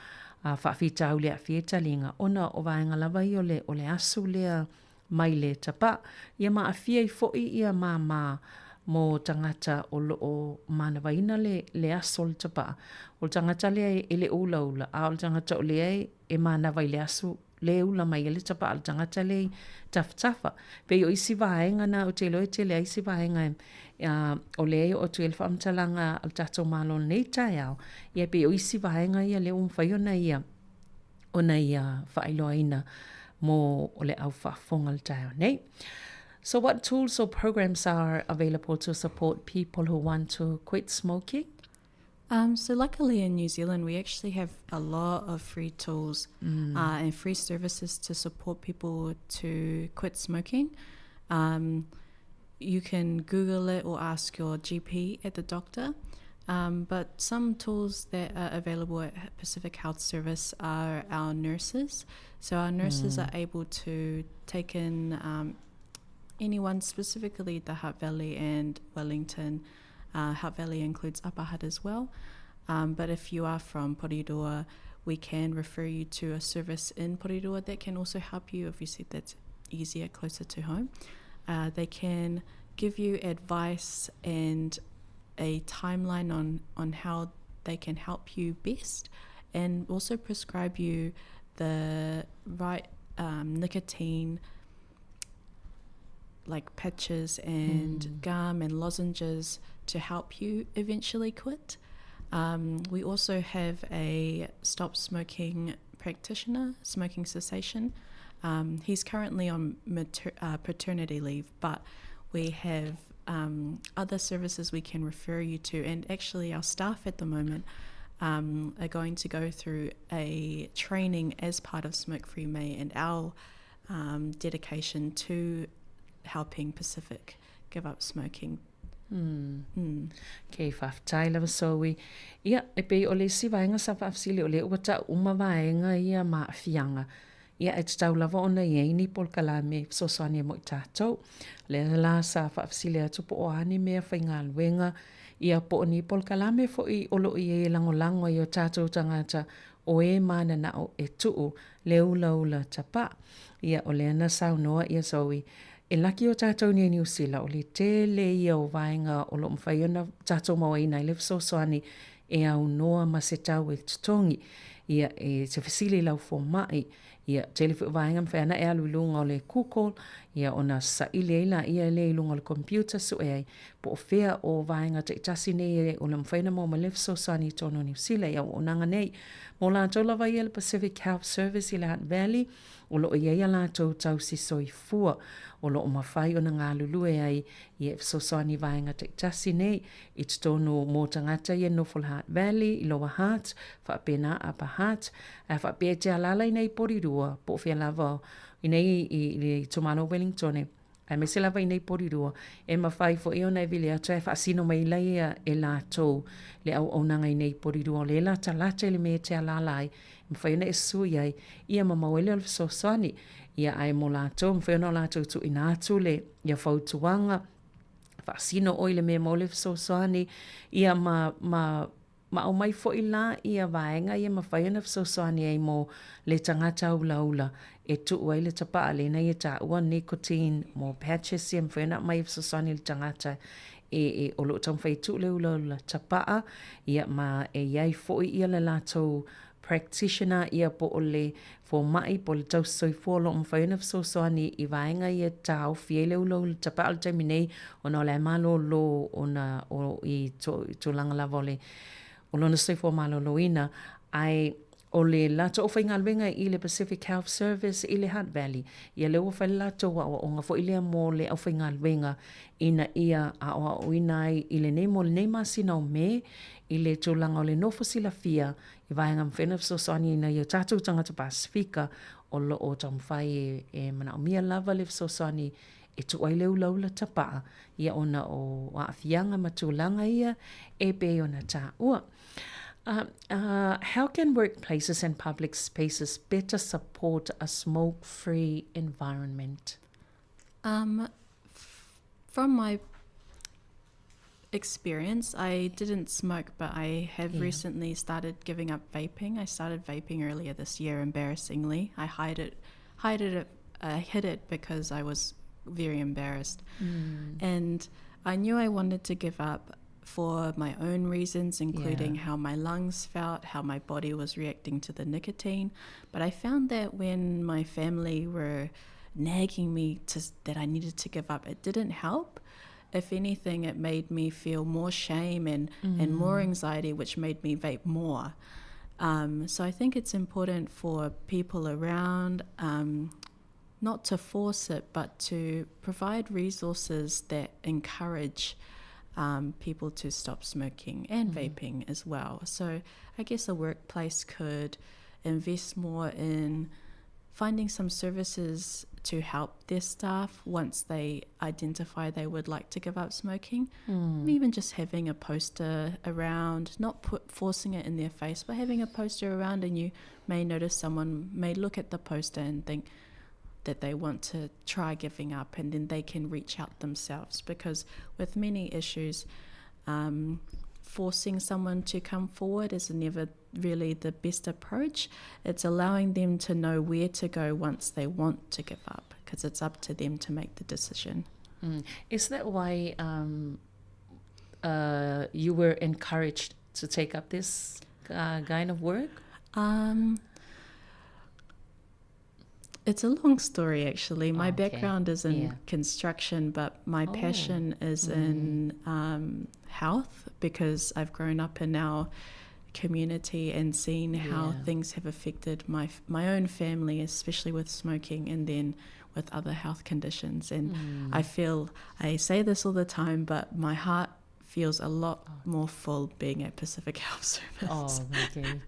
faafitauli e aafia ai taliga, ona o vaega lava ia o le, o le asu lea mai le tapaa. Ia ma aafia ai foi ia māmā mo tagata o lo o manavaina le, le aso o le tapaa. O le tagata lea e, e le o ulaula, a o le tagata o lea e, e manava i le aso le ula mai ai le tapaa o le tagata lea i tafatafa. Pei o isi vaega na ou te iloa e tele ai isi vaega e, uh, o lea e oo atu ai le faamatalaga a le tatou Malo i lenei taeao, ia pei o isi vaega ia lea ua mafai ona ia ona ia faailoaina mo o le au faafofoga i le taeao nei. So what tools or programs are available to support people who want to quit smoking? Um, so luckily in New Zealand, we actually have a lot of free tools mm. uh, and free services to support people to quit smoking. Um, you can Google it or ask your GP at the doctor. Um, but some tools that are available at Pacific Health Service are our nurses. So our nurses mm. are able to take in um, anyone, specifically the Hutt Valley and Wellington. Uh, Hutt Valley includes Upper Hutt as well. Um, but if you are from Porirua, we can refer you to a service in Porirua that can also help you if you see that's easier closer to home. Uh, they can give you advice and a timeline on, on how they can help you best and also prescribe you the right um, nicotine like patches and mm. gum and lozenges to help you eventually quit. Um, we also have a stop smoking practitioner, smoking cessation. Um, he's currently on mater- uh, paternity leave, but we have um, other services we can refer you to. And actually, our staff at the moment um, are going to go through a training as part of Smoke Free May and our um, dedication to helping Pacific give up smoking. Mm. Mm. Okay, faafetai lava Zoe. Ia, e pei o le isi vaega sa faafesili o lea ua tau uma vaega ia ma aafiaga. Ia, e tatau lava ona i ai ni polokalame e fesoasoani ai mo i tatou. Lea la sa faafesili atu po o a ni mea faigaluega, ia po o ni polokalame foi o lo o i ai e lagolago ai o tatou tagata o e mananao e tuu le ulaula tapaa. Ia, o lea na saunoa ia Zoe, e laki o tatou nei i Niu Sila, o le tele ia o vaega o lo o mafai ona tatou mauaina ai le fesoasoani e aunoa ma se tau e totogi. Ia, e te fesili i lau fomai, ia, tele foi o vaega mafai ana e alu i luga o le Google, ia, ona saili ai laia lea i luga o le computer sue ai, po o fea o vaega taitasi nei e o le mafai ona maua mai le fesoasoani i totonu o Niu Sila i auaunaga nei. Mo latou lava ia le Pacific Health Service i le Hutt Valley, o lo o i ai a latou tausi soifua o lo o mafai ona galulue ai ia e fesoasoani i vaega taitasi nei i totonu mo tagata ia nofo i le Hutt Valley, i Lower Hutt, faapena Upper Hutt, ae faapea e te alaala i nei Porirua, po o fea lava i nei i le itumalo o Wellingtone. Aemaise lava i nei Porirua, e mafai foi ona e vili atu ae faasino mai laia e latou le auaunaga i nei Porirua o lea e latalata i le mea e te alaala ai, e mafai ona e sui ai, ia ma maua ai lea o le fesoasoani. Ia ae mo latou, e mafai ona o latou tuuina atu le ia fautuaga, faasino ʻoe i le mea e maua ai le fesoasoani, ia ma, ma Ma aumai foi la ia vaega ia mafai ona fesoasoani ai mo le tagata ulaula e tuu ai le tapaa lena ia taua nicotine mo patches ia mafai ona aumai e fesoasoani i le tagata e e o lo o taumafai e tuu le ulaula tapaa ia ma e i ai foi ia le latou practitioner ia po o le fomai po o le tausisoifua o lo o mafai ona fesoasoani i vaega ia e taofi ai le ulaula tapaa o le taimi nei ona o la e malōlō ona o i tulaga lava o le o lona soifua malōlōina ae o le latou aufaigaluega i le Pacific Health Service i le Hutt Valley ia lea ua fai le latou aoaoga foi lea mo le aufaigaluega ina ia aoaoina ai i lenei mo lenei masina o Me i le tulaga o le nofo silafia i vaega mafai ona fesoasoani ai nai o tatou tagata Pasefika o lo o taumafai e, e manaomia lava le fesoasoani e tuu ai le ulaula tapaa ia ona o aafiaga ma tulaga ia e pei ona taua. Uh, uh, how can workplaces and public spaces better support a smoke-free environment? Um, from my experience, I didn't smoke, but I have yeah. recently started giving up vaping. I started vaping earlier this year, embarrassingly. I hide it, hide it, I hid it because I was very embarrassed. Mm. And I knew I wanted to give up for my own reasons, including yeah. how my lungs felt, how my body was reacting to the nicotine. But I found that when my family were nagging me to, that I needed to give up, it didn't help. If anything, it made me feel more shame and, mm. and more mm. anxiety, which made me vape more. Um, so I think it's important for people around um, not to force it, but to provide resources that encourage um, people to stop smoking and mm. vaping as well. So I guess a workplace could invest more in finding some services to help their staff once they identify they would like to give up smoking. Mm. Even just having a poster around, not put forcing it in their face, but having a poster around, and you may notice someone may look at the poster and think that they want to try giving up, and then they can reach out themselves. Because with many issues, um, Forcing someone to come forward is never really the best approach. It's allowing them to know where to go once they want to give up, because it's up to them to make the decision. Mm. Is that why um, uh, you were encouraged to take up this uh, kind of work? Um, it's a long story, actually. My okay. background is in yeah. construction, but my oh. passion is mm. in um, health because I've grown up in our community and seen how yeah. things have affected my my own family, especially with smoking, and then with other health conditions. And Mm. I feel I say this all the time, but my heart feels a lot oh. more full being at Pacific Health Service. Oh, okay.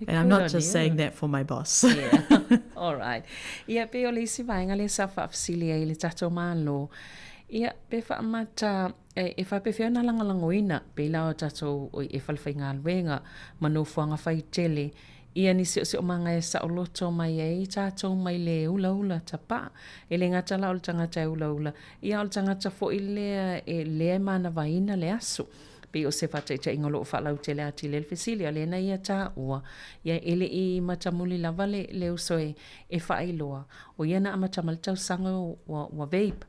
and I'm not just saying that for my boss. yeah. All right. Ia, pe o le isi vaega lea sa faafesili ai i le tatou Malo. Ia, pe faamata, e, e faapefea ona lagolagoina, pei la o tatou o e falefaigaluega ma nofoaga faitele, ia ni siosiomaga e saoloto mai ai tatou mai le ulaula tapaa. E le gata la o le tagata e ulaula, ia a o le tagata foi lea e lea e manavaina le aso. Pei o se faataitaiga o lo o faalautele atili ai le fesili, a o lea na ia taua, ia e le i matamuli lava le, le uso e, e faailoa, o ia na amata mai le tausaga ua, ua vape.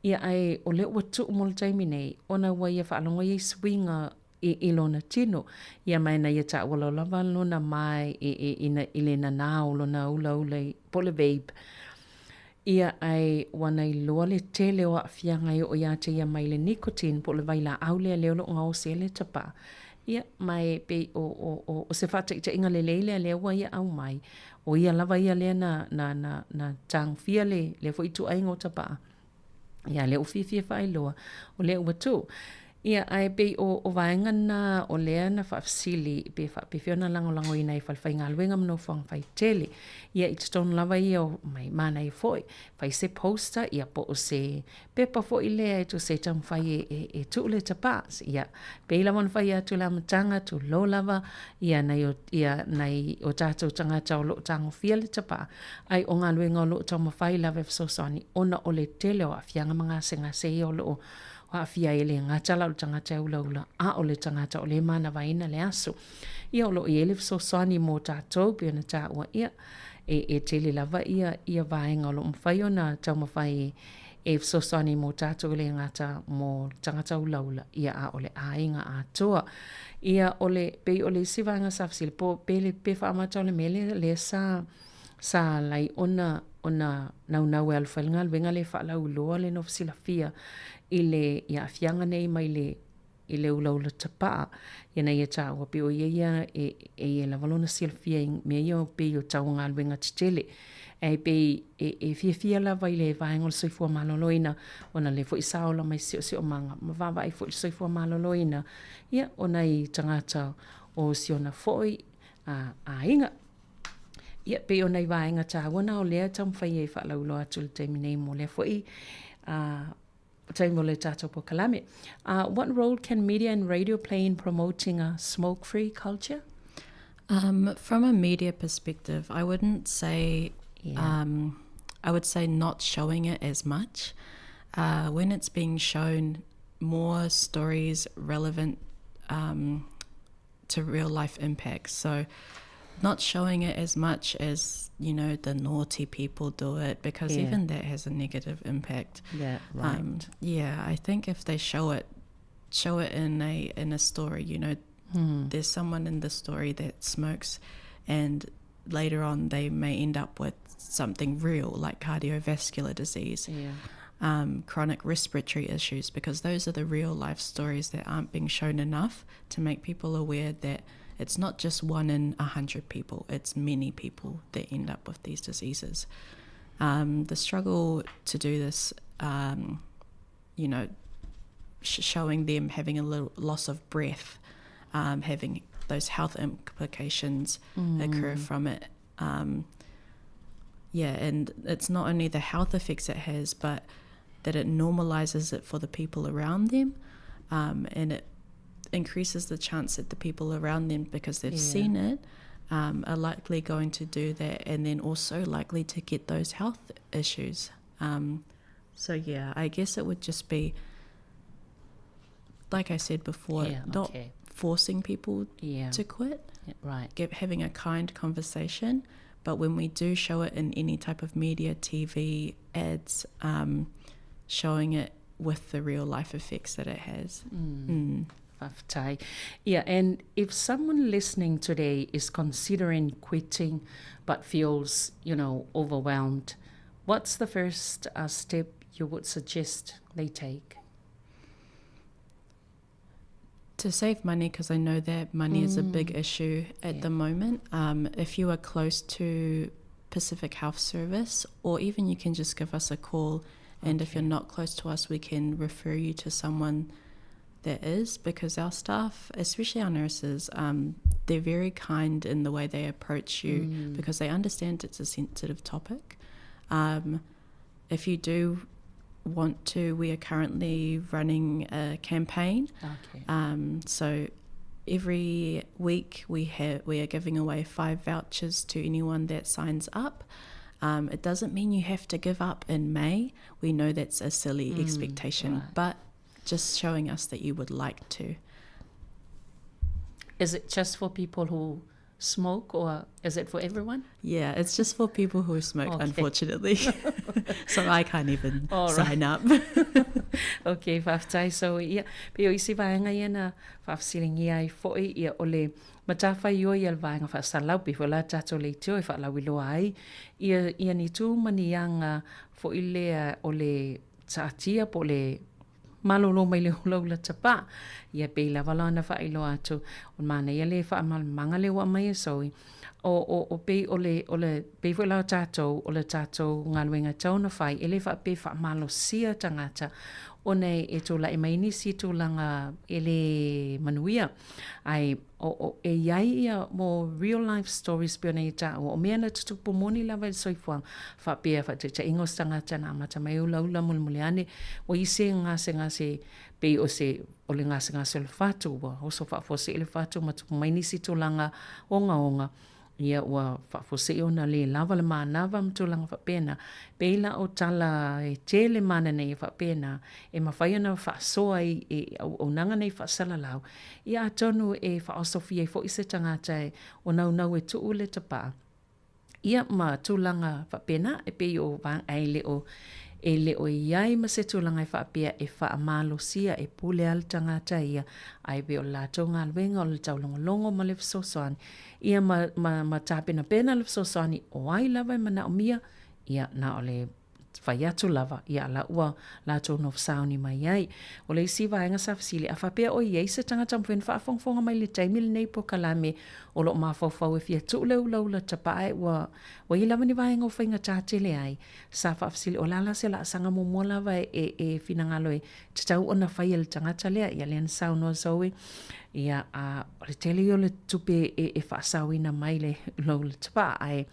Ia ae o lea ua tuu mo le taimi nei, ona ua ia faalogo ia i suiga i, i lona tino. Ia ma e na ia taua loa lava lona mae i, i, i, na, i le nanā o lona ulaula i, po o le vape. Ia ae ua na iloa le tele o aafiaga e oo iā te ia mai le nicotine po o le vailaau lea lea o lo o gaosi ai le tapaa. Ia, ma e pei o, o, o, o se faataitaiga lelei lea lea ua ia aumai, o ia lava ia lea na, na, na, na tagofia le, lea foi ituaiga o tapaa. Ia, lea ua fiafia faailoa, o lea ua tuu. Ia, ae pei o, o vaega na o lea na faafesili pe faapefea ona lagolagoina ai falefaigaluega ma nofoaga faitele. Ia, i totonu lava ia o mai manaia foi, fai se poster, ia po o se pepa foi lea e tusa e taumafai e, e, e tuu le tapaa. Ia, pei lava ona fai atu i le amataga, tulou lava, ia nai o, ia nai o tatou tagata o lo o tagofia le tapaa, ai o galuega o lo o taumafai lava e fesoasoani ona o le tele o aafiaga ma gasegase ia o lo o aafia ai e le gata la o le tagata e ulaula, a o le tagata o lea e manavaina le aso. Ia o lo o i ai le fesoasoani mo tatou pei ona taua ia, e, e tele lava ia, ia vaega o lo o mafai ona taumafai e, e fesoasoani mo tatou e le gata mo le tagata ulaula, ia a o le aiga atoa. Ia o le, pei o le isi vaega sa fesili, po, pe, le, pe faamata o le mea lea, lea sa, sa ala ai ona, ona naunau e alofa i le galuega lea e faalauiloa le nofo silafia i le i aafiaga nei mai le i le ulaula tapaa ina ia taua pei o ia ia e, e ia lava lona silafia i mea ia pei o taugaluega tetele. Ae pei e, e fiafia lava i le vaega o le soifua maloloina ona lea foi sa ola mai siosiomaga ma vaavaai foi i le soifua maloloina ia o nai tagata o si ona foi a, aiga. Ia, pei o nai vaega tāua na o lea taumafai ai e faalauiloa atu i le taimi nei mo lea foi a taimi o le tātou polokalame. What role can media and radio play in promoting a smoke-free culture? Um, from a media perspective, I wouldn't say, Yeah. um, I would say not showing it as much. Uh, when it's being shown, more stories relevant um, to real life impacts. So not showing it as much as, you know, the naughty people do it, because even that has a negative impact. Yeah, Um, right. yeah, I think if they show it, show it in a in a story, you know, there's someone in the story that smokes, and later on they may end up with something real like cardiovascular disease, Yeah. um, chronic respiratory issues, because those are the real life stories that aren't being shown enough to make people aware that it's not just 1 in 100 people, it's many people that end up with these diseases. Um, the struggle to do this, um, you know, sh- showing them having a little loss of breath, um, having those health implications occur from it. Um, yeah, and it's not only the health effects it has, but that it normalizes it for the people around them, um, and it increases the chance that the people around them, because they've Yeah. seen it, um, are likely going to do that, and then also likely to get those health issues. Um, so yeah, I guess it would just be, like I said before, Yeah, not okay. forcing people yeah. to quit. Yeah, right. Get, having a kind conversation. But when we do show it in any type of media, TV, ads, um, showing it with the real life effects that it has. Mm. Mm. Yeah, and if someone listening today is considering quitting but feels, you know, overwhelmed, what's the first uh, step you would suggest they take? To save money, because I know that money mm. is a big mm. issue at yeah. the moment. Um, if you are close to Pacific Health Service, or even you can just give us a call. And okay. if you're not close to us, we can refer you to someone that is because our staff, especially our nurses, um, they're very kind in the way they approach you mm. because they understand it's a sensitive topic. Um, if you do want to, we are currently running a campaign. Okay. Um, so every week we have we are giving away five vouchers to anyone that signs up. Um, it doesn't mean you have to give up in May. We know that's a silly mm, expectation, right. but just showing us that you would like to. Is it just for people who smoke or is it for everyone? Yeah, it's just for people who smoke, okay. unfortunately. so I can't even All sign right. up. okay, faafetai. So ia, pe o isi vaega ia na faafesiligia ai foi ia o le matafaioi a le vaega faasalalau pei foi la tatou leitio e faalauiloa ai ia ia ni tu ma ni aga foi lea o le taatia po o le malolo mai le ulaula tapā. Ia pei lava la ona faailoa atu, o le manaia le faamalamalamaga lea ua aumai e Zoe, o, o, o pei o le, o le, pei foi la o tatou, o le tatou galuega e tatau ona fai, e le faapea e faamalosia tagata ona e tulai mai nisi tulaga e le manuia. Ae o, o, e i ai ia mo real life stories pei ona ia taua, o mea na tutupu moni lava i le soifuaga, faapea faataitaiga o se tagata na amata mai e ulaula mulimuli ane, ua i se gasegase pei o se, o le gasegase o le fatu, ua oso faafuasei le fatu ma tupu mai nisi tulaga ogaoga, Ia ua faafuasei ona lē lava le manava ma tulaga faapena. Pei la o tala e tele mana nei e faapena e mafai ona faasoa ai i auaunaga nei faasalalau, ia atonu e faaosofia ai foi se tagata e o naunau e tuu le tapaa, ia ma tulaga faapena e pei o ae le o e le o i ai ma se tulaga e faapea e faamalosia e pule lava le tagata ia, ae pei o le latou galuega o le taulogologo ma le fesoasoani Ia ma, ma, ma tapenapena le fesoasoani o ai lava e manaomia, ia na o le fai atu lava, ia a la ua latou nofo sauni mai ai. O le isi vaega sa fesili, a faapea o i ai se tagata mafai ona faafogafoga mai i le taimi lenei polokalame o lo o mafaufau e fia tuu le ulaula tapaa ua, ua i ai lava ni vaega o faigata tele ai, sa faafesili, o le a la se laasaga muamua lava e, e, e finagalo e tatau ona fai e le tagata lea, ia lea na saunoa Zoe, ia a o le tele ia o le tupe e, e faasaoina mai le lou le tapaa, ae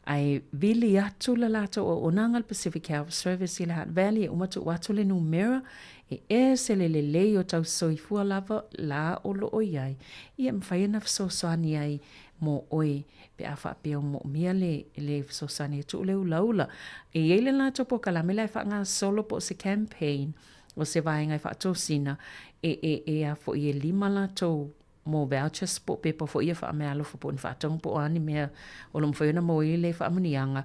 ae vili atu le latou auaunaga le Pacific Health Service i le Hutt Valley e uma tuu atu le numera e ese le lelei o tausisoifua lava la o lo o i ai, ia e mafai ona fesoasoani ai mo oe pe a faapea o moomia le, le fesoasoani e tuu le ulaula. E i ai le latou polokalame la e faagasolo po o se campaign o se vaega e faatosina e, e, e a foi e lima latou mo vouchers po o pepa foi ia faameaalofa po o ni faatauga po o a ni mea o lo o mafai ona maua ai le faamanuiaga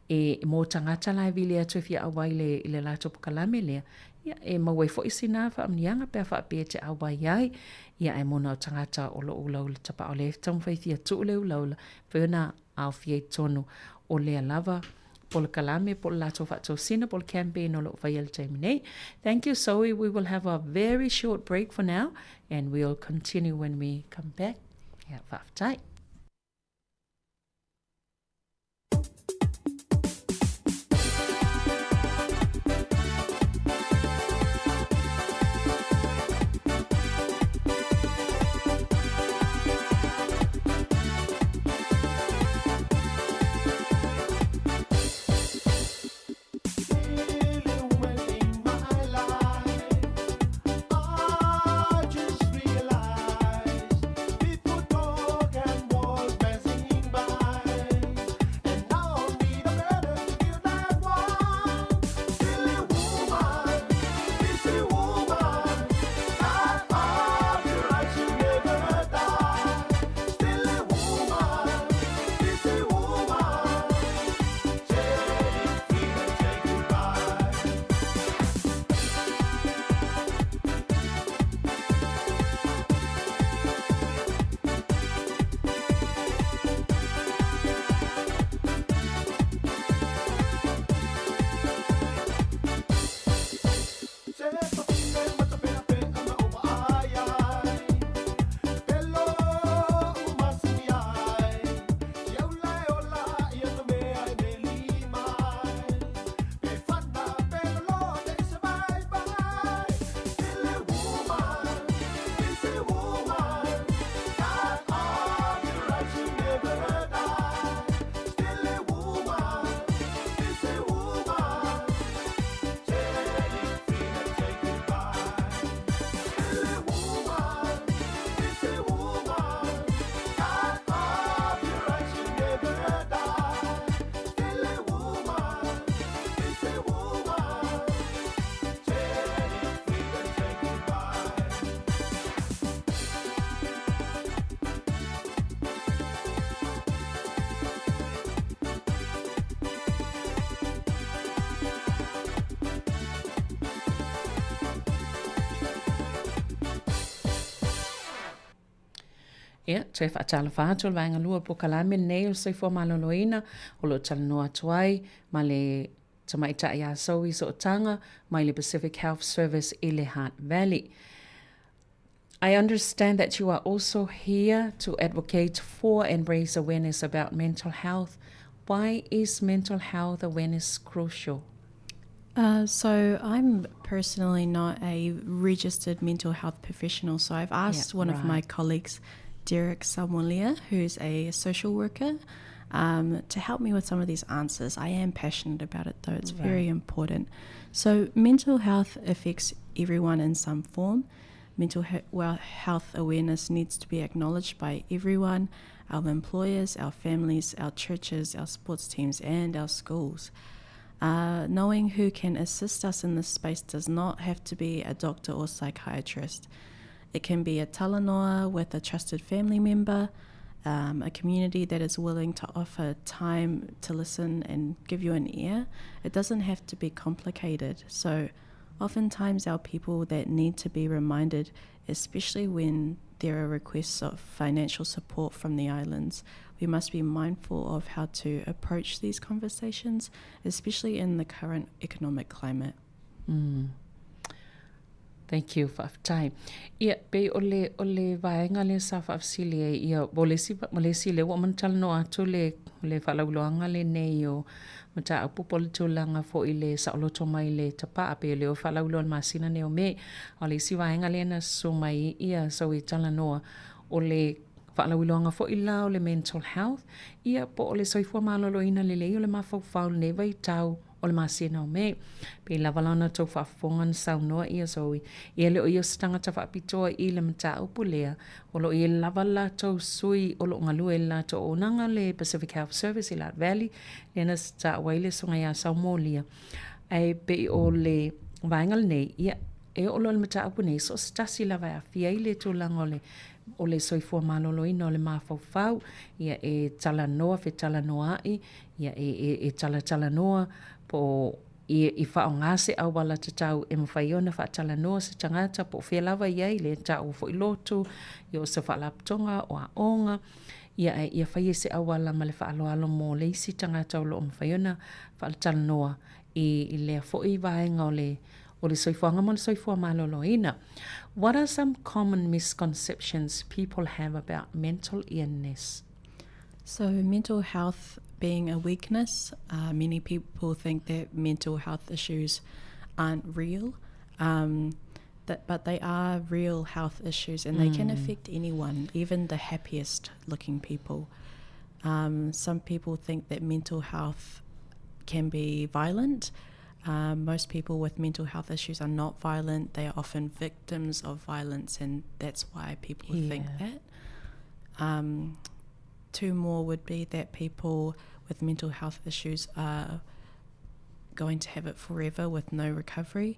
e mo tagata la e vili atu e fia auai i le, i le latou polokalame lea, ia e maua ai foi sina faamanuiaga pe a faapea e te auai ai. Ia ae mona o tagata o lo o ulaula tapaa o lea e taumafai fia tuu le ulaula, mafai ona aofia i totonu o lea lava polokalame po o le latou faatosina po o le campaign o lo o faia i le taimi nei. Thank you Zoe, we will have a very short break for now and we'll continue when we come back. Ia, faafetai. Ia, toe faatalofa atu o le vaega lua o le polokalame lenei o le Soifua Maloloina o lo o talanoa atu ai ma le tamaitai ia Zoe Sootaga mai le Pacific Health Service i le Hutt Valley. I understand that you are also here to advocate for and raise awareness about mental health. Why is mental health awareness crucial? So I'm personally not a registered mental health professional, so I've asked one of my colleagues, Derek Samolia, who's a social worker, to help me with some of these answers. I am passionate about it, though. It's very important. So mental health affects everyone in some form. Mental health awareness needs to be acknowledged by everyone, our employers, our families, our churches, our sports teams, and our schools. Knowing who can assist us in this space does not have to be a doctor or psychiatrist. It can be a talanoa with a trusted family member, a community that is willing to offer time to listen and give you an ear. It doesn't have to be complicated. So oftentimes our people that need to be reminded, especially when there are requests of financial support from the islands, we must be mindful of how to approach these conversations, especially in the current economic climate. Thank you, faafetai. Ia, pei o le, o le vaega lea sa faafesili ai, ia, o le isi, o le isi lea ua uma ona talanoa atu le, le faalauiloaga lenei o mataupu po o le tulaga foi i le saoloto mai le tapaa, pei o lea ua faalauiloa i le masina nei o Me. A o le isi vaega lea na susu mai ia Zoe talanoa, o le faalauiloaga foi la o le mental health, ia po o le soifua maloloina lelei o le mafaufau i lenei vaitau o le masina o Me. Pei lava la ona outou faafofoga na saunoa ia Zoe, ia le o ia o se tagata faapitoa i le mataupu lea, o lo o i ai lava le latou sui o lo o galue i le latou auaunaga le Pacific Health Service i Hutt Valley, lea na taua ai le Susuga ia Saumolia. Ae pei o le vaega lenei, ia, e oo loa i le mataupu nei, so o se tasi lava e aafia ai le tulaga o le o le soifua maloloina o le mafaufau, ia e talanoa, fetalanoa'i, ia e, e, e talatalanoa po o i, i faaaoga se auala tatau e mafai ai ona faatalanoa se tagata po o fea lava i ai, lea e taua foi lotu, ia o se faalapotopotoga, o aoga, ia ae ia faia se auala ma le faaaloalo mo le isi tagata o lo o mafai ona faalatalanoa i, i lea foi vaega o le o le soifuaga ma le soifua maloloina. What are some common misconceptions people have about mental illness? So mental health being a weakness, many people think that mental health issues aren't real, but they are real health issues and they can affect anyone, even the happiest looking people. Some people think that mental health can be violent. Most people with mental health issues are not violent. They are often victims of violence, and that's why people think that. Two more would be that people with mental health issues are going to have it forever with no recovery.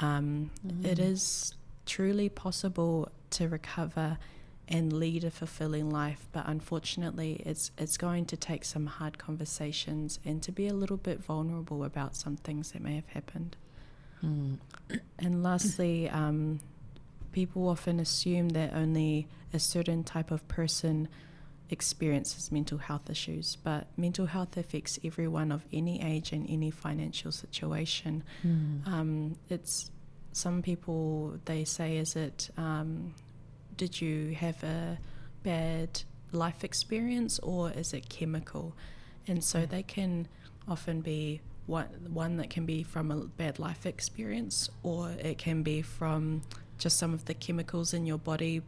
It is truly possible to recover and lead a fulfilling life, but unfortunately it's going to take some hard conversations and to be a little bit vulnerable about some things that may have happened. And lastly, people often assume that only a certain type of person experiences mental health issues, but mental health affects everyone of any age and any financial situation. It's some people, they say, is it, did you have a bad life experience or is it chemical? And so they can often be one that can be from a bad life experience, or it can be from just some of the chemicals in your body,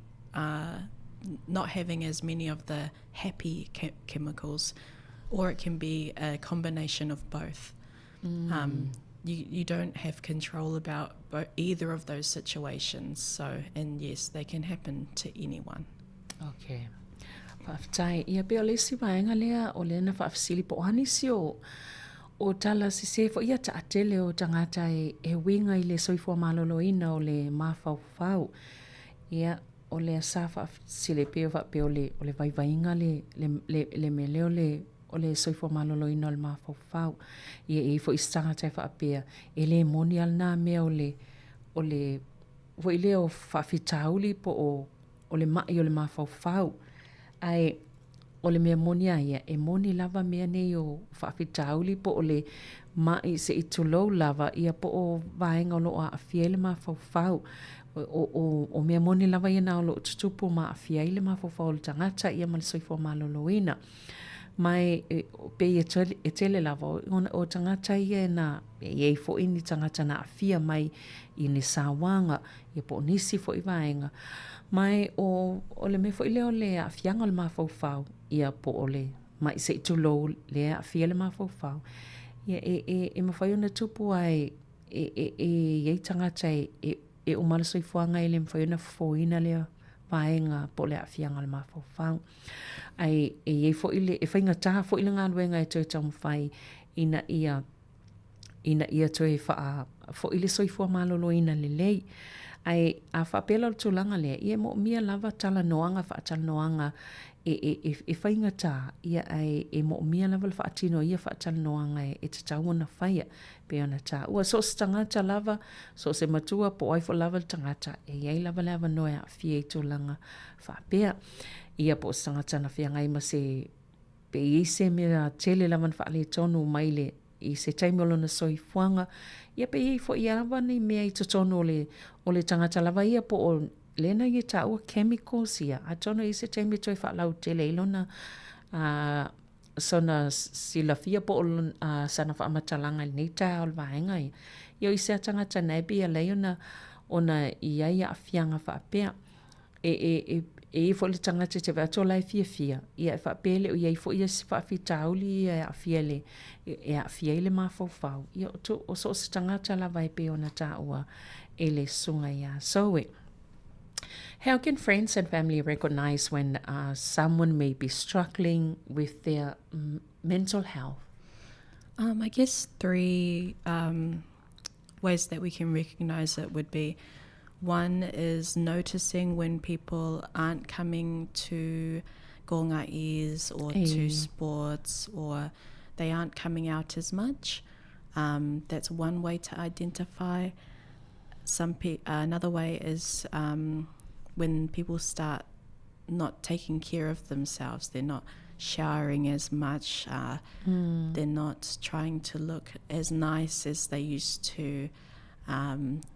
not having as many of the happy chemicals, or it can be a combination of both. You don't have control about either of those situations. And yes, they can happen to anyone. Okay. Faafetai. Ia pei o le isi vaega lea o lea na faafesili po o a nisi o o tala sese foi ia taatele o tagata e uiga i le soifua maloloina o le mafaufau. Ia, o lea sa faafesili pei o faapea o le, o le vaivaiga le, le, le, le mea lea o le, o le soifua maloloina o le mafaufau. Ia, e i ai foi isi tagata e faapea, e le moni a lena mea o le, o le, foi lea o faafitauli po o, o le mai o le mafaufau. Ae o le mea moni a ia, e moni lava mea nei o faafitauli po o le maʻi se i tulou lava ia po o vaega o lo o aafia ai le mafaufau. O, o, o mea moni lava ia na o lo o tutupu ma aafia ai le mafaufau o le tagata ia ma le soifua maloloina. Ma e, e pei e tele, e tele lava o, o tagata ia na e i ai foi ni tagata na aafia mai i ni sauaga ia po o nisi foi vaega. Ma e o, o le mea foi lea o le aafiaga o le mafaufau, ia po o le maʻi se i tulou lea e aafia le mafaufau, ia e, e, e mafai ona tupu ai e, e, e i ai tagata e, e, e uma le soifuaga e le mafai ona fofoina lea vaega po o le aafiaga o le mafaufau. Ae e i ai foi le, e faigata foi le galuega e toe taumafai ina ia ina ia toe faafo'i le soifua maloloina lelei. Ae a faapea la o le tulaga lea, ia e moomia lava talanoaga, faatalanoaga e, e, e, e faigata, ia ae e moomia lava le faatino o ia faatalanoaga e, e tatau ona faia, pei ona taua. So o se tagata lava, so o se matua po o ai foi lava le tagata, e i ai lava le avanoa e aafia i tulaga faapea. Ia po o se tagata na feagai ma se Pe i ai se mea tele lava na faaletonu mai le i se taimi o lona soifuaga, ia pe i ai foi lava ni mea i totonu o le o le tagata lava ia po o lea na ia taua chemicals ia, atonu e i ai se taimi e toe faalautele ai lona sona silafia po o sana faamatalaga i lenei taeao i le vaega ia. Ia o isi lava tagata na e pei e alai ona ona i ai aafiaga faapea. E, e, e, e i ai foi le tagata e te vaai atu o la e fiafia, ia e faapea e le o i ai foi ia se faafitauli ia e aafia le, e aafia ai le mafaufau. Ia o, tu, o so o se tagata lava e pei ona taua e le susuga iā Zoe. How can friends and family recognize when someone may be struggling with their mental health? I guess 3 ways that we can recognize it would be one is noticing when people aren't coming to gonga'is or to sports or they aren't coming out as much. That's one way to identify. Some another way is when people start not taking care of themselves, they're not showering as much, they're not trying to look as nice as they used to.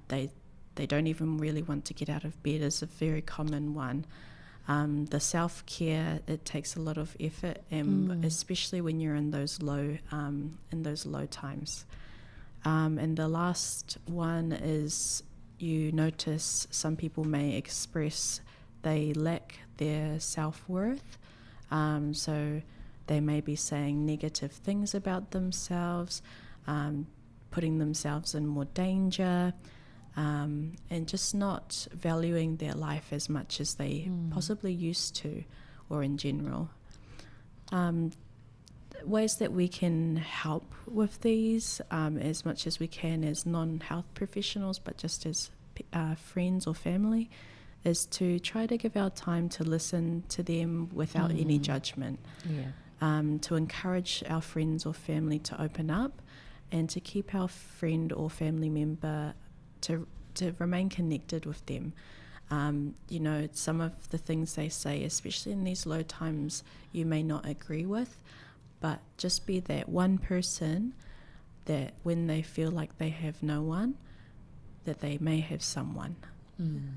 They don't even really want to get out of bed is a very common one. The self-care, it takes a lot of effort, and especially when you're in those low, in those low times. And the last one is you notice some people may express they lack their self-worth. So they may be saying negative things about themselves, putting themselves in more danger, and just not valuing their life as much as they possibly used to, or in general. Ways that we can help with these as much as we can as non-health professionals, but just as friends or family, is to try to give our time to listen to them without any judgment. To encourage our friends or family to open up, and to keep our friend or family member to remain connected with them. Some of the things they say, especially in these low times, you may not agree with, but just be that one person that when they feel like they have no one, that they may have someone.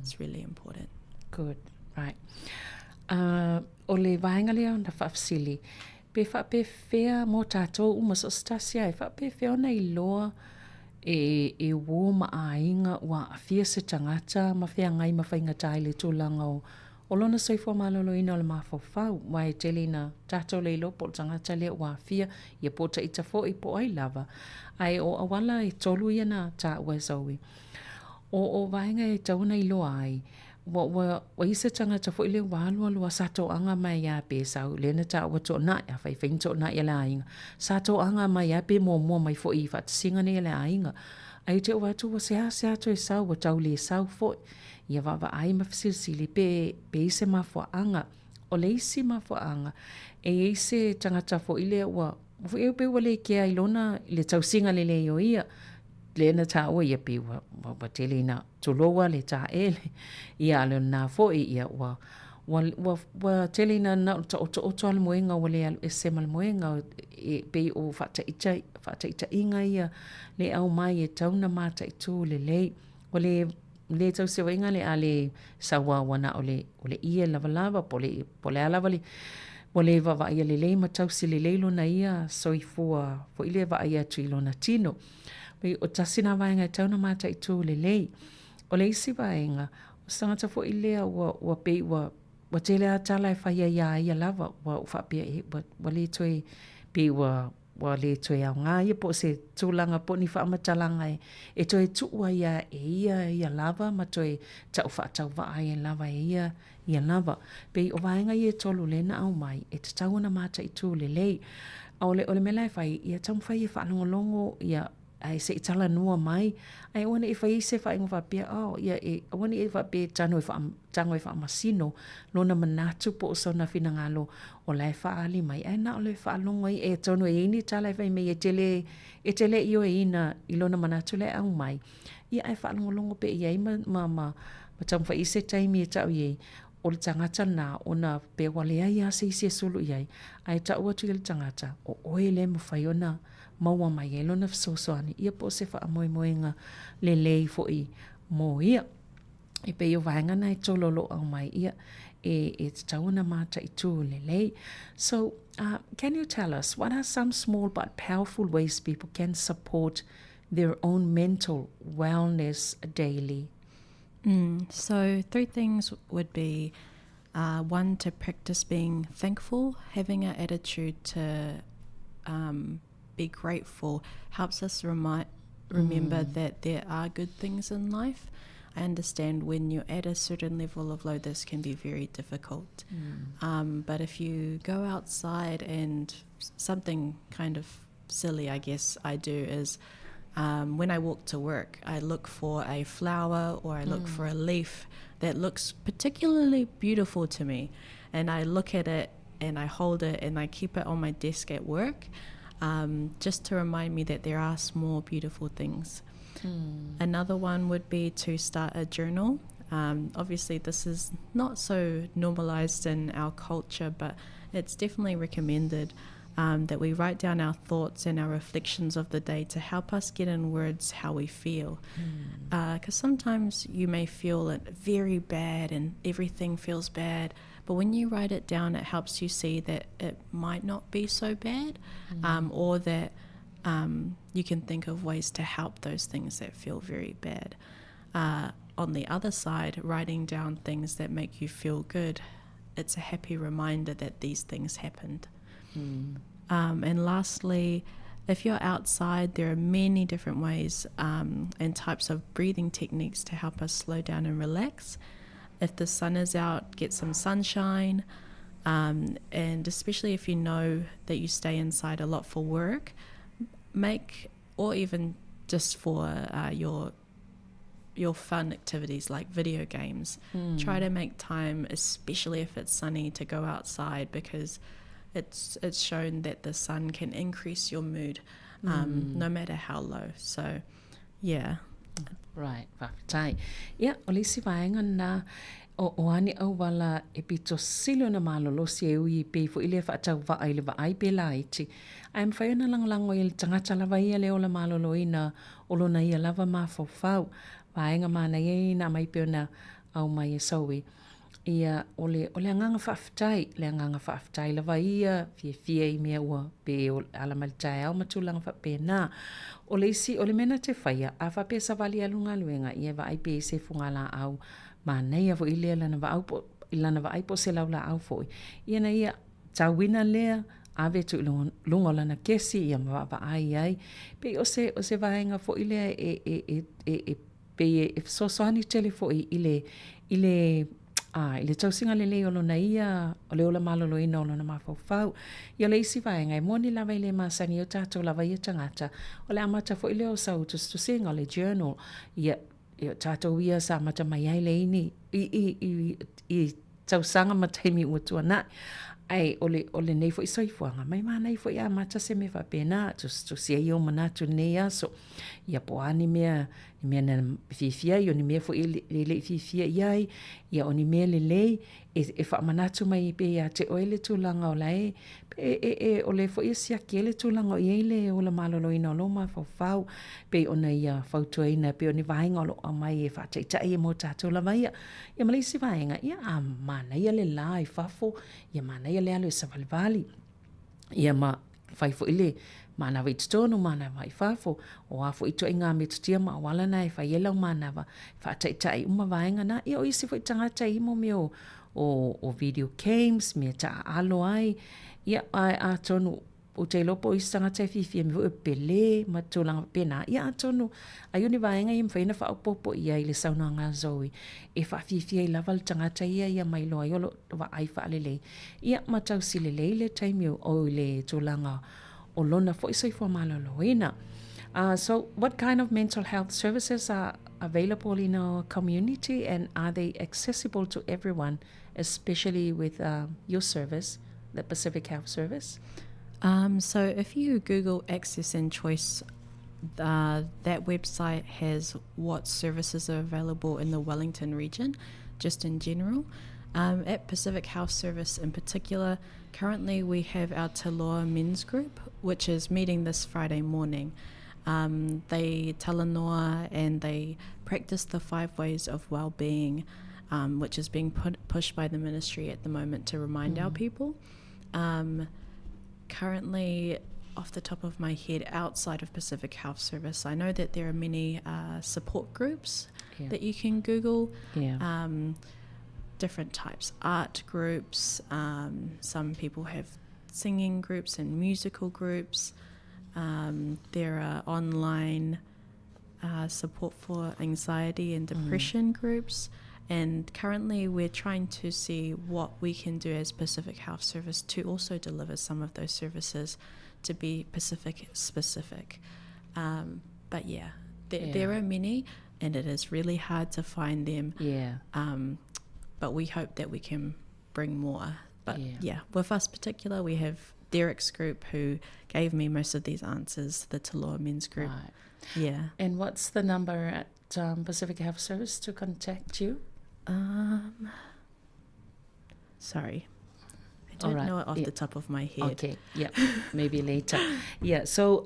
It's really important. Good, right. O le vaega lea ona faafesili, pe faapefea mō tātou uma so o se tasi ai, faapefea ona iloa e, e uō ma aiga ua aafia se tagata ma feagai ma faigata i le tulaga o, o lona soifua maloloina o le mafaufau, aua e tele ina tātou le iloa po o le tagata lea ua aafia, ia po o ita foi po o ai lava. Ae o auala e tolu ia na taua e Zoe. O, o vaega e tatau ona iloa ai, ua, ua, ua i ai se tagata foi lea ua alualu lava sa toaga mai lava pe sau lea na taua toonai, afai e fai ni toonai a le aiga, sa toaga mai lava pe muamua mai foi i faatasiga nei a le aiga. Ae te i ua atu ua seasea toe sau, ua tau le sau foi. Ia vaavaai ma fesilisili pe, pe i ai se mafuaaga. O le isi mafuaaga, e i ai se tagata foi lea ua, ua pei ua le kea i lona, i le tausiga lelei o ia, lea na taua ia pei ua, ua, ua tele ina tulou lava le taele. Ia a o lena foi ia ua, Ua, ua, ua tele ina na o le taotooto a le moega ua le alu ese ma le moega, e pei o faataita, faataitaiga ia le aumai e tatau ona mataitu lelei. Ua le, le tau seoaiga le a le sauā ua na o le, o le ie lavalava po o le, po o le a lava le, ua le vaavaaia lelei ma tausi lelei lona ia soifua foi lea e vaai atu i lona tino. Pei o tasi lena vaega e tatau ona mataitu lelei. O le isi vaega, o se tagata foi lea ua, ua pei ua, ua tele lava tala e fai ai iā ia lava, ua faapea e, ua, ua le toe, pei ua, ua le toe aoga ia po o se tulaga po o ni faamatalaga e, e toe tuu ai lava e ia ia lava ma toe tau faatauvaa ai lava e ia ia lava. Pei o vaega ia e tolu lea na aumai, e tatau ona mataitu lelei. A o le, o le mea la e fai, ia taumafai e faalogologo ia ae se i talanoa mai, ae aua ne i fai ai se faaiuga faapea, oh, ia e, aua ne i faapea e tago e faa, tago e faamasino lona manatu po o sona finagalo o la e faaali mai, ae na o le faalogo ai, e atonu e i ai ni tala e fai mai e te le, e te le ioeina i lona manatu la e aumai, ia ae faalogologo pea i ai ma, ma, ma, ma taumafai i se taimi e tau i ai, o le tagata lena ona pe ua leai lava se isi e sulu i ai, ae tau atu i le tagata, o oe lea e mafai ona maua mai ai lona fesoasoani, ia po o se faamoemoega lelei foi mo ia. E pei o vaega na e tolu o lo o aumai, ia, e, e tatau ona mataitu lelei. So, uh, can you tell us what are some small but powerful ways people can support their own mental wellness daily? Mm, so, three things would be uh, one, to practice being thankful, having an attitude to um, be grateful helps us remind, remember mm. that there are good things in life. I understand when you're at a certain level of low, this can be very difficult. Mm. Um, but if you go outside and something kind of silly, I guess I do is um, when I walk to work, I look for a flower or I look mm. for a leaf that looks particularly beautiful to me. And I look at it and I hold it and I keep it on my desk at work um, just to remind me that there are small, beautiful things. Mm. Another one would be to start a journal. Um, obviously, this is not so normalized in our culture, but it's definitely recommended um, that we write down our thoughts and our reflections of the day to help us get in words how we feel. Because mm. uh, sometimes you may feel it very bad and everything feels bad, but when you write it down, it helps you see that it might not be so bad mm. um, or that um, you can think of ways to help those things that feel very bad. Uh, on the other side, writing down things that make you feel good, it's a happy reminder that these things happened. Mm. Um, and lastly, if you're outside, there are many different ways um, and types of breathing techniques to help us slow down and relax. If the sun is out, get some sunshine. Um, and especially if you know that you stay inside a lot for work, make or even just for uh, your your fun activities like video games. Mm. Try to make time, especially if it's sunny, to go outside because it's it's shown that the sun can increase your mood, um, mm. no matter how low. So, yeah. Right, faafetai. Ia, o le isi vaega lena, o, o a ni auala e pito sili ona malolosi e ui pei foi lea faatauvaa i le vaai pe laiti, ae mafai ona lagolago i le tagata lava ia le ola maloloina o lona ia lava mafaufau. Vaega manaia ia ina aumai pei ona aumai e Zoe. Ia, o le, o le agaga faafetai, le agaga faafetai lava ia, fiafia i mea ua pe o ala mai le taeao ma tulaga faapena. O le isi, o le mea na te faia, a faapea savali alu galuega, ia e vaai pe i se fugalaau manaia foi lea lana vaau po, i lana vaai po o se laulaau foi, ia na ia tauina lea, ave atu i luga o lana kesi ia ma vaavaai ai. Pei o se, o se vaega foi lea e, e, e, e, e pei e fesoasoani tele foi i le, i le, a, i le tausiga lelei o lona ia, o le ola maloloina o lona mafaufau. Ia o le isi vaega, e moni lava e le masani ai o tatou lava ia tagata, o le amata foi lea o sau tusitusiga, o le journal, ia, ia o tatou ia sa amata mai ai le ini, i, i, i, i tausaga ma taimi ua tuanai. Ae o le, o lenei foi soifuaga, mai manaia foi a amata se mea faapena, tusitusi ai ou manatu i lenei aso. Ia po o a ni mea, ni mea na fiafia ai, o ni mea foi e le i fiafia i ai, ia o ni mea lelei e, e faamanatu mai ai pea ia te oe le tulaga o la e, e, e, e o lea foi e siaki ai le tulaga o i ai le ola maloloina o lou mafaufau, pei ona ia fautuaina, pei o ni vaega o lo o aumai e faataitai ai mo tatou lava ia. Ia ma le isi vaega, ia a manaia le la i fafo, ia manaia le alu e savalivali. Ia ma fai foi le manava i totonu, manava i fafo, o a foi ituaiga metotia ma auala na e fai ai lau manava, e faataitai uma vaega na. Ia o isi foi tagata i mo mea o, o, o video games, mea taaalo ai, ia ae atonu ou te iloa po o isi tagata e fiafia i mea foi o pele ma tulaga faapena, ia atonu ai o ni vaega ia e mafai ona faaopoopo i ai i le saunoaga a Zoe e faafiafia ai lava le tagata ia ia mailoa ai o lo o vaai faalelei, ia ma tausi lelei le taimi o i le tulaga o lona foi soifua maloloina. So what kind of mental health services are available in our community and are they accessible to everyone, especially with your service, the Pacific Health Service? So if you Google Access and Choice, that website has what services are available in the Wellington region, just in general. At Pacific Health Service in particular, currently we have our Taloa Men's Group, which is meeting this Friday morning. They talanoa and they practice the 5 ways of well-being, which is being pushed by the ministry at the moment to remind our people. Currently, off the top of my head, outside of Pacific Health Service, I know that there are many support groups that you can Google. Different types, art groups, some people have singing groups and musical groups. There are online support for anxiety and depression groups. And currently we're trying to see what we can do as Pacific Health Service to also deliver some of those services to be Pacific specific. But there are many, and it is really hard to find them. But we hope that we can bring more. But with us particular, we have Derek's group who gave me most of these answers, the Taloa Men's Group. And what's the number at Pacific Health Service to contact you? Sorry. I don't know it off the top of my head. Okay, yeah, maybe later. Yeah, so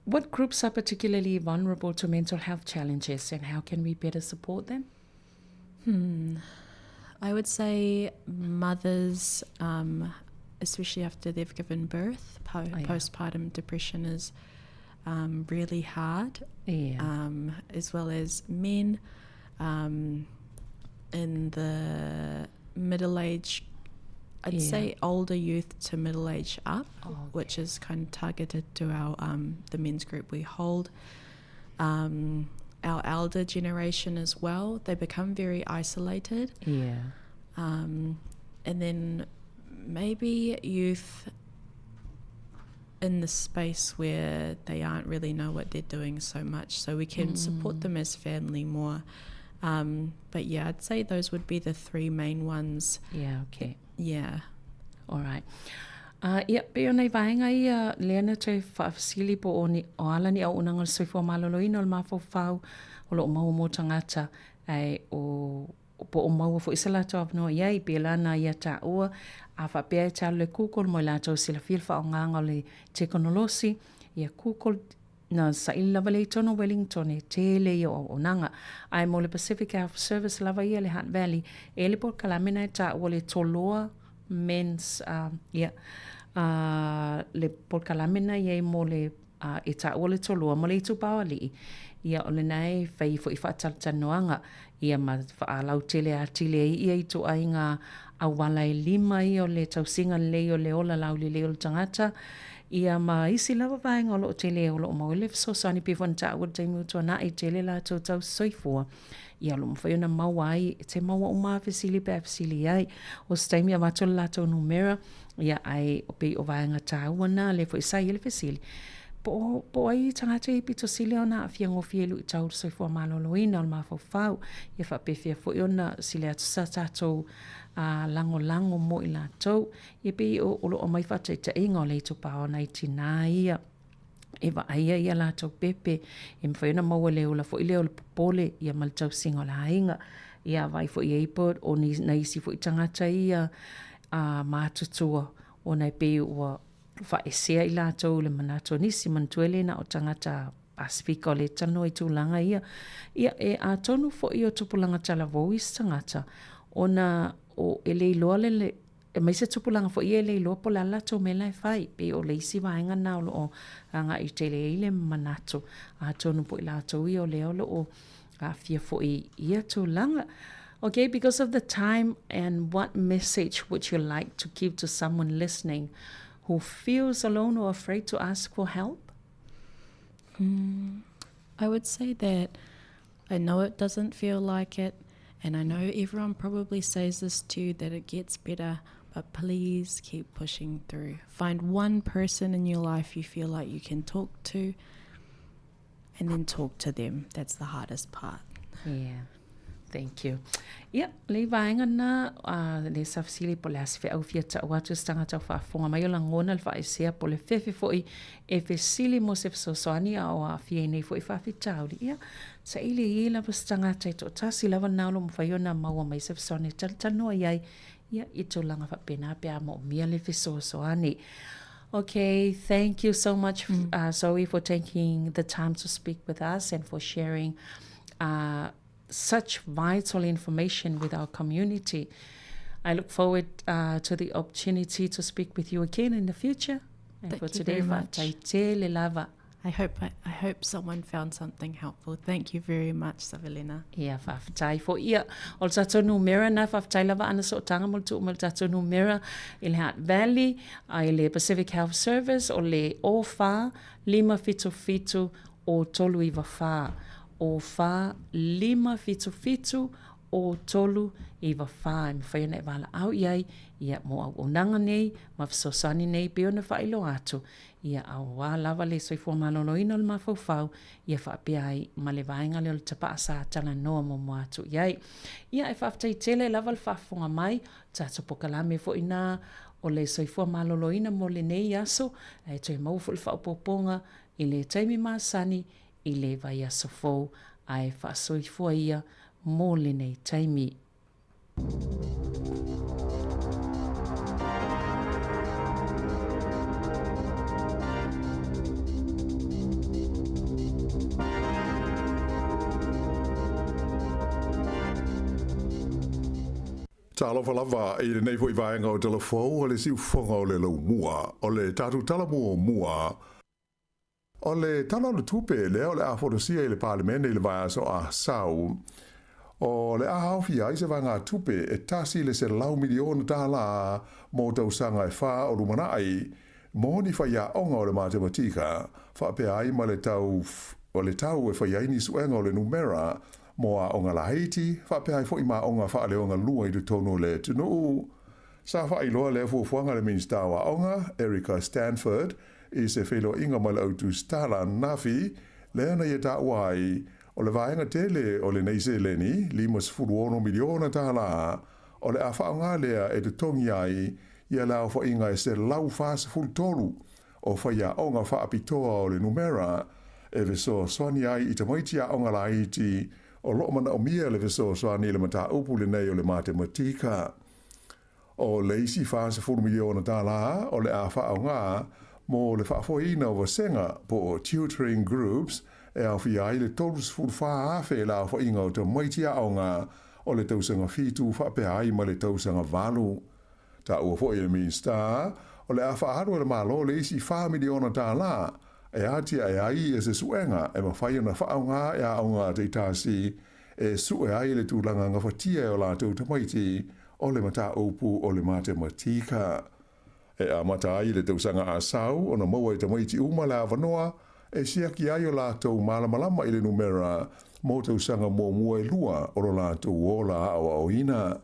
what groups are particularly vulnerable to mental health challenges and how can we better support them? I would say mothers, especially after they've given birth, postpartum depression is really hard. As well as men in the middle age, I'd say older youth to middle age up, which is kind of targeted to the men's group we hold. Our elder generation as well, they become very isolated. And then maybe youth in the space where they aren't really know what they're doing so much, so we can support them as family more. But I'd say those would be the three main ones. Yeah, okay. All right. Ia, pe o nei vaenga ia, lea na toe whaafasili po o ni, o ala ni au unanga o le soifua maloloina o le mafaufau o loo maua mō tangata, ai o, po o maua foi se latou avanoa i ai, pēlā nā ia tāua, a whaapea e te alu le Google mo i latou silafia le whaongaga o le tekonolosi, ia Google na saili lava le i tonu Wellington e tele ia o auaunaga. Ae mo le Pacific Health Service lava ia le Hutt Valley, e le polokalame na e tāua le Toloa Men's, ia, le polokalame na i ai mo le, e tāua le Toloa mo le itupa o alii, ia o lena e fai foi faatalatalanoaga, ia ma faalautele atili ai ia ituaiga auala e lima ia o le tausiga lelei o le ola laulelei o le tagata, ia ma isi lava vaega o loo tele o loo maua ai le fesoasoani pei foi ona taua i le taimi ua tuanai, tele latou tausi soifua, ia o loo mafai ona maua ai se maua uma lava fesili pe a fesili ai. O se taimi avatu le latou numera, ia ae pei o vaega taua na lea foi sa i ai le fesili, po o ai tagata ia pito sili ona aafia gofie i luitau o le soifua maloloina o le mafaufau, ia faapefea foi ona sili atu sa tatou lagolago mo i latou, ia pei o loo aumai faataitaiga o le itupa o nai tinā ia. e vaaia ia latou pepe e mafai ona maua le ola foi lea o le popole ia ma le tausiga o le aiga. Ia vaai foi i ai po o ni nai isi foi tagata ia a matutua ona e pei ua faaesea i latou i le manatu o nisi manatua e le na o tagata Pasifika o lea e talanoa i tulaga ia. Ia e atonu foi o tupulaga talavou isi tagata ona o e le iloa le aemaise tupulaga foi ia e le iloa po o le a le latou mea la e fai. Pei o le isi vaega lena o lo o agai tele ai le manatu, atonu po o i latou ia o lea o lo o aafia foi i ia tulaga. Okay, because of the time and what message would you like to give to someone listening who feels alone or afraid to ask for help? Mm, I would say that I know it doesn't feel like it, and I know everyone probably says this too that it gets better, but please keep pushing through. Find one person in your life you feel like you can talk to, and then talk to them. That's the hardest part. Yeah. Thank you. Ia, le vaega na, uh, le sa fesili po le a se feau fia ta'u atu se tagata o faafofoga mai o lagona le faaesea po le fefe foi e fesili mo se fesoasoani a o aafia i nei foi faafitauli. Ia, saili ai lava se tagata e toatasi lava lena o lo o mafai ona maua mai se fesoasoani e talatalanoa i ai, ia, i tulaga faapena pe a moomia le fesoasoani. Okay, thank you so much, Zoe, for taking the time to speak with us and for sharing such vital information with our community. I look forward to the opportunity to speak with you again in the future. And Thank for you today, very much. faafetai tele lava. I hope I, I hope someone found something helpful. Thank you very much, Savelina. Ia, faafetai foi. Ia, o le tatou numera na, faafetai lava ana sootaga mo le tuu mai le tatou numera i le Hutt Valley, i le Pacific Health Service, o le 04 577 o 394. O 4 5 7 7 o 3 9 4 e mafai ona e valaau i ai, ia, mo auaunaga nei ma fesoasoani nei pei ona faailoa atu, ia, auā lava le soifua maloloina o le mafaufau, ia faapea ai ma le vaega lea o le tapaa sa talanoa muamua atu i ai. Ia, e faafetai tele lava le faafofoga mai, tatou pokalame foi na o le soifua maloloina mo lenei aso, ae toe maua foi le faaopoopoga i le taimi masani i le vaiaso fou, ae faasoifua ia mo lenei taimi. Talofa lava i lenei foi vaega o Talafou o le siufofoga o le laumua o le tatou tala muamua O le Tala o le Tupe lea o le a folasia i le Palemene i le vaiaso a sau, o le a aofia ai se vaegatupe e $100 miliona mo tausaga e fā o lumanai mo ni faiaoga o le matematika, faapea ai ma le tau o le tau e fai ai ni suega o le numera mo aoga laiti, faapea ai foi ma aoga faaleogalua i totonu o le atunuu. Sa faailoa lea fuafuaga e le Minisita o Aoga, Erica Stanford, i se feiloaiga ma le au tusitala ananafi, lea na ia taua ai, o le vaega tele o lenei seleni, $56 miliona, o le a faaaoga lea e totogi ai ia le aofaiga e 143 o faiaoga faapitoa o le numera e fesoasoani ai i tamaiti aoga laiti o lo o manaomia le fesoasoani i le mataupu lenei o le matematika. O le isi $40 miliona o le a faaaoga mo le faafoeina o vasega po o tutoring groups e aofia ai le 34,000 le aofaiga o tamaiti aoga o le tausaga 7 faapea ai ma le tausaga 8. Taua foi e le Minisita o le a faaalu e le Malo le isi $4 miliona e atiae ai ia se suega e mafai ona faaaoga e aoga taitasi e sue ai le tulaga gafatia e o latou tamaiti o le mataupu o le matematika. E amata ai le tausaga a sau ona maua e tamaiti uma le avanoa e siaki ai o latou malamalama i le numera mo tausaga muamua e lua o lo latou ola aoaoina.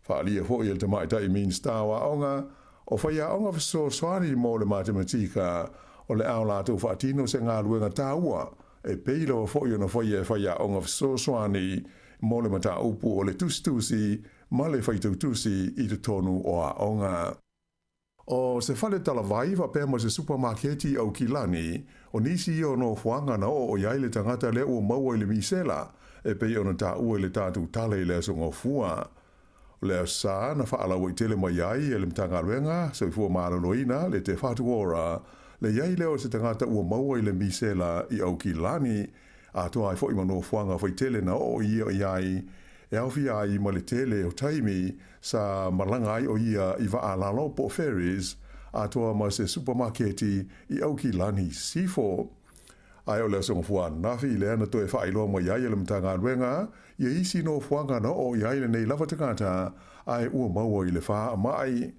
Faaalia foi e le tamaitai Minisita o Aoga, o faiaoga fesoasoani mo le matematika o le a o latou faatino se galuega taua e pei lava foi ona faia e faiaoga fesoasoani mo le mataupu o le tusitusi ma le faitautusi i totonu o aoga. O se fale talavai faapea ma se supamaketi i Aukilani, o nisi ia o nofoaga na oo i ai le tagata lea ua maua i le misela, e pei ona taua i le tatou tala i le Aso Gafua. O le Aso Sa na faalauaitele mai ai e le Matagaluega Soifua Maloloina le Te Whatu Ora le i ai lea o se tagata ua maua i le misela i Aukilani, atoa ai foi ma nofoaga faitele na oo ia i ai, e aofia ai ma le tele o taimi sa malaga ai o ia i vaa lalo po o ferries, atoa ma se supamaketi i Aukilani Sifo. Ae o le Aso Gafua ananafi lea na toe faailoa mai ai e le Matagaluega ia isi nofoaga na oo i ai lenei lava tagata ae ua maua i le faamai.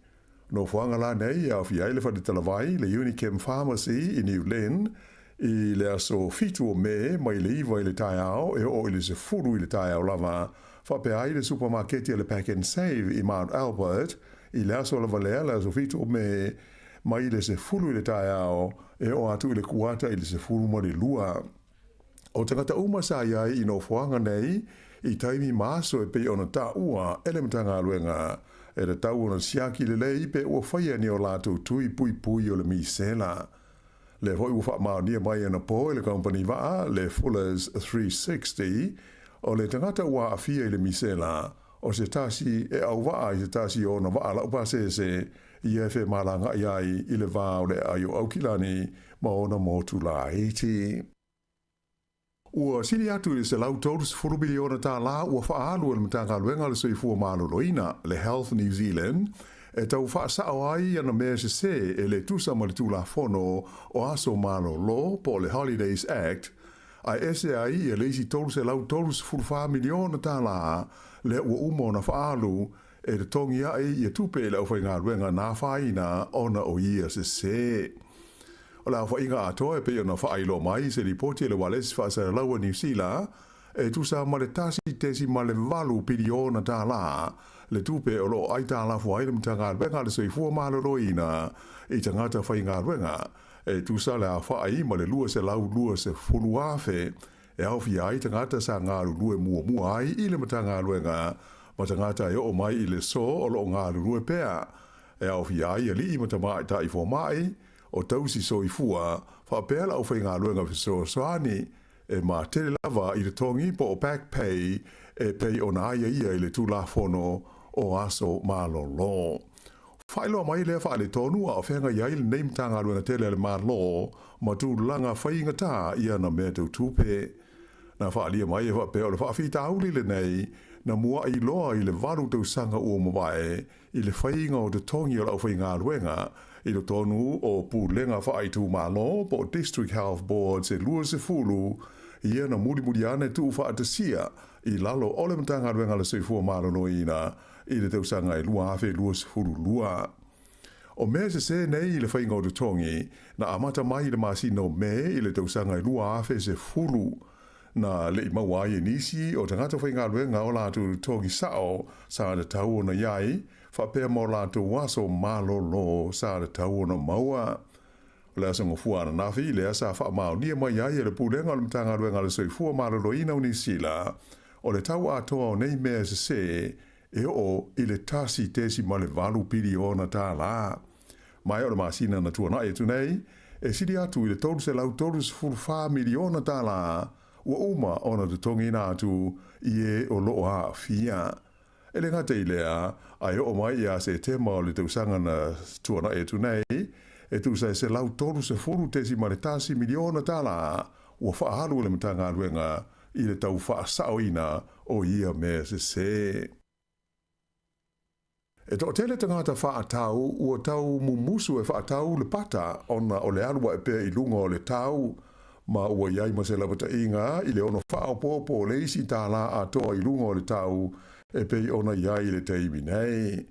Nofoaga la nei e aofia ai le fale talavai, le Unichem Pharmacy i New Lynn, i le aso 7 o Me mai le 9 i le taeao e oo i le 10 i le taeao lava, faapea ai le supamaketi a le Pack and Save i Mount Albert i le aso lava lea, le aso 7 o Me, mai le 10 i le taeao e oo atu i le kuata i le 12. O tagata uma sa i ai i nofoaga nei i taimi ma aso e pei ona taua e le Matagaluega, e tatau ona siaki lelei pe ua faia ni o latou tui puipui o le misela. Lea foi ua faamaonia mai anapo e le kamupani vaa, le Fullers 360, o le tagata ua aafia i le misela, o se tasi e auvaa i se tasi o ona vaa laupasese ia e femalagaai ai i le va o le aai o Aukilani ma ona motu laiti. Ua sili atu i le $130 miliona tālā ua faaalu e le Matagaluega o le Soifua Maloloina, le Health New Zealand, e tau faasao ai ana mea sesē e le tusa ma le Tulafono o Aso Malolo po o le Holidays Act, ae ese ai ia le isi $334 miliona tālā lea ua uma ona faaalu e totogi aʻe ia tupe i le aufaigaluega na afaina ona o ia sesē. O le aofaiga atoa e pei ona faailoa mai i se lipoti a le Ualesi Faasalalau a Niu Sila, e tusa ma le $1.8 piliona tālā le tupe o lo o aitalafu ai le Matagaluega a le Soifua Maloloina i tagata faigaluega, e tusa le aofai ma le 220,000 e aofia ai tagata sa galulue muamua ai i le Matagaluega ma tagata e oo mai i le so o lo o galulue pea, e aofia ai alii ma tamaitai fomai, o tausi soifua, faapea le aufaigaluega fesoasoani, e matele lava i totogi po o back pay e pei ona aiaia i le Tulafono o Aso Malolo. Faailoa mai lea faaletonu a o feagai ai lenei Matagaluega tele a le Malo ma tulaga faigata i ana mea tau tupe. Na faaalia mai e faapea o le faafitauli lenei na mua'i loa i le 8 tausaga ua mavae i le faiga o totogi o le aufaigaluega i totonu o Pulega Faaitumalo po o District Health Boards e 20, ia na mulimuli ane tuufaatasia i lalo o le Matagaluega a le Soifua Maloloina i le tausaga e 2022. O mea sesē nei i le faiga o totogi na amata mai i le masina o Me i le tausaga e 2010, na le i maua ai e nisi o tagata faigaluega o latou totogi sao sa tatau ona i ai, faapea ma o latou aso malolo sa tatau ona maua. O le aso Gafua ananafi lea sa faamaonia mai ai e le Pulega o le Matagaluega a le Soifua Maloloina o Niu Sila, o le tau atoa o nei mea sesē e oo i le $1.8 piliona tālā. Ma o le masina na tuanaʻi atu nei, e sili atu i le $334 miliona tālā ua uma ona totogiina atu i e o lo o aafia. E le gata i lea, ae oo mai ia Setema o le tausaga na tuanaʻi atu nei, e tusa e $130.1 miliona tālā ua faaalu e le Matagaluega i le tau faasaoina o ia mea sesē. E toatele tagata faatau ua tau mumusu e faatau le pata ona o le alu ae pea i luga o le tau, ma ua i ai ma se lapataiga i le ono faaopoopo o le isi tālā atoa i luga o le tau e pei ona i ai i le taimi nei.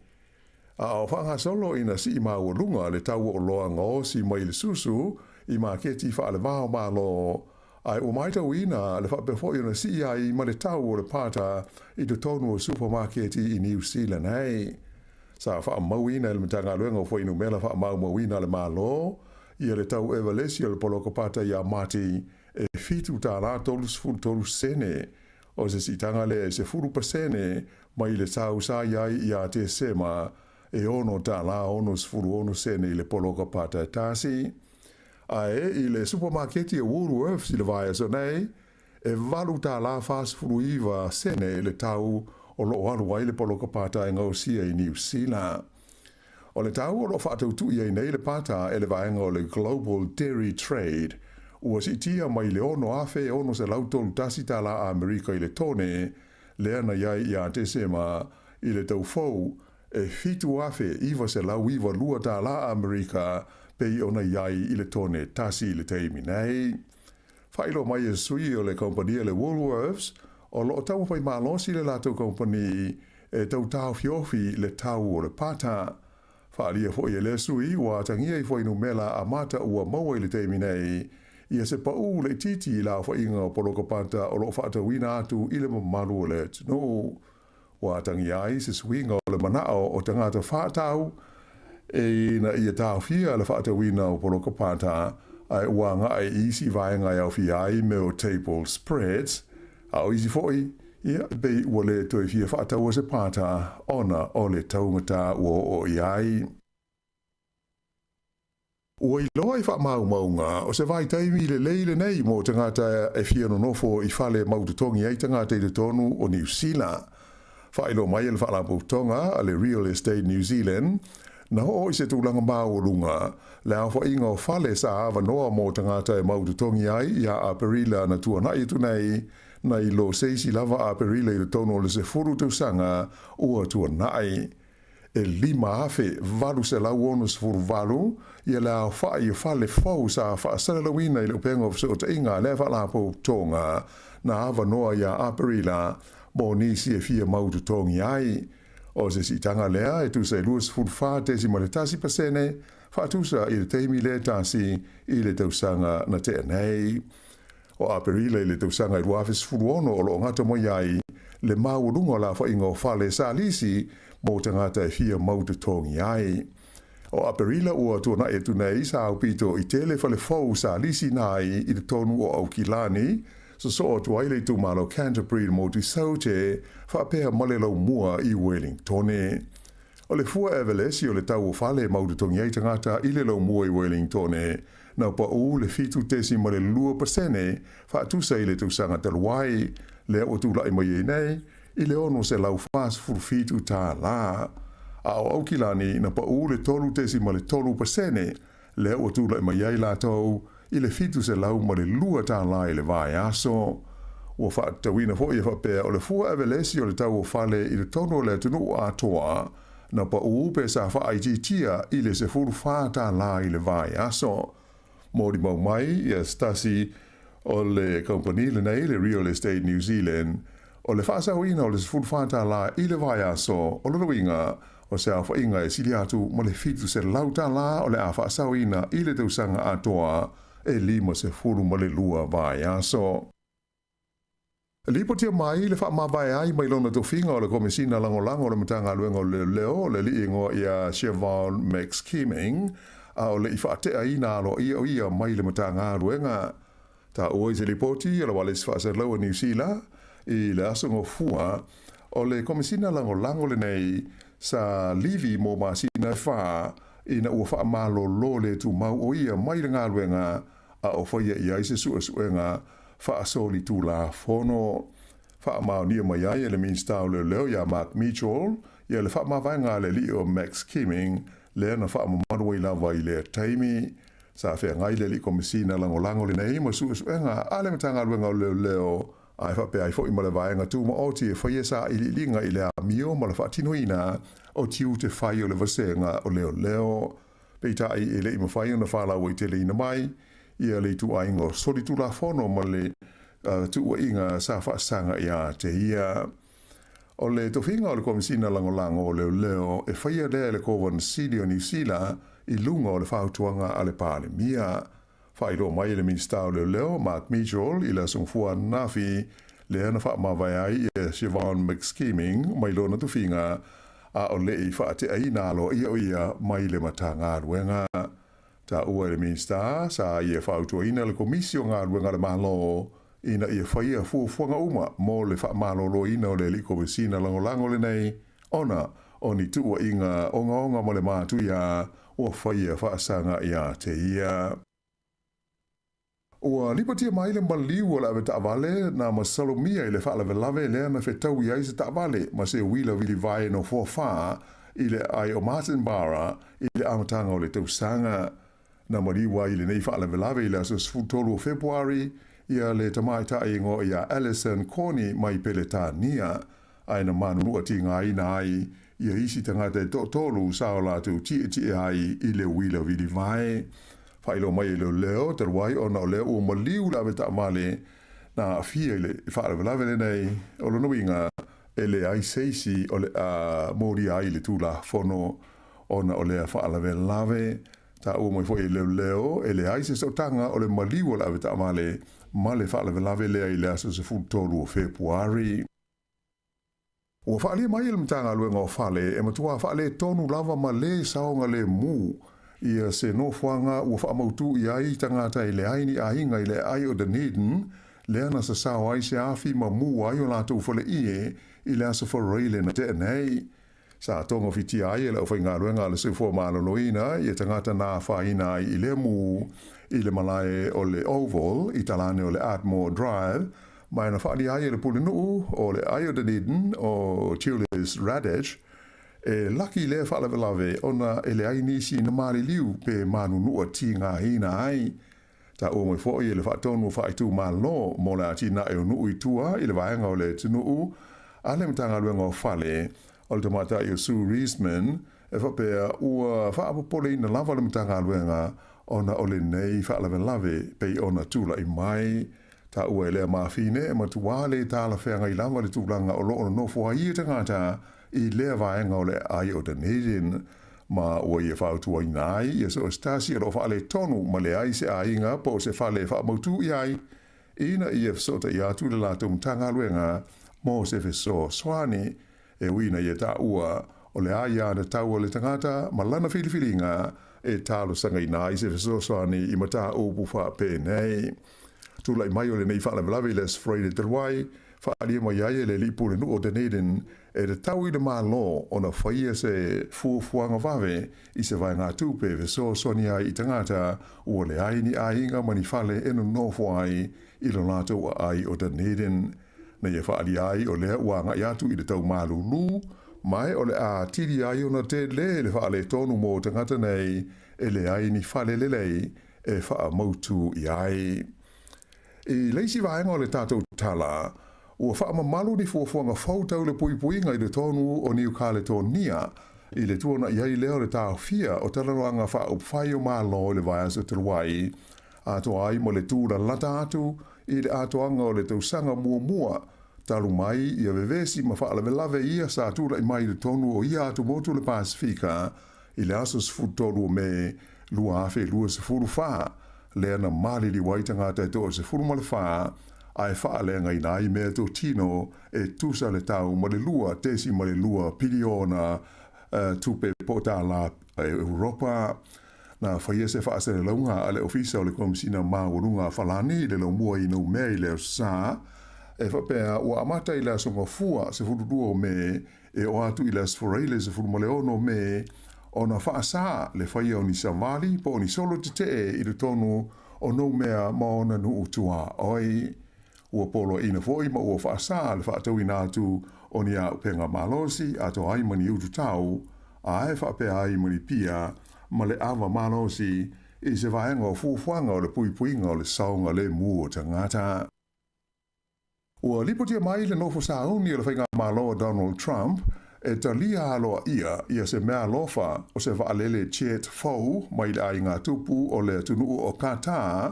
A o faagasolo ina sii maualuga le tau o oloa gaosi mai le susu i maketi faalevao Malo, ae ua matauina le faapea foi ona sii ai ma le tau o le pata i totonu o supamaketi i Niu Sila nei. Sa faamauina e le Matagaluega o Fuainumera Faamaumauina a le Malo ia le tau evalesi o le poloka pata ia Mati e $7.33, o se siitaga lea e 10% mai le tau sa i ai ia Tesema. e $6.66 i le poloka pata e tasi. Ae i le supamaketi o Woolworths i le vaiaso nei, e $8.49 le tau o loo alu ai le poloka pata e gaosia i Niu Sila. O le tau o loo faatautu'i ai nei le pata e le vaega o le Global Dairy Trade ua siitia mai le $6,631 Amerika i le tone lea na i ai ia Tesema i le tau fou e $7,992 Amerika pei ona i ai i le tone tasi i le taimi nei. Faailoa mai e sui o le kamupani le Woolworths o loo taumafai malosi le latou kamupani e tau taofiofi le tau o le pata. Faaalia foi e lea sui ua atagia i fuainumera amata ua maua i le taimi nei ia se paū laitiiti i le aofaiga o poloka pata o loo faatauina atu i le mamalu o le atunuu. Ua atagia ai se suiga o le manao o tagata faatau ina ia taofia le faatauina o poloka pata ae ua agai i isi vaega e aofia ai mea o table spreads, a o isi foi, ia, pei ua le toe fia faataua se pata ona o le taugata ua oo i ai. Ua iloa i faamaumauga o se vaitaimi lelei lenei mo tagata e fia nonofo i fale mautotogi ai tagata i totonu o Niu Sila. Faailoa mai e le Faalapotopotoga a le Real Estate New Zealand, na oo i se tulaga maualuga le aofaiga o fale sa avanoa mo tagata e mautotogi ai ia Aperila na tuanai atu nei, nai lo se isi lava Aperila i totonu o le 10 tausaga ua tuanai. E 5,868 ia le aofai o fale fou sa faasalalauina i le upega o fesootaiga a lea Faalapotopotoga na avanoa ia Aperila mo nisi e fia mautotogi ai. O se siitaga lea e tusa e 24.1% faatusa i le taimi lea tasi i le tausaga na tea nei. O Aperila i le tausaga e 2016 o loo gata mai ai le maualuga o le aofaiga o fale sa lisi mo tagata e fia mautotogi ai. O Aperila ua tuanai atu nei sa aupito i tele fale fou sa lisiina ai i totonu o Aukilani, sosoo atu ai le itumalo Canterbury i le motu Saute faapea ma le laumua i Wellingtone. O le fua evelesi o le tau o fale e mautotogi ai tagata i le laumua i Wellingtone na paū le 7.2% faatusa i le tausaga talu ai, lea ua tulai mai ai nei i le $647. A o Aukilani na paū le 3.3% lea ua tulai mai ai latou i le $702 i le vaiaso. Ua faatatauina foi e faapea o le fua evelesi o le tau o fale i totonu o le atunuu atoa na paū pe sa faaitiitia i le $14 i le vaiaso. Molimau mai ia se tasi o le kamupani lenei, le Real Estate New Zealand, o le faasaoina o le $14 i le vaiaso o lona uiga o se aofaiga e sili atu ma le $700 o le a faasaoina i le tausaga atoa e 52 vaiaso. Lipotia mai le faamavae ai mai lona tofiga o le Komesina Lagolago o le Matagaluega o Leoleo o le alii igoa ia Siobhan McSkimming, a o le i faateaina aloaia o ia mai le Matagaluega. Taua i se lipoti a le Ualesi Faasalalau a Niu Sila i le aso Gafua, o le Komesina Lagolago lenei sa livi mo masina e fa ina ua faamalolo le tumau o ia mai le galuega a o faia i ai se suesuega faasolitulafono. Faamaonia mai ai e le Minisita o Leoleo ia Mark Mitchell ia le faamavaega a le alii o Max Kimming lea na faamamalu ai lava i lea taimi. Sa feagai le alii Komesina Lagolago lenei ma suesuega a le Matagaluega o Leoleo ae faapea ai foi ma le vaega tumaoti e faia sailiiliga i le amio ma le faatinoina o tiute fai o le vasega o Leoleo. Peitai e le i mafai ona faalauaiteleina mai ia le ituaiga o solitulafono ma le tuuaiga sa faasaga ia te ia. O le tofiga o le Komesina Lagolago o Leoleo e faia lea e le Kovana Sili o Niu Sila i luga o le fautuaga a le Palemia. Faailoa mai e le Minisita o Leoleo, Mark Mitchell, i le aso Gafua ananafi, lea na faamavae ai ia Siobhan McSkimming mai lona tofiga, a o le i faateaina aloaia o ia mai le Matagaluega. Taua e le Minisita, sa ia fautuaina le Komisi o Galuega a le Malo ina ia faia fuafuaga uma mo le faamaloloina o le Alii Komesina Lagolago lenei ona o ni tuuaiga ogaoga ma le matuia ua faia faasaga iā te ia. Ua lipotia mai le maliu o le avetaavale na masalomia i le faalavelave lea na fetaui ai se taavale ma se uila vilivae nofoa fā i le aai o Martinborough i le amataga o le tausaga. Na maliu ai i lenei faalavelave i le aso 13 o Fepuari ia le tamaitai igoa ia Alison Corney mai Peletania, ae na manunua tigaina ai ia isi tagata e toatolu sa o latou tietie ai i le uila vilivae. Faailoa mai e leoleo talu ai ona o lea ua maliu le avetaavale na aafia i le faalavelave lenei, o lona uiga e leai se isi o le a molia ai i le Tulafono ona o lea faalavelave. Taua mai foi e leoleo e leai se sootaga o le maliu o le avetaavale ma le faalavelave lea i le aso 13 o Fepuari. Ua faaalia mai e le Matagaluega o Fale e matua faaletonu lava ma lē saogalemu ia se nofoaga ua faamautū i ai tagata e leai ni aiga i le aai o Dunedin lea na sasao ai se afi ma mū ai o latou faleie i le aso Faraile na tea nei. Sa togafitia ai e le aufaigaluega a le Soifua Maloloina ia tagata na afaina ai i lea mū i le malae o le Oval i talane o le Ardmore Drive ma e na faaalia ai e le Pulenuu o le aai o Dunedin o Julius Radich e laki lea faalavelave ona e leai nisi na maliliu pe manunua tigaina ai. Taua mai foi e le Faatonu Faaitumalo mo le atinae o nuu i tua i le vaega o le atunuu a le Matagaluega o Fale o le tamaitai o Sue Reisman e faapea ua faapopoleina lava le Matagaluega ona o lenei faalavelave pei ona tulai mai. Taua e lea mafine e matua le talafeagai lava le tulaga o lo o nonofo ai ia tagata i lea vaega o le aai o Dunedin, ma ua ia fautuaina ai ia so o se tasi o lo o faaletonu ma leai se aiga po o se fale e faamautū i ai, ina ia fesootai atu i le latou Matagaluega mo se fesoasoani. E ui ina ia taua o le aiatatau a le tagata ma lana filifiliga e talosagaina ai se fesoasoani i mataupu faapenei. Tulai mai o lenei faalavelave i le Aso Faraile talu ai, faaalia mai ai e le alii pulenuu o Dunedin e tatau i le Malo ona faia se fuafuaga vave i se vaegatupe e fesoasoani ai i tagata ua leai ni aiga ma ni fale e nonofo ai i lo latou aai o Dunedin. Na ia faaalia ai o lea ua agai atu i le tau malūlū, ma e o le a atili ai ona tele le faaletonu mo tagata nei e leai ni fale lelei e faamautu i ai. I le isi vaega o le tatou tala, ua faamamalu ni fuafuaga fou tau le puipuiga i le tonu o Niu Kaletonia i le tuana'i ai lea o le taofia o talanoaga faaupufai o Malo i le vaiaso talu ai, atoa ai ma le tūlalata atu i le atoaga o le tausaga muamua talu mai ia vevesi ma faalavelave ia sa tulai mai i le tonu o ia atumotu o le Pasefika i le aso 13 o Me 2024, lea na maliliu ai tagata e 14 ae faaleagaina ai mea totino e tusa le tau ma le 2.2 piliona tupe po o tālā Europa. Na faia se faaselelauga a le Ofisa o le Komisina Maualuga a Falani i le laumua i Noumea i le Aso Sa, e faapea ua amata i le Aso Gafua 12 o Me e oo atu i le Aso Faraile 16 o Me ona faasā le faia o ni savali po o ni solo tetee i totonu o Noumea ma ona nuu tuaoi. Ua poloaiina foi ma ua faasā le faatauina atu o ni auupega malosi atoa ai ma ni ututau, ae faapea ai ma ni pia ma le ava malosi i se vaega o fuafuaga o le puipuiga o le saogalemu o tagata. Ua lipotia mai le nofo sauni o le faigamalo a Donald Trump e talia aloaia ia se meaalofa o se vaalele jet fou mai le aiga tupu o le atunuu o Qatar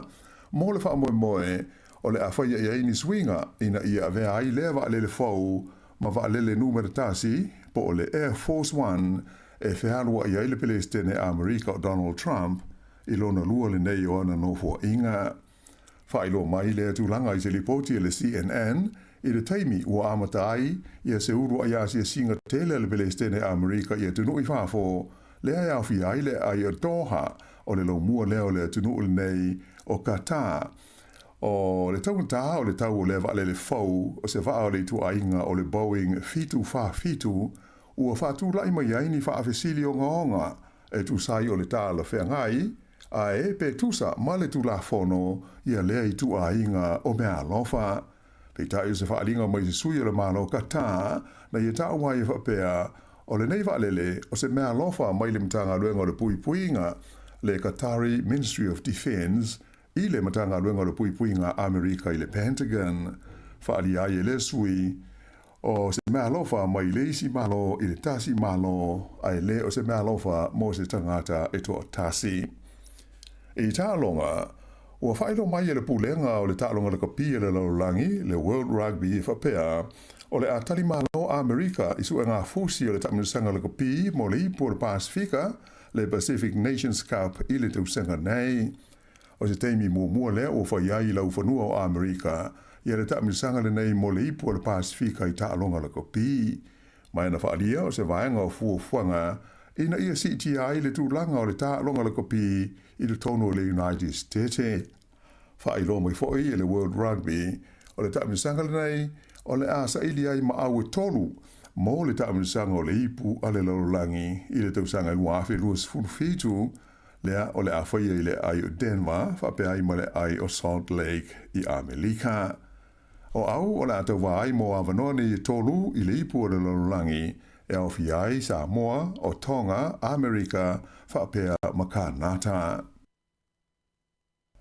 mo le faamoemoe o le a faia i ai ni suiga ina ia avea ai lea vaalele fou ma vaalele numera tasi po o le Air Force One e fealuai ai le Pelesitene Amerika o Donald Trump i lona lua lenei o ana nofoaiga. Faailoa mai lea tulaga i se lipoti a le CNN i le taimi ua amata ai ia se uluai asiasiga tele a le Pelesitene Amerika i atunuu i fafo, lea e aofia ai le aai o Doha o le laumua lea o le atunuu lenei o Qatar. O le taugata o le tau o lea vaalele fou o se vaa o le ituaiga o le Boeing 747, ua faatulaʻi mai ai ni faafesili ogaoga e tusa ai o le talafeagai, ae pe tusa ma le Tulafono ia lea ituaiga o meaalofa. Peitai o se faaaliga mai se sui o le Malo Qatar na ia taua ai e faapea, o lenei vaalele o se meaalofa mai le Matagaluega o le Puipuiga, le Qatari Ministry of Defence, i le Matagaluega o le Puipuiga a Amerika i le Pentagon. Faaalia ai e lea sui, o se meaalofa mai le isi Malo i le tasi Malo, ae le o se meaalofa mo se tagata e toatasi. I taaloga, ua faailoa mai e le Pulega o le Taaloga Lakapi a le Lalolagi, le World Rugby, e faapea, o le a tali malo Amerika i suega fusi o le taamilosaga lakapi mo le Ipu o le Pasefika, le Pacific Nations Cup i le tausaga nei. O se taimi muamua lea ua fai ai i laufanua o Amerika ia le taamilosaga lenei mo le Ipu o le Pasefika i taaloga lakapi. Ma e na faaalia o se vaega o fuafuaga ina ia siitia ai le tulaga o le taaloga lakapi i totonu o le United States. Faailoa mai foi e le World Rugby, o le taamilosaga lenei o le a saili ai maau e tolu mo le taamilosaga o le Ipu a le Lalolagi i le tausaga e 2027, lea o le a faia i le aai o Denver faapea ai ma le aai o Salt Lake i Amelika. O au o le a tauvā ai mo avanoa nei e tolu i le Ipu o le Lalolagi e aofia ai Samoa, o Tonga, Amerika, faapea ma Kanata.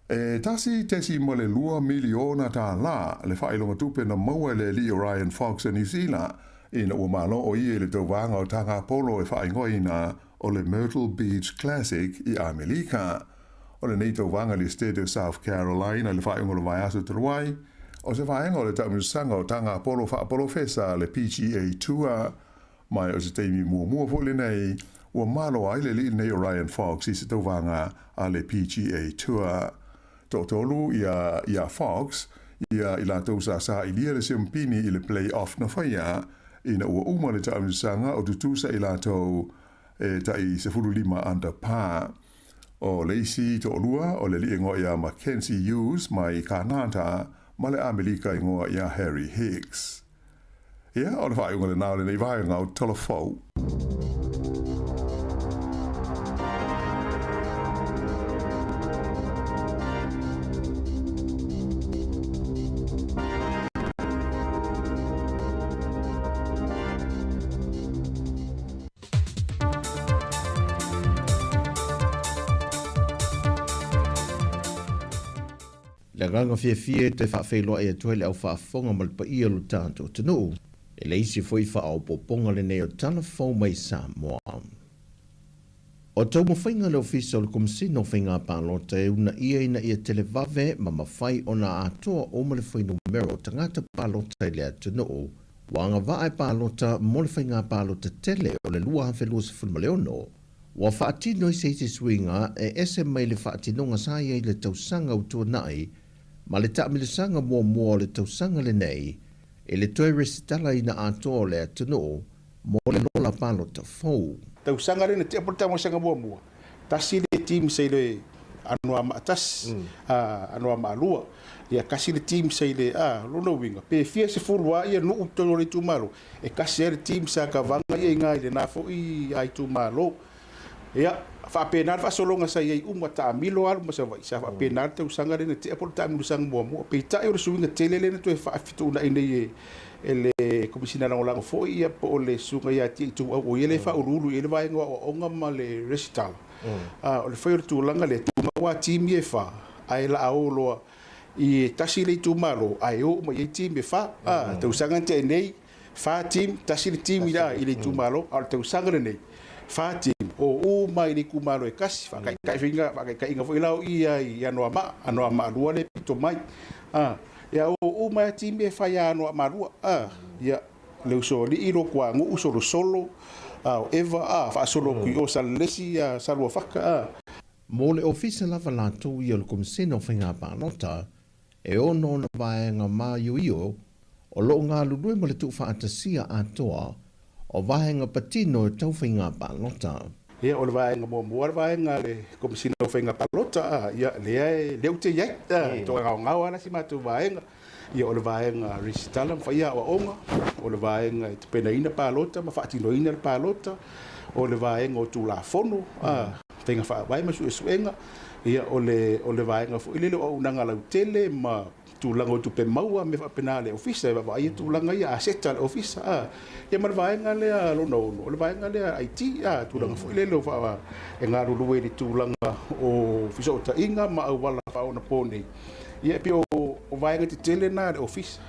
E 1.2 miliona tālā le faailoga tupe na maua e le alii o Ryan Fox o Niu Sila ina ua malo ʻo ia i le tauvaga o Tagapolo e faaigoaina o le Myrtle Beach Classic i Amelika. O lenei tauvaga i le State o South Carolina i le faaiuga o le vaiaso talu ai, o se vaega o le taamilosaga o Tagapolo faapolofesa le PGA Tour. Ma o se taimi muamua foi lenei ua malo ai le alii lenei o Ryan Fox i se tauvaga a le PGA Tour. Toatolu ia ia Fox, ia i latou sa sailia le siampini i le play-off na faia ina ua uma le taamilosaga o tutusa i latou e tai 15 under par. O le isi toalua o le alii igoa ia Mackenzie Hughes mai Kanata ma le Amelika igoa ia Harry Higgs. Ia, o le faaiuga lenā o lenei vaega o Tala Fou. Le agaga fiafia e toe faafeiloai atu ai le au faafofoga ma le paia o lo tatou atunuu e le isi foi faaopoopoga lenei o Tala Fou mai Samoa. O taumafaiga a le Ofisa o le Komesina o Faiga Palota e uunaia ina ia televave ma mafai ona atoa uma le fuainumera o tagata palota i le atunuu ua agavaa e palota mo le faiga palota tele o le 2026. Ua faatino ai se isi suiga e ese mai le faatinoga sa i ai i le tausaga ua tuanai ma le taamilosaga muamua o le tausaga lenei i le toe resitalaina atoa o le atunuu mo le lola palota fou. Tausaga lea na tea po le tausaga muamua, tasi le team sa i le Anoamaa tasi, Anoamaa lua, ia tasi le team sa i le, lona uiga, pe fia sefulu lava ia nuu i totonu o le itumalo, E kasi ai le team sa kavaga ia iga i lena foi a itumalo. Ia, faapena le faasologa sa i ai uma, taamilo alu ma Savaii, sa faapena le tausaga lea na tea po o le taamilosaga muamua. Peitai o le suiga tele lea na toe faafetuunai nei e le Komesina Lagolago foi ia po o le Susuga ia Tia Ituau, o ia lea e faauluulu i ai le vaega o aoaoga ma le resitala. O le fai o le tulaga lea, tumau lava team ia e fa, ae laa o loa i tasi le itumalo ae o uma i ai team e fa. A, tausaga na tea nei, fa team, tasi le team i le itumalo, a o le tausaga lenei, fa team, o uma i le itumalo e kasi, faakaikaina, faakaikaiga foi la o i i Anoamaa, Anoamaa lua le pito mai. A, ia o uma lava team e fai ia Anoamaa lua. A, ia, le Usoalii, Lotuanuu, Solosolo, a, o Eva, a, faasolo atu i o Salelesi, a, Saluafata, a. Mo le ofisa lava latou ia o le Komesina o Faiga Palota, e ono ona vaega māioio o lo o galulue ma le tuufaatasia atoa o vaega patino e tau faiga palota. Ia, o le vaega muamua le vaega a le Komesina o Faiga Palota, a, ia, lea e, lea ou te i ai, a, e toagaogao lava la si matou vaega. Ia, o le vaega resitala ma faia aoaoga, o le vaega e tapenaina palota ma faatinoina le palota, o le vaega o Tulafono, faiga faavae ma suesuega, ia, o le, o le vaega foi lele o auaunaga lautele ma tulaga o tupe maua, mea faapena a le Ofisa, e vaavaaia tulaga ia, aseta a le Ofisa, a. Ia ma le vaega lea lona ono, o le vaega lea IT, a, tulaga foi lele o faa, e galulue i le tulaga o fesootaiga ma auala faaonaponei. Ia e pei o, o vaega tetele na a le Ofisa.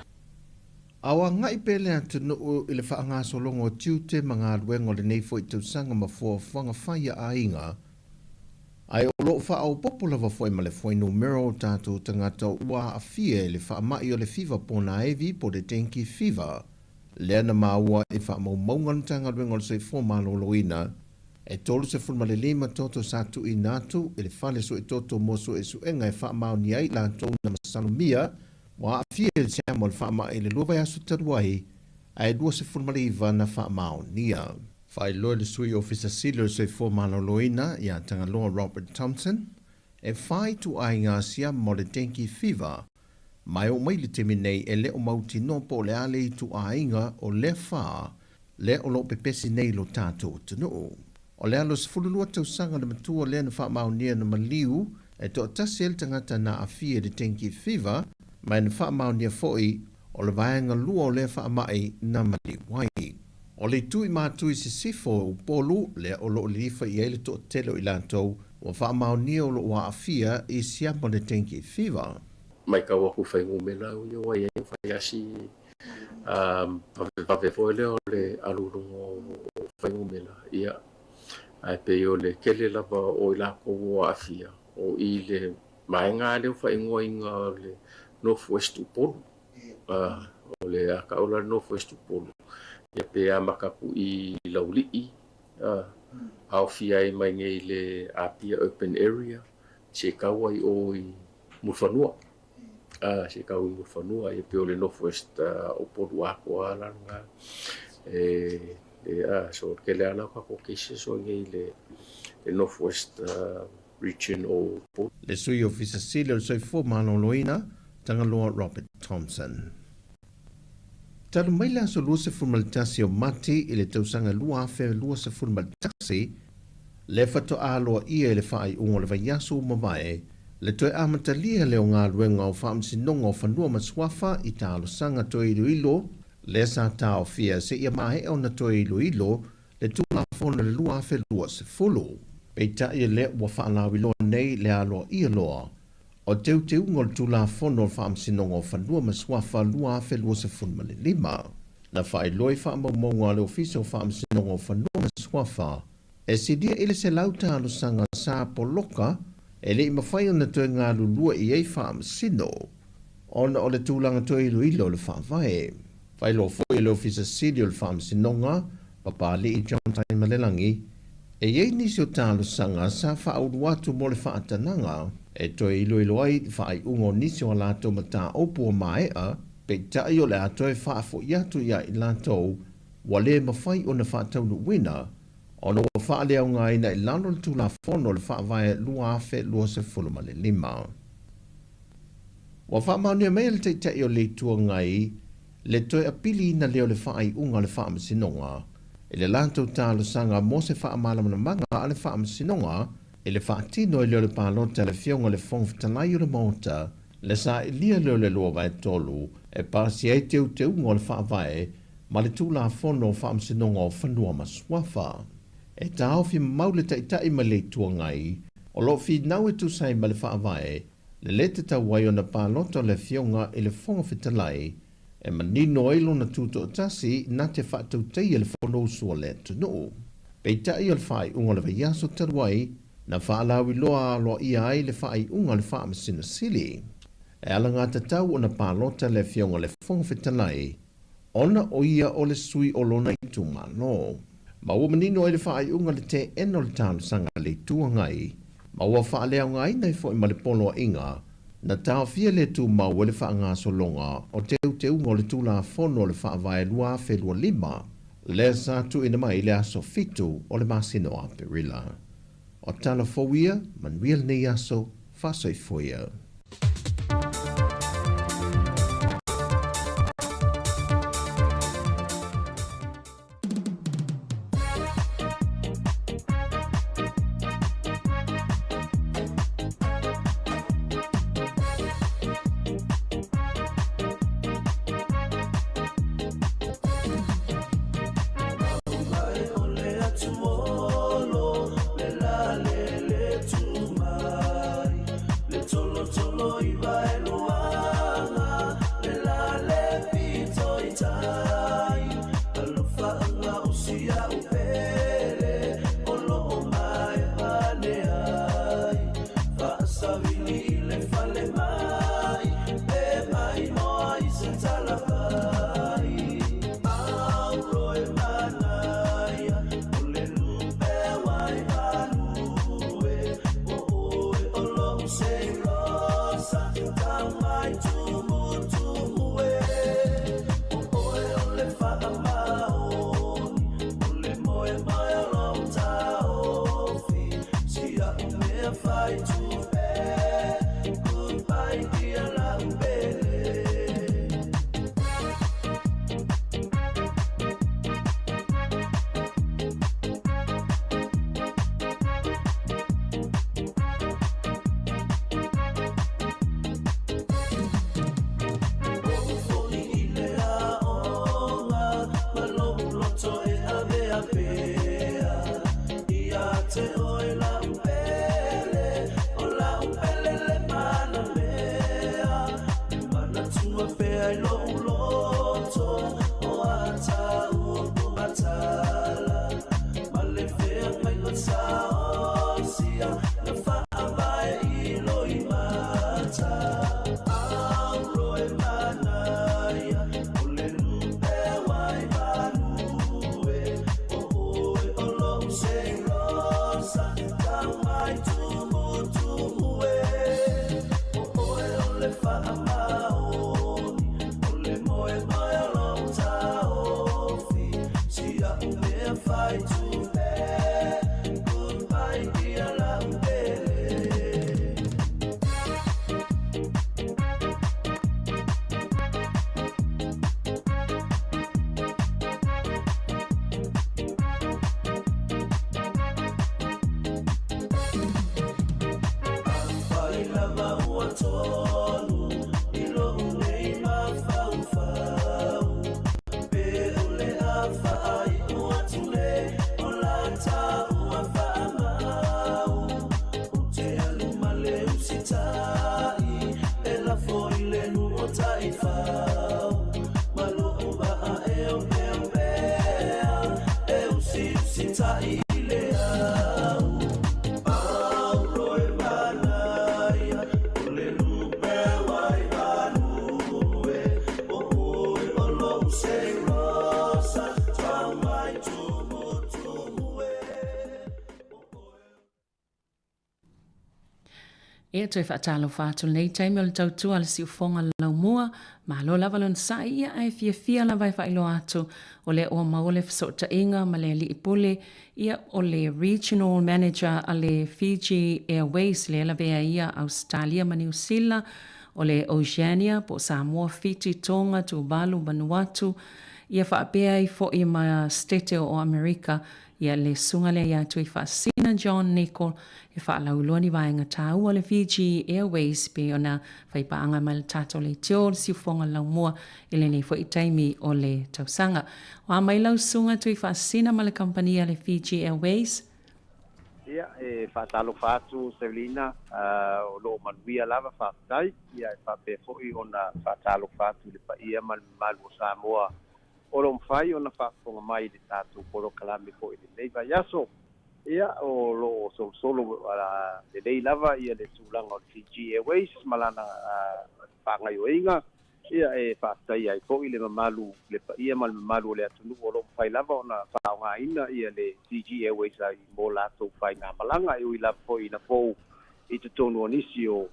A o agai pea le atunuu i le faagasologa o tiute ma galuega o lenei foi tausaga ma fuafuaga fai a aiga, ae o lo o faaopoopo lava foi ma le fuainumera o tatou tagata ua aafia i le faamai o le fiva ponaevi po o le dengue fever, lea na maua i faamaumauga a le Matagaluega o le Soifua Maloloina, e 35 toto sa tuuina atu i le fale suetoto mo suesuega e faamaonia ai i latou na masalomia ua aafia i le siama o le faamai i le lua vaiaso talu ai, ae 29 na faamaonia. Faailoa e le Sui Ofisa Sili o le Soifua Maloloina ia Tagaloa Robert Thompson, e fa ituaiga siama o le dengue fever ma e oo mai i le taimi nei e le o mautinoa po o le a le ituaiga o lea fa lea o lo o pepesi nei i lo tatou atunuu. O le alo 12 tausaga le matua lea na faamaonia na maliu e toatasi ai le tagata na aafia i le dengue fever ma e na faamaonia foi o le vaega lua o lea faamai na maliu ai. O le itu i Matu i Sisifo o Upolu lea o lo o lilifa i ai le toatele o i latou ua faamaonia o lo o aafia i siama o le dengue fever. Matau atu i fuainumera ia ua i ai fai lava si vavevave foi lea o le alu i luga o fuainumera, ia, ae pei o le tele lava o i latou ua aafia, o i le vaega lea ua faaigoaina o le North West Upolu. O le a tau la le North West Upolu, ia pe amata atu i Laulii, aofia ai mai nei le Apia Urban Area, se tau ai o i Mulifanua. Se tau i Mulifanua, ia pei o le North West Upolu atoa la lena. E, e, a, so tele lava la o tatou cases o i inei i le North West Region o Upolu. Le Sui Ofisa Sili o le Soifua Maloloina, Tagaloa Robert Thompson. Talu mai le aso 21 o Mati i le tausaga 2021, lea faatoa aloaia i le faaiuga o le vaiaso ua mavae le toe amatalia lea o galuega o Faamasinoga o Fanua ma Suafa i talosaga toe iloilo lea sa taofia seia maea ona toe iloilo le Tulafono i le 2020. Peitai lea ua faalauiloa nei le aloaia loa o teuteuga o le Tulafono o le Faamasinoga o Fanua ma Suafa 2025. Na faailoa i faamaumauga a le Ofisa o Faamasinoga o Fanua ma Suafa, e silia i le 100 talosaga sa poloka e le i mafai ona toe galulue i ai faamasino ona o le tulaga toe iloilo o le Faavae. Faailoa foi e le Ofisa Sili o le Faamasinoga, Papalii John Taimalelagi, e i ai nisi o talosaga sa faaulu atu mo le faatanaga e toe iloilo ai le faaiuga o nisi o a latou mataupu ua maea, peitai o le a toe faafoi atu ia i latou ua le mafai ona faataunuuina ona ua faaleaogaina i lalo o le Tulafono o le Faavae 2025. Ua faamaonia mai e le Taitai o le Itu Agai le toe apiliina lea o le faaiuga a le Faamasinoga i le latou talosaga mo se faamalamalamaga a le Faamasinoga i le faatino ai lea o le palota a le Afioga i le Fofoga Fetalai o le Maota le sailia lea o le 2/3 e pasia ai teuteuga o le Faavae ma le Tulafono o Faamasinoga o Fanua ma Suafa. E taofi mamau le Taitai ma le Itu Agai o lo o finau e tusa ai ma le Faavae le lē tatau ai ona palota o le Afioga i le Fofoga Fetalai e manino ai lona tutoatasi na te faatautaia le Fonousu a le atunuu. Peitai o le faaiuga o le vaiaso talu ai na faalauiloa aloaia ai le faaiuga a le Faamasino Sili. E alagatatau ona palota le Afioga i le Fofoga Fetalai ona o ia o le sui o lona itumalo. Ma ua manino ai le faaiuga le teena o le talosaga a le Itu Agai, ma ua faaleaogaina ai foi ma le poloaiga na taofia le tumau e le faagasologa o teuteuga o le Tulafono o le Faavae 2025, lea sa tuuina mai i le aso 7 o le masina o Aperila. O tala fou ia, manuia lenei aso, faasoifua ia. tonu i lou nei mafaufau. Pe o le a faaiu atu le o la taua faamau. Ou te alu ma le usitai e lafo i le nuu o taifau. Ma lou vaa e opeopea e usiusitai i le au. Paulo e manaia o le lupe wai value. O oe o lou seirosa tau mai tumutumu e. Ia toe faatalofa atu lenei taimi o le tautua a le siufoga laumua. Malo lava lona sa'i ia ae fiafia lava e faailoa atu o lea ua maua le fesootaiga ma le alii pule ia o le Regional Manager a le Fiji Airways lea lavea ia Ausetalia ma Niu Sila o le Oceania po o Samoa, Fiti, Tonga, Tuvalu, Vanuatu ia faapea ai foi ma Setete o Amerika. Ia le susuga lea ia Tuifaasisina John Nicol e faalauiloa ni vaega taua o le Fiji Airways pei ona faipaaga mai le tatou leitio o le siufoga laumua i lenei foi taimi o le tausaga. O a mai lau susuga Tuifaasisina ma le kamupani a le Fiji Airways? Ia, e faatalofa atu Selina, o lo o manuia lava, faafetai. Ia, e faapea foi ona faatalofa atu i le paia ma le mamalu o Samoa o lo o mafai ona faafofoga mai i le tatou polokalame foi i lenei vaiaso. Ia, o lo o solosolo lelei lava ia le tulaga o le Fiji Airways ma lana faagaoioiga. Ia, e faafetaia ai foi le mamalu, le paia ma le mamalu o le atunuu o lo o mafai lava ona faaaogaina ia le Fiji Airways ai mo latou faigamalaga, e ui lava foi ina fou i totonu o nisi o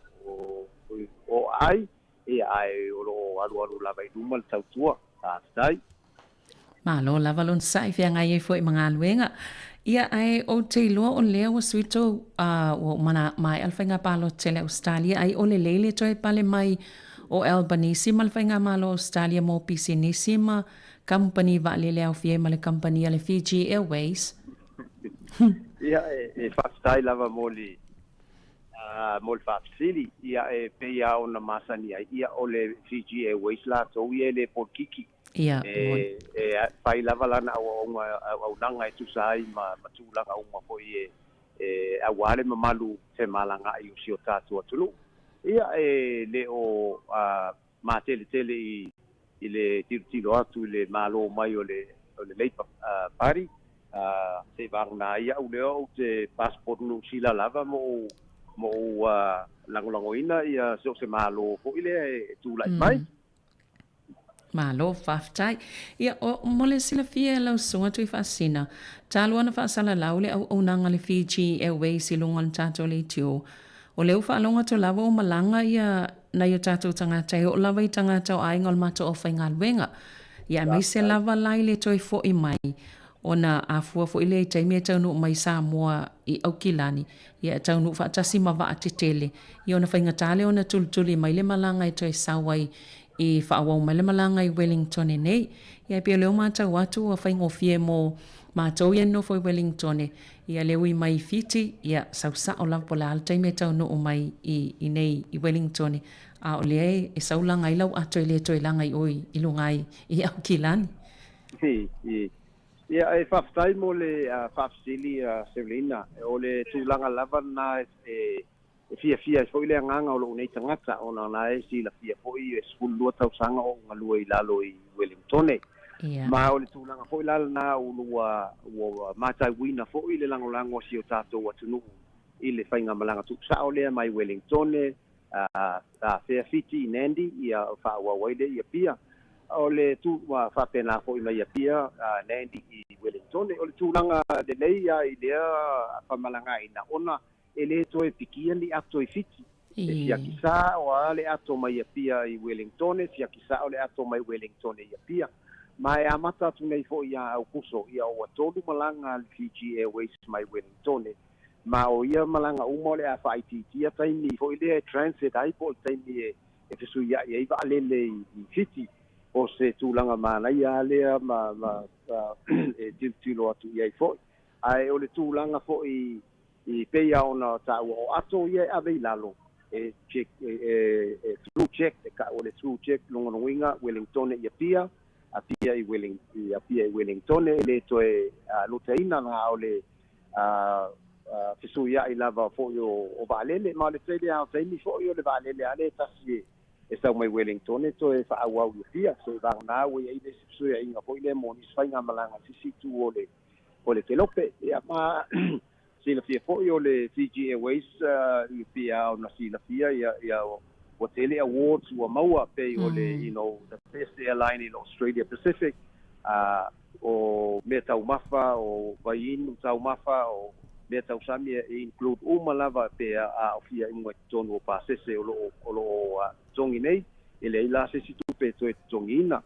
aai. Ia, ae o lo o alualu lava i luma le tautua. Faafetai. Malo lava lona sa'i feagai ai foi ma galuega. Ia, ae ou te iloa o lea ua sui tou, ua uma ona maea le faiga palota tele a Ausetalia, ai o lelei le toe pale mai o Albanese ma le faigamalo o Ausetalia mo pisinisi ma kamupani vaalele aofia ai ma le kamupani a le Fiji Airways. Ia, e faafetai lava mo le mo le faafesili, ia e pei lava ona masani ai, ia o le Fiji Airways latou ia e le polokiki. Ia, e, e fai lava lana auauga, auaunaga e tusa ai ma, ma tulaga uma foi e, e aua le mamalu femalagaai o si o tatou atunuu. Ia e le o a, mateletele i, i le tilotilo atu i le malo mai o le, o le Labour uh, Party, uh, seivagana ai au lea ou te passport Niu Sila lava mo ou, mo ou uh, lagolagoina ia so o se malo foi lea e tulai mai. Malo, faafetai. Ia, o, mo le silafia e lau susuga Tuifaasisina, talu ona faasalalau le auaunaga a le Fiji Airways i luga o le tatou leitio, o lea ua faalogo atu lava ua malaga ia nai o tatou tagata e oo lava i tagata o aiga o le matou aufaigaluega. Ia, aemaise lava la i le toe foi mai, ona a fua foi lea i taimi e taunuu mai i Samoa i Aukilani, ia e taunuu faatasi ma vaa tetele, ia ona faigata lea ona tulituli mai le malaga e toe sau ai i faaauau mai le malaga i Wellingtone nei. Ia e pei o lea ua matau atu ua faigofie mo matou ia nofo i Wellingtone, ia le ui mai i Fiti, ia sau sao lava po o le a le taimi e taunuu mai i inei i Wellingtone, a o lea e sau laga ai lau ato e le toe laga i o i luga i Aukilani. Ia, e faafetai mo le faafesili, Sevelina. O le tulaga lava lena e fiafia ai foi le agaga o lou nei tagata, ona o la e silafia foi e 12 tausaga o ou galue i lalo i Ueligitone. Ma o le tulaga foi la lena ua matauina foi le lagolago a si o tatou atunuu i le faigamalaga tuusao lea mai Ueligitone, afea Fiti i Nandi, ia faaauau ai lea i Apia. O le tu, ua faapena foi mai Apia, Nandi i Wellingtone. O le tulaga lelei ia i lea famalagaina, ona e le toe pikia ni ato i Fiti. E siaki sao lava le ato mai Apia i Wellingtone, siaki sao le ato mai Wellingtone i Apia. Ma e amata atu nei foi ia Aukuso, ia ua tolu malaga a le Fiji Airways mai Wellingtone, Ma o ia malaga uma o le a faaitiitia taimi foi lea e transit ai po o le taimi e e fesuiai ai vaalele i Fiti. O se tulaga manaia lava lea ma ma e tilotilo atu i ai foi. Ae o le tulaga foi i pei lava ona taua o ato ia e ave i lalo, e check e through check e ka o le through check logologoiga Wellingtone i Apia, Apia i Welling i Apia i Wellingtone e lē toe lotaina na o le fesuiaʻi lava foʻi o vaalele ma o le tele a o taimi foʻi o le vaalele a le tasi e sau mai Wellingtone toe faaauau i Apia seʻi vagana ua iai le isi fesuiaʻiga foʻi lea mo nisi faigamalaga sisi itu o le kelope. Ia ma silafia foʻi o le Fiji Airways i pia ona silafia ia ua tele awards ua maua pei o le the best airline in Australia Pacific, o mea taumafa, o vaiinu taumafa, o mea tausami e include uma lava pe aafia i luga i totonu o pasese o loo totogi nei e leai la se isi tupe e toe totogiina.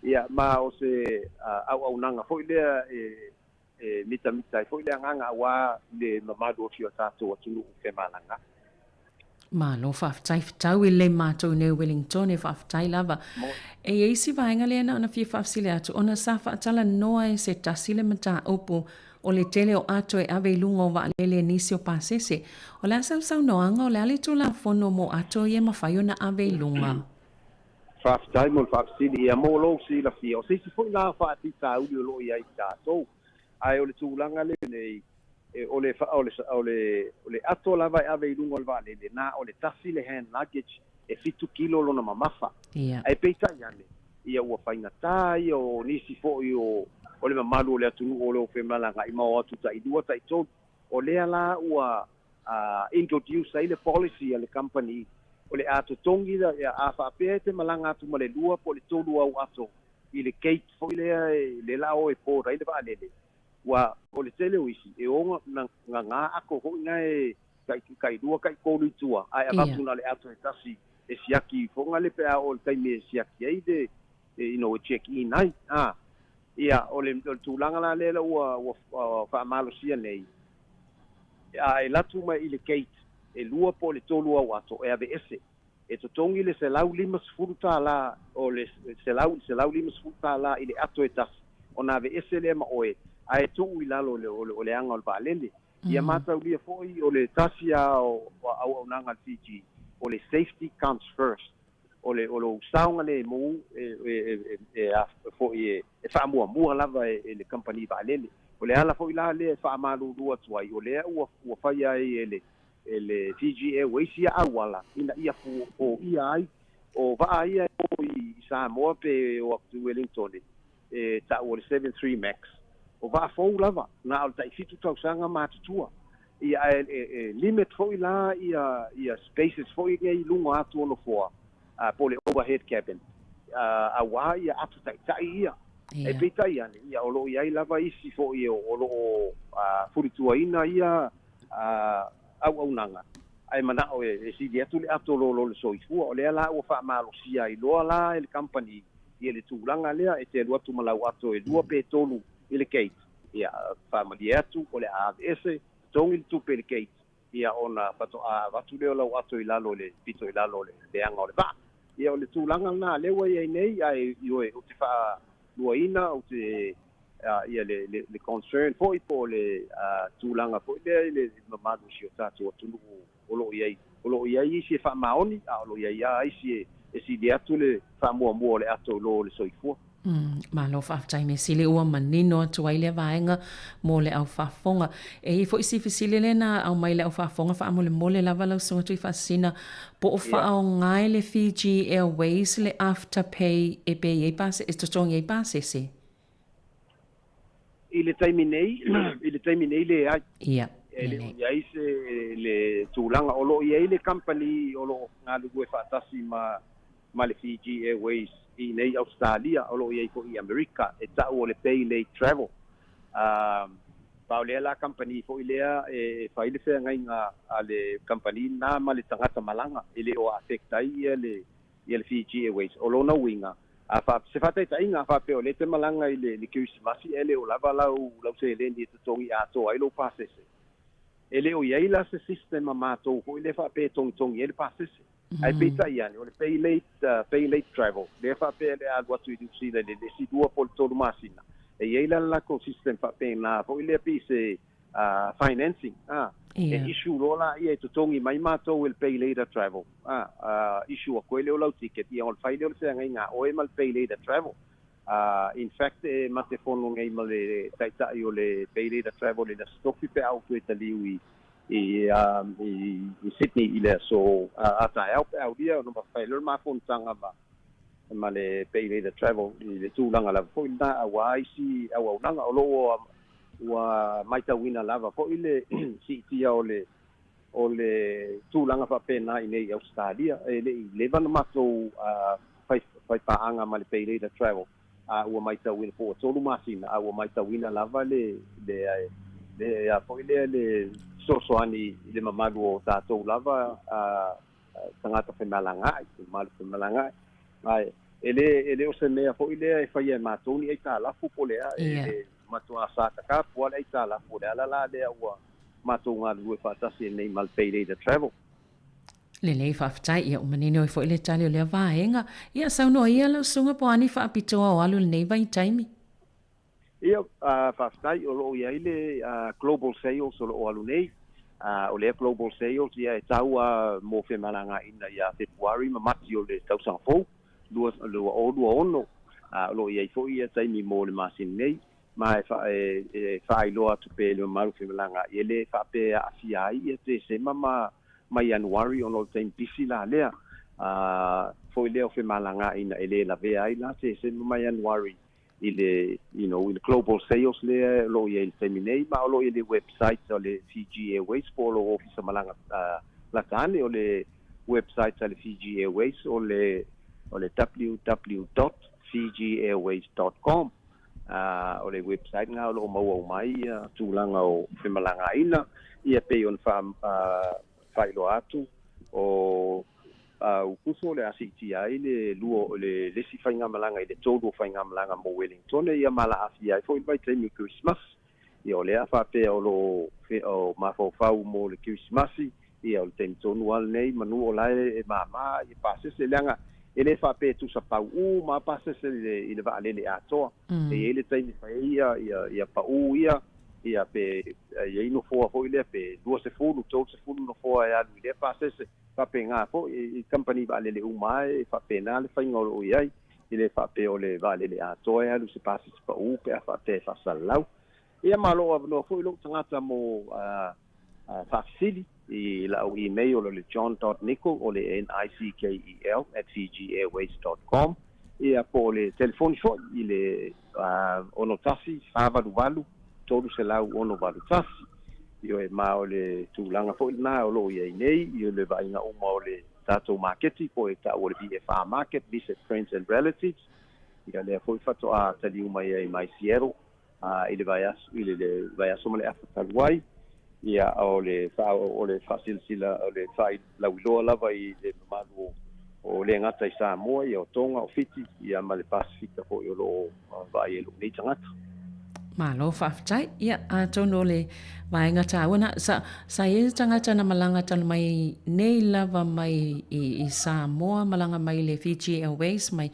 Ia ma o se auaunaga foʻi lea e mitamita ai foʻi le agaga auā le mamalu o si o tatou atunuu femalaga. Malo faafetai fetau i le matou nei Wellington e faafetai lava. E i ai si vaega lea na ona fia faafesili atu ona sa faatalanoa e se tasi le mataupu o le tele o ato e ave i luga o vaalele nisi o pasese. O le a sausaunoaga o le a le tulafono mo ato ia e mafai ona ave i luga? Faafetai mo le faafesili. Ia mo lou silafia o se isi foʻi la faatitauli o loo iai tatou ae o le tulaga lenei e o le ato lava e ave i luga o le vaalele na o le tasi le hand luggage e 7 kilo lona mamafa. Ae peitai ane ia ua faigatā ia o nisi foʻi o le mamalu o le atunuu o loo femalagaʻi ma o atu taʻilua taʻitolu o lea la ua introduce ai le policy a le company o le a totogi la a faapea e te malaga atu ma le lua po o le tolu au ato i le gate foʻi lea le la o e board ai le vaalele ua o le tele o isi e oga na gagā ako foʻi na e kai lua kai tolu i tua ae avatu na le ato e tasi e siaki foga le pe a o le taimi e siaki ai le e check in ai a ia o le tulaga la lea la ua faamalosia nei a e latu mai i le gate e lua po o le tolu au ato e ave ese e totogi le $150 o le $150 i le ato e tasi ona ave ese lea ma oe ae tuu i lalo o le aga o le vaalele. Ia mataulia foʻi o le tasi a o auaunaga a le Fiji o le safety comes first o lou saogalemu e foʻi e faamuamua lava e le kamupani vaalele. O le ala foʻi la lea e faamalulu atu ai o lea ua faia ai e le Fiji Airways ia auala ina ia foia ai o vaa ia o i Samoa pe o atu Wellington e ta'u o le 73 Max o vaa fou lava na o le taʻifitu tausaga matutua ia e limit foʻi la ia spaces foʻi nei i luga atu o nofoa po o le overhead cabin auā ia atu taʻitaʻi ia e peitai ane ia o loo iai lava isi foʻi o loo fulituaina ia auaunaga ae manaʻo e sili atu le ato lo le soifua o lea la ua faamalosia ai loa la e le company ia le tulaga lea e te alu atu ma lau ato e lua pe tolu i le gate ia faamalie atu o le a ave ese totogi le tupe i le gate ia ona faatoa avatu lea o lau ato i lalo le pito i lalo le leaga o le vaa. Ia o le tulaga lena lea ua iai nei ae ioe ou te faaluaina ou te ia le concern foʻi po o le tulaga foʻi lea i le mamalu o si o tatou atunuu o loo iai isi e faamaoni a o loo iai a isi e sili atu le faamuamua o le ato i lo le soifua. Malo faafetai me sili ua manino atu ai lea vaega mo le au faafofoga. E i foʻi si fesili lea na aumai le au faafofoga faamolemole lava lau susuga Tuifaasisina po o faaaoga e le Fiji Airways le Afterpay e pe i ai pase, e totogi ai pasese. I le taimi nei leai. E le o iai se le tulaga o loo iai le company o loo galulue faatasi ma le Fiji Airways i nei Australia o loo iai foʻi i Amerika e ta'u o le Pay Late Travel pa o lea la company foʻi lea e fai le feagaiga a le company na ma le tagata malaga e le o affect ai ia le Fiji Airways. O lona uiga a fa se faataitaiga a faapea o le te malaga i le Kerisimasi e le o lava lau seleni e totogi atoa ai lou pasese e le o iai la se system a matou foʻi le faapea e togitogi ai le pasese ae peitai ane o le pay late travel lea faapea le alu atu i New Zealand i le isi 2 po o le 3 masina e iai la le latou system faapena foʻi lea pei se financing a e issue loa laia e totogi mai matou e le pay later travel a issue atu ai lea o lau ticket ia ona fai lea o le feagaiga a oe ma le pay later travel. In fact e ma te fono nei ma le ta'ita'i o le pay later travel i le Aso Tofi pe a ou toe taliu i i i Sydney i le aso a taeao pe a aulia ona fai lea o le ma fonotaga ma ma le pay later travel i le tulaga lava foi lena auā isi auaunaga o loo ua matauina lava foi le siitia o le o le tulaga faapena i nei i Ausetalia. E le i leva ona matou fai faipaaga ma le pay later travel a ua matauina po ua tolu masina a ua matauina lava le le le a foi lea le fesoasoani i le mamalu o tatou lava tagata femalagaai, mamalu femalagaai. Ae e le e le o se mea foi lea e faia e matou ni aitalafu po o le a, e matuā sakakapu lava le aitalafu. O le ala la lea ua matou galulue faatasi ai nei ma le Pay Later Travel. Lelei, faafetai. Ia, ua manino ai foi le tali o lea vaega. Ia, saunoa ia lau susuga po o a ni faapitoa o alu i lenei vaitaimi. Ia, faafetai, o lo o i ai le Global Sales o lo o alu nei. O lea Global Sales, ia e tau lava mo femalagaaiga ia Fepuari ma Mati o le tausaga fou, 2026. O lo o i ai foi ia taimi mo le masina nei, ma e faailoa atu pea i le mamalu femalagaai, e le faapea e aafia ai ia Tesema ma Ianuari ona o le taimi pisi la lea. Foi lea o femalagaaiga e le lavea ai la Tesema ma Ianuari i le you know i le global sales lea o lo o i ai i le taimi nei, ma o lo o i ai le website a le Fiji Airways po o lou ofisa malaga lata ane. O le website a le Fiji Airways o le o le www dot fijiairways dot com. O le website lena o lo o maua uma ai ia tulaga o femalagaaiga ia pei ona faailoa atu o Aokuso o le a siitia ai le lua o le isi faigamalaga i le tolu o faigamalaga mo Wellingtone ia ma laafia ai foi le vaitaimi o Kerisimasi. Ia o lea faapea o lo o mafaufau mo le Kerisimasi, ia o le taimi tonu lava lenei manu o la e mama ia pasese leaga e le faapea e tusa pauū ma pasese i le vaalele atoa. E i ai le taimi fai ai ia ia ia paū ia ia pe i ai nofoa foi lea pe 20, 30 nofoa e alu i lea pasese. Faapena foi i kamupani vaalele uma e faapena le faiga o lo o i ai, e le faapea o le vaalele atoa e alu i se pasese pau pe a faapea e faasalalau. Ia ma o lo o avanoa foi lou tagata mo faafesili i lau email o le john dot nickel o le N-I-C-K-E-L at fijiairways dot com ia po o le telefoni foi i le 61 488 381. Ioe, ma o le tulaga foi lena o lo o i ai nei i le vaaiga uma o le tatou maketi po e ta'u o le VFR market, Visit Friends and Relatives, ia lea foi faatoa taliu mai ai mai Seattle i le vaiaso i le vaiaso ma le afa talu ai. Ia o le fa o le faasilasila o le faalauiloa lava i le mamalu o le gata i Samoa, ia o Tonga, o Fiti, ia ma le Pasefika foi o lo o vaai ai lou nei tagata. Malo faafetai. Ia, atonu o le vaega taua na, sa, sa i ai le tagata na malaga talu mai nei lava mai i, i Samoa, malaga mai i le Fiji Airways mai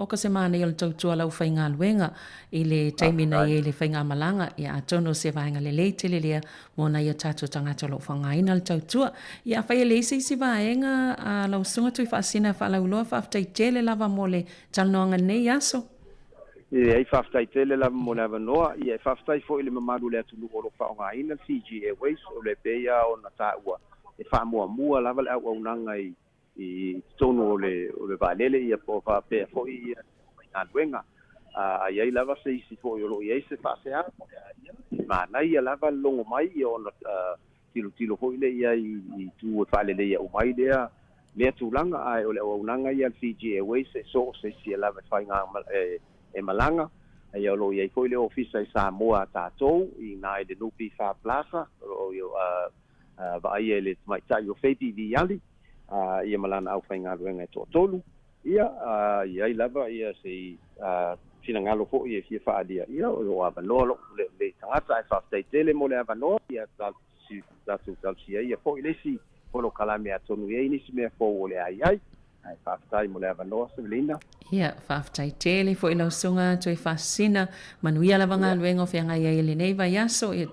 Oka se manaia o le tautua lau faigaluega i le taimi na i ai le faigamalaga, ia atonu o se vaega lelei tele lea mo nai o tatou tagata o lo o faaaogaina le tautua. Ia afai e leai se isi vaega a lau Susuga Tuifaasina Faalauiloa, faafetai tele lava mo le talanoaga i lenei aso. Leai, faafetai tele lava mo le avanoa. Ia, e faafetai foi i le mamalu o le atunuu o lo o faaaogaina le Fiji Airways, o le pei lava ona taua, e faamuamua lava le auaunaga i i totonu o le o le vaalele ia po o faapea foi ia galuega. A i ai lava se isi foi o lo o i ai se faasea, ia e manaia lava le logo mai ia ona tilotilo foi lea i ai i itu e faaleleia uma ai lea lea tulaga. Ae o le auaunaga ia a le Fiji Airways e so o se isi lava e faiga e malaga. Ia o lo o i ai foi le ofisa i Samoa a tatou i ina i le NPF Plaza o lo o vaaia e le tamaitai o Fabi Viali ia ma lana aufaigaluega e toatolu. Ia, i ai lava ia se finagalo foi e fia faaalia, ia o lo o avanoa lou lenei tagata, ae faafetai tele mo le avanoa, ia tatou talosia ia foi le isi polokalame atonu i ai nisi mea fou o le a i ai. Ae faafetai mo le avanoa Sevelina. Ia, faafetai tele foi lau Susuga Tuifaasisina. Manuia lava galuega o feagai ai i lenei vaiaso. Ia,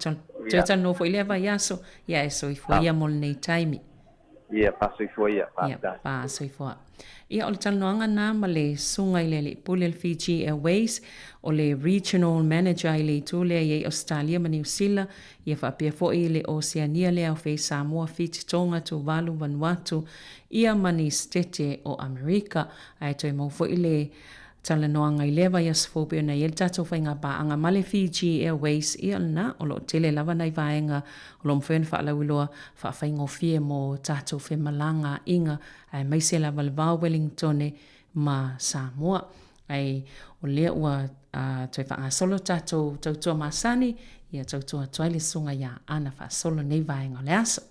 Toe talanoa foi i lea vaiaso, ia ae soifua ia mo lenei taimi. Ia, faasoifua ia, faafetai. Ia, faasoifua. Ia, o le talanoaga lena ma le susuga i le Alii Pule o le Fiji Airways, o le Regional Manager i le itu lea i ai Ausetalia ma Niu Sila, ia faapea foi i le Oceania lea o fei Samoa, Fiti, Tonga, Tuvalu, Vanuatu, ia ma ni Setete o Amerika. Ae toe maua foi le talanoaga i lea vaiaso fou pei ona i ai le tatou faigapaaga ma le Fiji Airways, ia lena, o lo o tele lava nai vaega o lo o mafai ona faalauiloa faafaigofie mo tatou femalagaaiga aemaise lava le va o Wellingtone ma Samoa. Ae o lea ua toe faagasolo tatou tautua masani, ia tautua atu ai le susuga ia Ana faasolo nei vaega o le aso.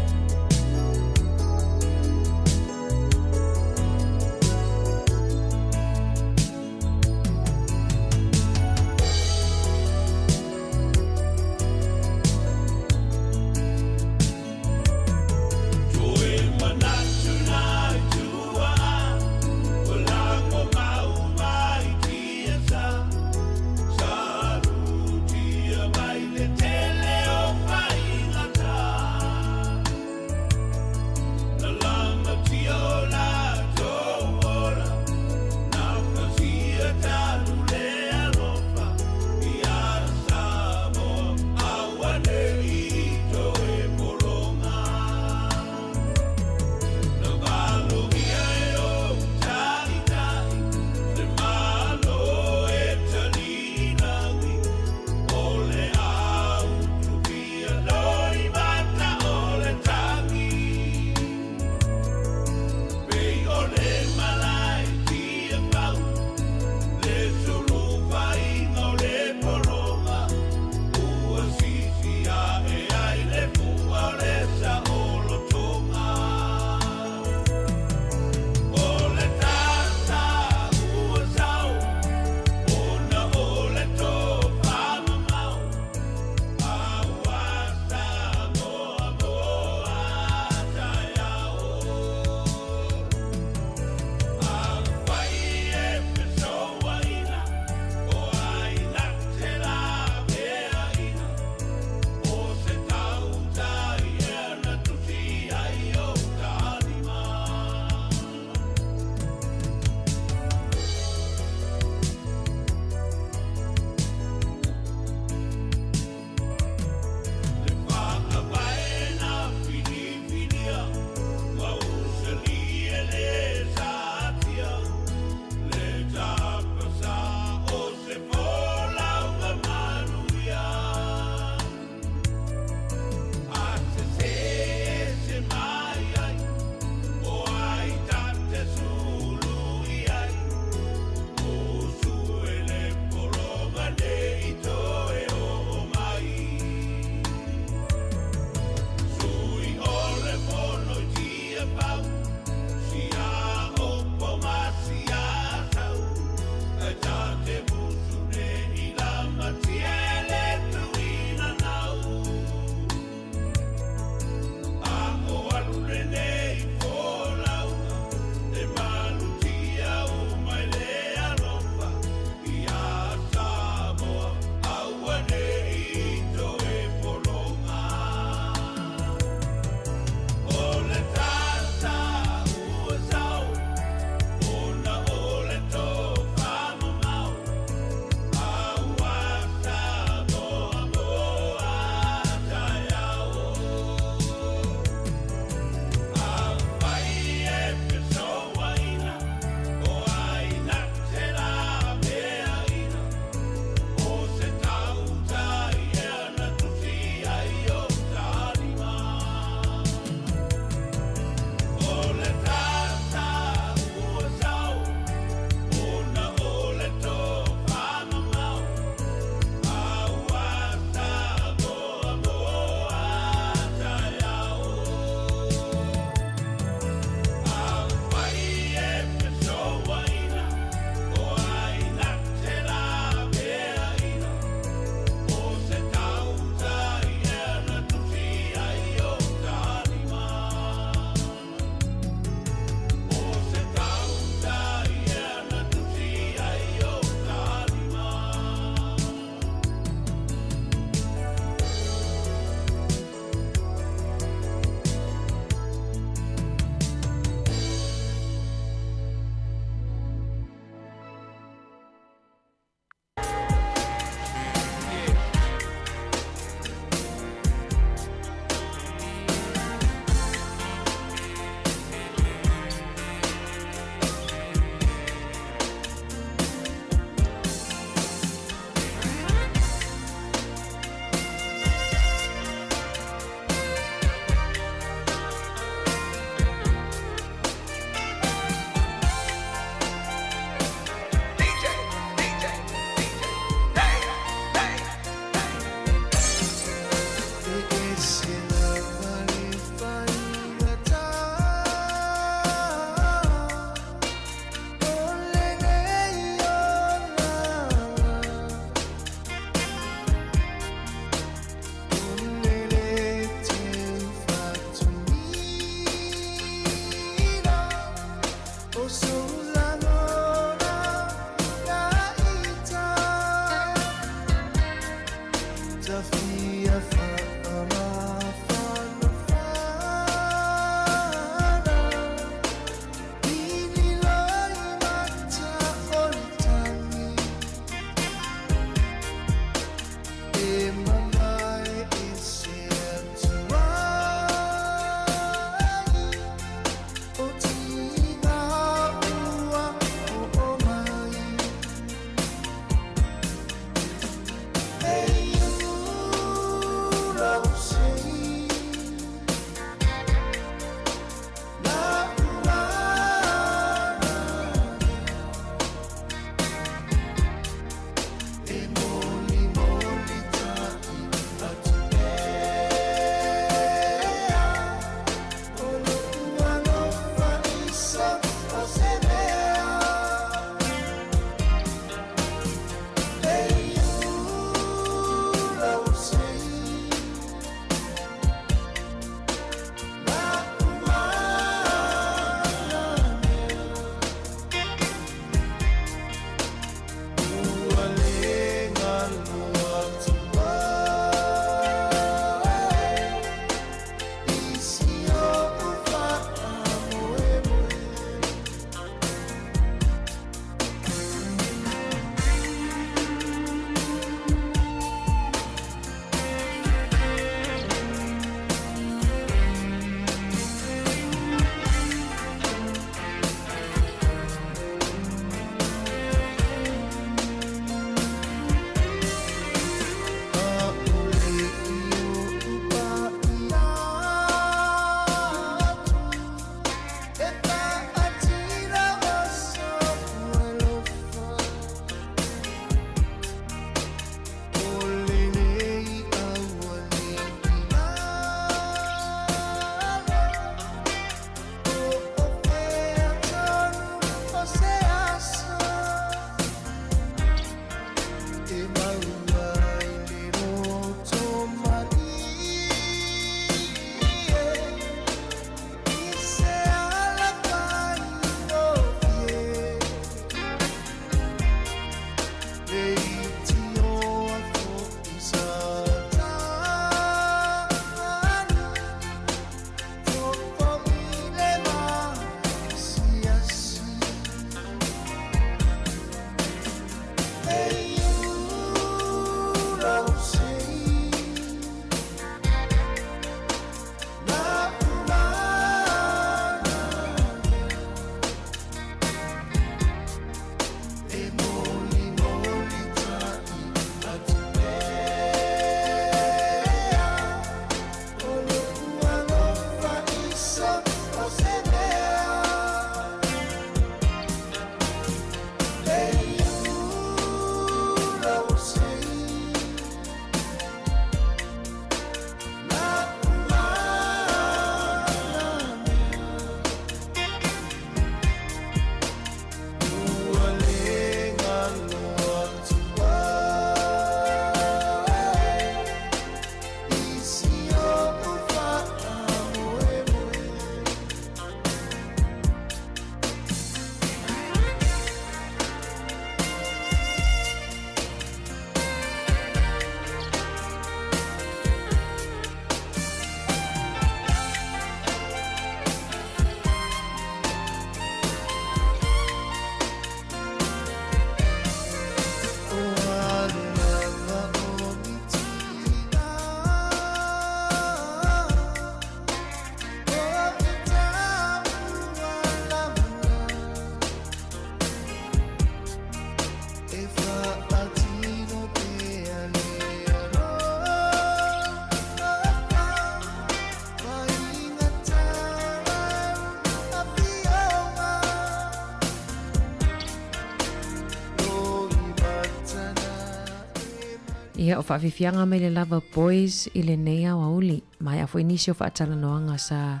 Ia, o faafiafiaga mai le Lava Boys i lenei aoauli. Maea foi nisi o faatalanoaga sa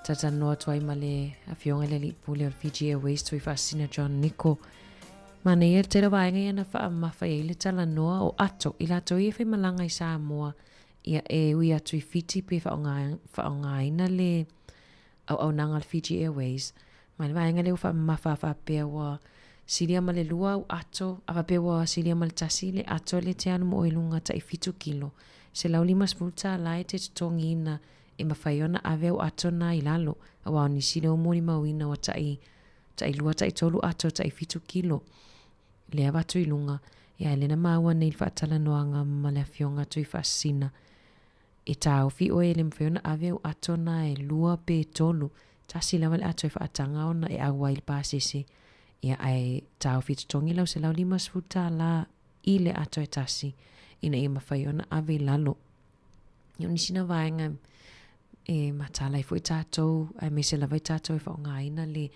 talatalanoa atu ai ma le Afioga i le Alii Pule o le Fiji Airways Tuifaasisina John Nichol. Manaia le tele o vaega ia na faamamafa i ai le talanoa o ato i latou ia e faimalaga i Samoa ia e ui atu i Fiti pe faaaogaina le auaunaga a le Fiji Airways. Ma le vaega lea ua faamamafa faapea ua silia ma le lua au ato, a faapea ua silia ma le tasi le ato lea e te alu mo oe i luga tai fitu kilo, $150 e te totogiina e mafai ona ave au ato na i lalo, aua o nisi lea ua molimauina ua tai tai lua tai tolu ato tai fitu kilo le avatu i luga, ia ae lea na maua nei i le faatalanoaga ma le Afioga Tuifaasisina E taofi oe e le mafai ona ave au ato na e lua pe tolu, tasi lava le ato e faataga ona e ʻau ai i le pasese, ia ae taofi totogi lau $150 i le ato e tasi ina ia mafai ona ave i lalo. Ia o nisi na vaega e mataala ai foi tatou aemaise lava i tatou e faaaogaina le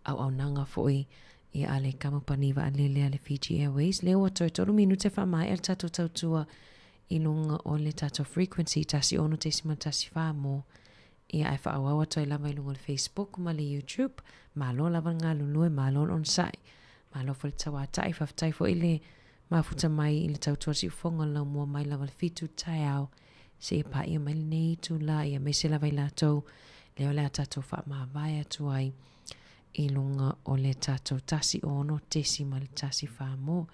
auaunaga foi ia a le kamupani vaalele a le Fiji Airways. Lea ua toe tolu minute faamaea le tatou tautua i luga o le tatou frequency 16.14 mo ia ae faaauau atu ai lava i luga o le Facebook ma le YouTube. Malo lava le galulue, malo le onosai, malo foi le tauatai, faafetai foi le mafuta mai i le tautua siufofoga o le laumua mai lava le fitu taeao seia paia mai lenei itula, ia aemaise lava i latou lea o le a tatou faamavae atu ai i luga o le tatou 16.14 mo.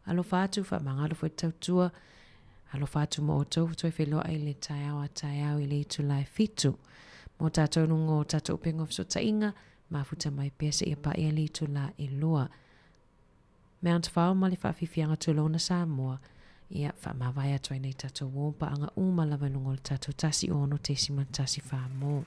Alofa atu, faamagalo foi le tautua, alofa atu mo outou ua toe feiloai i le taeao a taeao i le itula e fitu. Mo tatou i luga o tatou upega o fesootaiga, mafuta mai pea seia paia le itula e lua. Mount Fao ma le faafiafiaga tulouna Samoa, ia faamavae atu ai nei tatou uo paaga uma lava i luga o le tatou 16.14 mo.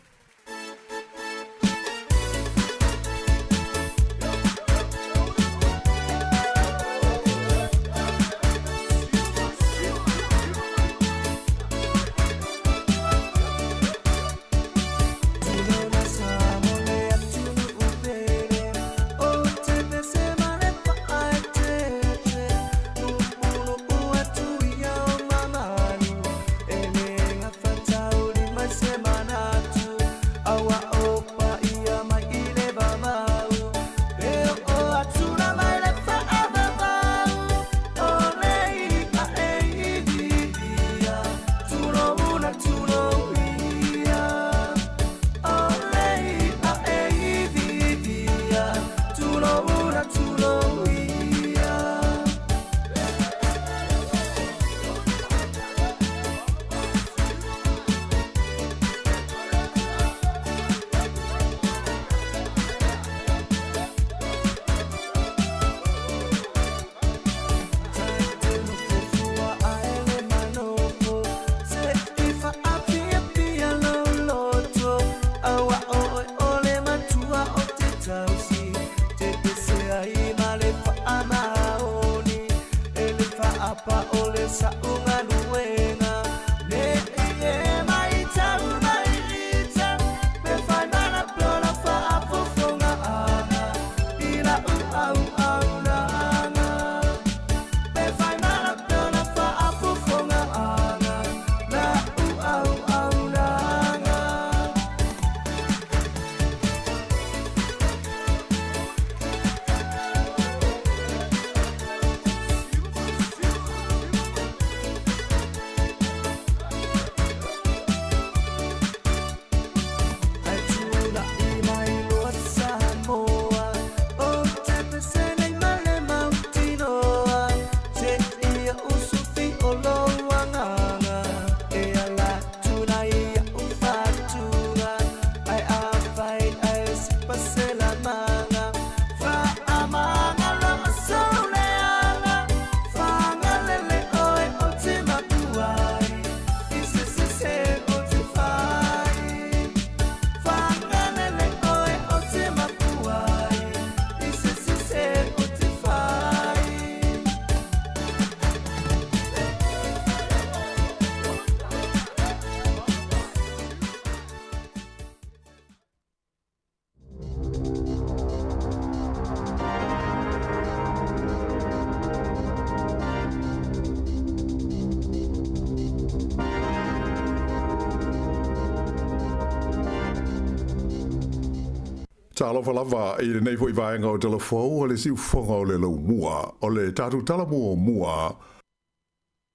Talofa lava i lenei foi vaega o Tala Fou a le Siufofoga o le Laumua. O le tatou tala muamua,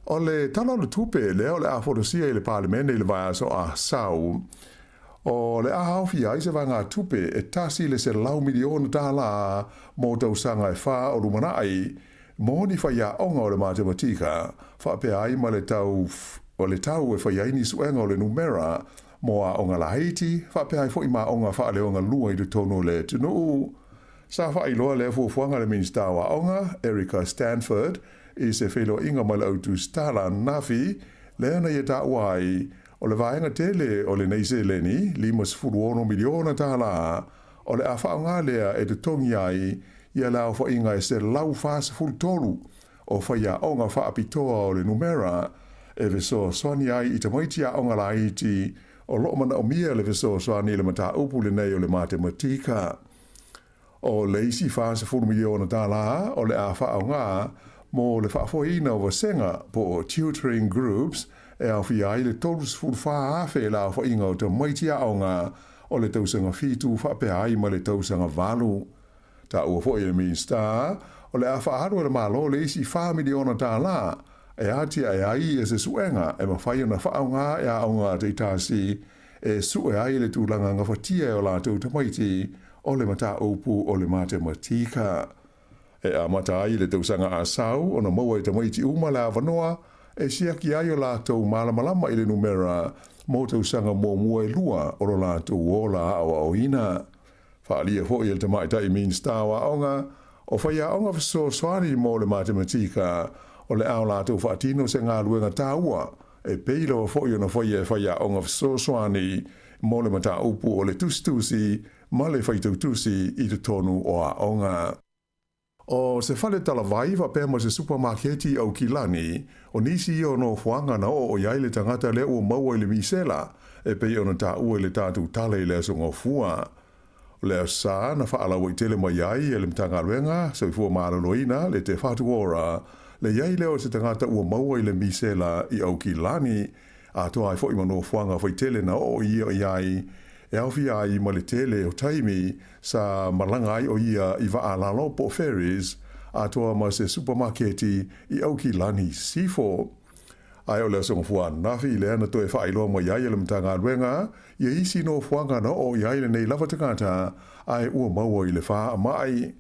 o le Tala o le Tupe lea o le a folasia i le Palemene i le vaiaso Asau, o le a aofia ai se vaegatupe e $100 miliona mo tausaga e fa o lumanai mo ni faiaoga o le matematika faapea ai ma le tau o le tau e fai ai ni suega o le numera mo aoga laiti faapea ai foi ma aoga faaleogalua i totonu o le atunuu. Sa faailoa lea fuafuaga e le Minisita o Aoga, Erica Stanford, i se feiloaiga ma le au tusitala ananafi, lea na ia taua ai, o le vaega tele o lenei seleni, $56 miliona, o le a faaaoga lea e totogi ai ia le aofaiga e 143 o faiaoga faapitoa o le numera e fesoasoani ai i tamaiti aoga laiti o loo manaomia le fesoasoani i le mataupu lenei o le matematika. O le isi $40 miliona o le a faaaoga mo le faafoeina o vasega po o tutoring groups e aofia ai le 34,000 le aofaiga o tamaiti aoga o le tausaga 7 faapea ai ma le tausaga 8. Taua foi e le Minisita, o le a faaalu e le Malo le isi $4 miliona e atiae ai ia se suega e mafai ona faaaoga e aoga taitasi e sue ai le tulaga gafatia e o latou tamaiti o le mataupu o le matematika. E amata ai le tausaga asau ona maua e tamaiti uma le avanoa e siaki ai o latou malamalama i le numera mo tausaga muamua e lua o lo latou ola aoaoina. Faaalia foi e le tamaitai Minisita o Aoga, o faiaoga fesoasoani mo le matematika o le a o latou faatino se galuega taua e pei lava foi ona faia e faiaoga fesoasoani mo le mataupu o le tusitusi ma le faitautusi i totonu o aoga. O se fale talavai faapea ma se supamaketi i Aukilani, o nisi ia o nofoaga na oo i ai le tagata lea ua maua i le misela, e pei ona taua i le tatou tala i le Aso Gafua. O le Aso Sa na faalauaitele mai ai e le Matagaluega Soifua Maloloina le Te Whatu Ora le i ai lea o se tagata ua maua i le misela i Aukilani, atoa ai foi ma nofoaga faitele na oo ia i ai, e aofia ai ma le tele o taimi sa malaga ai o ia i vaa lalo po o ferries, atoa ma se supamaketi i Aukilani Sifo. Ae o le Aso Gafua ananafi lea na toe faailoa mai ai e le Matagaluega ia isi nofoaga na oo i ai lenei lava tagata ae ua maua i le faamai.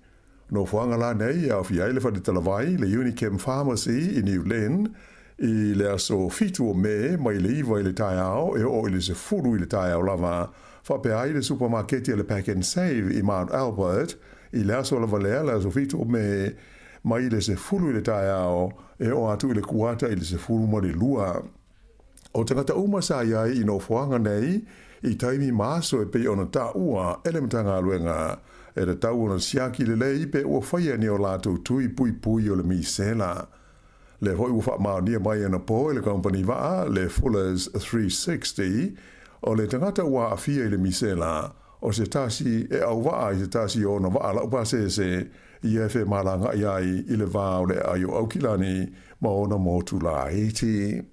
Nofoaga la nei e aofia ai le fale talavai, le Unichem Pharmacy i New Lynn, i le aso 7 o Me mai le 9 i le taeao e oo i le 10 i le taeao lava, faapea ai le supamaketi a le Pack and Save i Mount Albert i le aso lava lea, le aso 7 o Me, mai le 10 i le taeao e oo atu i le kuata i le 12. O tagata uma sa i ai i nofoaga nei i taimi ma aso e pei ona taua e le Matagaluega, e tatau ona siaki lelei pe ua faia ni o latou tui puipui o le misela. Lea foi ua faamaonia mai anapo e le kamupani vaa, le Fullers 360, o le tagata ua aafia i le misela, o se tasi e auvaa i se tasi o ona vaa laupasese ia e femalagaai ai i le va o le aai o Aukilani ma ona motu laiti.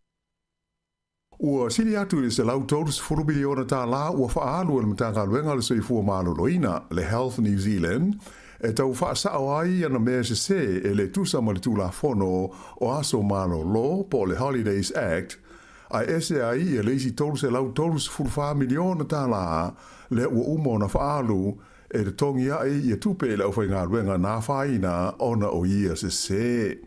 Ua sili atu i le $130 miliona ua faaalu e le Matagaluega o le Soifua Maloloina, le Health New Zealand, e tau faasao ai ana mea sesē e le tusa ma le Tulafono o Aso Malolo po o le Holidays Act, ae ese ai ia le isi $334 miliona lea ua uma ona faaalu e totogi ai ia tupe i le aufaigaluega na afaina ona o ia sesē.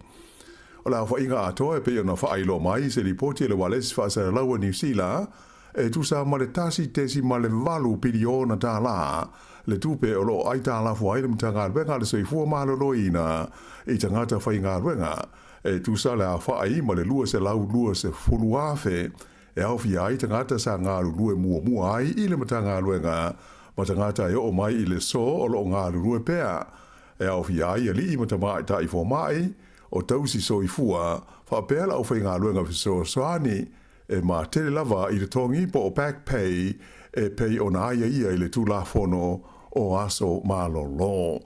O le aofaiga atoa e pei ona faailoa mai i se lipoti a le Ualesi Faasalalau a Niu Sila, e tusa ma le $1.8 piliona le tupe o loo aitalafu ai le Matagaluega a le Soifua Maloloina i tagata faigaluega, e tusa le aofai ma le 220,000 e aofia ai tagata sa galulue muamua ai i le Matagaluega ma tagata e oo mai i le aso o loo galulue pea, e aofia ai alii ma tamaitai fomai, o tausi soifua faapea le aufaigaluega fesoasoani e matele lava i totogi po o back pay e pei ona aiaia i le Tulafono o Aso Malolo.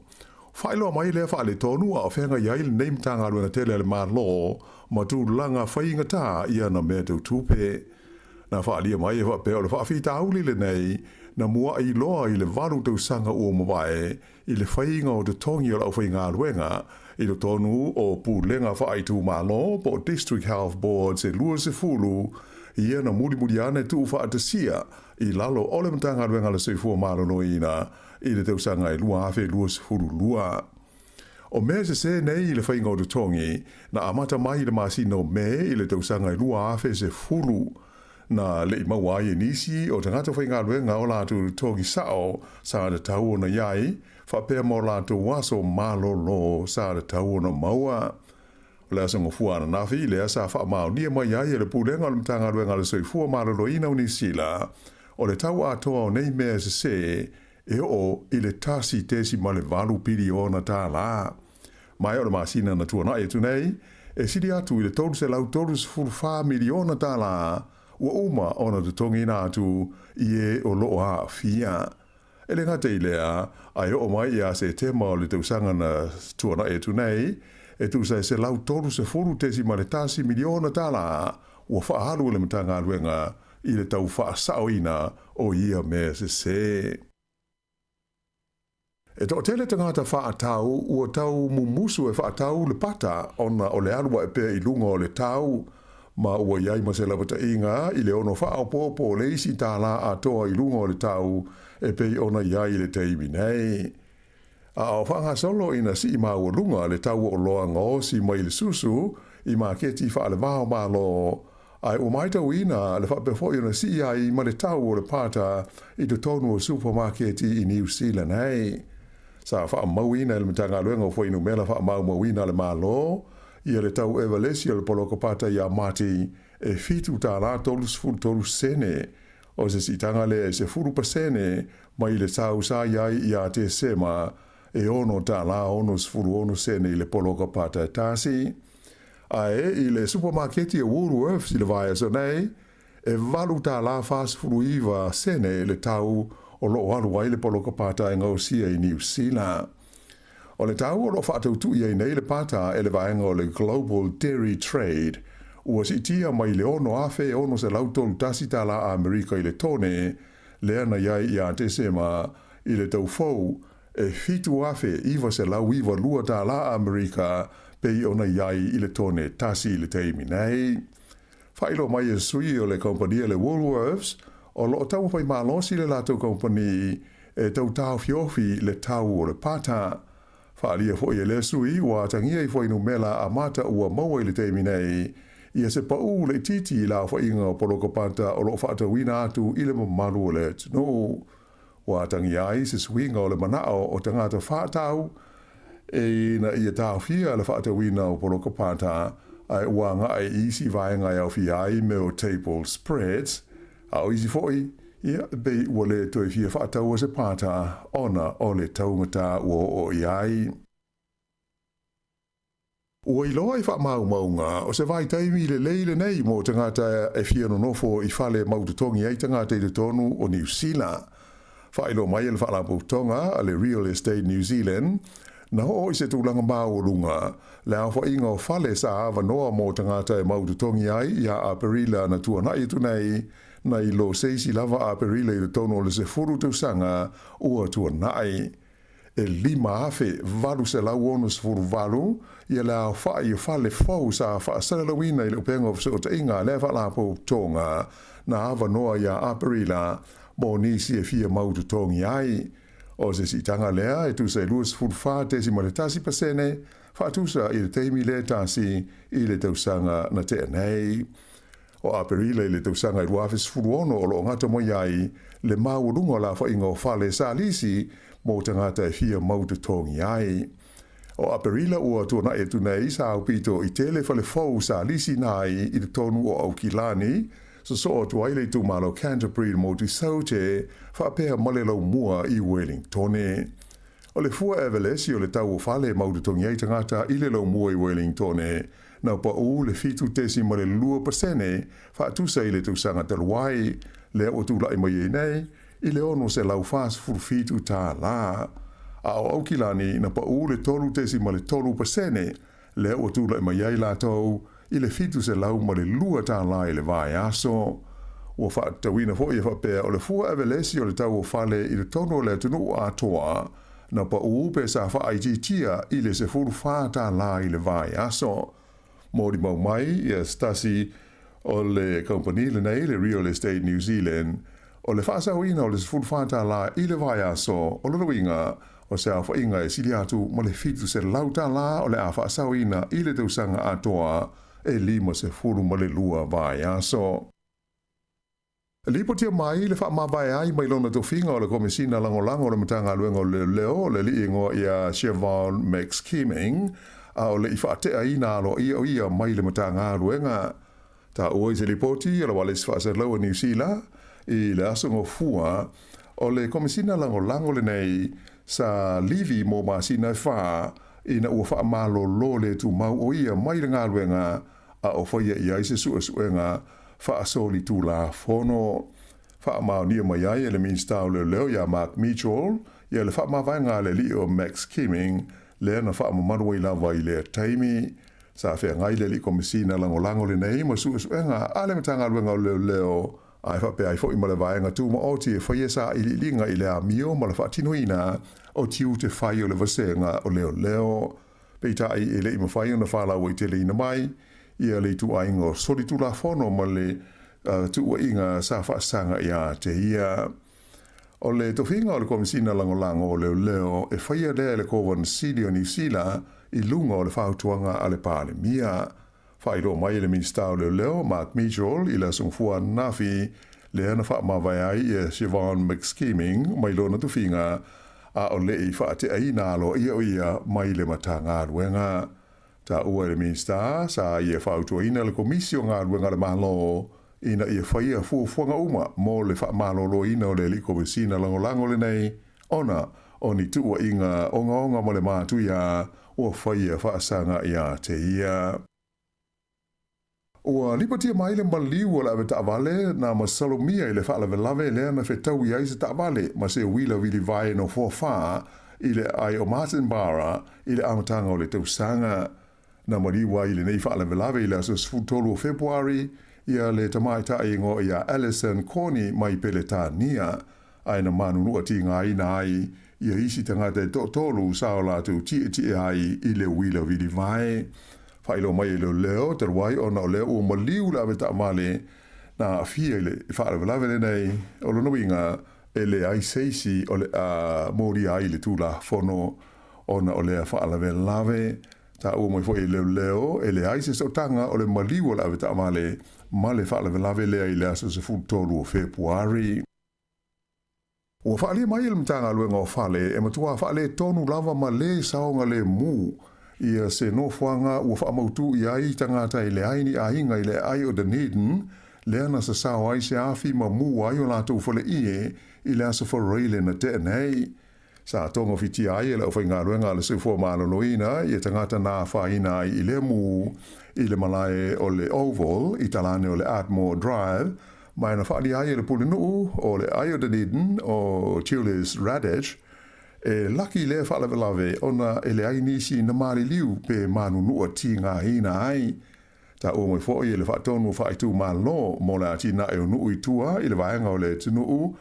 Faailoa mai lea faaletonu a o feagai ai lenei Matagaluega tele a le Malo ma tulaga faigata i ana mea tau tupe. Na faaalia mai e faapea o le faafitauli lenei na muaʻi loa i le 8 tausaga ua mavae i le faiga o totogi o le aufaigaluega i totonu o pulega faaitumalo po o District Health Boards e 20 ia na mulimuli ane tuufaatasia i lalo o le Matagaluega a le Soifua Maloloina i le tausaga e 2022. O mea sesē nei i le faiga o totogi na amata mai i le masina o Me i le tausaga e 2010, na leʻi maua ai e nisi o tagata faigaluega o latou totogi sao sa tatau ona i ai, faapea ma o latou aso malolo sa tatau ona maua. O le aso Gafua ananafi lea sa faamaonia mai ai e le Pulega o le Matagaluega a le Soifua Maloloina o Niu Sila, o le tau atoa o nei mea sesē e oo i le $1.8 piliona. Ma o le masina na tuanaʻi atu nei, e sili atu i le $334 miliona ua uma ona totogiina atu i e o loo aafia. E le gata i lea, ae oo mai ia Setema o le tausaga na tuanaʻi atu nei, e tusa e $130.1 miliona ua faaalu e le Matagaluega i le tau faasaoina o ia mea sesē. E toatele tagata faatau ua tau mumusu e faatau le pata ona o le alu ae pea i luga o le tau, ma ua i ai ma se lapataiga i le ono faaopoopo o le isi tālā atoa i luga o le tau e pei ona i ai i le taimi nei. A o faagasolo ina sii maualuga le tau o oloa gaosi mai le susu i maketi faalevao Malo, ae ua matauina le faapea foi ona sii ai ma le tau o le pata i totonu o supamaketi i Niu Sila nei. Sa faamauina e le Matagaluega o Fuainumera Faamaumauina a le Malo ia le tau evalesi o le poloka pata ia Mati e $7.33, o se siitaga lea e 10% mai le tau sa i ai ia Tesema e $6.66 i le poloka pata e tasi. Ae i le supamaketi o Woolworths i le vaiaso nei, e $8.49 le tau o loo alu ai le poloka pata e gaosia i Niu Sila. O le tau o loo faatautuʻi ai nei le pata e le vaega o le Global Dairy Trade ua siitia mai le $6,631 Amerika i le tone lea na i ai ia Tesema i le tau fou e $7,992 Amerika pei ona i ai i le tone tasi i le taimi nei. Faailoa mai e sui o le kompania le Woolworths o loo taumafai malosi le latou kompani e tau taofiofi le tau o le pata. Faaalia foi e lea sui ua atagia i fuainumera amata ua maua i le taimi nei ia se paū laitiiti i le aofaiga o poloka pata o loo faatauina atu i le mamalu o le atunuu. Ua atagia ai se suiga o le manao o tagata faatau ina ia taofia le faatauina o poloka pata, ae ua agaʻi i isi vaega e aofia ai mea o table spreads, a o isi foi, ia, pei ua le toe fia faataua se pata ona o le taugata ua oo i ai. Ua iloa i faamaumauga o se vaitaimi lelei lenei mo tagata e fia nonofo i fale mau totogi ai tagata i totonu o Niu Sila. Faailoa mai e le Faalapotopotoga a le Real Estate New Zealand, na oo i se tulaga maualuga le aofaiga o fale sa avanoa mo tagata e mau totogi ai ia Aperila na tuanaʻi atu nei, nai lo se isi lava Aperila i totonu o le 10 tausaga ua tuanaʻi. E 5,868 ia le aofai o fale fou sa faasalalauina i le upega o fesootaiga a lea faalapotopotoga na avanoa ia Aperila mo nisi e fia mau totogi ai. O se siitaga lea e tusa e 24.1% faatusa i le taimi lea tasi i le tausaga na tea nei. O Aperila i le tausaga e 2016 o loo gata mai ai le maualuga o le aofaiga o fale sa lisi mo tagata e fia mau totogi ai. O Aperila ua tuanaʻi atu nei sa aupito i tele fale fou sa lisiina ai i totonu o Aukilani, sosoo atu ai le itumalo Canterbury i le motu i Saute, faapea ma le Laumua i Wellingtone. O le fua evalesi o le tau o fale e mau totogi ai tagata i le Laumua i Wellingtone na paū le 7.2% faatusa i le tausaga talu ai, lea ua tulaʻi mai ai nei i le $647. A o Aukilani na paū le 3.3% lea ua tulaʻi mai ai latou i le $702 i le vaiaso. Ua faatatauina foi e faapea o le fua avelesi o le tau o fale i totonu o le atunuu atoa na paʻū pe sa faaitiitia i le $14 i le vaiaso. Molimau mai ia se tasi o le kamupani lenei, le Real Estate New Zealand, o le faasaoina o le $14 i le vaiaso, o lona uiga o se aofaiga e sili atu ma le $700 o le a faasaoina i le tausaga atoa e 52 vaiaso. Lipotia mai le faamavae ai mai lona tofiga o le Komesina Lagolago o le Matagaluega o Leoleo o le alii igoa ia Siobhan McSkimming, a o le i faateaina aloaia o ia mai le Matagaluega. Taua i se lipoti a le Ualesi Faasalalau a Niu Sila i le Aso Gafua, o le Komesina Lagolago lenei sa livi mo masina e fa ina ua faamalolo le tumau o ia mai le galuega a o faia i ai se suesuega faasolitulafono. Faamaonia mai ai e le Minisita o Leoleo ia Mark Mitchell ia le faamavaega a le alii o McSkimming lea na faamamalu ai lava i lea taimi. Sa feagai le alii Komesina Lagolago lenei ma suesuega a le Matagaluega o Leoleo ae faapea ai foi ma le Vaega Tumaoti e faia sailiiliga i le amio ma le faatinoina o tiute fai o le Vasega o Leoleo. Peitai e le i mafai ona faalauaiteleina mai ia le ituaiga o solitulafono ma le tuuaiga sa faasaga ia te ia. O le tofiga o le Komesina Lagolago o Leoleo e faia lea e le Kovana Sili o Niu Sila i luga o le fautuaga a le Palemia. Faailoa mai e le Minisita o Leoleo, Mark Mitchell, i le Aso Gafua ananafi, lea na faamavae ai ia Siobhan McSkimming mai lona tofiga, a o le i faateaina aloaia o ia mai le Matagaluega. Taua e le Minisita, sa ia fautuaina le Komisi o Galuega a le Malo ina ia faia fuafuaga uma mo le faamaloloina o le Alii Komesina Lagolago lenei ona o ni tuuaiga ogaoga ma le matuia ua faia faasaga ia te ia. Ua lipotia mai le maliu o le avetaavale na masalomia i le faalavelave lea na fetaui ai se taavale ma se uila vilivae nofoa fa i le aai o Martinborough i le amataga o le tausaga. Na maliu ai i lenei faalavelave i le aso 13 o Fepuari ia le tamaitai igoa ia Alison Corney mai Peletania, ae na manunua tigaina ai ia isi tagata e toatolu sa o latou tietie ai i le uila vilivae. Faailoa mai e leoleo talu ai ona o lea ua maliu le avetaavale na aafia i le faalavelave lenei, o lona uiga e leai se isi o le a molia ai le Tulafono ona o lea faalavelave. Taua mai foi e leoleo e leai se sootaga o le maliu o le avetaavale ma le faalavelave lea i le aso 13 o Fepuari. Ua faaalia mai e le Matagaluega o Fale e matua faaletonu lava ma lē saogalemu ia se nofoaga ua faamautū i ai tagata e leai ni aiga i le aai o Dunedin lea na sasao ai se afi ma mū ai o latou faleie i le aso Faraile na tea nei. Sa togafitia ai e le aufaigaluega a le Soifua Maloloina ia tagata na afaina ai i lea mū i le malae o le Oval i talane o le Ardmore Drive, ma e na faaalia ai e le pulenuu o le aai o Dunedin o Julius Radich e laki lea faalavelave ona e leai nisi na maliliu pe manunua tigaina ai. Taua mai foi e le faatonu faaitumalo mo le atinae o nuu i tua i le vaega o le atunuu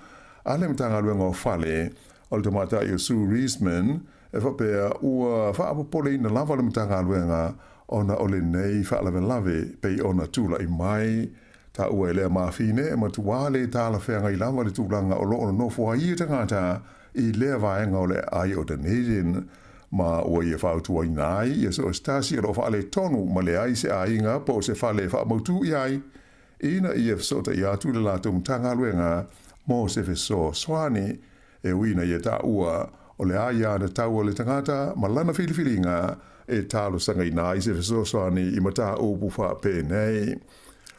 a le Matagaluega o Fale o le tamaitai o Sue Reisman e faapea ua faapopoleina lava le Matagaluega ona o lenei faalavelave pei ona tulai mai. Taua e lea mafine e matua le talafeagai lava le tulaga o lo o nonofo ai ia tagata i lea vaega o le aai o Dunedin, ma ua ia fautuaina ai ia so o se tasi o lo o faaletonu ma leai se aiga po o se fale e faamautū i ai, ina ia fesootai atu i le latou Matagaluega mo se fesoasoani. E ui ina ia taua o le aiatatau a le tagata ma lana filifiliga e talosagaina ai se fesoasoani i mataupu faapenei.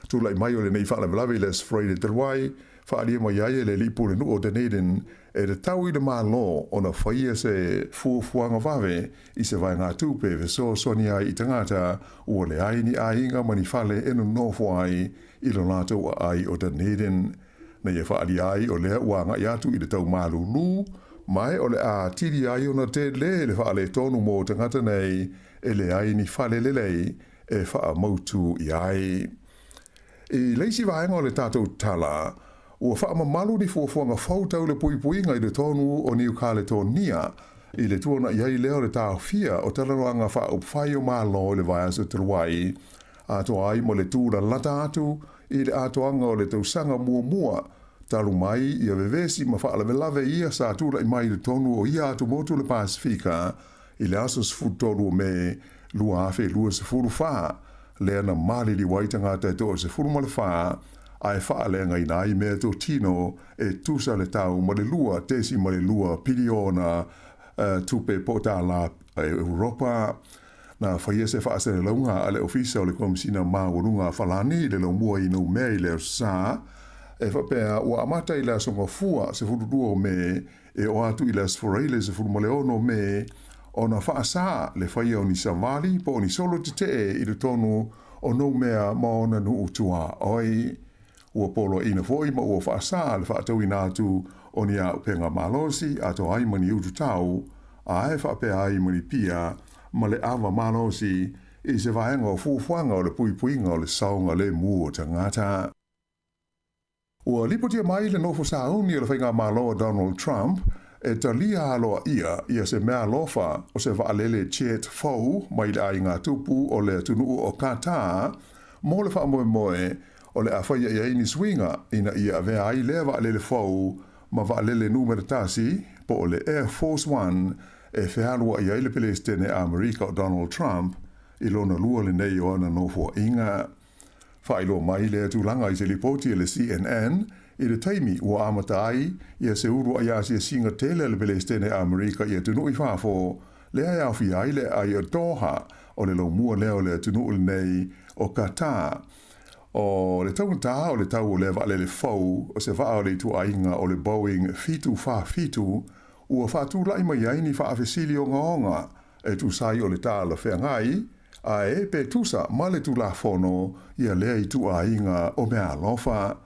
Tulai mai o lenei faalavelave i le Aso Faraile talu ai, faaalia mai ai e le alii pulenuu o Dunedin e tatau i le Malo ona faia se fuafuaga vave i se vaegatupe e fesoasoani ai i tagata ua leai ni aiga ma ni fale e nonofo ai i lo latou aai o Dunedin. Na ia faaalia ai o lea ua agai atu i le tau malūlū, ma e o le a atili ai ona tele le faaletonu mo tagata nei e leai ni fale lelei e faamautu i ai. I le isi vaega o le tatou tala, ua faamamalu ni fuafuaga fou tau le puipuiga i totonu o Niu Kaletonia i le tuana'i ai lea o le taofia o talanoaga faaupufai o Malo i le vaiaso talu ai, atoa ai ma le tulalata atu i le atoaga o le tausaga muamua talu mai ia vevesi ma faalavelave ia sa tula'i mai i totonu o ia atumotu o le Pasefika i le aso 13 o Me 2024, lea na maliliu ai tagata e 14 ae faaleagaina ai meatotino e tusa le tau ma le 2.2 piliona tupe po o tālā Europa. Na faia se faasalalauga a le Ofisa o le Komesina Maualuga a Falani i le laumua i Noumea i le Aso Sa, e faapea ua amata i le Aso Gafua 12 o Me e oo atu i le Aso Faraile 16 o Me ona faasā le faia o ni savali po o ni solo tetee i totonu o Noumea ma ona nuu tuaoi. Ua poloaiina foi ma ua faasā le faatauina atu o ni auupega malosi atoa ai ma ni ututau, ae faapea ai ma ni pia ma le ava malosi i se vaega o fuafuaga o le puipuiga o le saogalemu o tagata. Ua lipotia mai le nofo sauni o le faigamalo a Donald Trump e talia aloaia ia se meaalofa o se vaalele jet fou mai le aiga tupu o le atunuu o Qatar mo le faamoemoe o le a faia i ai ni suiga ina ia avea ai lea vaalele fou ma vaalele numera tasi po o le Air Force One e fealuai ai le Peresetene Amerika o Donald Trump i lona lua lenei o ana nofoaiga. Faailoa mai lea tulaga i se lipoti a le CNN i le taimi ua amata ai ia se uluai asiasiga tele a le Peresetene Amerika i atunuu i fafo, lea e aofia ai le aai o Doha o le laumua lea o le atunuu lenei o Qatar. O le taugatā o le tau o lea vaalele fou o se vaa o le ituaiga o le Boeing 747 ua faatula'i mai ai ni faafesili ogaoga e tusa ai o le talafeagai ae pe tusa ma le Tulafono ia lea ituaiga o meaalofa.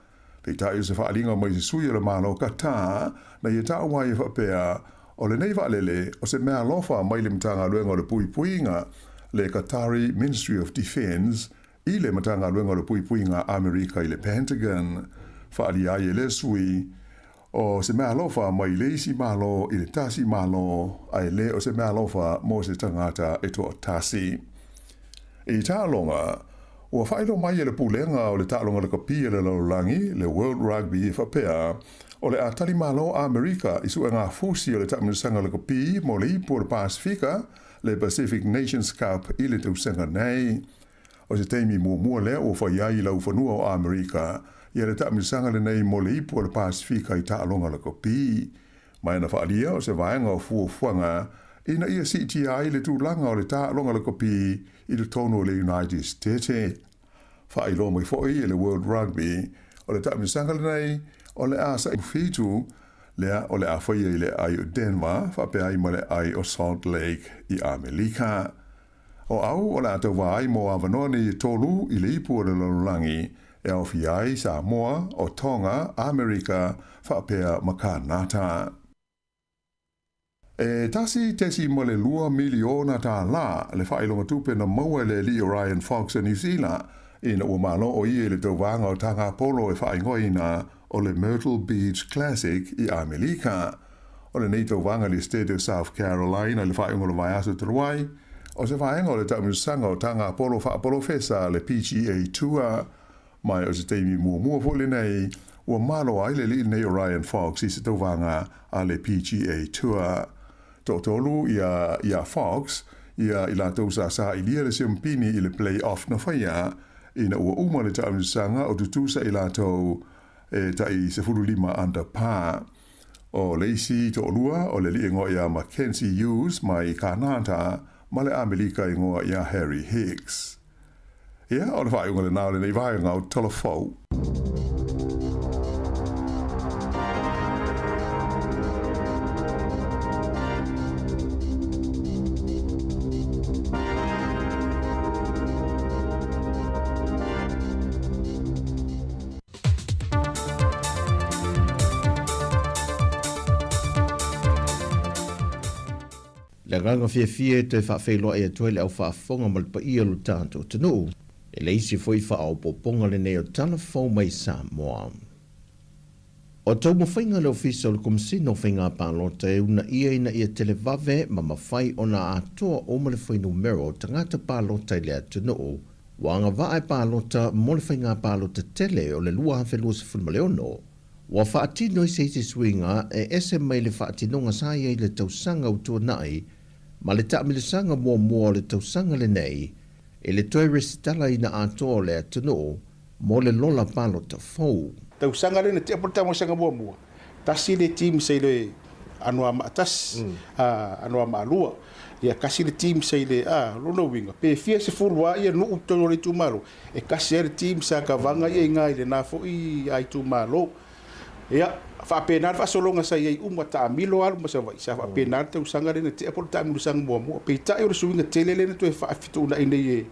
Peitai o se faaaliga mai se sui o le Malo Qatar na ia taua ai e faapea, o lenei vaalele o se meaalofa mai le Matagaluega o le Puipuiga, le Qatari Ministry of Defence, i le Matagaluega o le Puipuiga a Amerika i le Pentagon. Faaalia ai e lea sui, o se meaalofa mai le isi Malo i le tasi Malo, ae le o se meaalofa mo se tagata e toatasi. I taaloga, ua faailoa mai e le Pulega o le Taaloga Lakapi a le Lalolagi, le World Rugby, e faapea, o le a tali malo Amerika i suega fusi o le taamilosaga lakapi mo le Ipu o le Pasefika, le Pacific Nations Cup i le tausaga nei. O se taimi muamua lea ua fai ai i laufanua o Amerika ia le taamilosaga lenei mo le Ipu o le Pasefika i taaloga lakapi. Ma na faaalia o se vaega o fuafuaga ina ia siitia ai le tulaga o le taaloga lakapi i totonu o le United States. Faailoa mai foi e le World Rugby o le taamilosaga lenei o le a sa'i fitu lea o le a faia i le aai o Denver faapea ai ma le aai o Salt Lake i Amelika. O au o le a tauva ai mo avanoa nei e tolu i le ipu o le lalolagi e aofia ai Samoa, o Tonga, Amerika, faapea ma Kanata. E 1.2 miliona tālā le faailoga tupe na maua e le alii o Ryan Fox o Niu Sila ina ua malo o ia i le tauvaga o Tagapolo e faaigoaina o le Myrtle Beach Classic i Amelika. O lenei tauvaga i le State o South Carolina i le faaiuga o le vaiaso talu ai, o se vaega o le taamilosaga o Tagapolo faapolofesa le PGA Tour. Ma o se taimi muamua foi lenei ua malo ai le alii lenei o Ryan Fox i se tauvaga a le PGA Tour. Toatolu ia ia Fox ia i latou sa sailia le siampini i le play-off na faia ina ua uma le taamilosaga o tutusa i latou e tai 15 under par. O le isi toalua o le alii igoa ia Mackenzie Hughes mai Kanata ma le Amelika igoa ia Harry Higgs. Ia, o le faaiuga lenā o lenei vaega o Tala Fou. Le agaga fiafia e toe faafeiloai atu ai le au faafofoga ma le paia o lo tatou atunuu. E le isi foi faaopoopoga lenei o tala fou mai Samoa. O taumafaiga a le Ofisa o le Komesina o Faiga Palota e uunaia ina ia televave ma mafai ona atoa uma le fuainumera o tagata palota i le atunuu ua agavaa e palota mo le faiga palota tele o le 2026, ua faatino ai se isi suiga e ese mai le faatinoga sa i ai i le tausaga ua tuanai ma le taamilosaga muamua o le tausaga lenei i le toe resitalaina atoa o le atunuu mo le lola palota fou. Tausaga lea na tea po le tausaga muamua, tasi le team sa i le Anoamaa tasi, Anoamaa lua, ia tasi le team sa i le, lona uiga, pe fia sefulu lava ia nuu i totonu o le itumalo, e tasi lava le team sa kavaga ia i ina i lena foi itumalo. Ia, faapena le faasologa sa i ai uma, taamilo alu ma Savaii, sa faapena le tausaga lea na tea po o le taamilosaga muamua. Peitai o le suiga tele lea na toe faafetuunai nei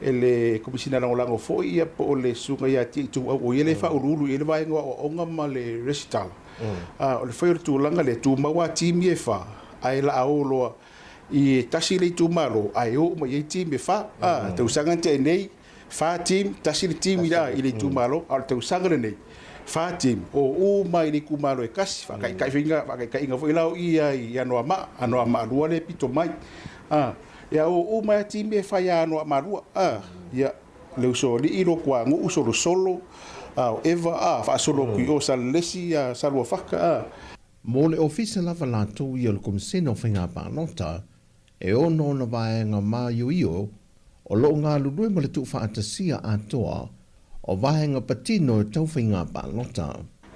e le Komesina Lagolago foi ia po o le Susuga ia Tia Ituau, o ia lea e faauluulu i ai le vaega o aoaoga ma le resitala. O le fai o le tulaga lea, tumau lava team ia e fa, ae laa o loa i tasi le itumalo ae o uma i ai team e fa. Tausaga na tea nei, fa team, tasi le team i le itumalo, a o le tausaga lenei, fa team, o uma i le itumalo e tasi, faataitaiga foi la o i i Anoamaa, Anoamaa 2 lea e pito mai. Ia o uma lava team ia e fai ia Anoamaa 2. Ia, le Usoalii, Lotuanuu, Solosolo, o Eva, faasolo atu i o Salelesi, Saluafata. Mo le ofisa lava latou ia o le Komesina o Faiga Palota, E ono ona vaega māioio o lo o galulue ma le tuufaatasia atoa o vaega patino e tau faiga palota.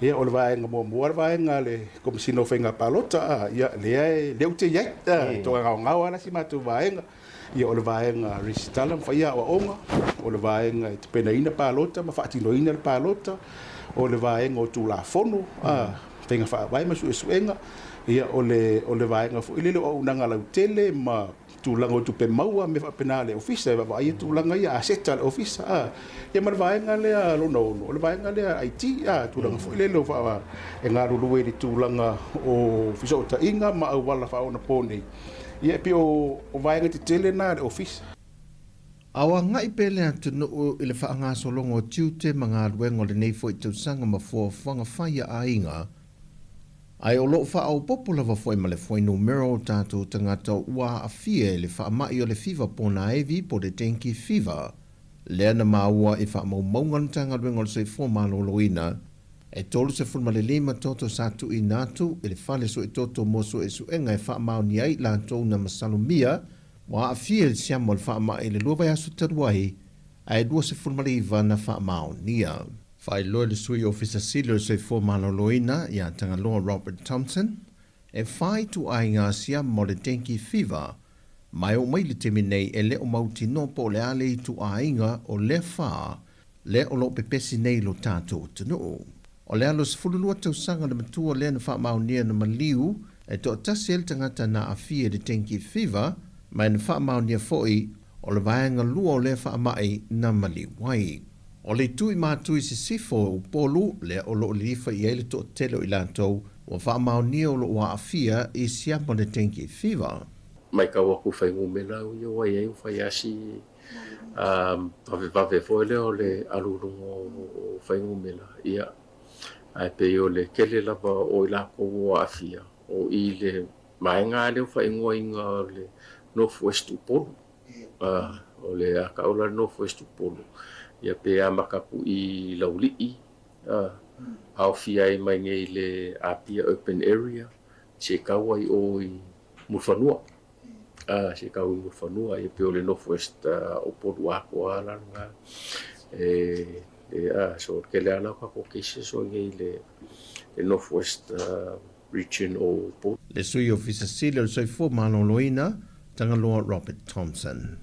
Ia, o le vaega muamua le vaega a le Komesina o Faiga Palota, a, ia, lea e, lea ou te i ai, a, e toagaogao lava la si matou vaega. Ia, o le vaega resitala ma fai aoaoga, o le vaega e tapenaina palota ma faatinoina le palota, o le vaega o Tulafono, a, faiga faavae ma suesuega, ia o le o le vaega foi lele o auaunaga lautele ma tulaga o tupe maua mea faapena a le ofisa e vaavaaia tulaga ia aseta a le ofisa a ia ma le vaega lea lona ono o le vaega lea IT a tulaga foi lele o faa e galulue i le tulaga o fesootaiga ma auala faaonapo nei ia e pei o vaega tetele na a le ofisa. A o agai pea le atunuu i le faagasologa o tiute ma galuega o lenei foi tausaga ma fuafuaga fai a aiga, ae o lo o faaopoopo lava foi ma le fuainumera o tatou tagata ua aafia i le faamai o le fiva ponaevi po o le dengue fever, lea na maua i faamaumauga a le Matagaluega o le Soifua Maloloina, e 35 toto sa tuuina atu i le fale suetoto mo suesuega e faamaonia ai i latou na masalomia Ua aafia i le siama o le faamai i le lua vaiaso talu ai, ae 29 na faamaonia. Faailoa e le Sui Ofisa Sili o le Soifua Maloloina ia Tagaloa Robert Thompson, e fa ituaiga siama o le dengue fever, ma e oo mai i le taimi nei e le o mautinoa po o le a le ituaiga o lea fa lea o lo o pepesi nei i lo tatou atunuu. O le alo 12 tausaga le matua lea na faamaonia na maliu e toatasi ai le tagata na aafia i le dengue fever, ma e na faamaonia foi o le vaega lua o lea faamai na maliu ai. O le itu i Matu i Sisifo o Upolu lea o lo o lilifa i ai le toatele o i latou ua faamaonia o lo o aafia i siama o le dengue fever. Matau atu i fuainumera ia ua i ai ua fai lava si vavevave foi lea o le alu i luga o fuainumera, ia, ae pei o le tele lava o i latou ua aafia, o i le vaega lea ua faaigoaina o le North West Upolu. O le a tau la le North West Upolu, ia pe amata atu i Laulii, aofia ai mai nei le Apia Urban Area, se tau ai o i Mulifanua. A se tau i Mulifanua, ia pei o le North West Upolu atoa la lena. E, e, a, so o le tele lava la o tatou cases o i inei i le North West Region o Upolu. Le Sui Ofisa Sili o le Soifua Maloloina, Tagaloa Robert Thompson.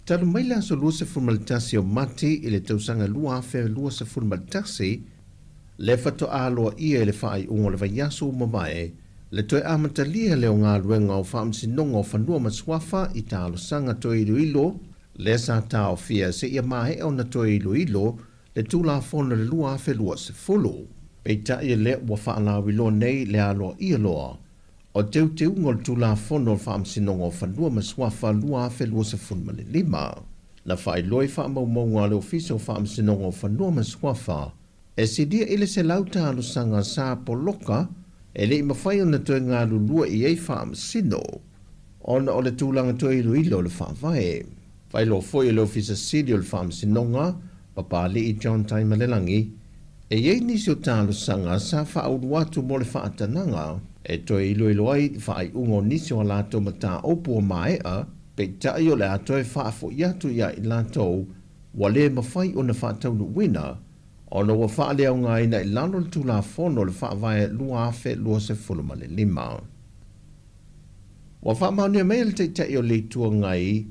Talu mai le aso 21 o Mati i le tausaga 2021, lea faatoa aloaia i le faaiuga o le vaiaso ua mavae, le toe amatalia lea o galuega o Faamasinoga o Fanua ma Suafa i talosaga toe iloilo, lea sa taofia seia maea ona toe iloilo le Tulafono i le 2020. Peitai lea ua faalauiloa nei le aloaia loa o teuteuga o le Tulafono o le Faamasinoga o Fanua ma Suafa 2025. Na faailoa i faamaumauga a le Ofisa o Faamasinoga o Fanua ma Suafa, e silia i le 100 talosaga sa poloka e le i mafai ona toe galulue i ai faamasino ona o le tulaga toe iloilo o le Faavae. Faailoa foi e le Ofisa Sili o le Faamasinoga, Papalii John Taimalelagi, e i ai nisi o talosaga sa faaulu atu mo le faatanaga e toe iloilo ai faaiuga o nisi o a latou mataupu ua maea, peitai o le a toe faafo'i atu ia i latou ua le mafai ona faataunuuina ona ua faaleaogaina i lalo o le Tulafono o le Faavae 2025. Ua faamaonia mai e le Taitai o le Itu Agai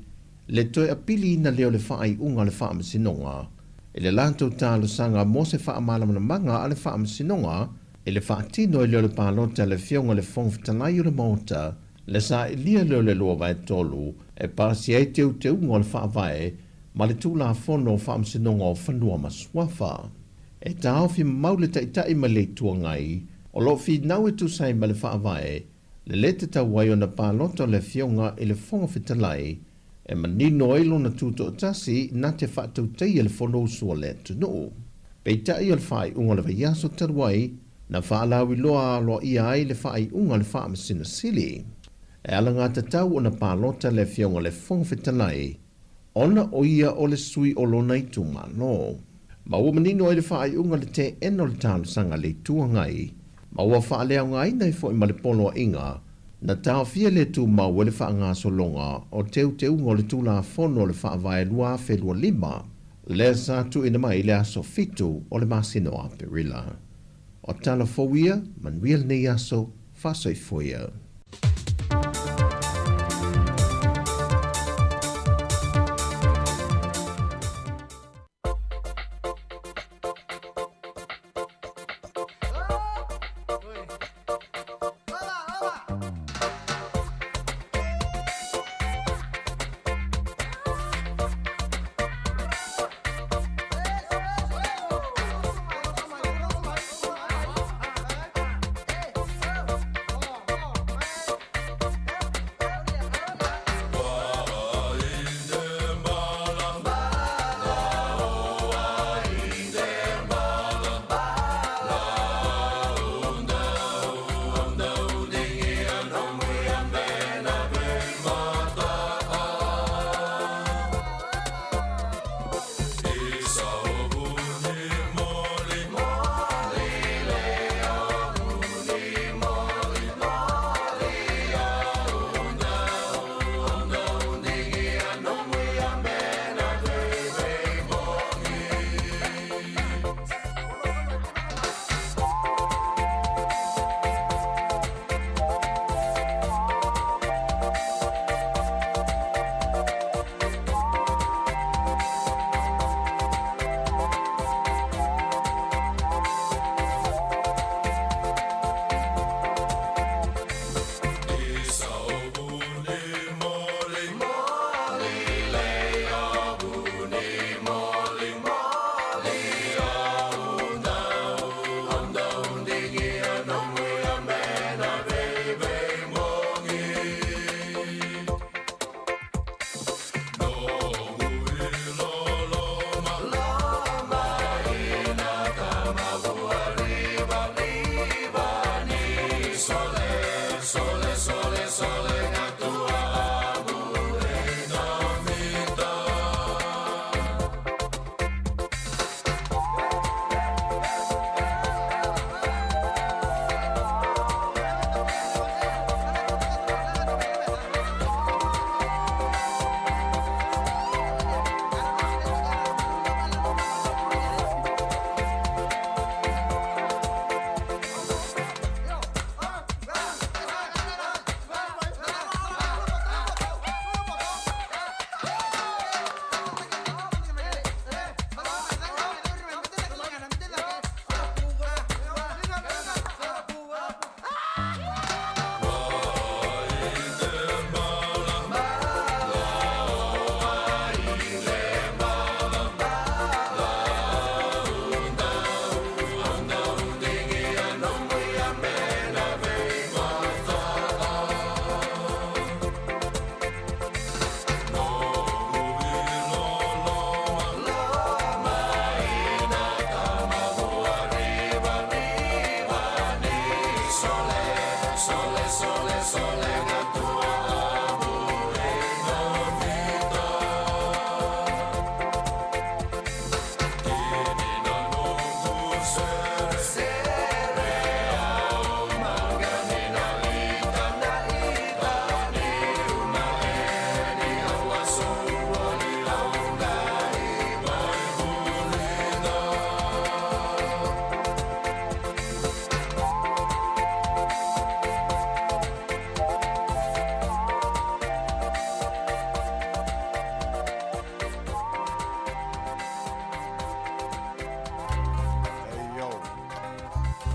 le toe apiliina lea o le faaiuga a le Faamasinoga i le latou talosaga mo se faamalamalamaga a le Faamasinoga i le faatino ai lea o le palota a le Afioga i le Fofoga Fetalai o le Maota le sailia lea o le 2/3 e pasia ai teuteuga o le Faavae ma le Tulafono o Faamasinoga o Fanua ma Suafa. E taofi mamau le Taitai ma le Itu Agai o lo o finau e tusa ai ma le Faavae le lē tatau ai ona palota le Afioga i le Fofoga Fetalai e manino ai lona tutoatasi na te faatautaia le Fonousu a le atunuu. Peitai o le faaiuga o le vaiaso talu ai na faalauiloa aloaia ai le faaiuga a le Faamasino Sili. E alagatatau ona palota le Afioga i le Fofoga Fetalai ona o ia o le sui o lona itumalo. Ma ua manino ai le faaiuga le teena o le talosaga a le Itu Agai, ma ua faaleaogaina ai foi ma le poloaiga na taofia le tumau ai le faagasologa o teuteuga o le Tulafono o le Faavae 2025, lea sa tuuina mai i le aso 7 o le masina o Aperila. O tala fou ia, manuia lenei aso, faasoifua ia. Sole, sole, sole gatua amore na vita. Tieni na nungu sere, sere au mangani na ita na ita ni umaeni awa suali aungai mai bulina. Hey yo,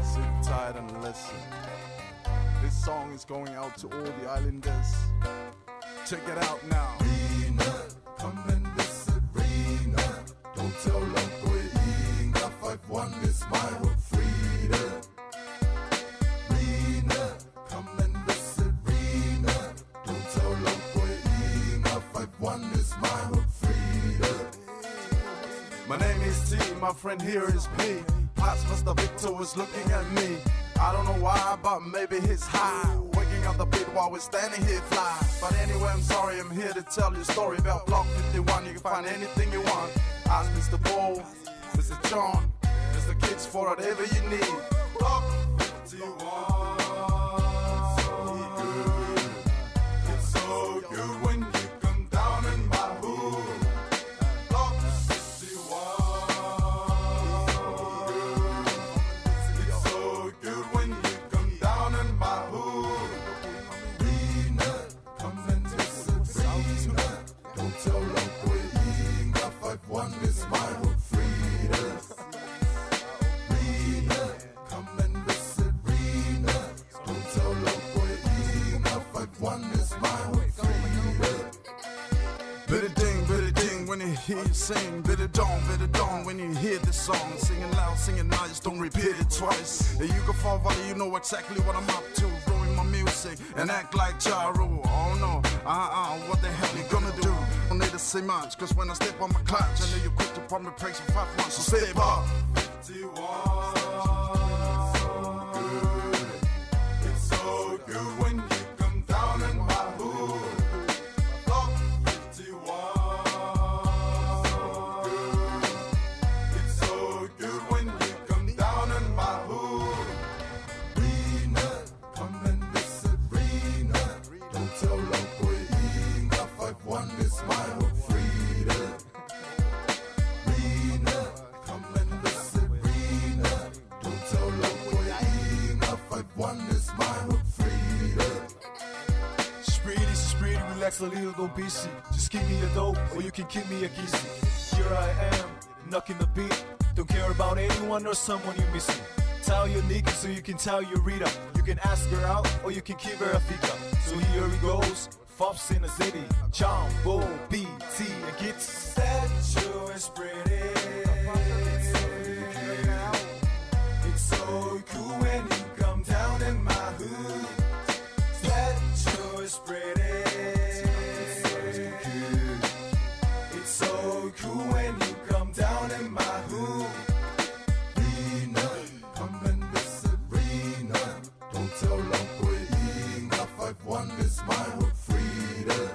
sit tight and listen. This song is going out to all the islanders. Check it out now. Rena, come and visit Rena. Don't tell Uncle Inga 51 is my hood freedom. Rena, come and visit Rena. Don't tell Uncle Inga 51 is my hood freedom. My name is T, my friend here is P. Pops, Mr. Victor was looking at me. I don't know why, but maybe he's high. Waking up the bed while we're standing here fly. But anyway, I'm sorry, I'm here to tell you a story about Block 51. You can find anything you want. Ask Mr. Paul, Mr. John, Mr. Kids for whatever you need. Block 51. It's so good when you come down in my hood. Block 51. It's so good when you come down in my hood. Rena, come and visit Rena. Don't tell Uncle Inga 51 is my hood freedom. Rena, come and visit Rena. Don't tell Uncle Inga 51 is my hood freedom. Bit of ding when you hear you sing. Bit of dong when you hear the song. Singing loud, singing nice, don't repeat it twice. If you go far valley, you know exactly what I'm up to. Ruin my music and act like Ja Rule. Oh no, what the hell you gonna do? Don't need to say much, cause when I step on my clutch, I know you're quick to pump the brakes for 5-1, so step up. 51. It's so good when you come down in my hood. Block 51. It's so good when you come down in my hood. Rena, come and visit Rena. Don't tell Uncle Inga 51 is my hood freedom. Rena, come and visit Rena. Don't tell Uncle Inga 51 is my hood freedom. Spreedy, spreedy, relax a little, don't be sick. Just give me a dope, or you can give me a kissy. Here I am, knocking the beat. Don't care about anyone or someone you're missing. Tell your nigga so you can tell your reader. You can ask her out, or you can give her a figure. So here it goes, Fops in the city. John, Bo, B, T, and Gits. Statue is pretty. It's so cool when you come down in my hood. Statue is pretty. It's so cool when you come down in my hood. Rena, come and visit Rena. Don't tell Uncle Inga 51 is my hood freedom.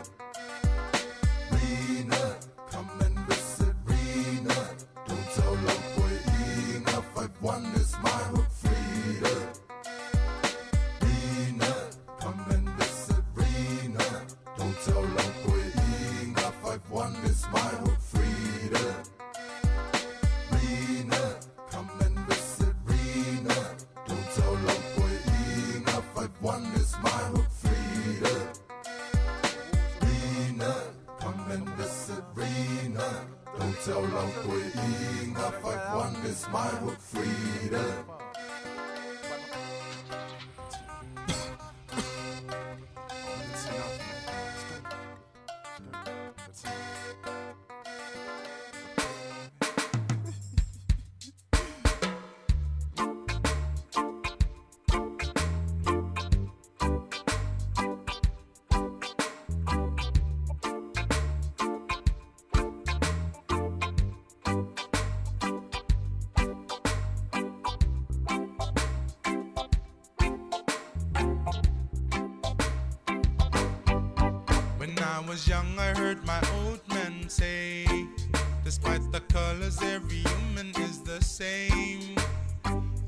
Rena, come and visit Rena. Don't tell Uncle Inga 51 is my hood freedom. Rena, come and visit Rena. Don't tell Uncle Inga 51 is my hood freedom. Rena, come and visit Rena. Don't tell Uncle Inga 51 is my hood freedom. Rena, come and visit Rena. Don't tell Uncle Inga 51 is my hood freedom. That's enough, man. Let's go. Let's go. That's enough. was young, I heard my old man say, Despite the colors, every human is the same.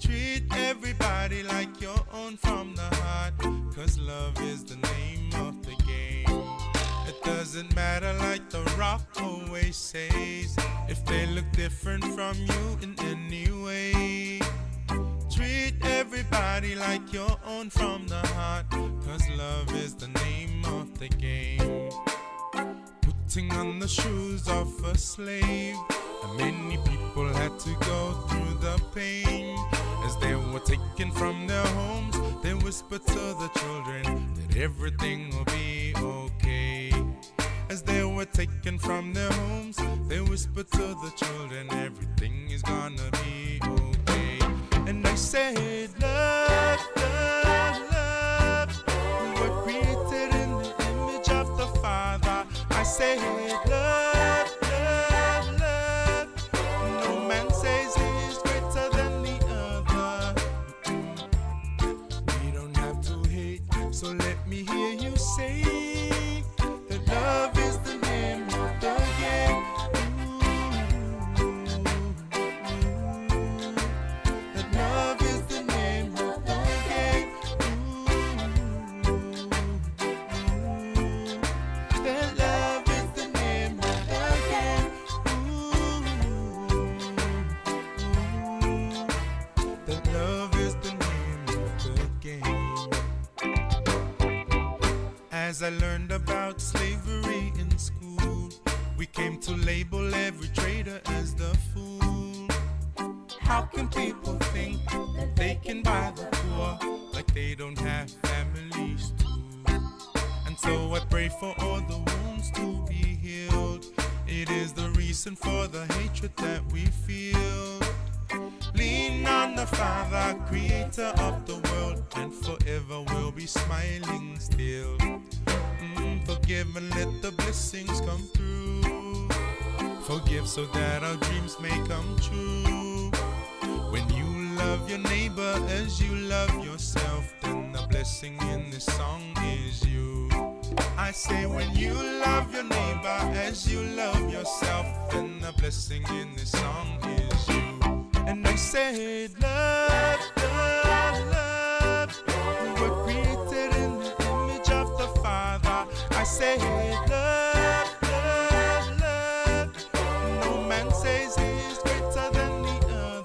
Treat everybody like your own from the heart, cause love is the name of the game. It doesn't matter, like the rock always says, if they look different from you in any way. Treat everybody like your own from the heart, cause love is the name of the game. Putting on the shoes of a slave, and many people had to go through the pain. As they were taken from their homes, they whispered to the children that everything will be okay. As they were taken from their homes, they whispered to the children, everything is gonna be okay. And I said, love, love, love. We were created in the image of the Father. I said, love, love, love. No man says he's greater than the other. We don't have to hate, so let me hear you say that love is the name of the game. That love is the name of the game. That love is the name of the game. That love is the name of the game. As I learned about slavery in school, we came to label every traitor as the fool. How can people think that they can buy the poor like they don't have families too? And so I pray for all the wounds to be healed. It is the reason for the hatred that we feel. Lean on the Father, creator of the world, and forever we'll be smiling still. Forgive and let the blessings come through. Forgive so that our dreams may come true. When you love your neighbor as you love yourself, then the blessing in this song is you. I say when you love your neighbor as you love yourself, then the blessing in this song is you. And I said, love, love, love. We were created in the image of the Father. I said, love, love, love. No man says he's greater than the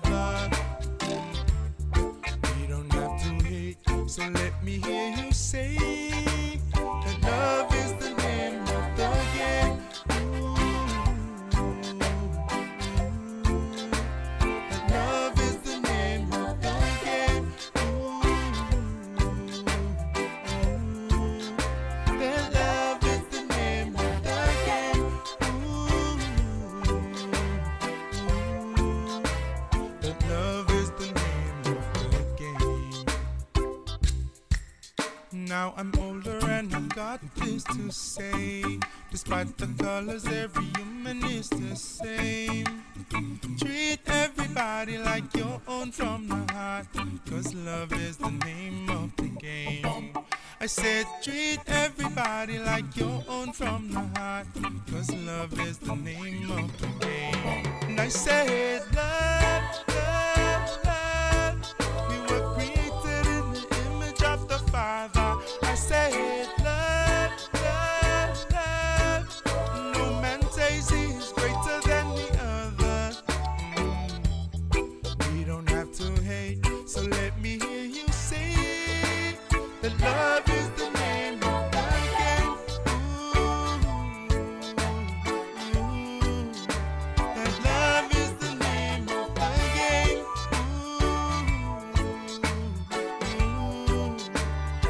other. We don't have to hate, so let me hear you say that love is the name of the game. That love is the name of the game. That love is the name of the game. That love is the name of the game. Now I'm older and I've got this to say. Despite the colors, every human is the same. Treat everybody like your own from the heart, cause love is the name of the game. I said, treat everybody like your own from the heart, cause love is the name of the game. And I said, love, love, love. We were created in the image of the Father. I said, love, love, love. No man says he's greater than the other. We don't have to hate, so let me hear you say that love is the name of the game. Ooh, that love is the name of the game. Ooh,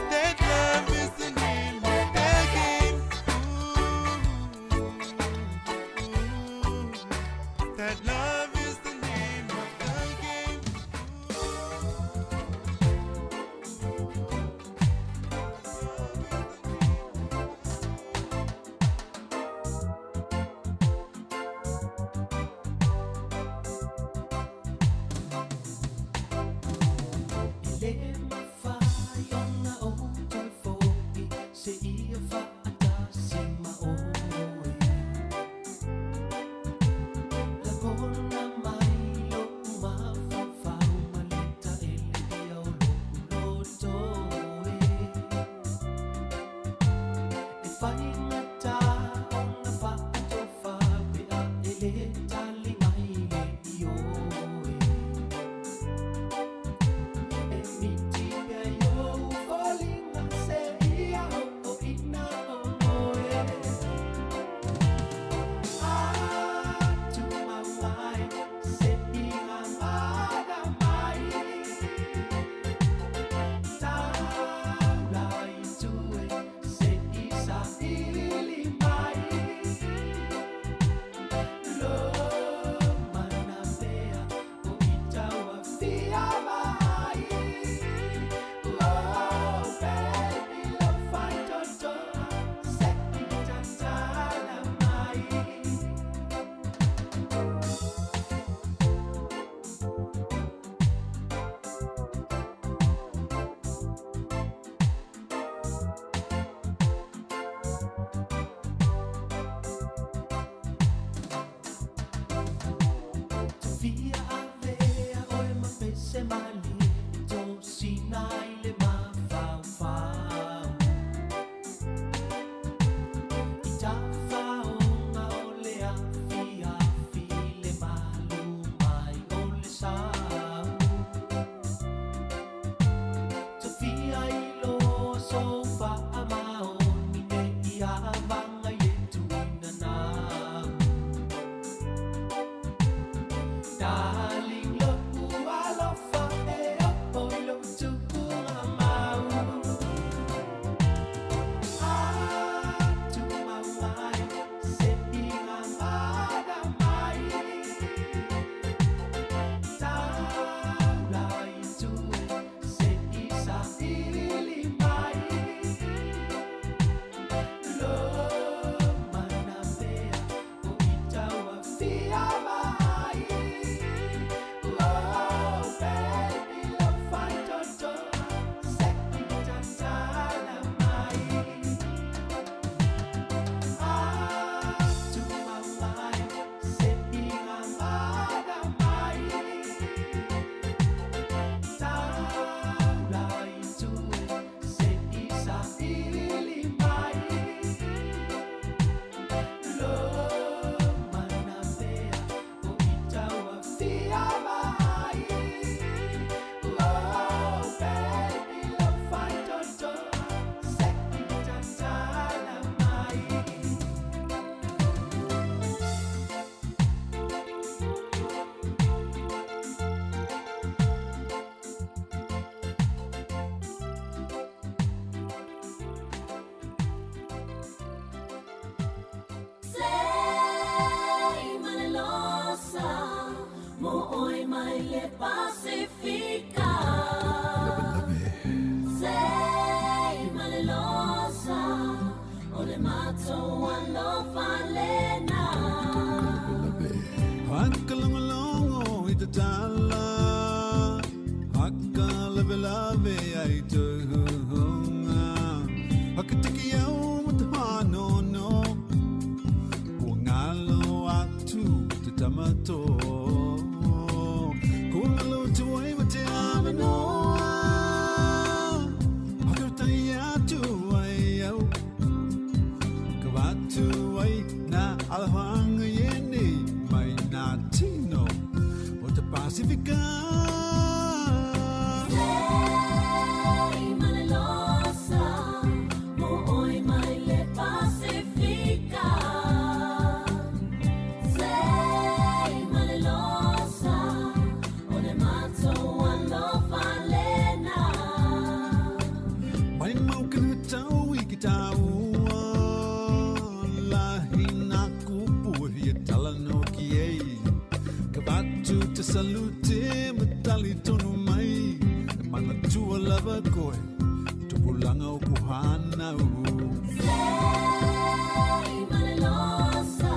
that love is the name of the game. Ooh, that love is the name of the game. faigata ona faatofa pe a e lē tali mai le ioe. E miti pea i ou foliga seia ooina oe. Atumau mai seʻiga mana mai. Taula i tue seʻi saili mai. Lomana pea o i tauafia mai. Oh, baby, lo faitotoa seʻi tatala mai. Tofia avea oe ma pese malie e tosina i le mafaufau. I tafaoga o le afiafi le malu mai o le sau. Tofia iloa sou faamaoni nei avaga i le tuina nau. Darling, lo'u alofa e oo i lou tupuga mau. Atumau mai seʻiga mana mai. Taula i tue seʻi saili mai. Lomana pea o i tauafia mai. Oh, baby, lo faitotoa seʻi tatala mai. Atumau mai seʻiga mana mai. Taula i tue seʻi saili mai. Lomana pea o i tauafia mai. Oh, baby, lo faitotoa seʻi tatala mai. Sei malelosa mo oi mai le Pasifika. Sei malelosa o le matou alofa lena. Hakalongolongo i te tala, hakalawelawe ai te huhunga. Hakatiki au ma te whanono, kua ngalo atu te tamato. Kua ngalo atu ai ma te avanoa, hakautai atu ai au. Ka watu ai nā alahanga i ēnei mai nā tino o te Pasifika. Sei malelosa mo oi mai le Pasifika. Sei malelosa o le matou alofa lena. Mai mau kanu tau i ki tāua, lahi nā kupu e hia tala no ki ei. Ka watu te salute ma tali tonu mai, e manatua lava koe, tupulanga o ku hānau. Sei malelosa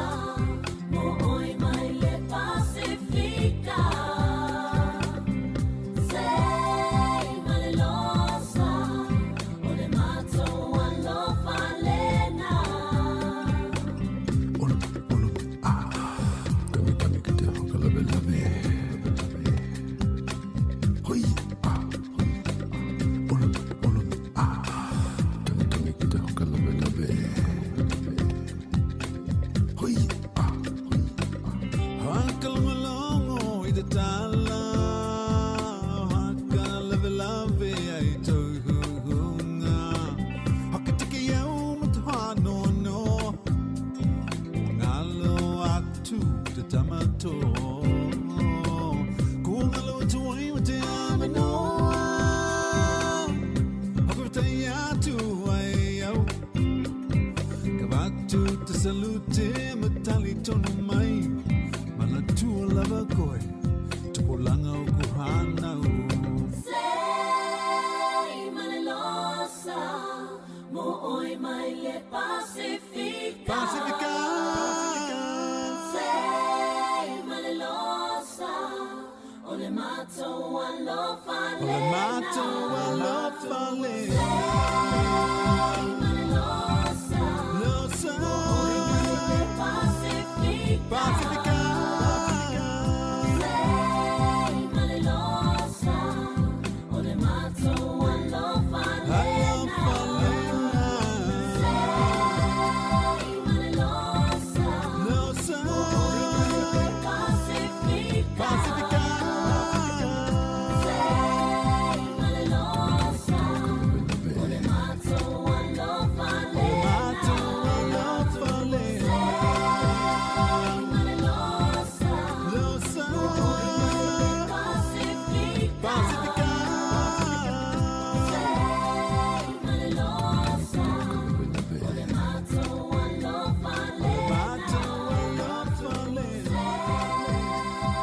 mo oi mai le Pasifika. Sei malelosa o le matou alofa lena. Tangi ki te whakalawelawe. Hoi, ah, hoi. Olo, olo, ah. Tangi ki te whakalawelawe. Salute ma tali tonu mai Manatua lava koe Tupulaga o ku hanau Sei malelosa mo oi mai le Pasifika. Pasifika. Sei malelosa o le matou alofa O le matou alofa lena. Sei malelosa Losa. mo oi mai le Pasifika. Pasifika. Sei malelosa o le matou alofa lena. Sei malelosa Losa. mo oi mai le Pasifika. Pasifika. Sei malelosa o le matou alofa lena. Matou alofa lena. Sei malelosa Losa. mo oi mai le Pasifika. Pasifika. Sei malelosa o le matou alofa lena. Matou alofa lena.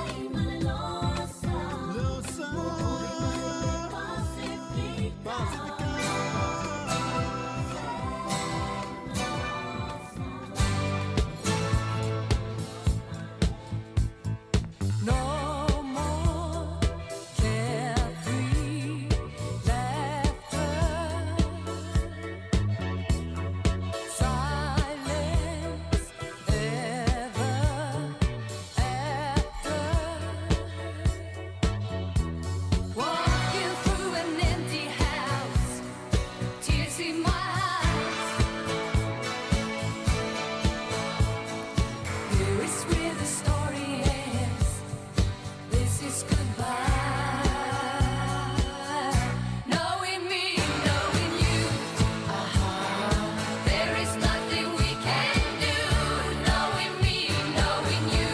Sei malelosa Losa. mo oi mai le Pasifika. Pasifika. No more carefree laughter. Silence ever after. Walking through an empty house, tears in my eyes. Here is where the story ends. This is goodbye. Knowing me, knowing you. There is nothing we can do. Knowing me, knowing you.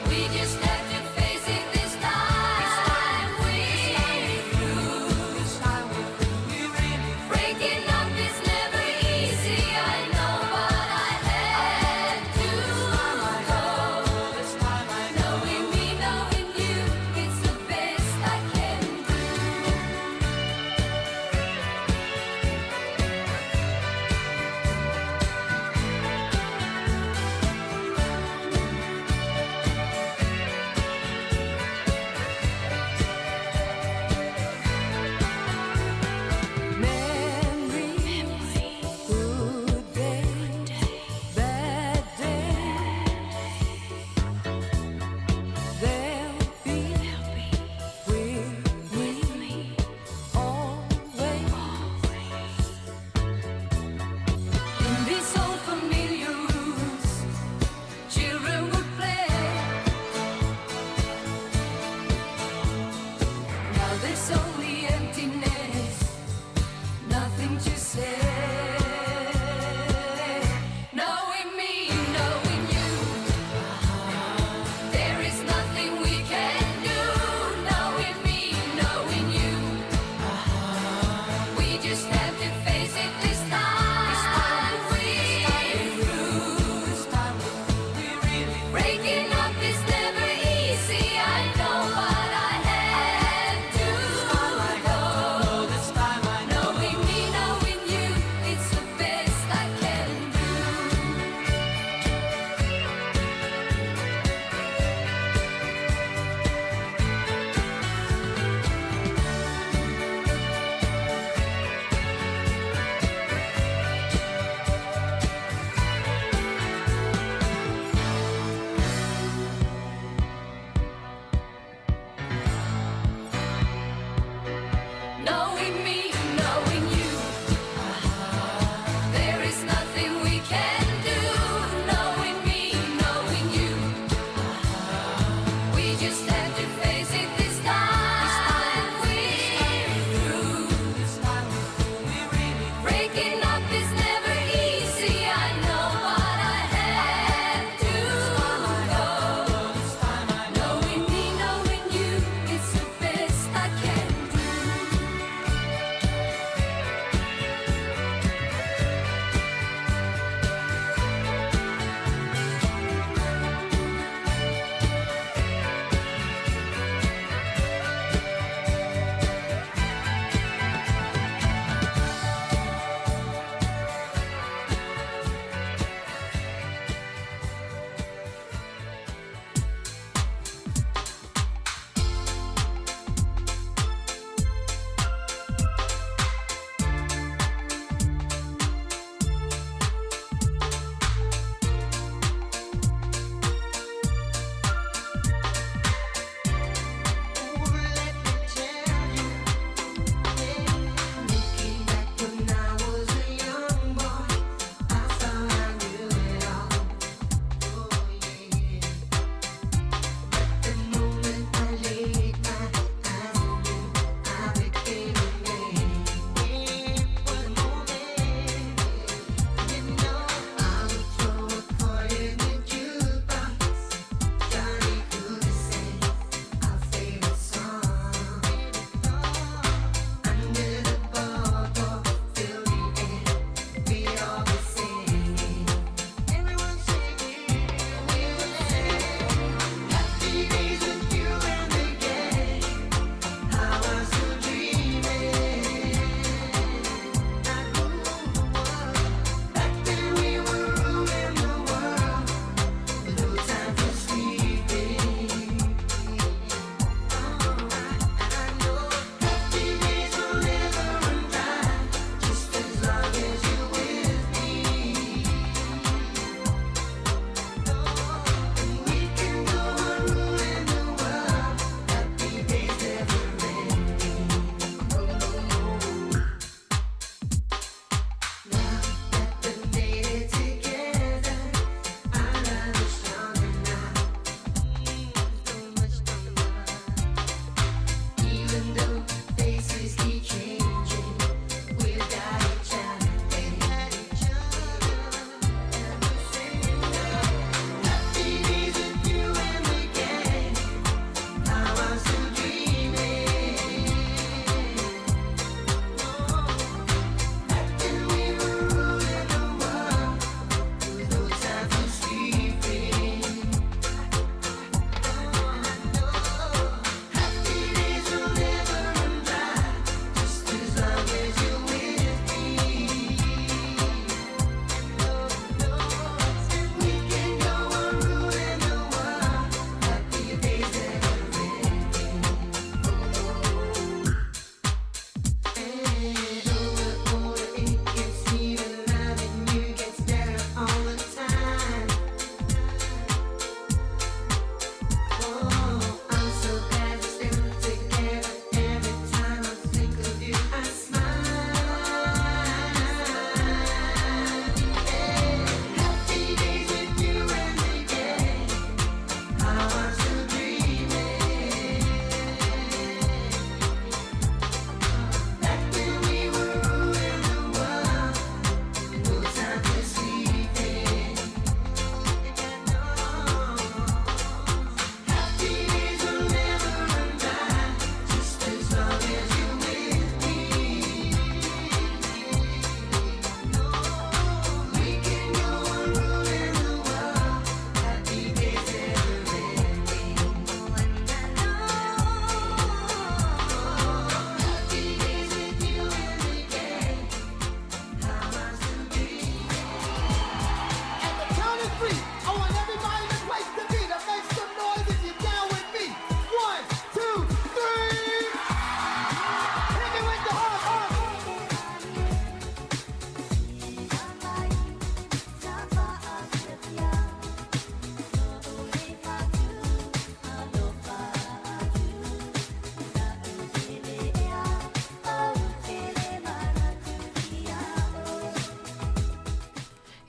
We just have to face it this time. We're through. This time we're through. We really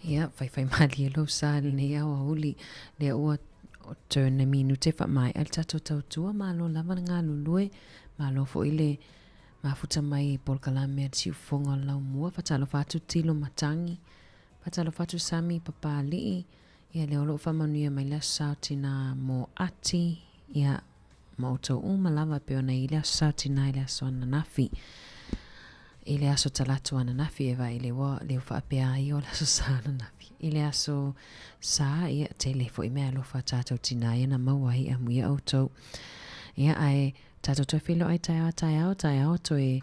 Ia, faifaimalie lou sa i lenei aoauli, lea ua turn le minute faamaea le tatou tautua, malo lava le galulue, malo foi le mafuta mai i polokalame a le siufofoga o le laumua, faatalofa atu Tilo Matagi, faatalofa atu Sami Papalii, ia lea o lo o faamanuia mai le Aso Sa o Tina mo Ati, ia ma outou uma lava e pei ona i ai le Aso Sa o Tina i le aso ananafi. I le aso Talatu ananafi e vaai le ua le faapea ai o le aso Sa ananafi. I le aso Sa, ia, tele foi mea alofa a tātou tina ia na maua ai amuia outou. Ia, ae tātou toe feiloai taeao a taeao, taeao toe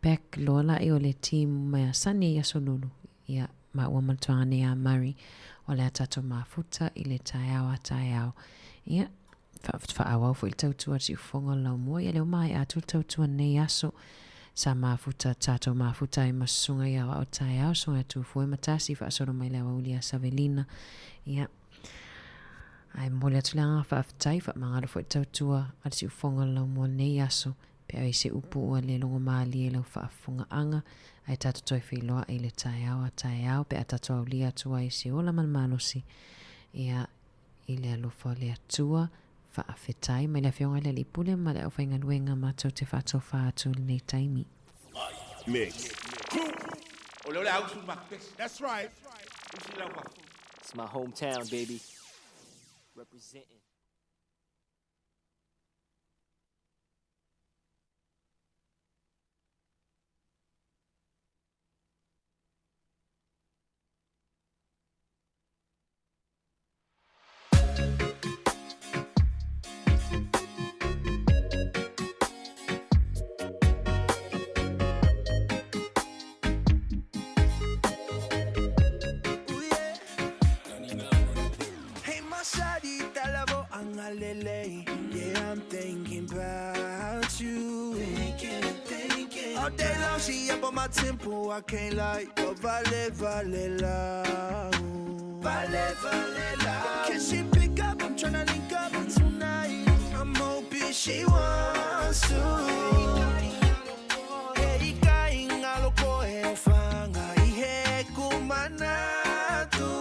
back loa laʻi o le team measani i aso lulu. Ia, maua ma le tuaga nei a Murray, o le a tātou mafuta i le taeao a taeao. Ia, faaauau foi le tautua a le siufofoga o le laumua, ia lea ua maea atu le tautua nei aso. Sa mafuta, tātou mafuta ai ma susuga i aoao taeao, susuga ia Tufue ma Tasi faasolo mai le aoauli ia Savelina. Ia, ae momoli atu le agaga faafetai, faamagalo foi le tautua a le siufofoga o le laumua nei aso. Pe ai se upu ua le logomalie i lau faafofogaaga, ae tatou toe feiloai i le taeao a taeao pe a tatou aulia atu ai i se ola ma le malosi, ia, i le alofa o le Atua, faafetai mai le Afioga i le Alii Pule ma le aufaigaluega matou te faatofa atu i lenei taimi. Mix. That's right. It's my hometown, baby. Representing. Yeah, I'm thinking about you. Thinking. All day long, she up on my temple, I can't lie. But vale, vale, la. Vale, vale, la. Can she pick up? I'm tryna link up tonight. I'm hoping she wants to. Hey, kainga loko e whanga i he kumanatu.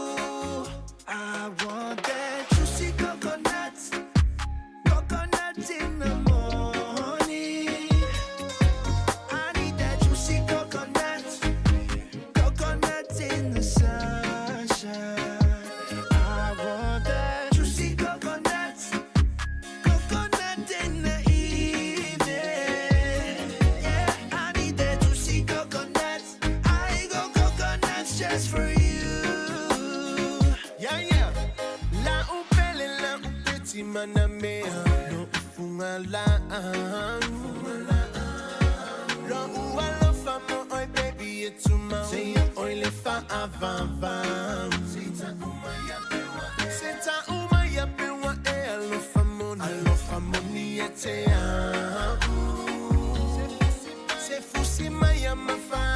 I want that juicy coconuts, coconuts in the morning. I need that juicy coconuts, coconuts in the sunshine. I want that juicy coconuts, coconut in the evening. Yeah, I need that juicy coconuts. I go coconuts just for you. Yeah, yeah. La upele, la upeti manamea. No ufunga la Lo ualofa mo oi baby etuma. Say oi le fa avava. Seta uma ya pewa e alofa moni. Alofa moni ete a. Se fusi maya mafa.